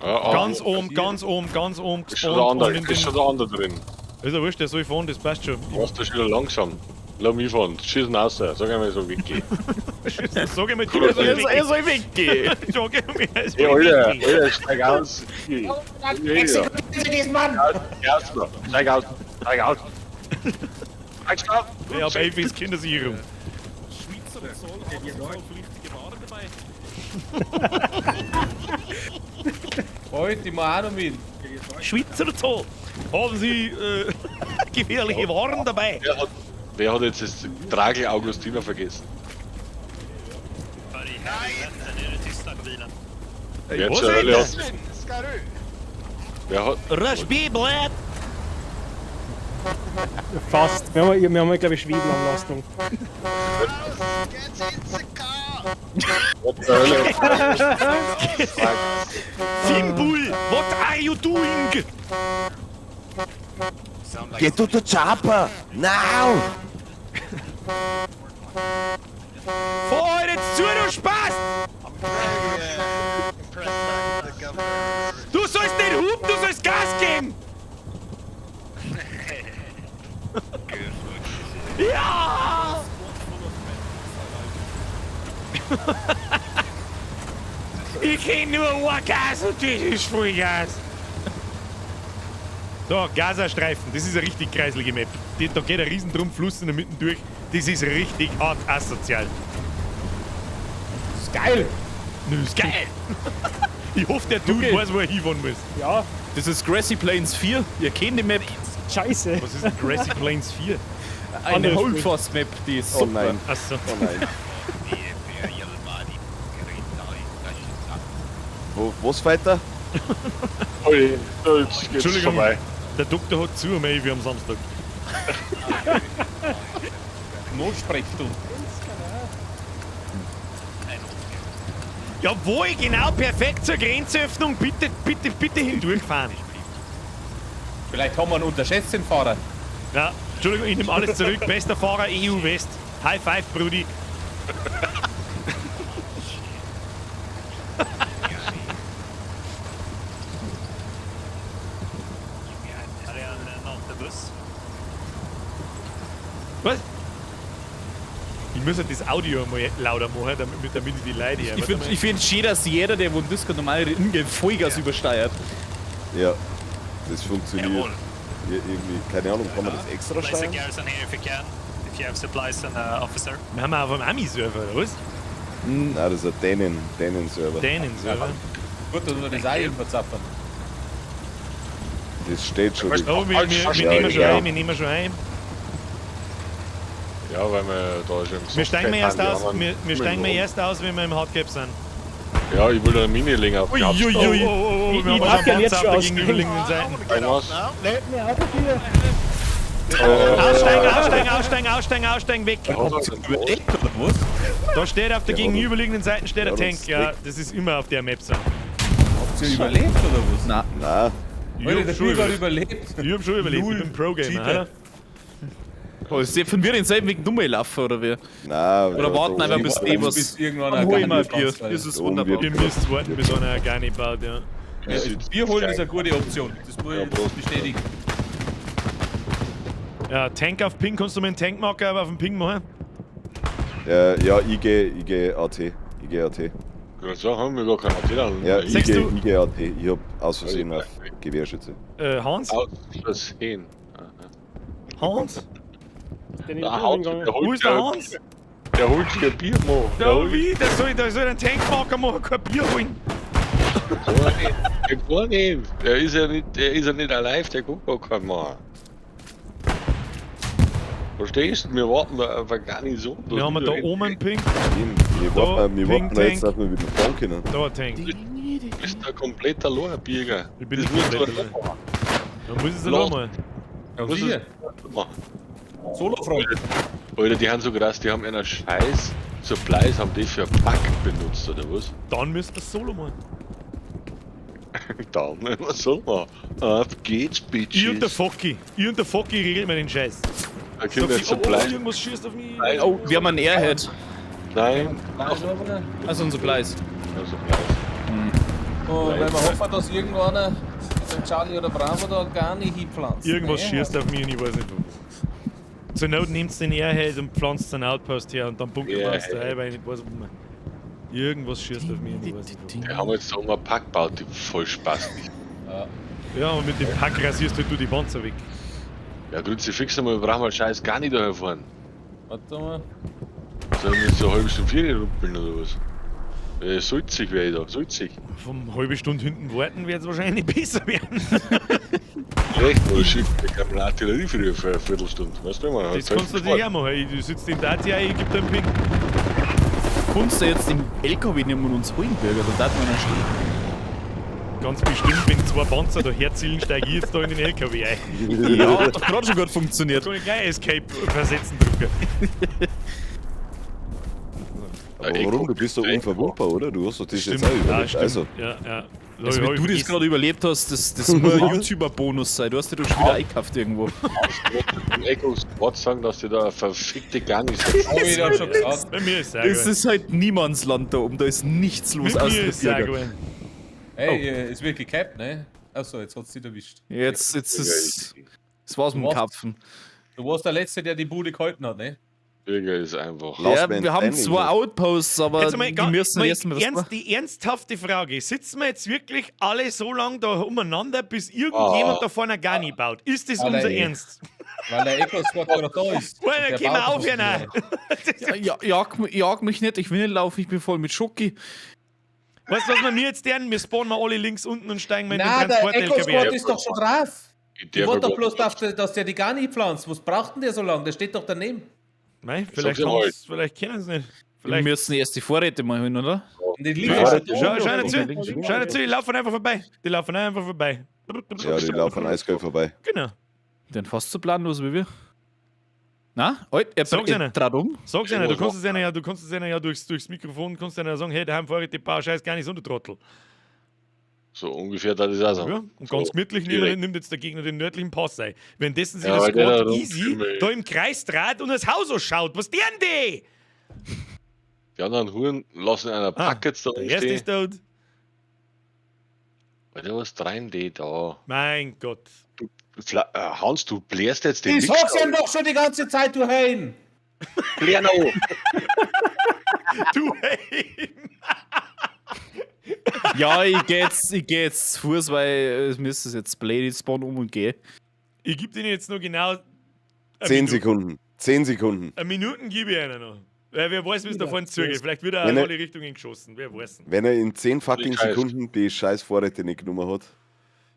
Ja, Ganz ah, oben, ganz oben, ganz oben Ist schon der gespawnt. andere, und in ist den- schon der andere drin. Ist ja wurscht, der soll fahren, das passt schon. Was, das ist wieder langsam. Lass mich fahren. Schießen raus. Sag einmal so, weggehen. Sag einmal, du soll Er soll weggehen! Sag einmal, er soll Hey, Alter, weggehen. Alter, steig aus. Exekutieren Sie diesen Mann! Steig aus, steig aus. Steig aus. Ich hab 11 ist Kindersicherung. Schweizer Zoll, zollpflichtige Ware dabei. Heute, ich mach auch noch mit. Schweizer Zoll. Haben Sie gefährliche Waren dabei? Wer hat jetzt das Dragel Augustiner vergessen? Wer Was zur Hölle ist hat. Wer hat. Raspiblet. Fast. Wir haben, glaube ich, Schweden am Lastung. Wer zur Hölle hat. Fimbul, what are you doing? Get to the chopper! Now! Fahr halt jetzt zu, du Spaß! Du sollst nicht hupen, du sollst Gas geben! Ja! Ich kenn nur ein Gas und das ist Vollgas. So, Gazastreifen, das ist eine richtig kreiselige Map. Da geht ein riesen Fluss in der Mitte durch. Das ist richtig hart asozial. Das ist geil! Nö, ist geil! Ich hoffe, der Dude Okay. weiß, wo er hinfahren muss. Ja, Das ist Grassy Plains 4. Ihr kennt die Map. scheiße. Was ist denn Grassy Plains 4? Eine Anderes Holdfast Map, die ist Oh super. nein, Achso. oh nein. Wo, was weiter? Ui, jetzt geht's Entschuldigung. vorbei. Der Doktor hat zu um 11 Uhr am Samstag. Notsprechstunde. Jawohl, genau, perfekt zur Grenzöffnung. Bitte, bitte, bitte hindurchfahren. Vielleicht haben wir einen unterschätzt, den Fahrer. Ja, Entschuldigung, ich nehme alles zurück. Bester Fahrer EU West. High five, Brudi. Was? Ich muss ja das Audio mal lauter machen, damit ich die Leute höre. Ich finde ich find schön, dass jeder, der wo im Discord normal Ingame Vollgas übersteuert. Ja, das funktioniert. Jawohl. Ja, irgendwie, keine Ahnung, kann man das extra Place a steuern? garrison here if you can. If you have supplies and officer. Wir haben auf einem Ami-Server, oder was? Nein, das ist ein Dänen-Server. Dänen-Server. Gut, dass wir das auch eben verzapfen. Das steht schon. Oh, wir Ja, nehmen schon ja. ein, wir nehmen schon ein. Ja, weil wir da schon Wir steigen mal erst die aus, anderen wir steigen mal rum. erst aus, wenn wir im Hardcap sind. Ja, ich will da einen Mini-Ling auf die Ui, ui, ui, oh, oh, oh, Ich- wir ich haben darf schon gern jetzt Panzer auf schon der aussteigen. gegenüberliegenden Seite. Was? Aussteigen, aussteigen, aussteigen, aussteigen, aussteigen, weg. Überlebt oder was? Da steht auf der Der gegenüberliegenden Seite steht der Der hat Tank. uns Ja, weg. das ist immer auf der Map so. Habt ihr überlebt oder was? Nein. Nein, Ich Alter, hab der schon Bürger hat überlebt. überlebt. Ich hab schon überlebt. Ich Null bin Pro-Gamer. Cheater. oder? Oh, ist der von mir denselben Weg dumm laufen oder wie? nein. Oder warten einfach, bis die was. Bis irgendwann Dann ein hol ich mal Garni ein Bier. pflanzt, Alter. Das ist Oben wunderbar. Ihr müsst warten, bis einer Garni baut, ja. Ja, Bier holen ist eine gute Option. Das muss Ja, ich Prost. bestätigen. Ja, Tank auf Ping, kannst du mir einen Tankmarker auf den Ping machen? Ja, IG, IG, AT. IG, AT. Ja, so haben wir gar keinen AT. Ja, Sagst IG, du- IG, AT. Ich hab aus Versehen auf Gewehrschütze. Hans? Aus Versehen. Hans? Den ich Der nicht haut- umgegangen. der holt Wo ist der ja- Hans? Der holt sich ein Bier, Mann. Der Ja, holt wie? Der soll einen Tankmarker machen, kein Bier holen. gar nicht. Der gar nicht. Der ist ja nicht, der ist ja nicht alive, der guckt gar keinen Mann. Verstehst du? Wir warten da auf eine Garnison. Wir haben da oben einen Ping, Eben, wir Da, warten, wir Ping warten da jetzt, Tank. dass wir wieder fahren können. da ein Tank. Du bist da komplett allein, Birger. Ich bin Das nicht musst du komplett allein machen. Dann muss es Los. allein mal. Ja, Muss sicher. es machen. Solo-Freund. Alter, die haben so krass, die haben einen scheiß Supplies, haben die für Pack benutzt, oder was? Dann müsst ihr Solo machen. Dann, was soll man? Auf geht's, Bitches. Ich und der Focki. Ich und der Focki regeln wir den Scheiß. Da kommt jetzt Sag ich, oh, oh, Supplies. irgendwas schießt auf mich. Nein. Oh, wir haben einen Airhead. Nein. Also ein Supplies. Ja, Supplies. Und wenn wir hoffen, dass irgendwann der Charlie oder Bravo da gar nicht hinpflanzt. Irgendwas ne? schießt auf mich und ich weiß nicht wo. Zur Not nimmst du den Airhead und pflanzt einen Outpost her und dann bunkert man uns Airhead. da weil ich nicht weiß, wo man. Irgendwas schießt auf mich und ich weiß nicht wo. Die haben jetzt da oben ein Pack gebaut, die voll Spaß. Ja, und mit dem Pack rasierst halt du die Panzer weg. Ja, Kruzifix einmal, wir brauchen mal scheiß gar nicht daher fahren. Warte mal. Sollen wir jetzt so eine halbe Stunde vier rumpeln oder was? Sulzig wäre ich da, sulzig. Vom halbe Stunde hinten warten wird es wahrscheinlich besser werden. Echt, oder schickt ich kann eine Artillerie früher für eine Viertelstunde. Weißt du immer? Das kannst du natürlich auch machen. Du sitzt im Dacia, ich geb dir einen Ping. Kannst du jetzt den LKW nehmen und uns holen, Bürger? Da darf man dann stehen. Ganz bestimmt, wenn zwei Panzer da herzielen, steige ich jetzt da in den LKW ein. Ja, hat doch gerade schon gut funktioniert. Kann ich gleich Escape versetzen drücken. Aber warum? Du bist doch unverwundbar, oder? Du hast doch das jetzt auch Ja, überlebt. stimmt. Also, Ja, ja. Also, Hab wenn ich du das vergessen. gerade überlebt hast, das muss ein YouTuber-Bonus sein. Du hast dich doch schon wieder eingekauft irgendwo. Im Echo Squad sagen, dass die da eine verfickte Garnison Hab ich doch schon gesagt. Bei mir ist es Das ist halt Niemandsland da oben, da ist nichts los Mit außer mir der ist es auch Bürger. gut. Hey, es wird gecapped, ne? Achso, jetzt hat's dich erwischt. Jetzt ist. Das war's mit dem Was? Kapfen. Du warst der Letzte, der die Bude gehalten hat, ne? Birger ist einfach. Last Ja, Man wir haben standing. zwei Outposts, aber Jetzt mal, die müssen mal erst mal was ernst, die ernsthafte Frage: Sitzen wir jetzt wirklich alle so lange da umeinander, bis irgendjemand Ah. da vorne gar nicht baut? Ist das Ah, unser nein. Ernst? Weil der Echo Squad gerade da ist. Well, Und dann der können wir baut aufhören. doch auch. Ja, jag mich nicht, ich will nicht laufen, ich bin voll mit Schoki. Weißt du, was wir mir jetzt deren? Wir spawnen mal alle links unten und steigen mal in den Nein, der Echo Transport-LKW Squad ein. ist doch schon drauf. Ich Ich darf warte doch ja bloß, gar auf, dass der die gar nicht pflanzt. Was braucht denn der so lange? Der steht doch daneben. Mei, vielleicht, Sag's ja haben's- vielleicht kennen sie nicht. Wir Vielleicht. müssen erst die Vorräte mal holen, oder? Und die liegen Ja, schon da. Schau, schau nicht Links, zu, links. schau nicht zu, die laufen einfach vorbei. Die laufen einfach vorbei. Ja, die laufen eiskalt vorbei. Genau. Den fast so planlos wie wir. Na, alt, er, Sag's er ihnen. trat um. Sag's ihnen, du kannst es ihnen ja, du kannst es ihnen ja durchs Mikrofon, kannst ihnen ja sagen, hey, daheim fahre ich die paar scheiß gar nicht so, du Trottel. So ungefähr, das ist auch so. Ja, und ganz So, gemütlich nimmt, direkt. nimmt jetzt der Gegner den nördlichen Pass ein. Währenddessen sich Ja, das weil der Squad da easy rumschimmelt. da im Kreis dreht und das Haus ausschaut. Was deren die? Die anderen Huren lassen einer Ah, Packets da Der erste rumstehen. ist tot. Alter, was treiben die da? Mein Gott. Hans, du blärst jetzt den Ich sag's Wichser. ihm doch schon die ganze Zeit, du Hein. Blär noch. Du, hey. Ja, ich geh jetzt zu Fuß, weil mir ist das jetzt blöd, ich spawn um und geh. Ich geb denen jetzt nur genau. eine 10 Minute. Sekunden. 10 Sekunden. Eine Minuten gebe ich einer noch. Weil wer weiß, wie es da vorne zugeht. Vielleicht wird er auch Wenn in er- alle Richtungen geschossen. Wer weiß. Wenn er in 10 fucking Scheiß. Sekunden die scheiß Vorräte nicht genommen hat.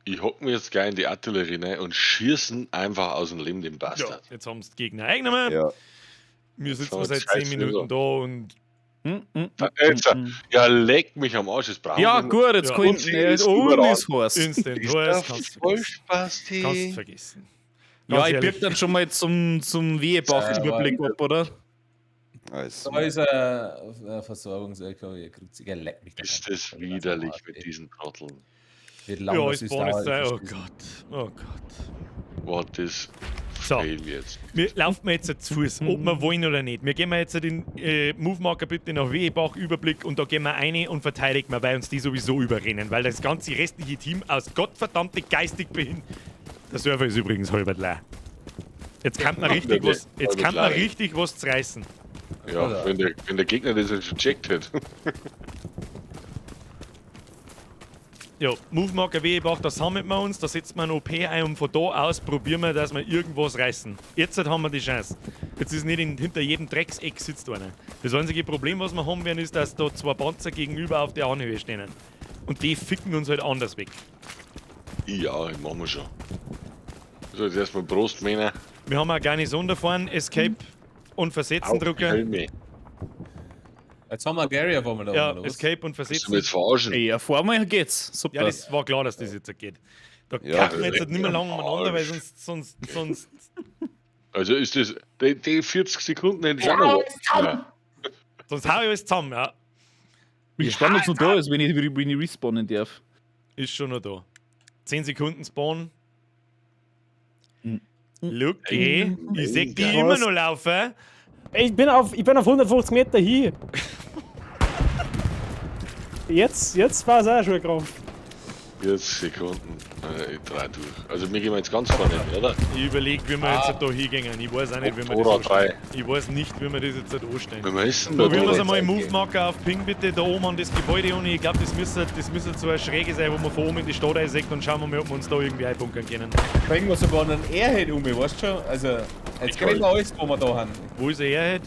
Ich hock mir jetzt gleich in die Artillerie rein und schießen einfach aus dem Leben den Ja, Bastard. jetzt haben es die Gegner eingenommen. Ja. Wir sitzen So, seit scheiß 10 Minuten da und Alter, ja, leck mich am Arsch, das brauchen Ja, wir gut, jetzt Ja. kann Und ich sie nicht. ist Und überall. ist heiß. instant. Ist Heiß, das kannst du voll vergessen. Spasti? Kannst vergessen. Ja, Ganz ich ehrlich. birg dann schon mal zum Wehebach-Überblick ab, oder? Also, Da ist ein Versorgungs-LKW. Ihr leckt mich doch Ist einfach. das widerlich mit diesen Trotteln. Wie lang Ja, das ist ist Spawn ist dauert, da. Oh ist das- Gott. Oh Gott. What is So. fail jetzt? Wir laufen jetzt zu Fuß, ob wir wollen oder nicht. Wir gehen jetzt den Move-Marker bitte nach Wehebach Überblick und da gehen wir rein und verteidigen wir, weil uns die sowieso überrennen, weil das ganze restliche Team aus gottverdammte geistig behindert. Der Server ist übrigens halber leer. Jetzt kann man richtig was, jetzt kann man richtig was zerreißen. Ja, wenn der Gegner das jetzt schon checkt hätte. Ja, Move-Marker Wehebach, da sammeln wir uns, da setzen wir einen OP ein und von da aus probieren wir, dass wir irgendwas reißen. Jetzt haben wir die Chance. Jetzt ist nicht hinter jedem Dreckseck sitzt einer. Das einzige Problem, was wir haben werden, ist, dass da zwei Panzer gegenüber auf der Anhöhe stehen. Und die ficken uns halt anders weg. Ja, ich machen wir schon. So, jetzt erstmal Prost, Männer. Wir haben auch Garnison da vorne, Escape und Versetzendrucker. Helme. Jetzt haben wir Gary auf einmal da Ja, oben, oder was? Escape und Willst du mich Versetzen. jetzt verarschen? Ja, vor mir geht's. Super. Ja, das war klar, dass das jetzt geht. Da Ja, kacken wir jetzt halt nicht mehr lange umeinander, weil sonst. Also ist das. Die 40 Sekunden hätte ich auch noch. Ja. Sonst hau ich alles zusammen, ja. Bin gespannt, ob's noch da ist, wenn ich respawnen darf. Ist schon noch da. 10 Sekunden Spawn. Look, ey. Ich seh die immer noch laufen. Ey, ich bin auf 150 Meter hier. Jetzt war es auch schon Krampf. 40 Sekunden. Ich dreh durch. Also wir gehen jetzt ganz vorne, oder? Ich überlege, wie wir jetzt da hingehen. Ich weiß auch nicht, wie wir das Dora anstellen. 3. Ich weiß nicht, wie wir das jetzt da anstellen. Wir müssen da Probieren wir es drüber. einmal im Move-Marker auf Ping bitte, da oben an das Gebäude und ich glaube, das müsste so eine Schräge sein, wo man von oben in die Stadt einseckt und schauen wir mal, ob wir uns da irgendwie einbunkern können. Kriegen wir sogar einen Airhead um, weißt du schon? Also, jetzt kriegen wir alles, wo wir da haben. Wo ist der Airhead?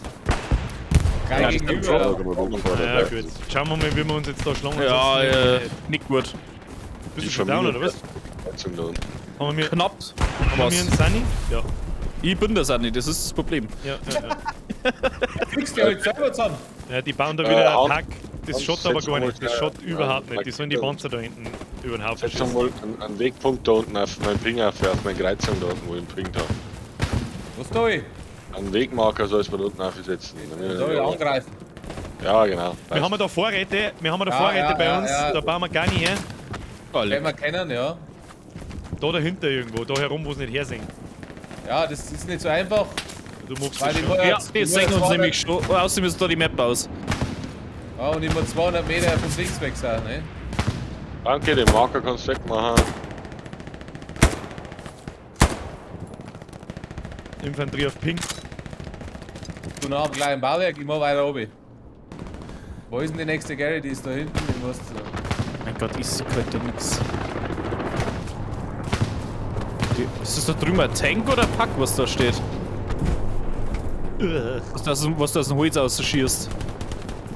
Gleich gegenüber. Ja, gut. Schauen wir mal, wie wir uns jetzt da schlagen. Ja, Ansonsten- nicht gut. Bist du schon down oder was? Zum da unten. Haben wir, Knapp. haben wir Was? einen Sunny? Ja. Ich bin das auch nicht, das ist das Problem. Ja, ja, ja. Kriegst du halt selber zusammen. Ja, die bauen da wieder einen Hans- Pack. Das Hans, schaut aber setz gar mal nicht. Das schnell schaut überhaupt einen nicht. Die sollen die Markierung. Panzer da hinten über den Haufen Setz schießen. mal einen Wegpunkt da unten auf meinen Ping auf mein Kreuzung da unten, wo ich einen Ping habe. Was tue ich? Einen Wegmarker sollst du da unten aufsetzen. Soll ich angreifen? Ja, genau. Wir haben ja da Vorräte, wir haben ja da Ja, Vorräte ja, bei ja, uns, ja. da bauen wir gar nicht her. Wenn wir kennen, ja. Da dahinter irgendwo, da herum, wo es nicht hersehen. Ja, das ist nicht so einfach. Du machst Weil das ich schon. muss Ja, jetzt- die ich muss sehen jetzt uns 200 nämlich schon. Außerdem ist da die Map aus. Ja, und ich muss 200 Meter vom Dings weg sein, ne? Danke, den Marker kannst du wegmachen. Infanterie auf Pink. du noch am kleinen Bauwerk, ich mach weiter oben. Wo ist denn die nächste Gary? Die ist da hinten. Ich muss, Mein Gott, ich sehe heute nix. Ist das da drüben ein Tank oder ein Pack, was da steht? Was da aus dem Holz ausschießt?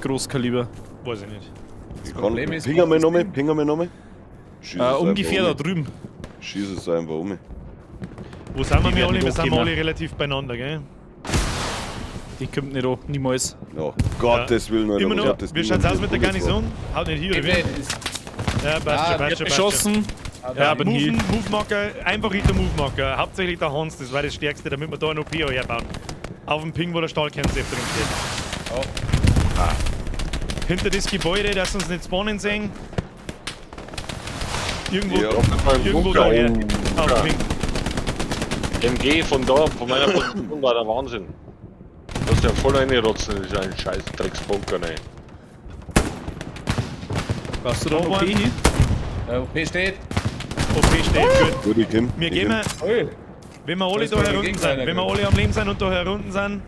Großkaliber. Weiß ich nicht. Ich kann, Problem ist, ping einmal was nochmal, ping einmal nochmal. Schieß es Ungefähr da einfach um. drüben. Schieß es einfach um. Wo sind wir, Die wir werden alle? nicht Wir sind ankommen. alle relativ beieinander, gell? Die kommt nicht an, niemals. Ja, Gottes Willen, Alter, Immer was noch. hat das Wie Ding schaut's denn aus mit der für Bullets Garnison? Haut nicht hier, oder wie? Eben, ist, Ja, passt Ah, schon, passt Wird schon, passt schon. beschossen. Ja, aber nie. Moven, Move-Marker, einfach Richtung Move-Marker. Hauptsächlich der Hans, das war das Stärkste, damit wir da einen OP herbauen. Auf dem Ping, wo der Stahlkernsafe drin steht. Oh. Hinter das Gebäude, dass uns nicht spawnen sehen. Irgendwo, Ja. irgendwo Bunker. daher. Auf Ja. dem Ping. MG von da, von meiner Position war der Wahnsinn. Das ist ja voll reinrotzen in diesen scheiß Drecksbunker, ne. Warst du da Ober. OP hin? Der OP steht. OP steht, gut. Gut, ich komm. Wir ich gehen, komm. Ui. wenn wir alle Da ist da bei der herunten Gegenseite sind, wenn wir gut. alle am Leben sind und da herunten sind.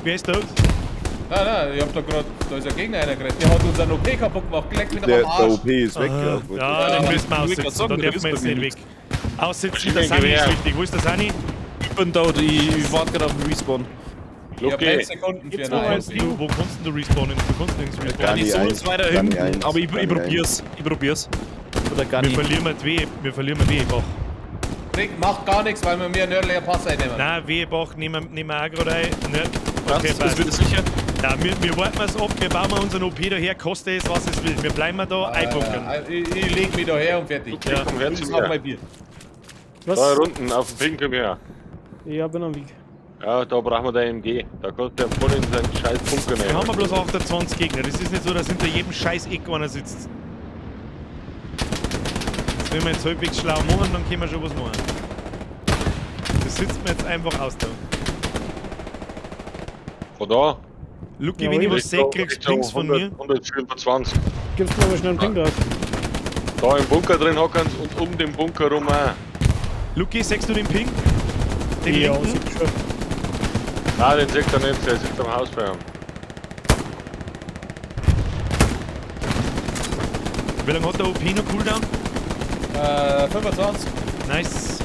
Wer ist tot? Nein, nein, ich hab da grad, da ist ein Gegner einer gerettet. Der hat unseren OP kaputt gemacht. Leck mich doch Der, am der Arsch. OP ist weg, ja. Ja, Ja, den müssen wir ich wollte grad aussitzen. sagen, Da der dürfen ist wir jetzt bei mir nicht weg. Aussitzen, der Sani ist Maschinengewehr. wichtig. Wo ist der Sani? Ich bin tot, ich warte gerade auf den Respawn. Ich hab Lucky, 11 Sekunden für Jetzt einen noch OP. Du, wo kannst denn du respawnen? Du kannst nirgends respawnen. Gar nicht Garnison eins, ist weiter gar nicht hinten, eins, aber ich gar nicht probier's. Ich probier's. Oder gar Wir nicht. verlieren wir die Wehe, wir verlieren wir Wehebach. Rick, macht gar nichts, weil wir mir nördlicher Pass einnehmen. Nein, Wehebach nehmen wir auch gerade ein. Ne? Okay, Das passt. wird sicher. Ja, wir warten es ab, wir bauen unseren OP daher, koste es, was es will. Wir bleiben da, einbunkern. Ich leg mich da her und fertig. Ja. komm her zu Ich auf mir. mein Bier. Was? Da unten auf dem Ping, komm her. Ja, bin am Weg. Ja, da brauchen wir dein MG. Da kannst du ja voll in seinen scheiß Bunker Wir nehmen. haben bloß 28 Gegner. Das ist nicht so, dass hinter jedem scheiß Eck einer sitzt. Das wenn wir jetzt halbwegs schlau machen, dann können wir schon was machen. Das sitzt mir jetzt einfach aus da. Von da? Lucky, Jawohl. wenn ich was sehe, kriegst du Pings von mir. 125. Gibst mir mal schnell einen Ping drauf. Da im Bunker drin hocken sie und um den Bunker rum auch. Lucky, siehst du den Ping? Den Ja, linken? sieht schon. Nein, den sieht er nicht, der sitzt am Haus bei ihm. Wie lange hat der OP noch Cooldown? 25. Nice.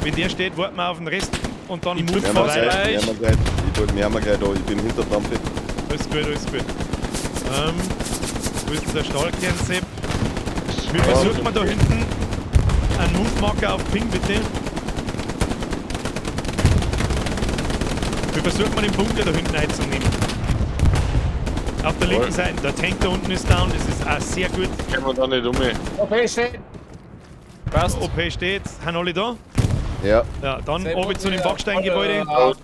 Wenn der steht, warten wir auf den Rest und dann move Mehr wir mal weiter. gleich, mehr mal gleich. Ich wollte mehr mal gleich da, ich bin hinter Dampfe. Alles gut, alles gut. Wo ist denn der Stahlkern, Sepp? Wir versuchen mal da hinten einen Move-Marker auf Ping, bitte. Wir versuchen mal den Bunker da hinten einzunehmen. Auf der linken Jawohl. Seite. Der Tank da unten ist down, das ist auch sehr gut. Kommen wir da nicht um. OP steht. Passt. OP steht. Sind alle da? Ja, Ja, dann oben zu dem Backsteingebäude. Auf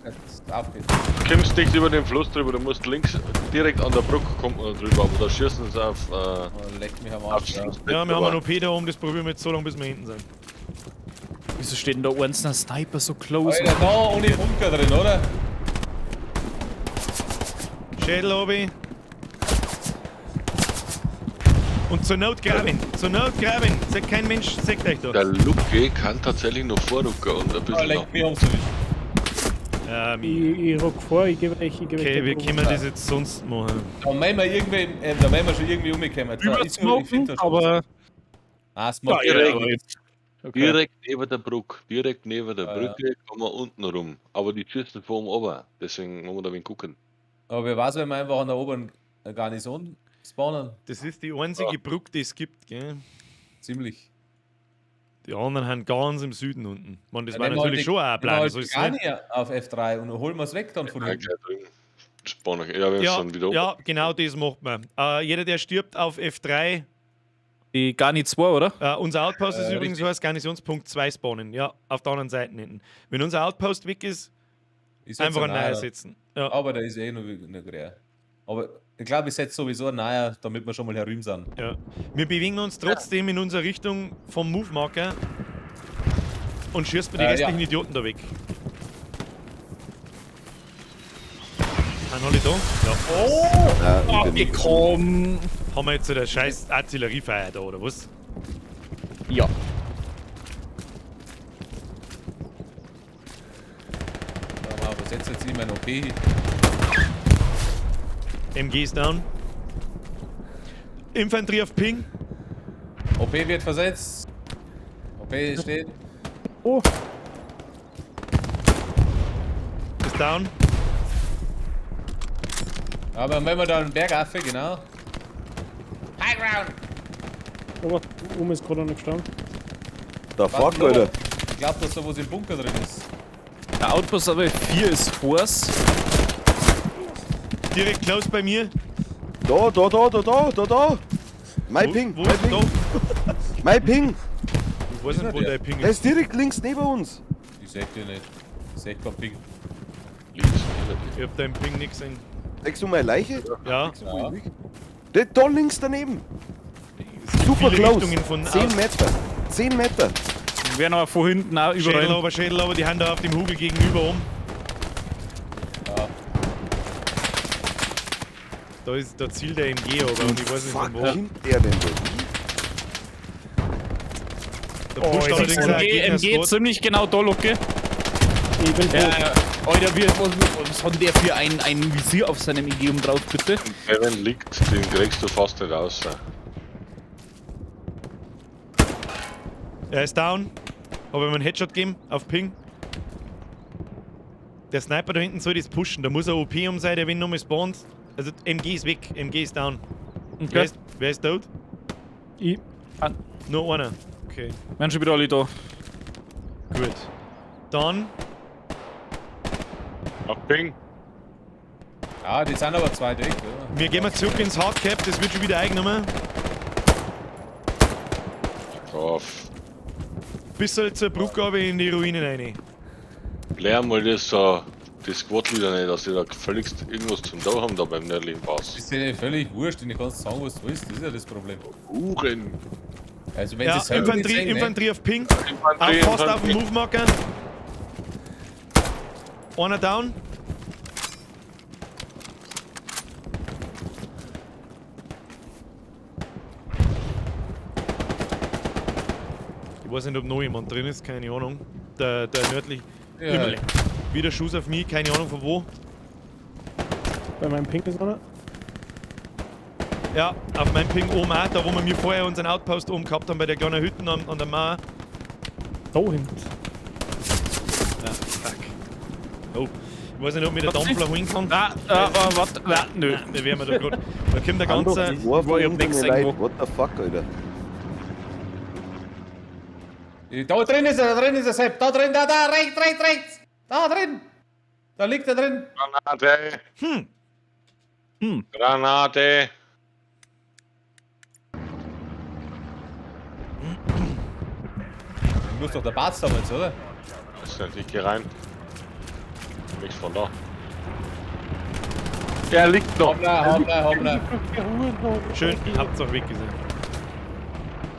geht's. Du kommst nicht über den Fluss drüber, du musst links direkt an der Brücke kommt man drüber, aber da schießen sie auf, Oh, leck mich am auf Arsch. Ja. Ja, wir haben einen OP da oben, das probieren wir jetzt so lange, bis wir hinten sind. Wieso steht denn da eins ein Sniper so close? Alter, da ohne Bunker drin, oder? Schädel oben. Und zur Not graben, zur Not graben. Sagt kein Mensch, sagt euch Der das. Luke kann tatsächlich noch vorrücken und ein Oh, bisschen leck nach. mich ums nicht. Ich rock vor, ich gebe euch, ich gebe euch. Okay, den wir Druck. können das jetzt sonst machen. Da müssen wir irgendwie, da müssen wir schon irgendwie umgekommen. Da ist nur- ich find Übersmoken, da schon was. aber. Ah, Smoke. Ja, Direkt. aber jetzt. Okay. Direkt neben der Brücke, direkt neben der Ja, Brücke kann man unten rum. Aber die schießen von oben runter, deswegen muss man da ein wenig gucken. Aber wer weiß, wenn wir einfach an der oberen Garnison spawnen? Das ist die einzige Brücke, die es gibt, gell? Ziemlich. Die anderen haben ganz im Süden unten. Man, das Ja, war nehmen wir natürlich halt die- schon auch ein nehmen wir Plan. halt So die ist es nicht. Garni auf F3 und holen wir es weg dann von Ja, hinten. gleich drüben. Spawn, ja, wenn Ja, dann wieder ja, genau das macht man. Jeder, der stirbt auf F3, Die Garni 2, oder? unser Outpost ist übrigens Richtig. so heißt Garnisonspunkt 2 spawnen. Ja, auf der anderen Seite hinten. Wenn unser Outpost weg ist, Ich setz einfach einen einen neuer neuer. setzen. Ja. Aber der ist eh noch grär. Aber ich glaube, ich setze sowieso einen neuer, damit wir schon mal herüben sind. Ja. Wir bewegen uns trotzdem in unsere Richtung vom Move-Marker und schießt mir die restlichen Ja. Idioten da weg. Sind alle da? Ja. ja, ich bin, Komm! Haben wir jetzt so der scheiß Artilleriefeuer da, oder was? Ja. Da haben wir Setze jetzt in mein OP hin. MG ist down. Infanterie auf Ping. OP wird versetzt. OP steht. Oh, Ist down. Aber wenn wir da einen Berg rauf, genau. High Ground! aber oben ist gerade noch nicht gestorben. Da fuck, Alter. Ich glaub, dass da was im Bunker drin ist. Der Outpost aber 4 ist Horse. Direkt close bei mir. Da, da, da, da, da, da, da. Mein Ping, Wo mein ist Ping, da? mein Ping. Ich weiß nicht, wo der? dein Ping Der ist. ist direkt links neben uns. Ich seh dir nicht. Ich seh keinen Ping. Links neben dir. Ich hab deinen Ping nicht gesehen. Denkst du meine Leiche? Ja. Ja. Der da links daneben. Super Viele close. Richtungen von 10 aus. Meter. 10 Meter. Werden aber von hinten auch Schädel überall. aber, Schädel aber, die haben da auf dem Hügel gegenüber um. Ja. Da ist da zielt der MG aber und ich weiß nicht Fuck, von wo. kommt der denn da? Da pusht Oh, allerdings auch ein MG, MG Gegner-Squad. ziemlich genau da, Lucke. Ich bin tot. Ja, ja. Alter, was hat denn der für ein Visier auf seinem MG oben drauf, bitte? Kevin liegt, den kriegst du fast nicht raus. Er ist down. Habe ihm einen Headshot gegeben auf Ping. Der Sniper da hinten soll das pushen. Da muss er OP um sein, der wenn nochmal spawnt. Also MG ist weg, MG ist down. Okay. Wer ist tot? Ich. Nur einer. Okay, Werden schon wieder alle da. gut. Dann Auf Ping. Ja, die sind aber zwei weg. Ja. wir gehen mal zurück ins Hardcap, das wird schon wieder eingenommen. Auf. Bisschen zur Brücke aber in die Ruinen rein. Lern mal das da, das Squad wieder nicht, dass die da völligst irgendwas zum da haben da beim nördlichen Pass. Ist dir völlig wurscht, du kannst sagen, was du willst, das ist ja das Problem. Uhren. Also wenn Ja, sie selber nicht Infanterie, sehen, ne? Infanterie auf Ping. Infanterie, Auch fast auf dem Infanterie. Move-Marker. Einer down. Ich weiß nicht, ob noch jemand drin ist, keine Ahnung. Der nördlich. Ja. Immer, wieder Schuss auf mich, keine Ahnung von wo. Bei meinem Ping ist einer. Ja, auf meinem Ping oben auch, da wo wir mir vorher unseren Outpost oben gehabt haben, bei der kleinen Hütte an der Mauer. Da hinten. Ah, fuck. Oh, ich weiß nicht, ob mir der Dampfler holen kann. Ah, warte, nein, nö. Da wären wir da grad. Da kommt der ganze. Wo ich hab nix Leute. What the fuck, Alter? Da drin ist er, da drin ist er, Sepp. Da drin, da, da, rechts, rechts, rechts. Da drin. Da liegt er drin. Granate. Granate. Du musst doch der Barzt haben jetzt, oder? Das ist nicht, ich geh rein. Nichts von da. Er liegt noch. Hoppla, hoppla, hoppla. Schön, habt's auch weggesehen.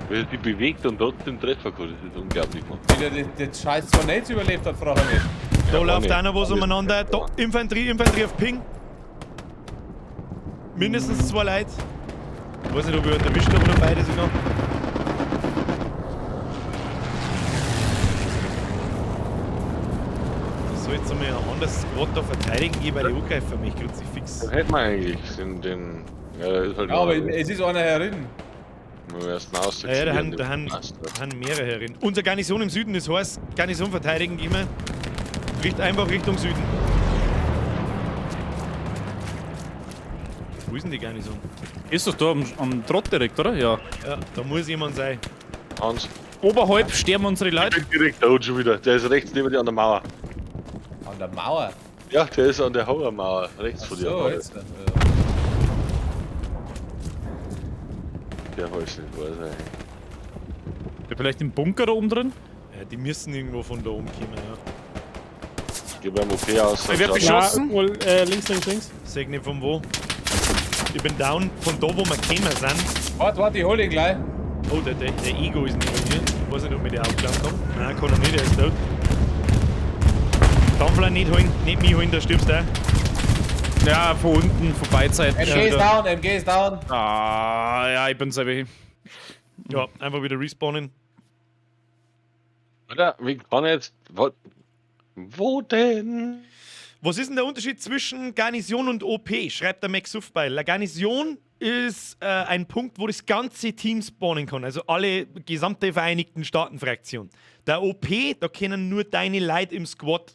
Wie er sich bewegt und trotzdem Treffer geholt, das ist unglaublich, Mann. Wie der das scheiß Tornado überlebt hat, frage ich mich. Da Ja, läuft nicht. einer was umeinander. Da, Infanterie, Infanterie auf Ping. Mindestens zwei Leute. Ich weiß nicht, ob ich einen erwischt habe oder beide sogar. Das soll jetzt einmal ein anderes Squad da verteidigen gehen, weil die angreifen mich kruzifix. Den hätten wir eigentlich. Den, ja, der ist halt Ja, aber es ist einer herin. Wir erst raus. Ja, ja, da haben mehrere herin. Unsere Garnison im Süden ist heiß. Garnison verteidigen gehen wir. Richt einfach Richtung Süden. Wo ist denn die Garnison? Ist doch da am Trott direkt, oder? Ja. Ja, da muss jemand sein. Hans, Oberhalb sterben unsere ich Leute. bin direkt da schon wieder. Der ist rechts neben dir an der Mauer. An der Mauer. Ja, der ist an der Hauermauer, rechts von dir. So, jetzt. Ja. Der weiß nicht, wo er sein. Ja, vielleicht im Bunker da oben drin? Ja, die müssen irgendwo von da oben kommen, ja. Ich geh beim OP aus. Wer wird Ja, beschossen? wohl, links, links, links. Sag nicht von wo. Ich bin down von da, wo wir gekommen sind. Warte, warte, ich hol ihn gleich. Oh, der Ego ist nicht bei mir. Ich weiß nicht, ob mir der aufgeklaut hat. Nein, kann er nicht, er ist tot. Dampfler nicht holen, nicht mich holen, da stirbst du auch. Ja, von unten, von beiden Seiten. MG ist down, MG ist down. Ah, ja, ich bin selber hin. Ja, einfach wieder respawnen. Oder? Wie kann jetzt. Wo, wo denn? Was ist denn der Unterschied zwischen Garnison und OP? Schreibt der Max Suffbeil. La Garnison ist ein Punkt, wo das ganze Team spawnen kann, also alle gesamte Vereinigten Staaten-Fraktion. Der OP, da können nur deine Leute im Squad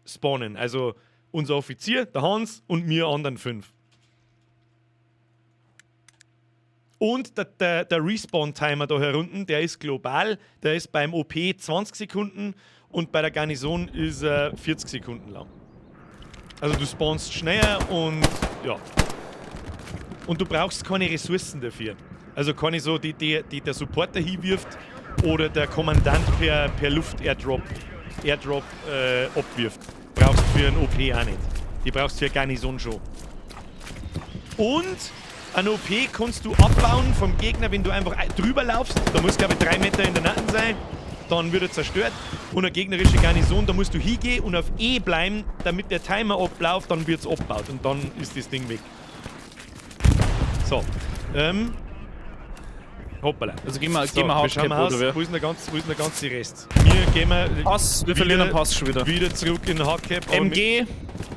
spawnen, also unser Offizier, der Hans und mir anderen 5. Und der Respawn-Timer da herunten, der ist global, der ist beim OP 20 Sekunden und bei der Garnison ist er 40 Sekunden lang. Also du spawnst schneller und ja. Und du brauchst keine Ressourcen dafür. Also keine so, die der Supporter hinwirft oder der Kommandant per Luft-Airdrop abwirft. Brauchst für einen OP auch nicht. Die brauchst du für Garnison schon. Und ein OP kannst du abbauen vom Gegner, wenn du einfach drüber laufst. Da muss, glaube ich, 3 Meter in der Nacken sein. Dann wird er zerstört. Und eine gegnerische Garnison, da musst du hingehen und auf E bleiben, damit der Timer abläuft, dann wird es abgebaut und dann ist das Ding weg. So. Hoppala. Also gehen wir, so, gehen wir wir schauen Hardcap, mal aus, oder wer? wo ist denn der ganze Rest? Wir gehen wir Pass, wir verlieren den Pass schon wieder. Wieder zurück in Hardcap. MG,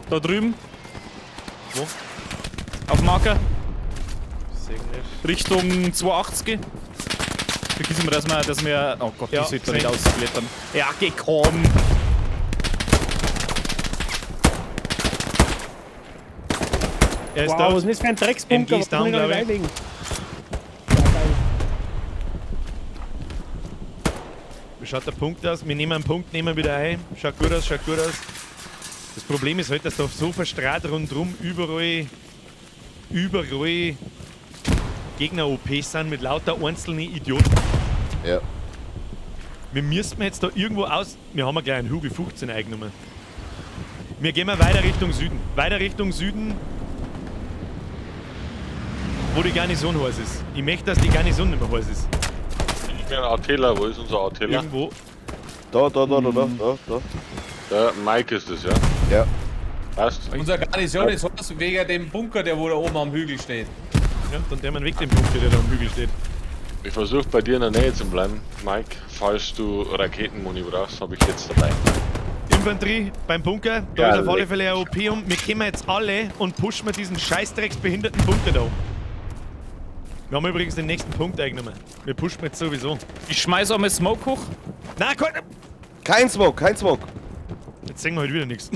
da drüben. Wo? Auf Marker. Seh nicht. Richtung 280. Vergiss mal, dass wir. Oh Gott, Ja, die sollte da nicht gesehen. ausklettern. Ja, geh komm! Er ist Wow, da. was ist denn das für ein Drecksbunker? MG ist Was kann down, ich da nicht glaub ich. reinlegen? Ja, geil. Wie schaut der Punkt aus? Wir nehmen einen Punkt, nehmen wieder ein. Schaut gut aus, schaut gut aus. Das Problem ist halt, dass da so verstrahlt rundherum überall Gegner-OPs sind mit lauter einzelnen Idioten. Ja. Wir müssten jetzt da irgendwo aus... Wir haben ja gleich einen Hugel 15 eingenommen. Wir gehen mal weiter Richtung Süden. Weiter Richtung Süden, wo die Garnison heiß ist. Ich möchte, dass die Garnison nicht mehr heiß ist. Ich bin ein Artiller, wo ist unser Artiller? Irgendwo. Da. Der Mike ist es, ja? Ja. Passt. Unser Garnison ist heiß wegen dem Bunker, der wo da oben am Hügel steht. Ja, dann der man weg den Bunker, der da am Hügel steht. Ich versuche bei dir in der Nähe zu bleiben, Mike. Falls du Raketenmuni brauchst, habe ich jetzt dabei. Infanterie beim Bunker, da Ja, ist auf alle leck. Fälle ein OP um. Wir kommen jetzt alle und pushen wir diesen scheißdrecksbehinderten Bunker da um. Wir haben übrigens den nächsten Punkt eingenommen. Wir pushen jetzt sowieso. Ich schmeiß auch mal Smoke hoch. Na, komm! Kein Smoke, kein Smoke. Jetzt sehen wir halt wieder nichts.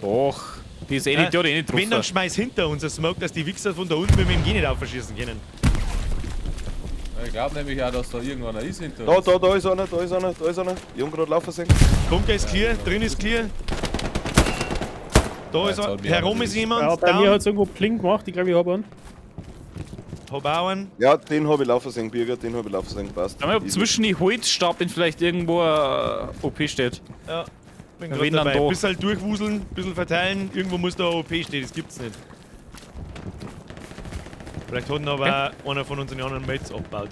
Doch. Die ist eh nicht, die hat eh nicht Wenn, dann getroffen. schmeiß hinter uns ein Smoke, dass die Wichser von da unten mit dem MG nicht aufschießen können. Ich glaube nämlich auch, dass da irgendwann einer ist hinter Da, uns. da ist einer, da ist einer, da ist einer. Ich hab gerade laufen sehen. Bunker ist clear, drin ist clear. Da Ja, ist jetzt er. hat mich Herum einer ist jemand. Ja, bei down. mir hat es irgendwo Pling gemacht, ich glaube, ich habe einen. Hab auch einen. Ja, den hab ich laufen sehen, Birger, den hab ich laufen sehen, passt. Schau mal, ob zwischen die Holzstapeln vielleicht irgendwo ein OP steht. Ja, bin Wenn grad dann dabei. da. Bisschen durchwuseln, bisschen verteilen. Irgendwo muss da ein OP stehen, das gibt's nicht. Vielleicht hat ihn aber auch einer von unseren anderen Mates abgebaut.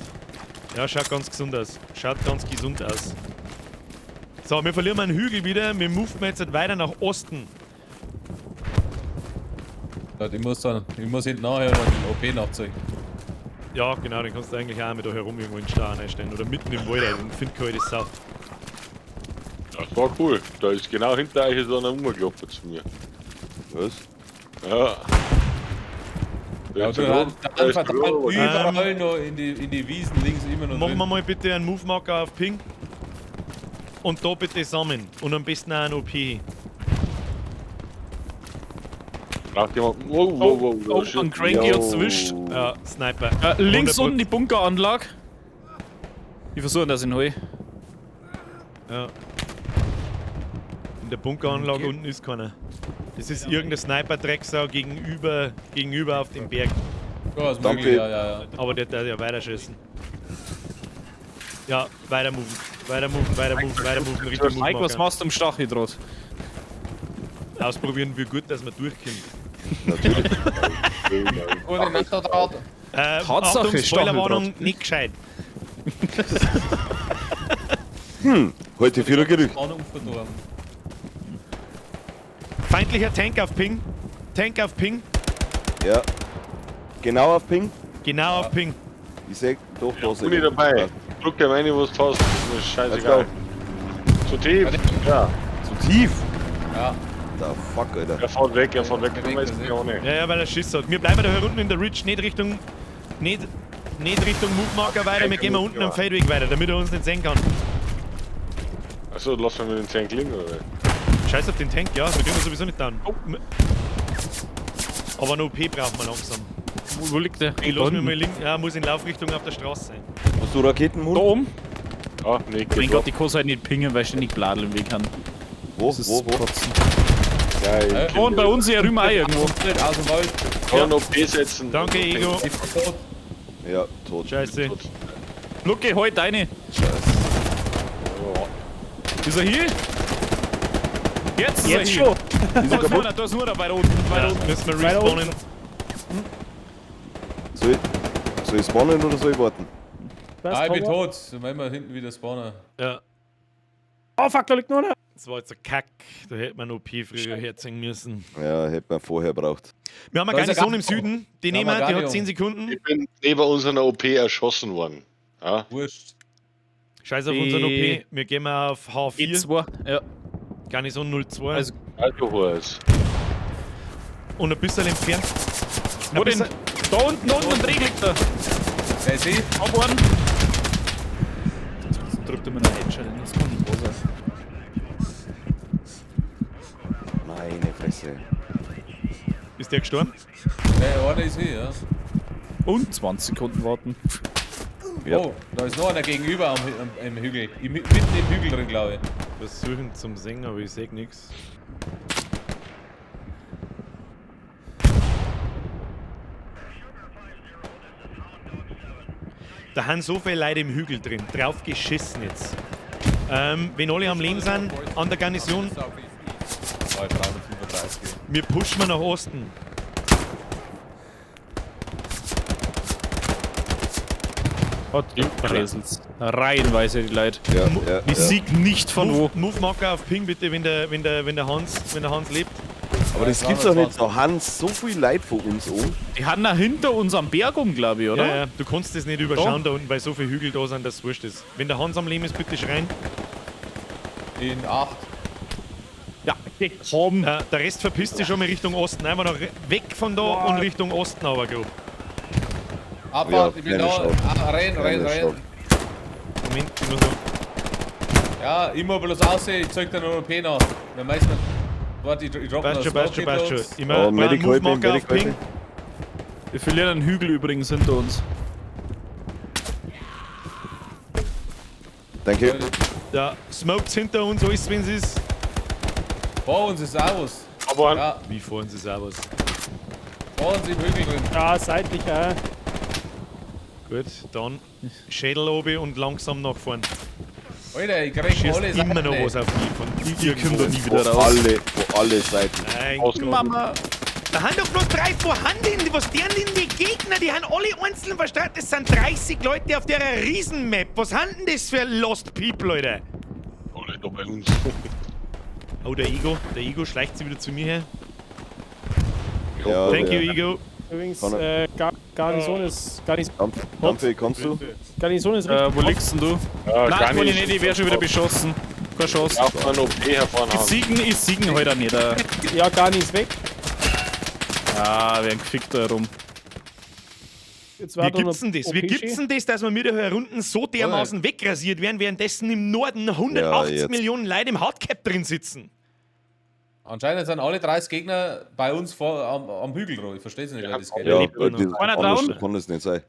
Ja, schaut ganz gesund aus. Schaut ganz gesund aus. So, wir verlieren einen Hügel wieder. Wir moven jetzt halt weiter nach Osten. Ja, ich muss hinten nachher noch den OP nachzeigen. Ja, genau, den kannst du eigentlich auch mit da herum irgendwo in den Stau einstellen. Oder mitten im Wald, dann findet keiner das Sau. Das war cool. Da ist genau hinter euch so einer rumgelaufen zu mir. Was? Ja. Ja, ist du der dann, Grund- dann ist der verteilt Grund- überall noch in die Wiesen links immer noch Machen drin. wir mal bitte einen Move-Marker auf Ping. Und da bitte sammeln. Und am besten auch einen OP. Braucht jemand. Wow, wow, wow, Oh, shit. und Cranky hat's erwischt. Ja, Sniper. Links 100%. unten die Bunkeranlage. Ich versuche, dass ich ihn hole. Ja. In der Bunkeranlage unten ist keiner. Das ist irgendein Sniper-Drecksau gegenüber auf dem Berg. Ja, ist Danke. möglich, ja. Aber der darf ja weiterschießen. Ja, weiter moven. Weiter moven, weiter moven, weiter moven, Richtung Mike, was Move-Marker. machst du am Stacheldraht? Ausprobieren, wie gut, dass wir durchkommen. Natürlich. Gute Nacht da draußen. Tatsache, Achtung, Spoilerwarnung, Stacheldraht. nicht gescheit. Heute für ein Gerücht. Ahnung verdorben. Feindlicher Tank auf Ping. Tank auf Ping. Ja. Genau auf Ping. Genau auf Ping. Ich seh, doch, da seh Bin ich dabei. Drück dir meine, was du hast. Das ist mir scheißegal. Let's Zu tief. Ja. Zu Zu tief? Ja. The fuck, Alter. Er fährt weg, er fährt weg. Er Komm, weg, jetzt er nicht ohne. Ja, ja, weil er Schiss hat. Wir bleiben da hier unten in der Ridge, nicht Richtung. Nicht Richtung Move-Marker weiter, wir gehen mal unten am Feldweg weiter, damit er uns nicht sehen kann. Achso, lass mal mit dem Tank liegen, oder? was? Scheiß auf den Tank, ja, wir kriegen wir sowieso nicht down. Oh. Aber eine OP brauchen wir langsam. Wo liegt der? Ich lass mich mal links. Ja, muss in Laufrichtung auf der Straße sein. Hast du Raketen, Da Hund? oben? Ah, nee, Mein geht Gott, ich kann halt nicht pingen, weil ständig Bladel im Weg haben. Wo, Das ist wo, wo? Kotzen. Geil. Da und bei uns hier rüber auch irgendwo. Aus dem Wald. Kann OP setzen. Danke, Ego. Ich bin tot. Ja, tot. Scheiße. Lucke, halt deine. Scheiße. Ist er hier? Jetzt ist Jetzt er hier. schon. Da ist nur einer, da ist nur einer weiter unten. Weiter Ja, unten. müssen wir Weiter respawnen. Soll ich spawnen oder soll ich warten? Was, Ah, ich bin Tower? tot. Dann wollen wir hinten wieder spawnen. Ja. Oh fuck, da liegt noch einer. Das war jetzt ein Kack. Da hätte man OP früher herziehen müssen. Ja, hätte man vorher braucht. Wir haben eine Da ist Garnison ein im Süden. Die Da haben nehmen wir, wir die hat Garnison. 10 Sekunden. Ich bin neben unserer OP erschossen worden. Ja? Wurscht. Scheiß auf unseren Die- OP. Wir gehen mal auf H4. E2. Ja. Garnison 02. Also- Alkohol ist. und ein bisschen entfernt. Wo Ein denn? bisschen, Da unten, unten ein Dreh liegt da. Wer ist ich? Abwarten. Drückt immer noch Headshot, das kann nicht wahr sein. Meine Fresse. ist der gestorben? Der einer ist hier, ja. Und 20 Sekunden warten. Ja. Oh, da ist noch einer gegenüber am Hügel. Mitten im Hügel drin, glaube ich. Versuchen zum Singen, aber ich seh nix. Da haben so viele Leute im Hügel drin. Drauf geschissen jetzt. Wenn alle am Leben sind, an der Garnison, Oh, ich brauche 35. wir pushen mal nach Osten. Hat Bresels. Reihenweise die Leute. Ja, ja, Ich ja. sieg nicht von wo. Move Marker auf Ping bitte, wenn der Hans lebt. Aber das gibt's doch nicht. Da haben so viel Leid von uns an. Die haben da hinter uns am Berg um, glaube ich, oder? Ja, ja, du kannst das nicht überschauen da unten, weil so viele Hügel da sind, dass es wurscht ist. Wenn der Hans am Leben ist, bitte schreien. In 8. Ja, komm. Ja, der Rest verpisst sich schon mal Richtung Osten. Einfach noch weg von da und Richtung Osten aber grob. Abfahrt, Ja, ich bin keine da. Chance. Ah, renn, renn, Keine renn. Chance. Moment, ich muss noch. Ja, immer bloß aussehen, ich zeig dir noch OP nach. Dann weiß man. Warte, ich drop Passt noch schon, passt schon, passt schon. Smoke Immer Oh, Medic, Move help me, Marker auf Medic, help Ping. me. Wir verlieren einen Hügel übrigens hinter uns. Danke. Da smoked hinter uns, alles, wenn es ist. Vor uns ist auch was. Aber Ja, Wie vor uns ist auch was. vor uns im Hügel drin. Ja, seitlich auch. Gut, dann Schädel oben und langsam nach vorn. Alter, ich krieg Schießt alle immer noch Seiten. was auf mich. Von Ich komm da nie Von wieder raus. alle Seiten. Nein, Aus- Mama. Da haben doch bloß drei vorhanden. Was deren denn die Gegner? Die haben alle einzeln verstanden. Das sind 30 Leute auf der Riesenmap. Was haben denn das für Lost People, Leute? Alle da bei uns. Oh, der Ego. Der Ego schleicht sich wieder zu mir her. Ja, Thank ja. you, Ego. Übrigens, Kann Garnison ist. Dampfe, kommst du? Garnison ist richtig. Wo liegst denn du? Ja, Nein, gar kann ich nicht. nicht, ich wär schon wieder beschossen. Keine Chance. Braucht man OP herfahren. Ich siegen heute auch nicht. Ja, Garni ist weg. Ah, wir werden gefickt da herum. Jetzt Wie war da gibt's noch denn das? Wie OP gibt's denn das, dass wir mit der Runden so dermaßen wegrasiert werden, währenddessen im Norden 180 Ja, jetzt. Millionen Leute im Hardcap drin sitzen? Anscheinend sind alle 30 Gegner bei uns vor, am Hügel drauf. Ich verstehe es nicht, wer das geht. Ja, lebt noch. das Einer anders down? kann das nicht sein.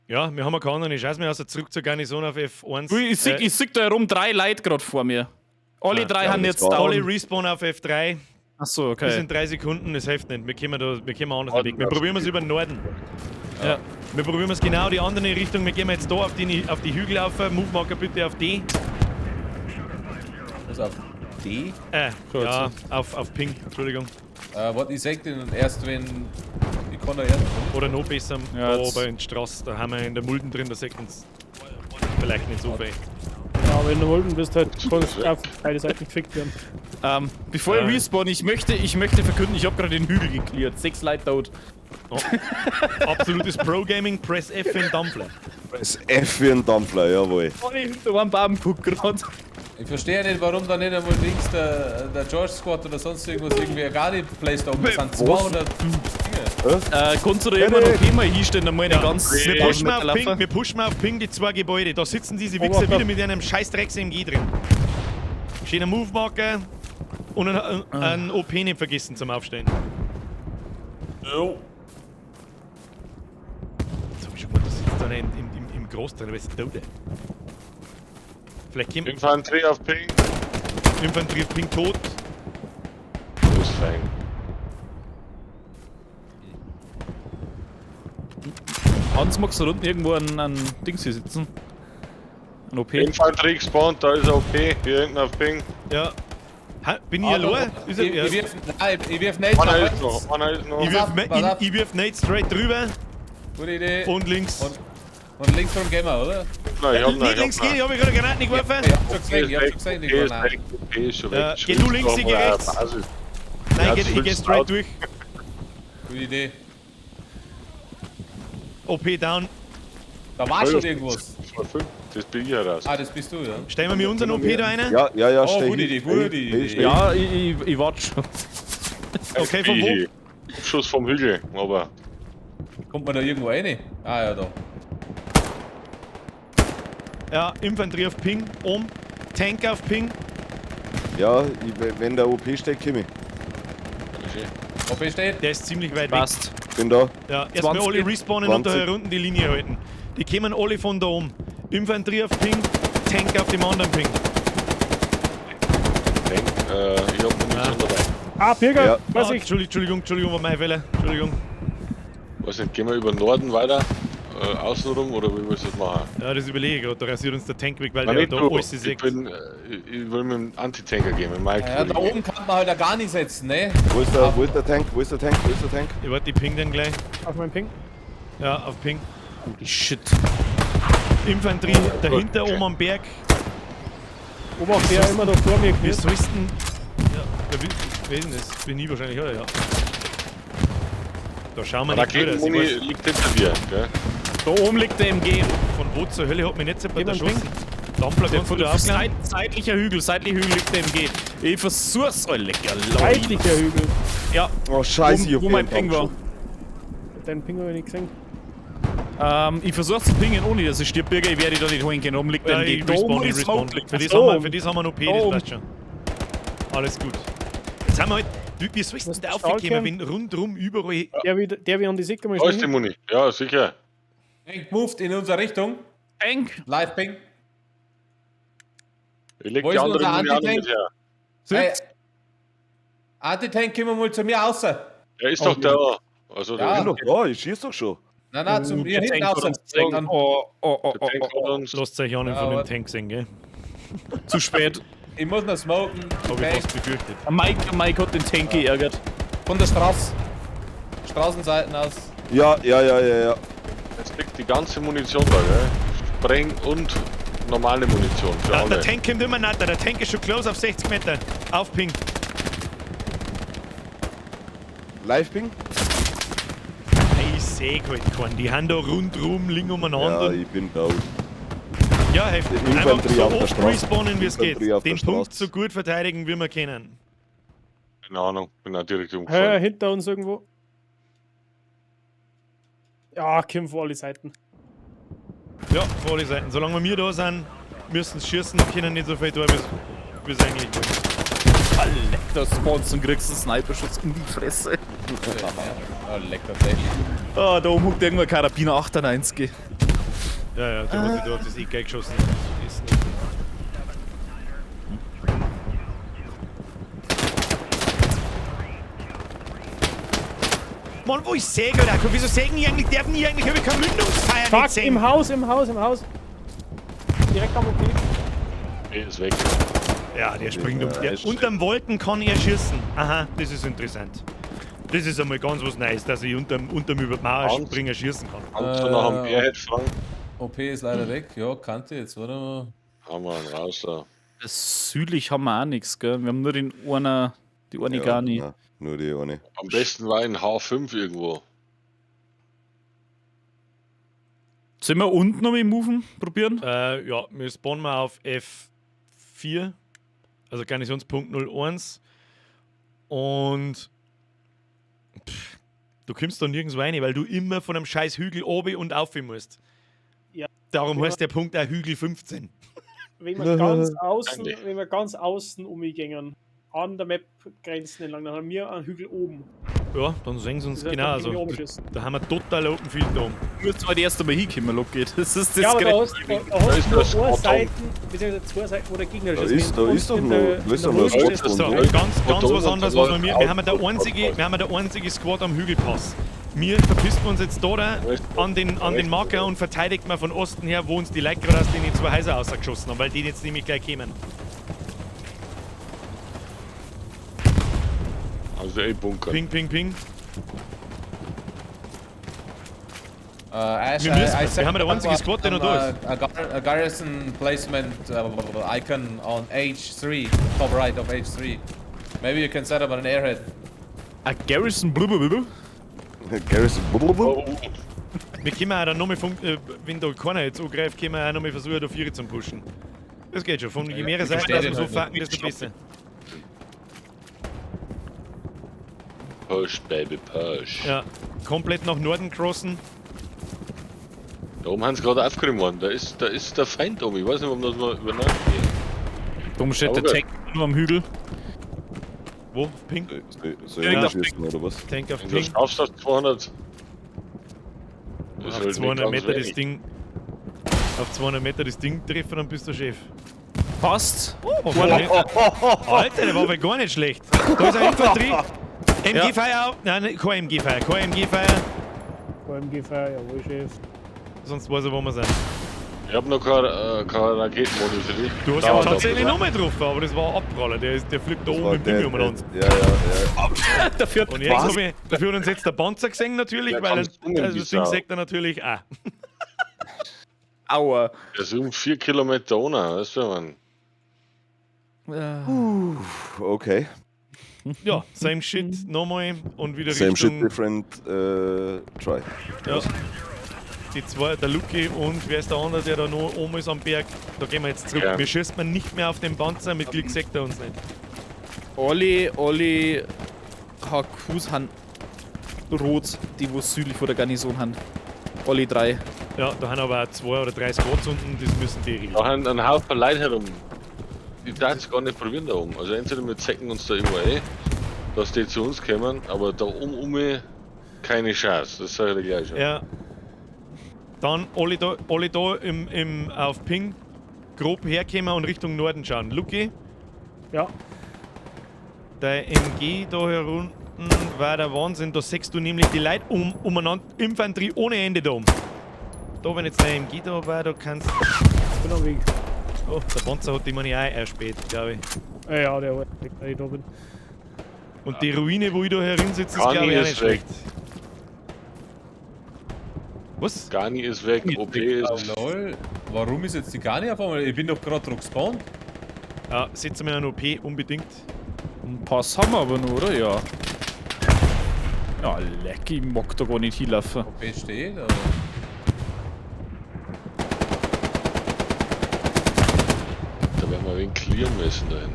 Ja, wir haben ja keine andere Chance mehr, außer zurück zur Garnison auf F1. Ui, Ich sieg da herum drei Leute gerade vor mir. Alle drei ja, haben das jetzt war- Alle down. Respawn auf F3. Achso, Bis okay. in 3 Sekunden, das hilft nicht. Wir kommen anders nicht weg. Wir probieren es über den Norden. Ja. Wir probieren es genau die andere Richtung. Wir gehen jetzt da auf die Hügel auf. Move Marker bitte auf D. Also auf D? Ja, auf Ping, Entschuldigung. Warte, ich sag den erst, wenn. Ich kann da erst. Oder noch besser, Ja, da jetzt- bei den Straßen, da haben wir in der Mulden drin, da sieht uns vielleicht nicht so viel. Ja, aber wenn du Holden bist, halt, kannst du auf beide Seiten gefickt werden. Bevor ich respawn, ich möchte verkünden, ich habe gerade den Hügel geklärt. 6 Leute tot. Oh. Absolutes Pro-Gaming, Press F für den Dampfler. Press F für den Dampfler, jawohl. Oh, ich hinter einem Baum guck gerade. Ich verstehe nicht, warum da nicht einmal links der George Squad oder sonst irgendwas irgendwie gar nicht placed oben. Das sind 200 Dinge. Kannst du da irgendwann OP mal hinstellen, dann mal eine ganz Wir pushen mal auf Meter Ping, laufen? wir pushen mal auf Ping die zwei Gebäude. Da sitzen diese Wichser wieder mit einem scheiß Drecks-MG drin. Schöner Move-Marker und ein OP nicht vergessen zum Aufstellen. Jo. Jetzt hab ich schon gemeint, da sitzt einer im Groß drin, aber ist tot. Vielleicht kommt Infanterie auf Ping. Infanterie auf Ping tot. Das ist fein. Hans, magst du da unten irgendwo an Dings hier sitzen? Ein OP? Infanterie gespawnt, da ist OP. Hier hinten auf Ping. Ja. Ha, bin ich allein? Ist er, Ich, ja. ich wirf, nein, ich wirf nicht Einer nach ist rechts. noch, einer ist noch. Ich wirf, Pass auf, pass ich, ich wirf Nate straight drüber Gute Idee. und links. Und links rum gehen wir, oder? Nein, ich hab noch, Nicht ich links hab gehen, ich habe gerade Granaten geworfen. Ich hab schon gesehen, ich hab schon gesehen, die OP ist Granaten. weg, OP ist schon weg. Ja, geh du links, ich geh rechts. Basis. Nein, Ja, ich geh das straight laut. durch. Gute Idee. OP down. Da war schon irgendwas. Das bin ich ja raus. Ah, das bist du, ja. Stellen wir mir unseren OP da rein? Ja, ja, ja, Oh, steh gute hin. Idee, gute Steh hin, Idee. steh Ja, ich warte schon. Okay, von wo? Schuss vom Hügel, aber Kommt man da irgendwo rein? Ah, ja, da. Ja, Infanterie auf Ping, oben. Tank auf Ping. hin. Ja, wenn der OP steht, komm ich. OP steht. Der ist ziemlich weit weg. Passt. Bin da. Ja, erstmal 20. alle respawnen und da 20. unten die Linie halten. Die kommen alle von da oben. Infanterie auf Ping, Tank auf dem anderen Ping. Tank, ich hab Munition dabei. Ah, Birger, Ja. weiß Ah, ich. Entschuldigung, Entschuldigung, war mein Fehler. Entschuldigung. Weiß nicht, gehen wir über den Norden weiter? Außenrum oder wie willst du das machen? Ja, das überlege ich gerade. Da rasiert uns der Tank weg, weil Nein, der nicht da du. alles Ich, sieht. bin, ich will mit dem Anti-Tanker gehen, mit Mike. Ja, da oben kann man halt auch gar nicht setzen, ne? Wo ist der, wo ist der Tank? Wo ist der Tank? Wo ist der Tank? Ich warte, die Ping dann gleich. Auf meinen Ping. Ja, auf Ping. Holy shit. Infanterie dahinter oben am Berg. Obacht, der immer da vor mir Wir kniet. sollten. Ja, wer ist denn das? Bin ich wahrscheinlich, oder? Ja. Da schauen wir nicht durch. Raketenmuni Ich weiß, liegt hinter dir, gell? Da oben liegt der MG. von wo zur Hölle hat mich nicht separat Gib mir einen erschossen? Dampler Der kannst du von da der aufklären? seitlicher Hügel, seitlicher Hügel liegt der MG. Ich versuch's, oh lecker, Seitlicher Hügel. Ja, Oh, scheiße, ich wo, hab wo mein einen Ping war. Deinen Ping habe ich nicht gesehen. Ich versuch's zu pingen, ohne dass ich stirb, Birger. Ich werde dich da nicht holen können. Oben liegt der Ja, MG. ich Da oben, respawn, wo die ich respawn. Smoke liegt. Für das, Ach so. haben wir, für das haben wir noch P, das Oh. passt schon. Alles gut. Jetzt haben wir halt. Wie sollst du denn da Was, aufgekommen, Stahlkern? wenn rundrum überall. Der wie an die Säcke mal Da ist die schnell. Muni. Ja, sicher. Tank moved in unsere Richtung. Tank. Live Ping. Ich leg Wo die ist andere unser Muni auch noch mit Anti-Tank? her. Hey, Anti-Tank, kommen wir mal zu mir raus. Der ist doch da. Also, Ja. Ich bin doch da, ich schieß doch schon. Nein, nein, zu mir Der hinten Tank hat raus. uns gesehen. Dann, Oh, oh, oh, der oh, Tank oh, hat oh. uns. Lasst euch auch nicht Ja, von dem aber- Tank sehen, gell? Zu spät. ich muss noch smoken. Hab ich Okay. fast befürchtet. Mike hat den Tank geärgert. Von der Straße. Straßenseiten aus. Ja, ja, ja, ja, ja. Jetzt liegt die ganze Munition da, gell? Spreng und normale Munition für Ja, alle. der Tank kommt immer näher. Der Tank ist schon close auf 60 Meter. Auf Ping. Live-Ping? Ich seh halt keinen. Die haben da rundrum, liegen umeinander. Ja, ich bin down. Ja, heftig. Die Einfach Infanterie so auf der oft Straße. respawnen, wie es geht. Infanterie auf der Den Punkt Straße. so gut verteidigen, wie wir können. Keine Ahnung, bin auch direkt Hä, umgefallen. hinter uns irgendwo. Ja, kommen vor alle Seiten. Ja, vor alle Seiten. Solange wir da sind, müssen sie schießen, können nicht so viel tun, wie es eigentlich wollen. Ah, leck, da spawnst und kriegst einen Sniperschuss in die Fresse. Oh, leck tatsächlich. Ah, da oben huckt irgendwo ein Karabiner 98. Ja, ja, der hat sich da auf das Eck geschossen. Ist nicht. Mann, wo ich säge, oder? Wieso sägen die eigentlich? Dürfen die eigentlich? Hab ich keine Mündungsfeier nicht Fuck, sehen? im Haus, im Haus, im Haus. Direkt am OP. Nee, ist weg. Ja, der springt um. Ja, Der, ist- unterm Wolken kann er schießen. Aha, das ist interessant. Das ist einmal ganz was Neues, dass ich unterm über die Mauer Hans? springen schießen kann. Kannst du noch am Bärhead fragen? OP ist leider weg. Ja, kannte jetzt, warte mal. Haben wir einen raus da. Südlich haben wir auch nichts, gell? Wir haben nur den einer, die eine Ja, Garni. nein, nur die eine. Am besten war ein H5 irgendwo. Sollen wir unten noch mit Moven probieren? Ja, wir spawnen mal auf 04, also Garnisonspunkt 01. Und pff, du kommst da nirgendwo rein, weil du immer von einem scheiß Hügel oben und auf musst. Ja. Darum Ja. heißt der Punkt auch Hügel 15. Wenn wir ganz außen, Danke. wenn wir ganz außen umgängen, an der Map-Grenzen entlang, dann haben wir einen Hügel oben. Ja, dann sehen sie uns Das heißt, genau. da Also, können wir oben schießen. da haben wir total Open Field da oben. Du musst halt erst einmal hinkommen, Loki. Das ist das Ja, aber da Gre- hast, da Da hast ist du das nur eine Squad Seite, beziehungsweise zwei Seiten, wo der Gegner Da ist. ist- da Wenn ist doch in noch- der- da ist in doch der noch Hose ein stehst, Squad So, Und ganz, ganz und was da anderes, und was da wir mir. Wir haben ja der einzige, wir haben ja der einzige Squad am Hügelpass. Wir verpissen uns jetzt da, da an den Marker und verteidigt mal von Osten her, wo uns die Leute gerade aus den zwei Häuser rausgeschossen haben, weil die jetzt nämlich gleich kämen. Also eh Bunker. Ping, ping, ping. Ash, Wir müssen- I wir set haben ja der einzige up, Squad, der noch da ist. A garrison placement icon on H3, top right of H3. Maybe you can set up an airhead. A Garrison blablabla. Garrison. Oh, Wir können auch dann nochmal, wenn da keiner jetzt angreift, können wir auch nochmal versuchen, da vier zu pushen. Das geht schon. Von je mehr Seiten, verstehe dass wir den so halt fucken, desto besser. Push, Baby, push. Ja, komplett nach Norden crossen. Da oben haben sie gerade aufgeräumt worden. Da ist der Feind oben. Ich weiß nicht, warum das mal über Nacht geht. Dumm steht der Aber Tank nur am Hügel. Wo? Ping? Soll ich Ja. schießen oder was? Tank auf Wenn du Ping. schaffst, auf 200. Das ist Auf halt nicht 200 ganz Meter das wenig. Ding. Auf 200 Meter das Ding treffen, dann bist du Chef. Passt. Oh, war nicht. Alter, der war aber gar nicht schlecht. Da ist ein Infanterie. MG Fire auf. Nein, kein MG Fire, kein MG Fire. KMG Fire, jawohl, Chef. Sonst weiß er, wo wir sind. Ich hab noch keine Raketenmodus für dich. Du hast Dauert ja tatsächlich noch. nochmal getroffen, aber das war ein Abpraller. Der fliegt da Das oben war im Ding der- umeinander. Ja, ja, ja. Dafür Und jetzt hab ich, dafür hat uns jetzt der Panzer gesehen natürlich, Der weil kann er, zoomen, also die das Ding Sau. sagt er natürlich auch. Aua. Der ist um 4 Kilometer ohne, weißt du, man. Okay. Ja, same shit nochmal und wieder Same shit, Richtung. different try. Ja. Die zwei, der Lucky und wer ist der andere, der da noch oben ist am Berg? Da gehen wir jetzt zurück. Ja. Wir schießen man nicht mehr auf den Panzer, mit Glück sagt er uns nicht. Alle HQs haben rot, die wo südlich vor der Garnison haben. Alle drei. Ja, da haben aber auch 2 oder 3 Squads unten, das müssen die regeln. Da haben einen Haufen Leute herum. Ich darf es gar nicht probieren da oben. Also entweder wir zecken uns da irgendwo ein, dass die zu uns kommen, aber da oben um keine Chance. Das sage ich dir gleich schon. Ja. Dann alle da auf Ping grob herkommen und Richtung Norden schauen. Lucky, Ja, der MG da herunten war der Wahnsinn. Da siehst du nämlich die Leute umeinander, Infanterie ohne Ende da oben. Da, wenn jetzt der MG da war, da kannst bin am Weg. Oh, der Panzer hat die meine auch erst spät, glaube ich. Ja, der war, weil ich da bin. Und die Ruine, wo ich da herin sitze, ist Kani glaube ich auch ist nicht weg. schlecht. Was? Garni ist weg, OP ist. Lol, warum ist jetzt die Garni auf einmal? Ich bin doch gerade drauf gespawnt. Ja, setzen wir einen OP unbedingt. Ein Pass haben wir aber nur, oder? Ja. Ja, leck, ich mag da gar nicht hinlaufen. OP steht, aber. Da werden wir wen clearen müssen da hinten.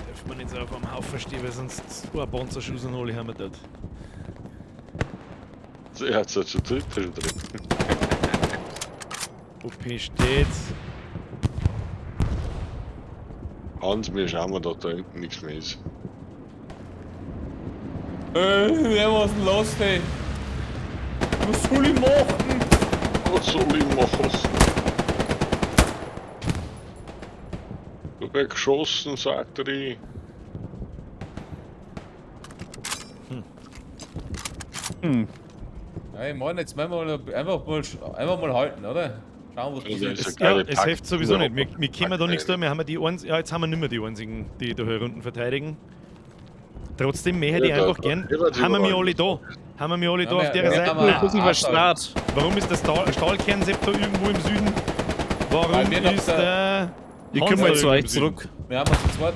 Darf man nicht so auf einem Haufen stehen, weil sonst ein Panzerschuss und alle haben wir dort. So, er hat's halt schon drin. Schon drin. OP steht. Hans, wir schauen mal, dass da hinten nichts mehr ist. Wer was denn los, ey? Was soll ich machen? Was soll ich machen? Du wirst geschossen, sagt er. Die. Ja, ich meine, jetzt müssen wir mal, einfach mal halten, oder? Schauen, was Also, passiert. ist eine Ja, geile es Pack- hilft sowieso nicht. Wir können da nichts Pack- tun. Wir haben ja die ja, jetzt haben wir nicht mehr die einzigen, die da hier unten verteidigen. Trotzdem möchte ich Ja, da- einfach gern. da- da- Haben wir mich alle da? Haben wir mich alle da Ja, auf wir- der wir Seite? haben Ein bisschen Ah, verstrahlt. Warum ist der Stahlkernseptor irgendwo im Süden? Warum Weil wir nach ist der- der. Ich Hans komme da mal zu irgendwo euch im Süden? zurück. Wir haben uns zu zweit.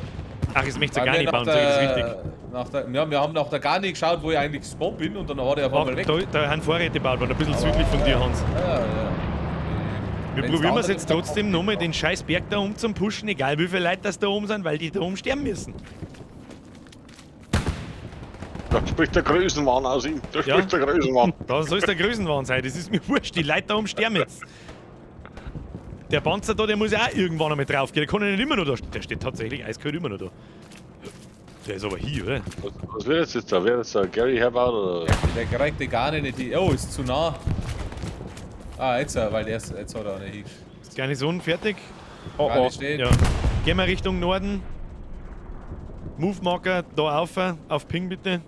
Ach, es möchte ja Weil gar wir nicht nach bauen, das ist richtig. Nach der, ja, wir haben nach der Garni geschaut, wo ich eigentlich gespawnt bin und dann war der auf Ach, einmal weg. da haben Vorräte gebaut worden, ein bisschen südlich von dir, Hans. Ja, ja. Wir Wenn's probieren der es jetzt andere trotzdem nochmal, den scheiß Berg da oben zum Pushen, egal wie viele Leute das da oben sind, weil die da oben sterben müssen. Da spricht der Größenwahn aus ihm. Da Ja. spricht der Größenwahn. Da soll es der Größenwahn sein, das ist mir wurscht, die Leute da oben sterben jetzt. Der Panzer da, der muss ja auch irgendwann einmal drauf gehen, der kann ja nicht immer noch da stehen. Der steht tatsächlich eiskalt immer noch da. Der ist aber hier, oder? Was wird jetzt da? Wird jetzt da Gary herbaut oder? Der kriegt die gar nicht. Die, oh, ist zu nah. Ah, jetzt, weil der ist, jetzt hat er auch nicht. Ist Garnison fertig? Oh, Gar oh. nicht steht. Ja. Gehen wir Richtung Norden. Move Marker da auf, auf Ping bitte.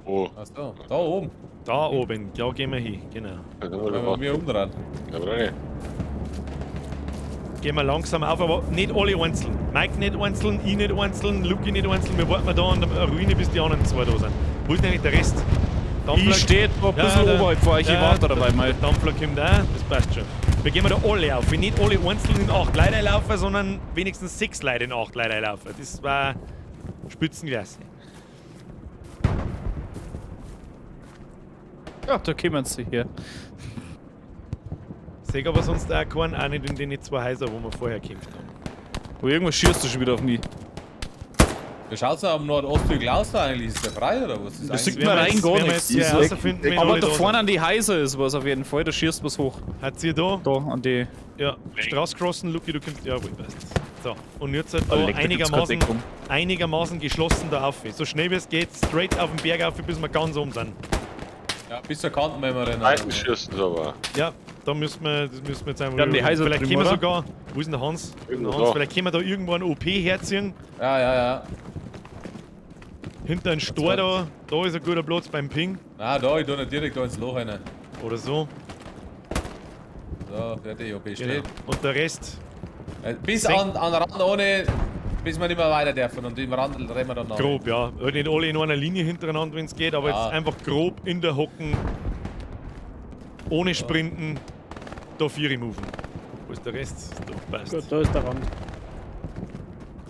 Oh, Ach so, da oben. Da oben, da gehen wir hin, genau. da Wenn wir mir umdrehen. Ja, aber Gehen wir langsam auf, aber nicht alle einzeln. Mike nicht einzeln, ich nicht einzeln, Luki nicht einzeln. Wir warten mal da an der Ruine, bis die anderen zwei da sind. Wo ist denn eigentlich der Rest? Dampfler- Ich stehe ein bisschen der- oberhalb von euch, ich warte dabei mal. Der Dampfler kommt auch, das passt schon. Wir gehen da alle auf. Wir nicht alle einzeln in 8 Leute laufen, sondern wenigstens 6 Leute in 8 Leute laufen. Das war Spitzenklasse. Ja, da kommen sie her. Sehe aber sonst auch keinen, auch nicht in den zwei Häusern, wo wir vorher gekämpft haben. Aber irgendwas schießt du schon wieder auf mich. Wie schaut's denn am Nordosthügel aus da eigentlich? Ist der frei oder was? Ist Das eigentlich- sieht man rein gar werden wir nichts. jetzt hier Ist weg. herausfinden, wenn Aber alle da da vorne sind. an die Häuser ist was auf jeden Fall, da schießt was hoch. Hat sie da? Da an die. Ja, Straße crossen, Luki, du kommst. Ja, wohl, passt. So, und jetzt halt Oh, da leck, da gibt's keine einigermaßen, Deckung. einigermaßen geschlossen da auf. So schnell wie es geht, straight auf den Berg auf, bis wir ganz oben sind. Ja, bis zur Kante wenn wir rennen. Seiten schießen sie aber. Ja, da müssen wir, das müssen wir jetzt einfach. Ja, die Häuser Vielleicht drüben, können wir oder? sogar. Wo ist denn der Hans? Wo ist denn der Irgendwo Hans? da. Vielleicht können wir da irgendwo einen OP herziehen. Ja, ja, ja. Hinter einem Stor da, da ist ein guter Platz beim Ping. Na, da, ich tu nicht direkt da ins Loch rein. Oder so. So, fertig, OP Genau. steht. Und der Rest. Bis an den Rand ohne, bis wir nicht mehr weiter dürfen. Und im Rand rennen wir dann nach. Grob, ja. Halt nicht alle in einer Linie hintereinander, wenn es geht, aber Ja. jetzt einfach grob in der Hocken. Ohne Sprinten. Da vier moven. Wo ist der Rest? Da passt. Gut, da ist der Rand.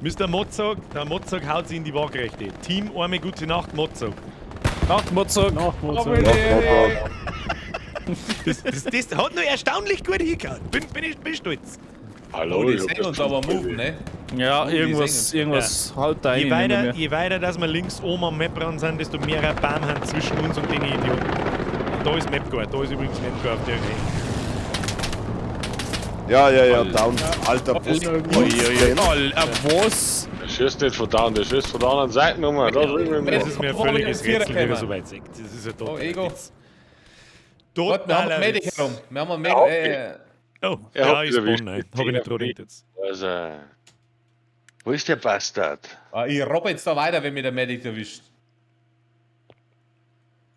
Mr. Mozog, der Mozog haut sich in die Waagerechte. Team Arme, gute Nacht, Mozog. Nacht, Mozart. Nach Mozart. Ja, Das hat nur erstaunlich gut hingehauen. Bin stolz. Hallo, Oh, die ich hab sehen uns das aber schon moven, ne? Ja, Oh, die irgendwas, singen. irgendwas halt da Je rein. weiter, je weiter, dass wir links oben am Map sind, desto mehr Baum haben zwischen uns und den Idioten. Und da ist Mapguard, da ist übrigens Mapguard auf der Höhe. ja, down. Alter, was Ui, ist denn? Was? Der schießt nicht von da, der schießt von der anderen Seite nochmal. Da drüben. Das ist mir ein Wo haben wir völliges den Vierer Rätsel, wie er gekommen? so weit sagt. Das ist ja total. Oh, Ego. Witz. Warte, wir haben Totaler einen Medic Witz. herum. Wir haben einen Medic. Oh, Er ja, hat ich wieder spawn, erwischt. nein. Hab ich nicht dran gedacht jetzt. Also, wo ist der Bastard? Ich robbe jetzt da weiter, wenn mich der Medic erwischt.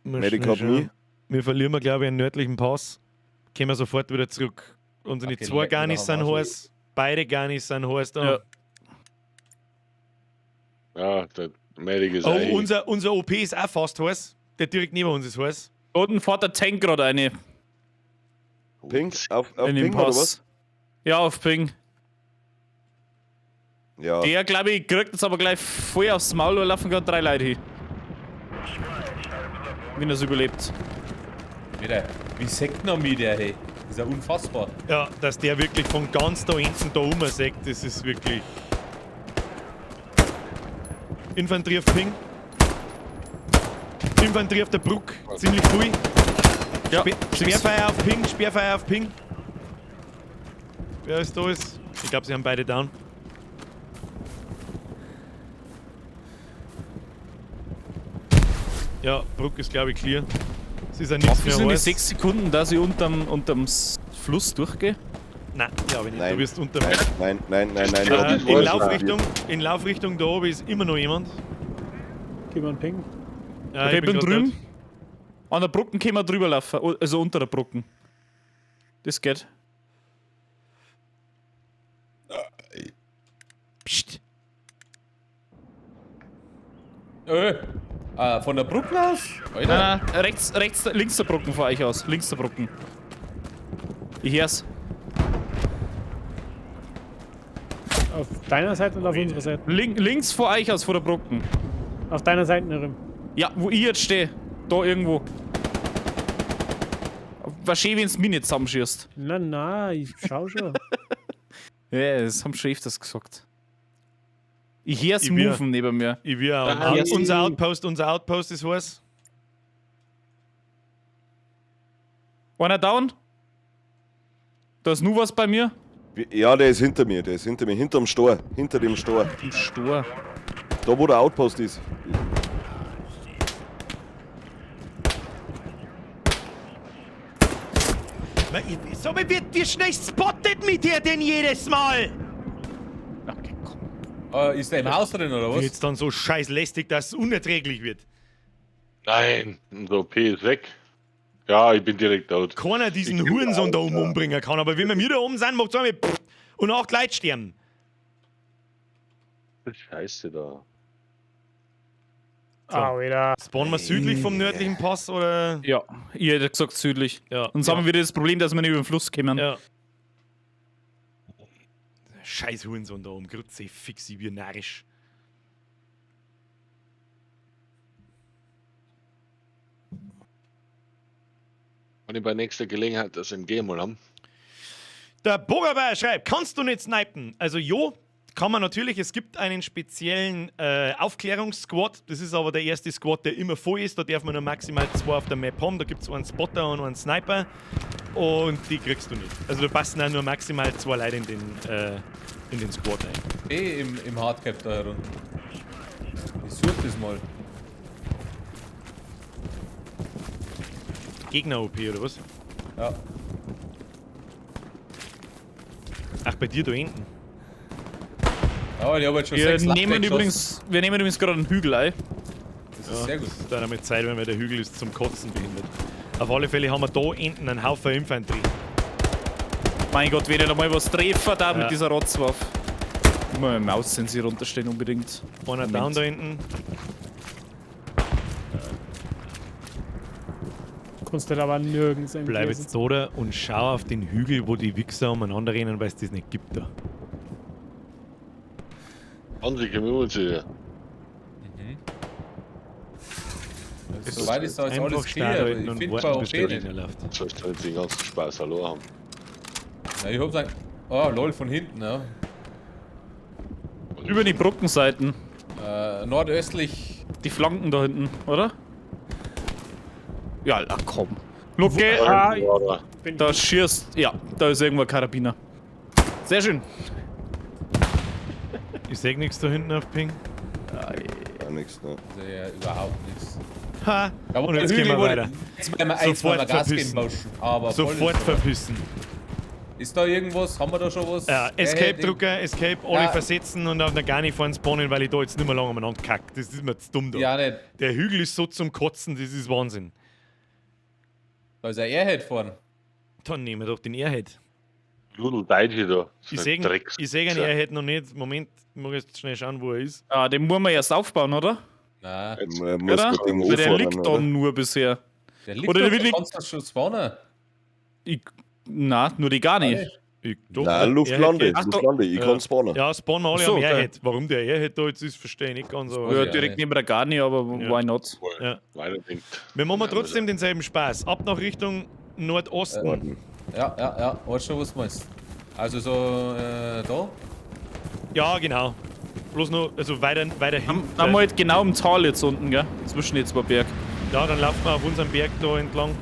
Mal Medic schnell hat mich. schauen. Wir verlieren, glaube ich, einen nördlichen Pass. Kommen wir sofort wieder zurück. Unsere Okay, zwei leck, Garnis da sind haben wir heiß. Beide Garnis sind heiß da. Ja. Ja, der Medic ist Oh, eigentlich- unser OP ist auch fast heiß. Der direkt neben uns ist heiß. Unten fährt der Tank gerade eine. Pink? Auf In den Ping oder Pass. was? Ja, auf Ping. Ja. Der, glaube ich, kriegt jetzt aber gleich voll aufs Maul und laufen gerade drei Leute hin. Wenn er es überlebt. Wieder. Wie sagt noch mich der, hey? Das ist ja unfassbar. Ja, dass der wirklich von ganz da hinten da oben sägt, das ist wirklich. Infanterie auf Ping. Infanterie auf der Brücke, ziemlich viel. Ja, Sperrfeuer auf Ping, Sperrfeuer auf Ping. Wer ist da ist? Ich glaube, sie haben beide down. Ja, Brücke ist glaube ich clear. Es ist ja nichts Was mehr sind die heiß. 6 Sekunden, dass ich unterm Fluss durchgehe? Nein, glaube ich nicht. Nein. Du wirst unter. Nein, nein, nein, nein, nein. In Laufrichtung da oben ist immer noch jemand. Gib mir einen Ping. Ja, Okay, ich bin grad drüben. dort. An der Brücke können wir drüber laufen, also unter der Brücke. Das geht. Psst. Von der Brücke aus? Alter. Nein, nein, rechts, rechts, links der Brücken vor euch aus. Links der Brücken. Ich hör's. Auf deiner Seite und auf unserer Seite. Links vor euch aus, vor der Brücken. Auf deiner Seite herum. Ja, wo ich jetzt stehe. Da irgendwo. War schön, wenn du mich nicht zusammenschießt. Nein, nein, ich schau schon. Ja, das haben schon öfters gesagt. Ich hör's Ich will- moven neben mir. Ich will auch. Ah, ja. Unser Outpost ist heiß. Einer down? Da ist nur was bei mir. Ja, der ist hinter mir, der ist hinter mir, hinterm Stor, hinter dem Stor. Im Stor. Da, wo der Outpost ist. Sag mal, wie schnell spottet mich der denn jedes Mal? Okay, komm. Ist der im Haus drin oder was? Wird's dann so scheiß lästig, dass es unerträglich wird. Nein, unser OP ist weg. Ja, ich bin direkt tot. Keiner diesen Ich- Hurensohn da oben umbringen kann, aber wenn wir mir da oben sind, macht's einmal pff und 8 Leute sterben. Scheiße da. Alter. Spawnen wir südlich vom nördlichen Pass oder? Ja, ich hätte gesagt südlich. Ja. Und haben wir wieder das Problem, dass wir nicht über den Fluss kommen. Ja. Scheiß Hurensohn da oben, Grütze, fix, ich bin narrisch. Kann ich bei nächster Gelegenheit das MG mal haben? Der Burgerbauer schreibt, kannst du nicht snipen? Also jo, kann man natürlich. Es gibt einen speziellen Aufklärungssquad. Das ist aber der erste Squad, der immer voll ist. Da darf man nur maximal 2 auf der Map haben. Da gibt es einen Spotter und einen Sniper. Und die kriegst du nicht. Also da passen auch nur maximal 2 Leute in den Squad ein. Eh im Hardcap da herum. Ich such das mal. Gegner-OP oder was? Ja. Ach, bei dir da hinten. Ja, ich hab jetzt schon Wir 6 nehmen übrigens gerade einen Hügel ein. Das ist sehr gut. Das ist dann mit Zeit, wenn der Hügel ist zum Kotzen behindert. Auf alle Fälle haben wir da hinten einen Haufen Infanterie. Mein Gott, wenn ich da mal was treffen da Ja. mit dieser Rotzwaffe. Mal Maus sind sie runterstehen unbedingt. Einer Moment. down da hinten. Kannst du aber nirgends im Bleib jetzt da da und schau auf den Hügel, wo die Wichser umeinander rennen, weil es das nicht gibt da. Hansi, komm immer zu dir. Soweit ist da jetzt Einfach alles clear, starr aber halten ich und finde warten, bei bis OP der nicht. Gegner läuft. Sollst du nicht den ganzen Spaß verloren haben. Ja, ich hab's ein. Oh, lol, von hinten, ja. Über die Brückenseiten. Nordöstlich. Die Flanken da hinten, oder? Ja, ach komm. Lucke, Ah, Ja, bin da schießt. Ja, da ist irgendwo ein Karabiner. Sehr schön. Ich seh nichts da hinten auf Ping. Gar nichts, ne? Also, ja, überhaupt nichts. Ha! Ja, Und jetzt gehen wir weiter. Jetzt werden wir eins, Sofort weil wir Gas geben verpissen. müssen. Aber voll Sofort ist- verpissen. Ist da irgendwas? Haben wir da schon was? Ja, Escape-Drucker, Escape, alle Ja. versetzen und auf der Garni fahren spawnen, weil ich da jetzt nicht mehr lange umeinander kack. Das ist mir zu dumm da. Ja, nicht. Der Hügel ist so zum Kotzen, das ist Wahnsinn. Da ist ein Airhead vorne. Dann nehmen wir doch den Airhead. Ludel Deutsche da. Ich sehe seh den Airhead noch nicht. Moment, ich muss jetzt schnell schauen, wo er ist. Ah, den muss man erst aufbauen, oder? Nein. Man muss Oder? mit dem Weil der anfahren, liegt da oder? nur bisher. Der liegt Oder doch, der da will- kannst du das schon spawnen. Na, nur die gar nicht. Ich, doch, Nein, der Luftlande, Airhead Ach, da- Luftlande, ich Ja. kann spawnen. Ja, spawnen wir alle Ach so, am okay. Airhead. Warum der Airhead da jetzt ist, verstehe ich nicht ganz. Aber Ja, ja direkt nicht. neben der Garni, aber Ja. why not? Ja. Weiterdenkt. Wir machen trotzdem denselben Spaß. Ab nach Richtung Nordosten. Norden. Ja, ja, ja. Weißt schon, was du meinst. Also so, da? Ja, genau. Bloß noch, also weiter hinten. Haben wir halt genau im Tal jetzt unten, gell? Zwischen den zwei Bergen. Ja, dann laufen wir auf unserem Berg da entlang.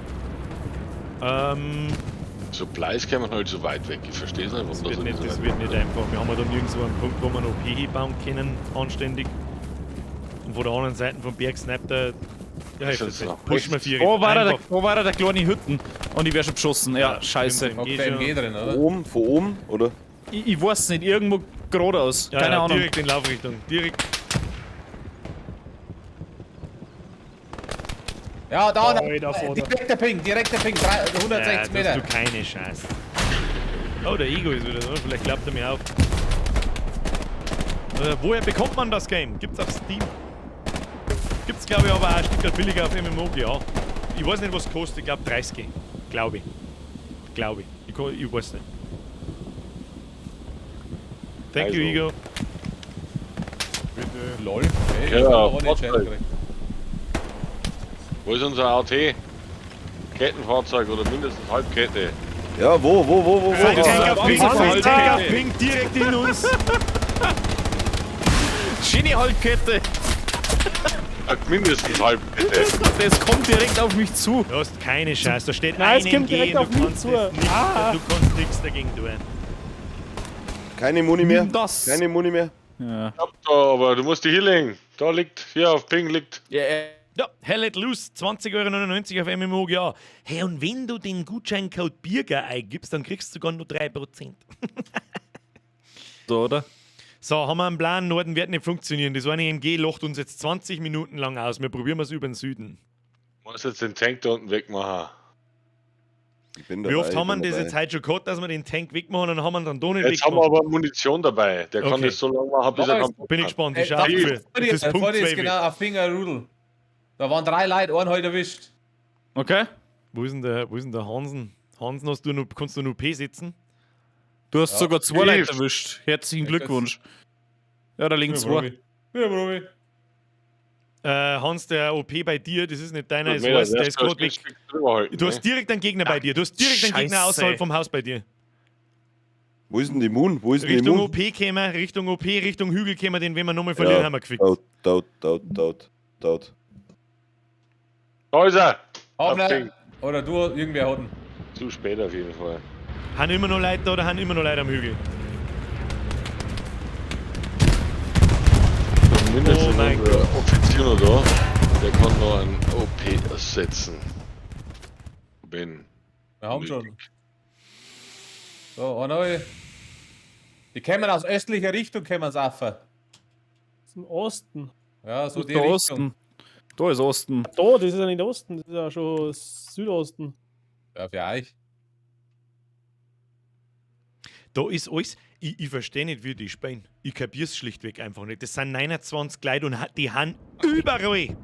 Supplies kämen halt so weit weg. Ich verstehe es nicht, warum Das das wird nicht, so das weit wird nicht einfach. Wir haben ja da nirgendwo einen Punkt, wo wir noch PE bauen können, anständig. Und von der anderen Seite vom Berg sniped er. Ja, ich Das ist noch Push mir vier. Wo war Einfach. der, der kleine Hütten? Und ich wär schon beschossen. Ja, Ja, scheiße. Hockt Geh der schon. MG drin, oder? Oben, von oben, oder? Ich weiß nicht, irgendwo geradeaus. Ja, Keine ja, Ahnung. Direkt in Laufrichtung. Direkt. Ja, da, da. Alter, Vater. Direkter Ping, direkter Ping, 160 Ja, da Meter. hast du keine Chance. Oh, der Ego ist wieder da. Vielleicht klappt er mir auf. Woher bekommt man das Game? Gibt's auf Steam? Gibt's, glaube ich, aber auch ein Stück billiger auf MMOGA. Ich weiß nicht, was es kostet. Ich glaube 30. Glaube ich. Glaube ich. Ich weiß nicht. Thank you, Also. Ego. Lol. Okay, Ja, ich hab aber nicht Vorteil. gekriegt. Wo ist unser AT? Kettenfahrzeug oder mindestens Halbkette. Ja, wo? Tank wo? auf Pink, Panzer. Tank auf Pink, direkt in uns. Schöne Halbkette. Mindestens Halbkette. Das kommt direkt auf mich zu. Du hast keine Chance, da steht Nein, es ein kommt MG direkt und auf du mich kannst zu. es nicht, Ah. du kannst nichts dagegen tun. Keine Muni mehr. Nimm das. Keine Muni mehr. Ja. Ich hab da, aber du musst die Healing. Da liegt, hier auf Ping liegt. Ja, Ja, Hell Let Loose, 20,99 € auf MMOGA. Hey, und wenn du den Gutscheincode Birger eingibst, dann kriegst du sogar nur 3%. So, oder? So, haben wir einen Plan, Norden wird nicht funktionieren. Das eine MG locht uns jetzt 20 Minuten lang aus. Wir probieren es über den Süden. Du musst jetzt den Tank da unten wegmachen. Ich bin Wie dabei, oft haben wir ich bin das dabei. jetzt heute schon gehabt, dass wir den Tank wegmachen und dann haben wir ihn dann doch nicht Jetzt haben wir weggemacht? aber Munition dabei. Der kann Okay. das so lange machen, bis er Ja, keinen Bock Bin ich hat. gespannt, Ey, ich schau da- dafür. Vor dir, Das ist vor Punkt dir ist 12. genau ein Fingerrudel. Da waren drei Leute, einen heute erwischt. Okay. Wo ist denn der Hansen? Hansen, kannst du nur P sitzen? Du hast sogar zwei Hilf. Leute erwischt. Herzlichen Glückwunsch. Ja, da liegen zwei. Ja, Probi. Hans, der OP bei dir, das ist nicht deiner, Gut, ist Männer, weiß, der ist der gerade weg. drüber halten, Du hast ne? direkt einen Gegner bei dir. Du hast direkt einen Gegner Scheiße. außerhalb vom Haus bei dir. Wo ist denn die Moon? Wo ist denn die Richtung Moon? OP kämen, Richtung OP, Richtung Hügel kämen, den wenn wir nochmal verlieren, Ja. haben wir gefickt. Tot, tot, tot, tot, tot. Da ist er! Haben Auf wir- Ping. Oder du, irgendwer hat ihn. Zu spät auf jeden Fall. Haben immer noch Leute da oder haben immer noch Leute am Hügel? So, mindestens Oh mein unser Offizier noch da. Der kann noch einen OP ersetzen. Wenn. Wir haben schon. So, einer. Die kämen aus östlicher Richtung, kämen sie auf. Aus dem Osten. Ja, so die Der Richtung. Osten. Da ist Osten. Da, das ist ja nicht Osten, das ist ja schon Südosten. Ja, für euch. Da ist alles. Ich verstehe nicht, wie die spielen. Ich kapier's schlichtweg einfach nicht. Das sind 29 Leute und die haben überall.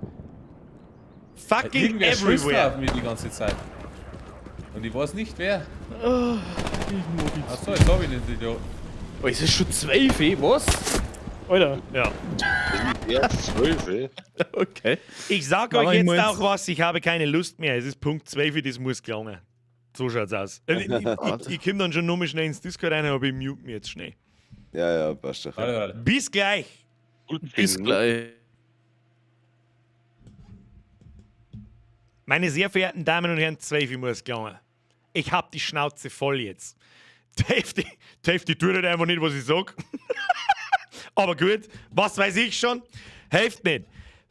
Fucking Irgendwer schießt da everywhere. auf mich die ganze Zeit. Und ich weiß nicht wer. Ich mag jetzt. Achso, jetzt hab ich den Idioten. Oh, es ist schon 12, eh? Was? Alter, Ja. Erst 12, ey. Okay. Ich sag Aber euch ich jetzt mein's- auch was, ich habe keine Lust mehr. Es ist Punkt 12, das muss gelangen. So schaut's aus. Ich komme dann schon nochmal schnell ins Discord rein, aber ich mute mich jetzt schnell. Ja, ja, passt doch. Warte, warte. Bis gleich. Gut, Bis gleich. Meine sehr verehrten Damen und Herren, 12 muss gelangen. Ich hab die Schnauze voll jetzt. Die Hälfte tut halt einfach nicht, was ich sag. Aber gut, was weiß ich schon? Hilft nicht.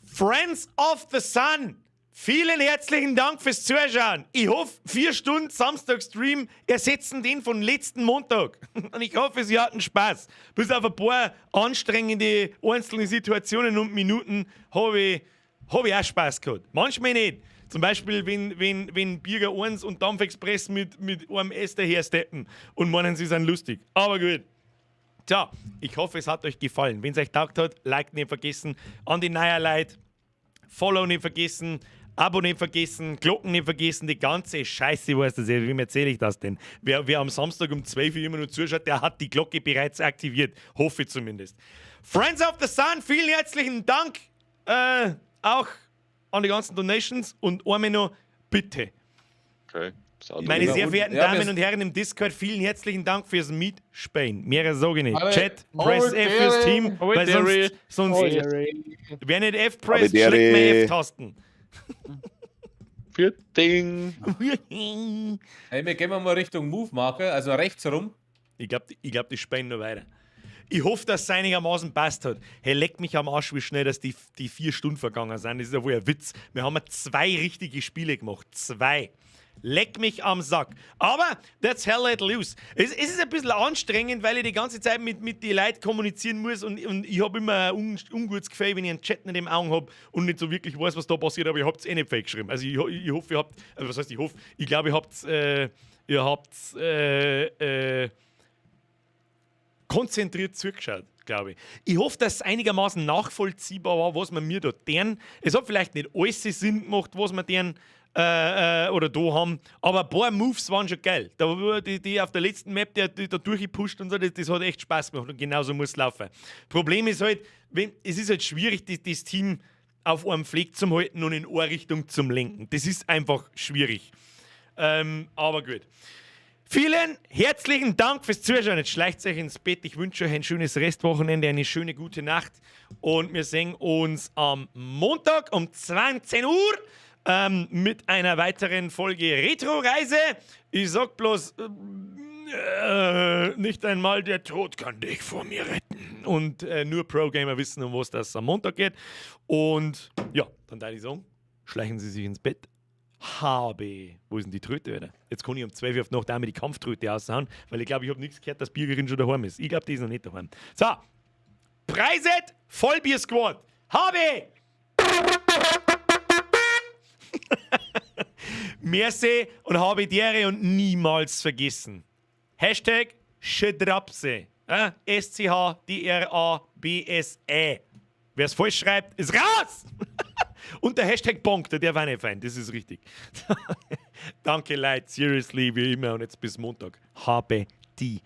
Friends of the Sun, vielen herzlichen Dank fürs Zuschauen. Ich hoffe, 4 Stunden Samstag-Stream ersetzen den von letzten Montag. Und ich hoffe, Sie hatten Spaß. Bis auf ein paar anstrengende einzelne Situationen und Minuten habe ich auch Spaß gehabt. Manchmal nicht. Zum Beispiel, wenn Birger 1 und Dampfexpress mit einem S dahersteppen und meinen, sie sind lustig. Aber gut. Tja, ich hoffe, es hat euch gefallen. Wenn es euch taugt hat, Like nicht vergessen, an die neuen Leute, Follow nicht vergessen, Abo nicht vergessen, Glocken nicht vergessen, die ganze Scheiße, weißt du, wem erzähle ich das denn? Wer am Samstag um 12 Uhr immer noch zuschaut, der hat die Glocke bereits aktiviert. Hoffe ich zumindest. Friends of the Sun, vielen herzlichen Dank auch an die ganzen Donations und einmal noch, bitte. Okay. Meine Ja, sehr und- verehrten ja, wir- Damen und Herren im Discord, vielen herzlichen Dank fürs Mitspielen. Mehr sage ich nicht. Aber- Chat, press F fürs Team, weil sonst wer nicht F presst, Habidere. schlägt mir F-Tasten. Ding. Hey, wir gehen mal Richtung Move-Marker, also rechts rum. Ich glaube, die spielen noch weiter. Ich hoffe, dass es einigermaßen passt hat. Hey, leck mich am Arsch, wie schnell, dass die 4 Stunden vergangen sind. Das ist ja wohl ein Witz. Wir haben ja 2 richtige Spiele gemacht. 2. Leck mich am Sack. Aber that's hell let loose. Es ist ein bisschen anstrengend, weil ich die ganze Zeit mit den Leuten kommunizieren muss und ich habe immer ein ungutes Gefühl, wenn ich einen Chat nicht im Augen habe und nicht so wirklich weiß, was da passiert, aber ihr habt es eh nicht fake geschrieben. Also ich hoffe, ihr habt, also was heißt ich hoffe, ich glaube, ihr habt konzentriert zugeschaut, glaube ich. Ich hoffe, dass es einigermaßen nachvollziehbar war, was man mir da deren. Es hat vielleicht nicht alles Sinn gemacht, was wir deren oder da haben, aber ein paar Moves waren schon geil. Da, wo die auf der letzten Map, die da durchgepusht und so, das hat echt Spaß gemacht und genauso muss es laufen. Problem ist halt, es ist halt schwierig, das Team auf einem Fleck zu halten und in eine Richtung zu lenken. Das ist einfach schwierig. Aber gut. Vielen herzlichen Dank fürs Zuschauen. Jetzt schleicht euch ins Bett. Ich wünsche euch ein schönes Restwochenende, eine schöne gute Nacht. Und wir sehen uns am Montag um 20 Uhr mit einer weiteren Folge Retro-Reise. Ich sag bloß, nicht einmal der Tod kann dich vor mir retten. Und nur Pro-Gamer wissen, um was das am Montag geht. Und ja, dann tät ich sagen, schleichen Sie sich ins Bett. HB. Wo ist denn die Tröte wieder? Jetzt kann ich um 12 Uhr auf die Nacht auch mal die Kampftröte aushauen, weil ich glaube, ich habe nichts gehört, dass Birgerin schon daheim ist. Ich glaube, die ist noch nicht daheim. So, Preiset Vollbier Squad. HB! Merci und habe die Ehre und niemals vergessen. #Schdrabse. SCHDRABSE. Wer es falsch schreibt, ist raus! Und der #Bonk, der darf auch nicht fein, das ist richtig. Danke, Leute, seriously, wie immer. Und jetzt bis Montag. Habe die